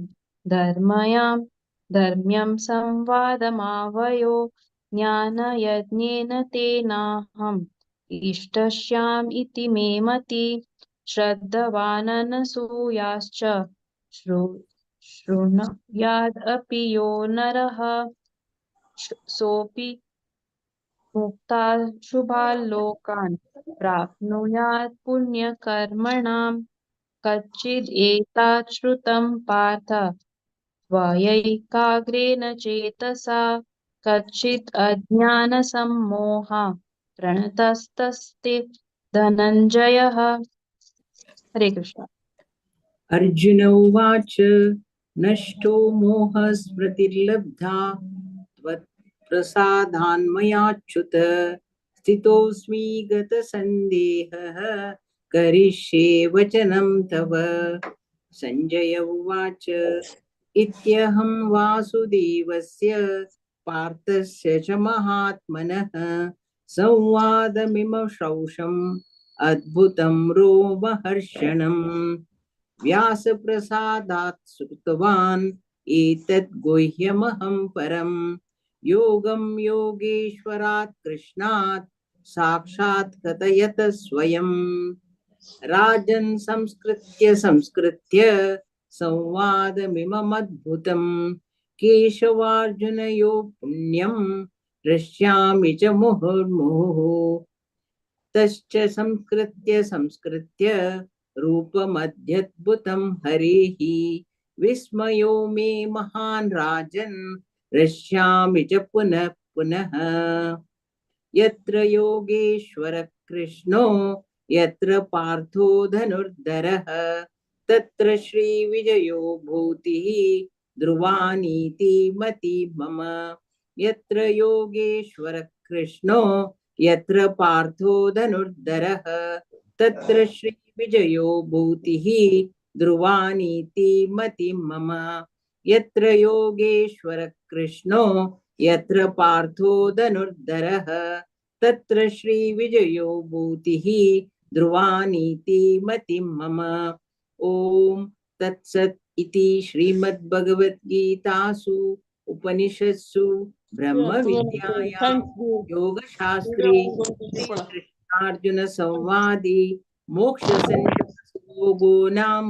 धर्म्यं संवादमावयो ज्ञानयज्ञेन तेनाहम् इष्टस्याम् इति मे मति। श्रद्धवाननसूयाश्च शृणुयादपि यो नरः सोऽपि मुक्ताशुभाल्लोकान् प्राप्नुयात् पुण्यकर्मणां। कच्चिदेतात् श्रुतं पार्थ त्वयैकाग्रेण चेतसा कच्चित् अज्ञानसम्मोहा प्रणतस्तस्ते धनञ्जयः। हरे कृष्ण। अर्जुन उवाच नष्टो मोहस्मृतिर्लब्धा त्वत्प्रसादान्मयाच्युत स्थितोऽस्मि गतसन्देहः करिष्ये वचनं तव। सञ्जय उवाच इत्यहं वासुदेवस्य पार्थस्य च महात्मनः संवादमिमं श्रौषम् अद्भुतं रोमहर्षणम्। व्यासप्रसादात् श्रुतवान् एतद् गुह्यमहं परं योगं योगेश्वरात् कृष्णात् साक्षात् कथयत स्वयं। राजन् संस्कृत्य संस्कृत्य संवादमिममद्भुतं केशवार्जुनयो पुण्यं हृष्यामि च मुहुर्मुहुः। तश्च संस्कृत्य संस्कृत्य रूपमध्यद्भुतं हरेः विस्मयो मे महान् राजन् हृष्यामि च पुनः पुनः। यत्र योगेश्वर कृष्णो यत्र पार्थो धनुर्धरः तत्र श्रीविजयो भूतिः ध्रुवानीति मति मम। यत्र योगेश्वर कृष्णो यत्र पार्थो धनुर्धरः तत्र श्रीविजयो भूतिः ध्रुवानीति मति मम। यत्र योगेश्वर कृष्णो यत्र पार्थो धनुर्धरः तत्र श्रीविजयो भूतिः ध्रुवानीति मति मम। ॐ तत्सत् इति श्रीमद्भगवद्गीतासु उपनिषत्सु ब्रह्मविद्यायां योगशास्त्रे श्रीकृष्णार्जुन संवादे मोक्षसंयोगो नाम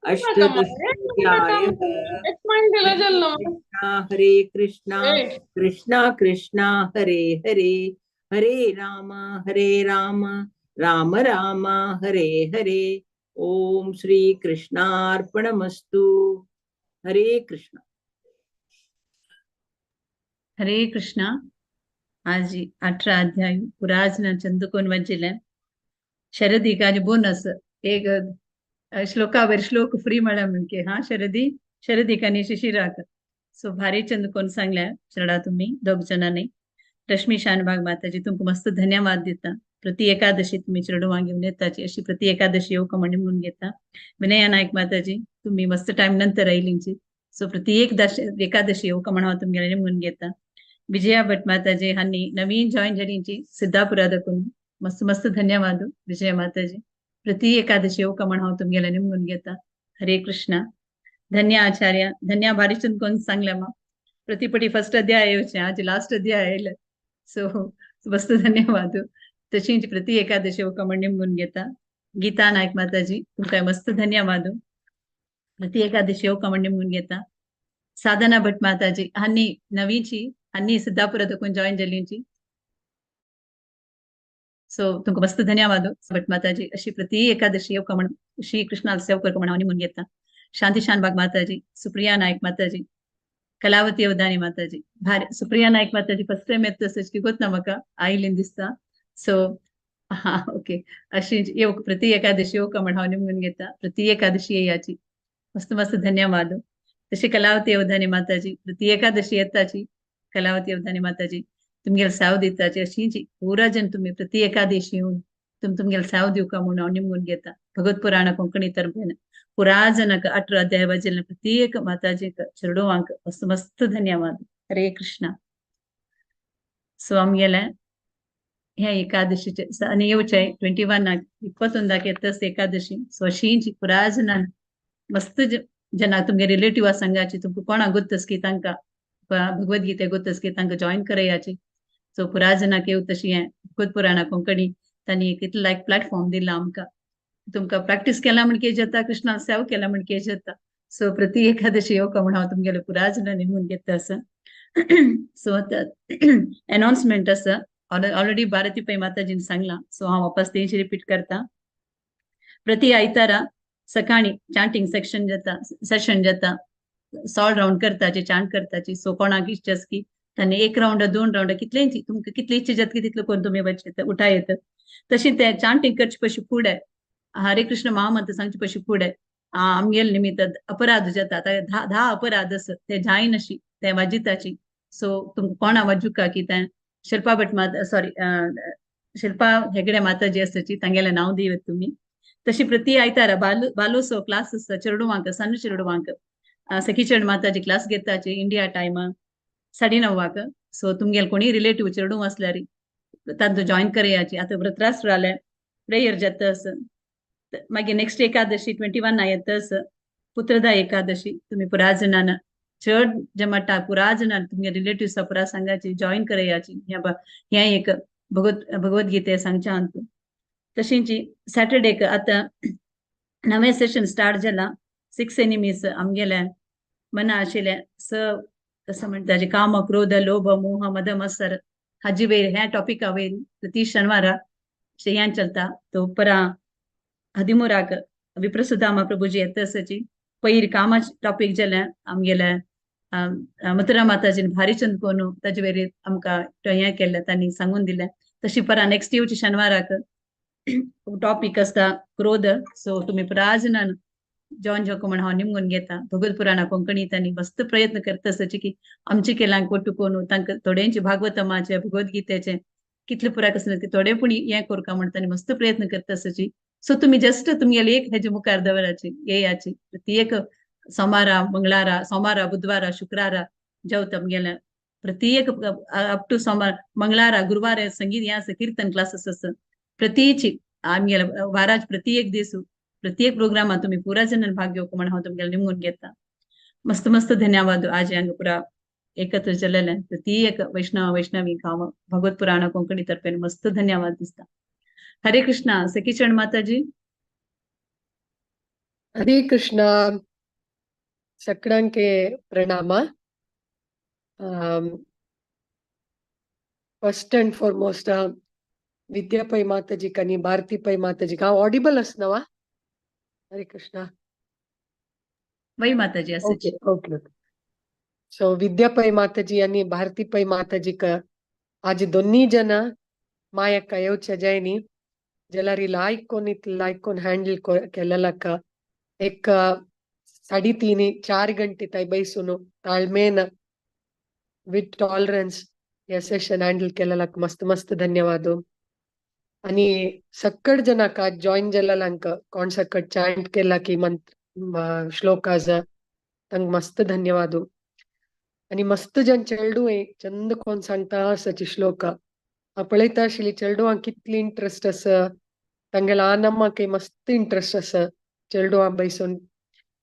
अष्टादशाध्यायः। हरे कृष्णा कृष्णा कृष्णा हरे हरे, हरे राम राम राम हरे हरे। ओम श्री कृष्णार्पणमस्तु। हरे कृष्णा। हरे कृष्णा। आज 18 अध्याय पुराजना चंदकोन वाचिले। शरदीक आज बोनस एक श्लोकावर श्लोक फ्री मेळ्ळा म्हणके। हा शरदी, शरदीक आनी शिशिराक सो भारी चंदकोन सांगल्या चेडा तुम्ही दोग जणांनी। रश्मी शानभाग माताजी तुमकां मस्त धन्यवाद दिता। प्रति एकादशी तुम्ही चेडवांक घेवन येताची अशी प्रति एकादशी येवका म्हणून घेता। विनया नायक माताजी तुम्ही मस्त टायम नंतर आयलींची सो प्रति एकादशी येवका म्हण हांव तुमगेले म्हणून घेता। विजया भट माताजी हांणी नवीन जॉईन जालींची सिद्धापुरा दाखून मस्त मस्त धन्यवाद विजया माताजी। प्रति एकादशी येवका म्हण हांव तुमगेले म्हणून घेता। हरे कृष्णा। धन्य आचार्य, धन्य भारी कोण सांगल्या मा प्रतिपटी फर्स्ट अध्याय येवचे आज लास्ट अध्याय आयले सो मस्त धन्यवाद। तशीच प्रति एकादशी येवका म्हण म्हणून घेता। गीता नायक माताजी तुमकां मस्त धन्यवाद। प्रति एकादशी येवका म्हण म्हणून घेता। साधना भट माताजी हांणी नवीची हांणी सिद्धापुरा दाखून जॉईन जालींची सो तुमकां मस्त धन्यवाद भट माताजी। अशी प्रति एकादशी येवका म्हण श्री कृष्णाल सेव करका म्हण हांव म्हणून घेता। शांती शानबाग माताजी, सुप्रिया नायक माताजी, कलावती अवधानी माताजी भारी। सुप्रिया नायक माताजी फर्स्ट टायम येता तशें की गोत ना म्हाका आयलीन दिसता सो हा ओके। अशी येवक प्रति एकादशी येवका म्हण हांव म्हणून घेता। प्रति एकादशी येयाची मस्त मस्त धन्यवाद। तशी कलावती अवधानी माताजी प्रति एकादशी येताची कलावती अवधानी माताजी तुमगेले साव दिताची अशीची पुरा जन तुम्ही प्रति एकादशी येवन तुमगेले साव दिवका म्हणून हांव म्हणून घेता। भगवत पुराण कोंकणी तर्फेन पुरा जनाक 18 अध्याय वाचिल्ले प्रत्येक माताजीक चेडवांक मस्त मस्त धन्यवाद। हरे कृष्णा। सो आमगेले ह्या एकादशीचे आनी येवचे 21 21 येताच एकादशी सो अशींची पुरा जनान मस्त जना तुमगे रिलेटिव्ह आसा सांगाची तुमकां कोणाक गोत्तस की तांकां भगवद्गीते गोत्तस की तांकां जॉईन करयाची सो पुरा जनाक येव तशी हें भगवत पुराणा कोंकणी तांणी एक इतलो लायक प्लॅटफॉर्म दिला आमकां। तुमकां प्रॅक्टीस केला म्हण केज जाता, कृष्णाक सेवा केला म्हण केज जाता। सो प्रति एकादशी येवका म्हण हांव तुमगेले पुरा जणांनी म्हणून घेता आसा। सो आतां अनाउन्समेंट आसा ऑलरेडी भारती पै माताजीन सांगला सो हांव वापस तेंच रिपीट करता। प्रति आयतारा सकाळी चांटिंग सेक्शन जाता, सेशन जाता 16 रावंड करताची, चांट करताची. सो कोणाक इच्छा आसा की तांणी 1 रावंड 2 रावंड कितले तुमकां कितली इच्छा जाता तितलो करून तुमी वचें उठा येता. तशें तें चांटींग करचे पशी फुडें हरे कृष्ण महामंत्र सांगचे पशी फुडें आमगेले निमित्त अपराध जाता. आतां 10 अपराध आसा ते जायनाशी ते वाजिताची. सो तुमकां कोणा वाजुका की तें शिल्पा भट माता, सॉरी शिल्पा हेगडे माताजी आसाची तांगेलें नांव दिवत तुमी. तशी प्रति आयतारा बालोसो क्लास आसता चेडवांक, सन्न चेडवांक सखीचरण माताजी क्लास घेताची इंडिया टायम 9:30. सो तुमगेले कोणी रिलेटीव चेडूं आसल्यार तांतू जॉयन करयाची. आतां व्रतराष्ट्र जालें, प्रेयर जाता आसा. मागीर नेक्स्ट एकादशी 21 येता आसा, पुत्रदा एकादशी. तुमी पुरा जाणान चड जमाटा पुरा जाणान तुमगे रिलेटिव्स पुरा सांगाची जॉयन करयाची. हें एक भगवद्गीते सांगच्या अंतू. तशेंच सॅटर्डेक आतां नवें सेशन स्टार्ट जालां. 6 एनिमीज आमगेले मना आशिल्ले स कसं म्हणटा काम क्रोध लोभ मोह मद मत्सर हाजे वयर ह्या टॉपिका वयर प्रति शनिवारा हें चलता. तो परा 13 विप्रसुदामा प्रभुजी येता आसाची. पयर कामाचे टॉपीक जालें आमगेले मथुरा माताजीन भारी चंद कोनू ताजे वयर आमकां हें केल्लें तांणी सांगून दिलें. तशी परा नेक्स्ट येवची शनिवाराक टॉपीक आसता क्रोध. सो तुमी पुरा जाणान जॉन जोको म्हण हांव निमगून घेता. भगवत पुराणा कोंकणी तांणी मस्त प्रयत्न करता आसाचे की आमचे केलांक ಒಟ್ಟು कोनू तांकां थोड्यांचे भागवतमाचे भगवद्गीतेचे कितले पुराय कसले थोडे पूण हें करका म्हण तांणी मस्त प्रयत्न करता आसाची. सो तुमी जस्ट तुमगेले एक हेजे मुखार दवराची येयाची. ती एक सोमारा मंगळारा सोमारा बुधवारा शुक्रारा जेवता आमगेले प्रति एक अप टू सोमार मंगळारा गुरुवार संगीत हें आसा कीर्तन क्लासीस आसा प्रतीची आमगेले वाराज प्रति एक दीस प्रत्येक प्रोग्रामात तुम्ही पुरा जणांनी भाग घेवंक म्हण हांव तुमगेले निमगून घेता. मस्त मस्त धन्यवाद आज हांगा पुरा एकत्र जाल्लें प्रति एक वैष्णव वैष्णवी हांव भगवत पुराण कोंकणी तर्फेन मस्त धन्यवाद दिसता. हरे कृष्णा. सखीचरण माताजी. हरे कृष्णा. सगळ्यांके प्रणाम. फर्स्ट अँड फॉरमोस्ट विद्या पै माताजी आणि भारती पै माताजी हांव ऑडिबल आसना वा? हरे कृष्णा. वय माताजी ओके ओके. सो विद्या पै माताजी आणि भारती पै माताजीक आज दोन्ही जण मायक्का येवच्या जायनी जाल्यार लायकोन इतले लायकोन हँडल केलेलाक एक 3.5-4 घंटे ताय बैसून ताळमेन विथ टॉलरन्स हे सेशन हँडल केलेलाक मस्त मस्त धन्यवाद. आणि सक्कड जनाक आज जॉईन जाल्ल्यांक कोण सक्कड चांट केला की मंत्र श्लोकाज तांकां मस्त धन्यवाद. आणि मस्त जन चेडूं चंद कोण सांगता आसाची श्लोक हांव पळयता आशिल्ली चेडवांक कितली इंट्रस्ट आसा तांगेल्या आनम्माकय मस्त इंट्रस्ट आसा चेडवां बैसून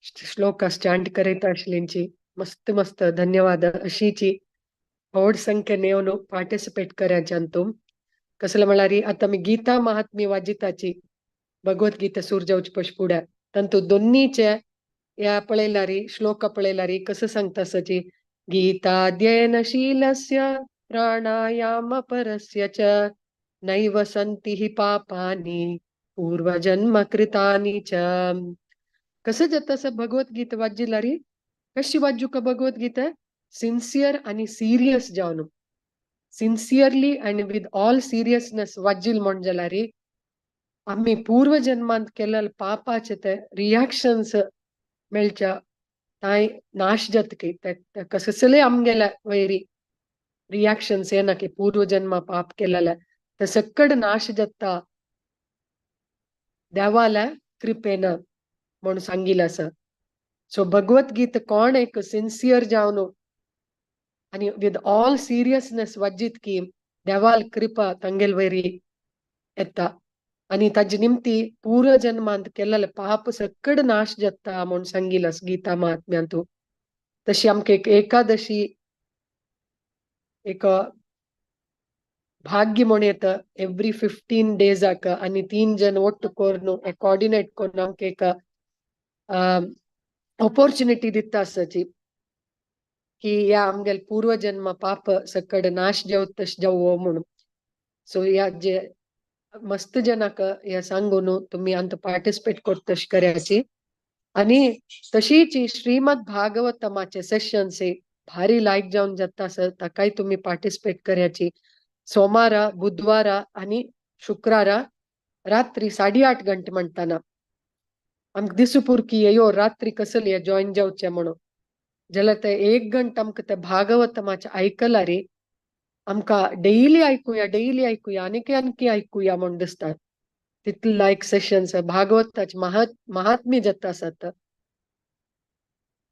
श्लोकास चांट करयता आशिल्लींची मस्त मस्त धन्यवाद. अशीची व्हड संख्येन येवन पार्टिसिपेट करायचे अंतू कसले म्हळ्यार आतां आमी गीता महात्म्य वाजिताची भगवद्गीता सूर जावचे पश फुडें तांतू दोन्नीचे ह्या पळयल्यार श्लोक पळयल्यार कसं सांगता आसाची गीताध्ययनशीलस्य प्राणायाम परस्य च नैव सन्ति हि पापानि पूर्वजन्म कृतानि च. कसं जाता आसा भगवद्गीता वाजिल्यार कशी वाजुका भगवद्गीता सिन्सियर आनी सिरियस जावन sincerely and with all seriousness वाजील म्हण जाल्यार आमी पूर्वजन्मांत केल्ले पापाचे ते रिएक्शन्स मेळच्या तांय नाश जातकी ते कसले आमगेले वैरी रिएक्शन्स येना की पूर्वजन्मा पाप केलेले ते सक्कड नाश जाता देवाल्या कृपेन म्हूण सांगिल्लें आसा. सो भगवद्गीता कोण एक सिन्सियर जावन आनी विथ ऑल सिरियसनेस वाजीत की देवाल कृपा तांगेल वयरी येता आनी ताजे निमती पूर्वजन्मांत केल्ले पाप सक्कड नाश जाता म्हूण सांगिल्लें आसा गीता महात्म्यांतू. तशी आमकां एक एकादशी एक भाग्य म्हूण येता एवरी 15 डेजाक आनी 3 जण ಒಟ್ಟು करून कॉर्डिनेट करून आमकां एक ऑपॉर्च्युनिटी दिता आसाची की ह्या आमगेले पूर्वजन्म पाप सक्कड नाश जावत तशें जावो म्हणून. सो ह्या जे मस्त जनाक ह्या सांगून तुमी आमकां पार्टिसिपेट करता तशें करायची. आनी तशीच श्रीमद भागवतमाचे सेशन्स भारी लायक जावन जाता आसत ताकाय तुमी पार्टिसिपेट करयाची. सोमारा, बुधवारा आनी शुक्रारा रात्री 8:30 गंटे म्हणटाना आमकां दिसूपूर की येयो रात्री कसली जॉईन जावचें म्हणून, जाल्यार ते 1 घंटा आमकां ते भागवतमाचें आयकला रे, आमकां डेली आयकुया, डेली आयकुया, आनीक आणखी आयकुया म्हूण दिसता. तितले लायक सेशन्स भागवताचे महात्म्य जाता आसत.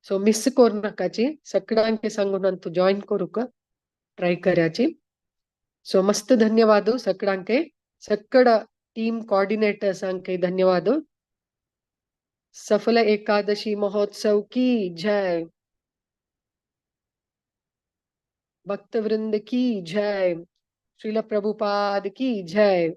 सो मिस करू नाकाची, सगळ्यांक सांगून तूं जॉईन करूंक ट्राय कराची. सो मस्त धन्यवाद सगळ्यांक, सगळ्या टीम कोऑर्डिनेटर्सांक धन्यवाद. सफल एकादशी महोत्सव की जय, भक्तवृंद की जय, श्रील प्रभुपाद की जय.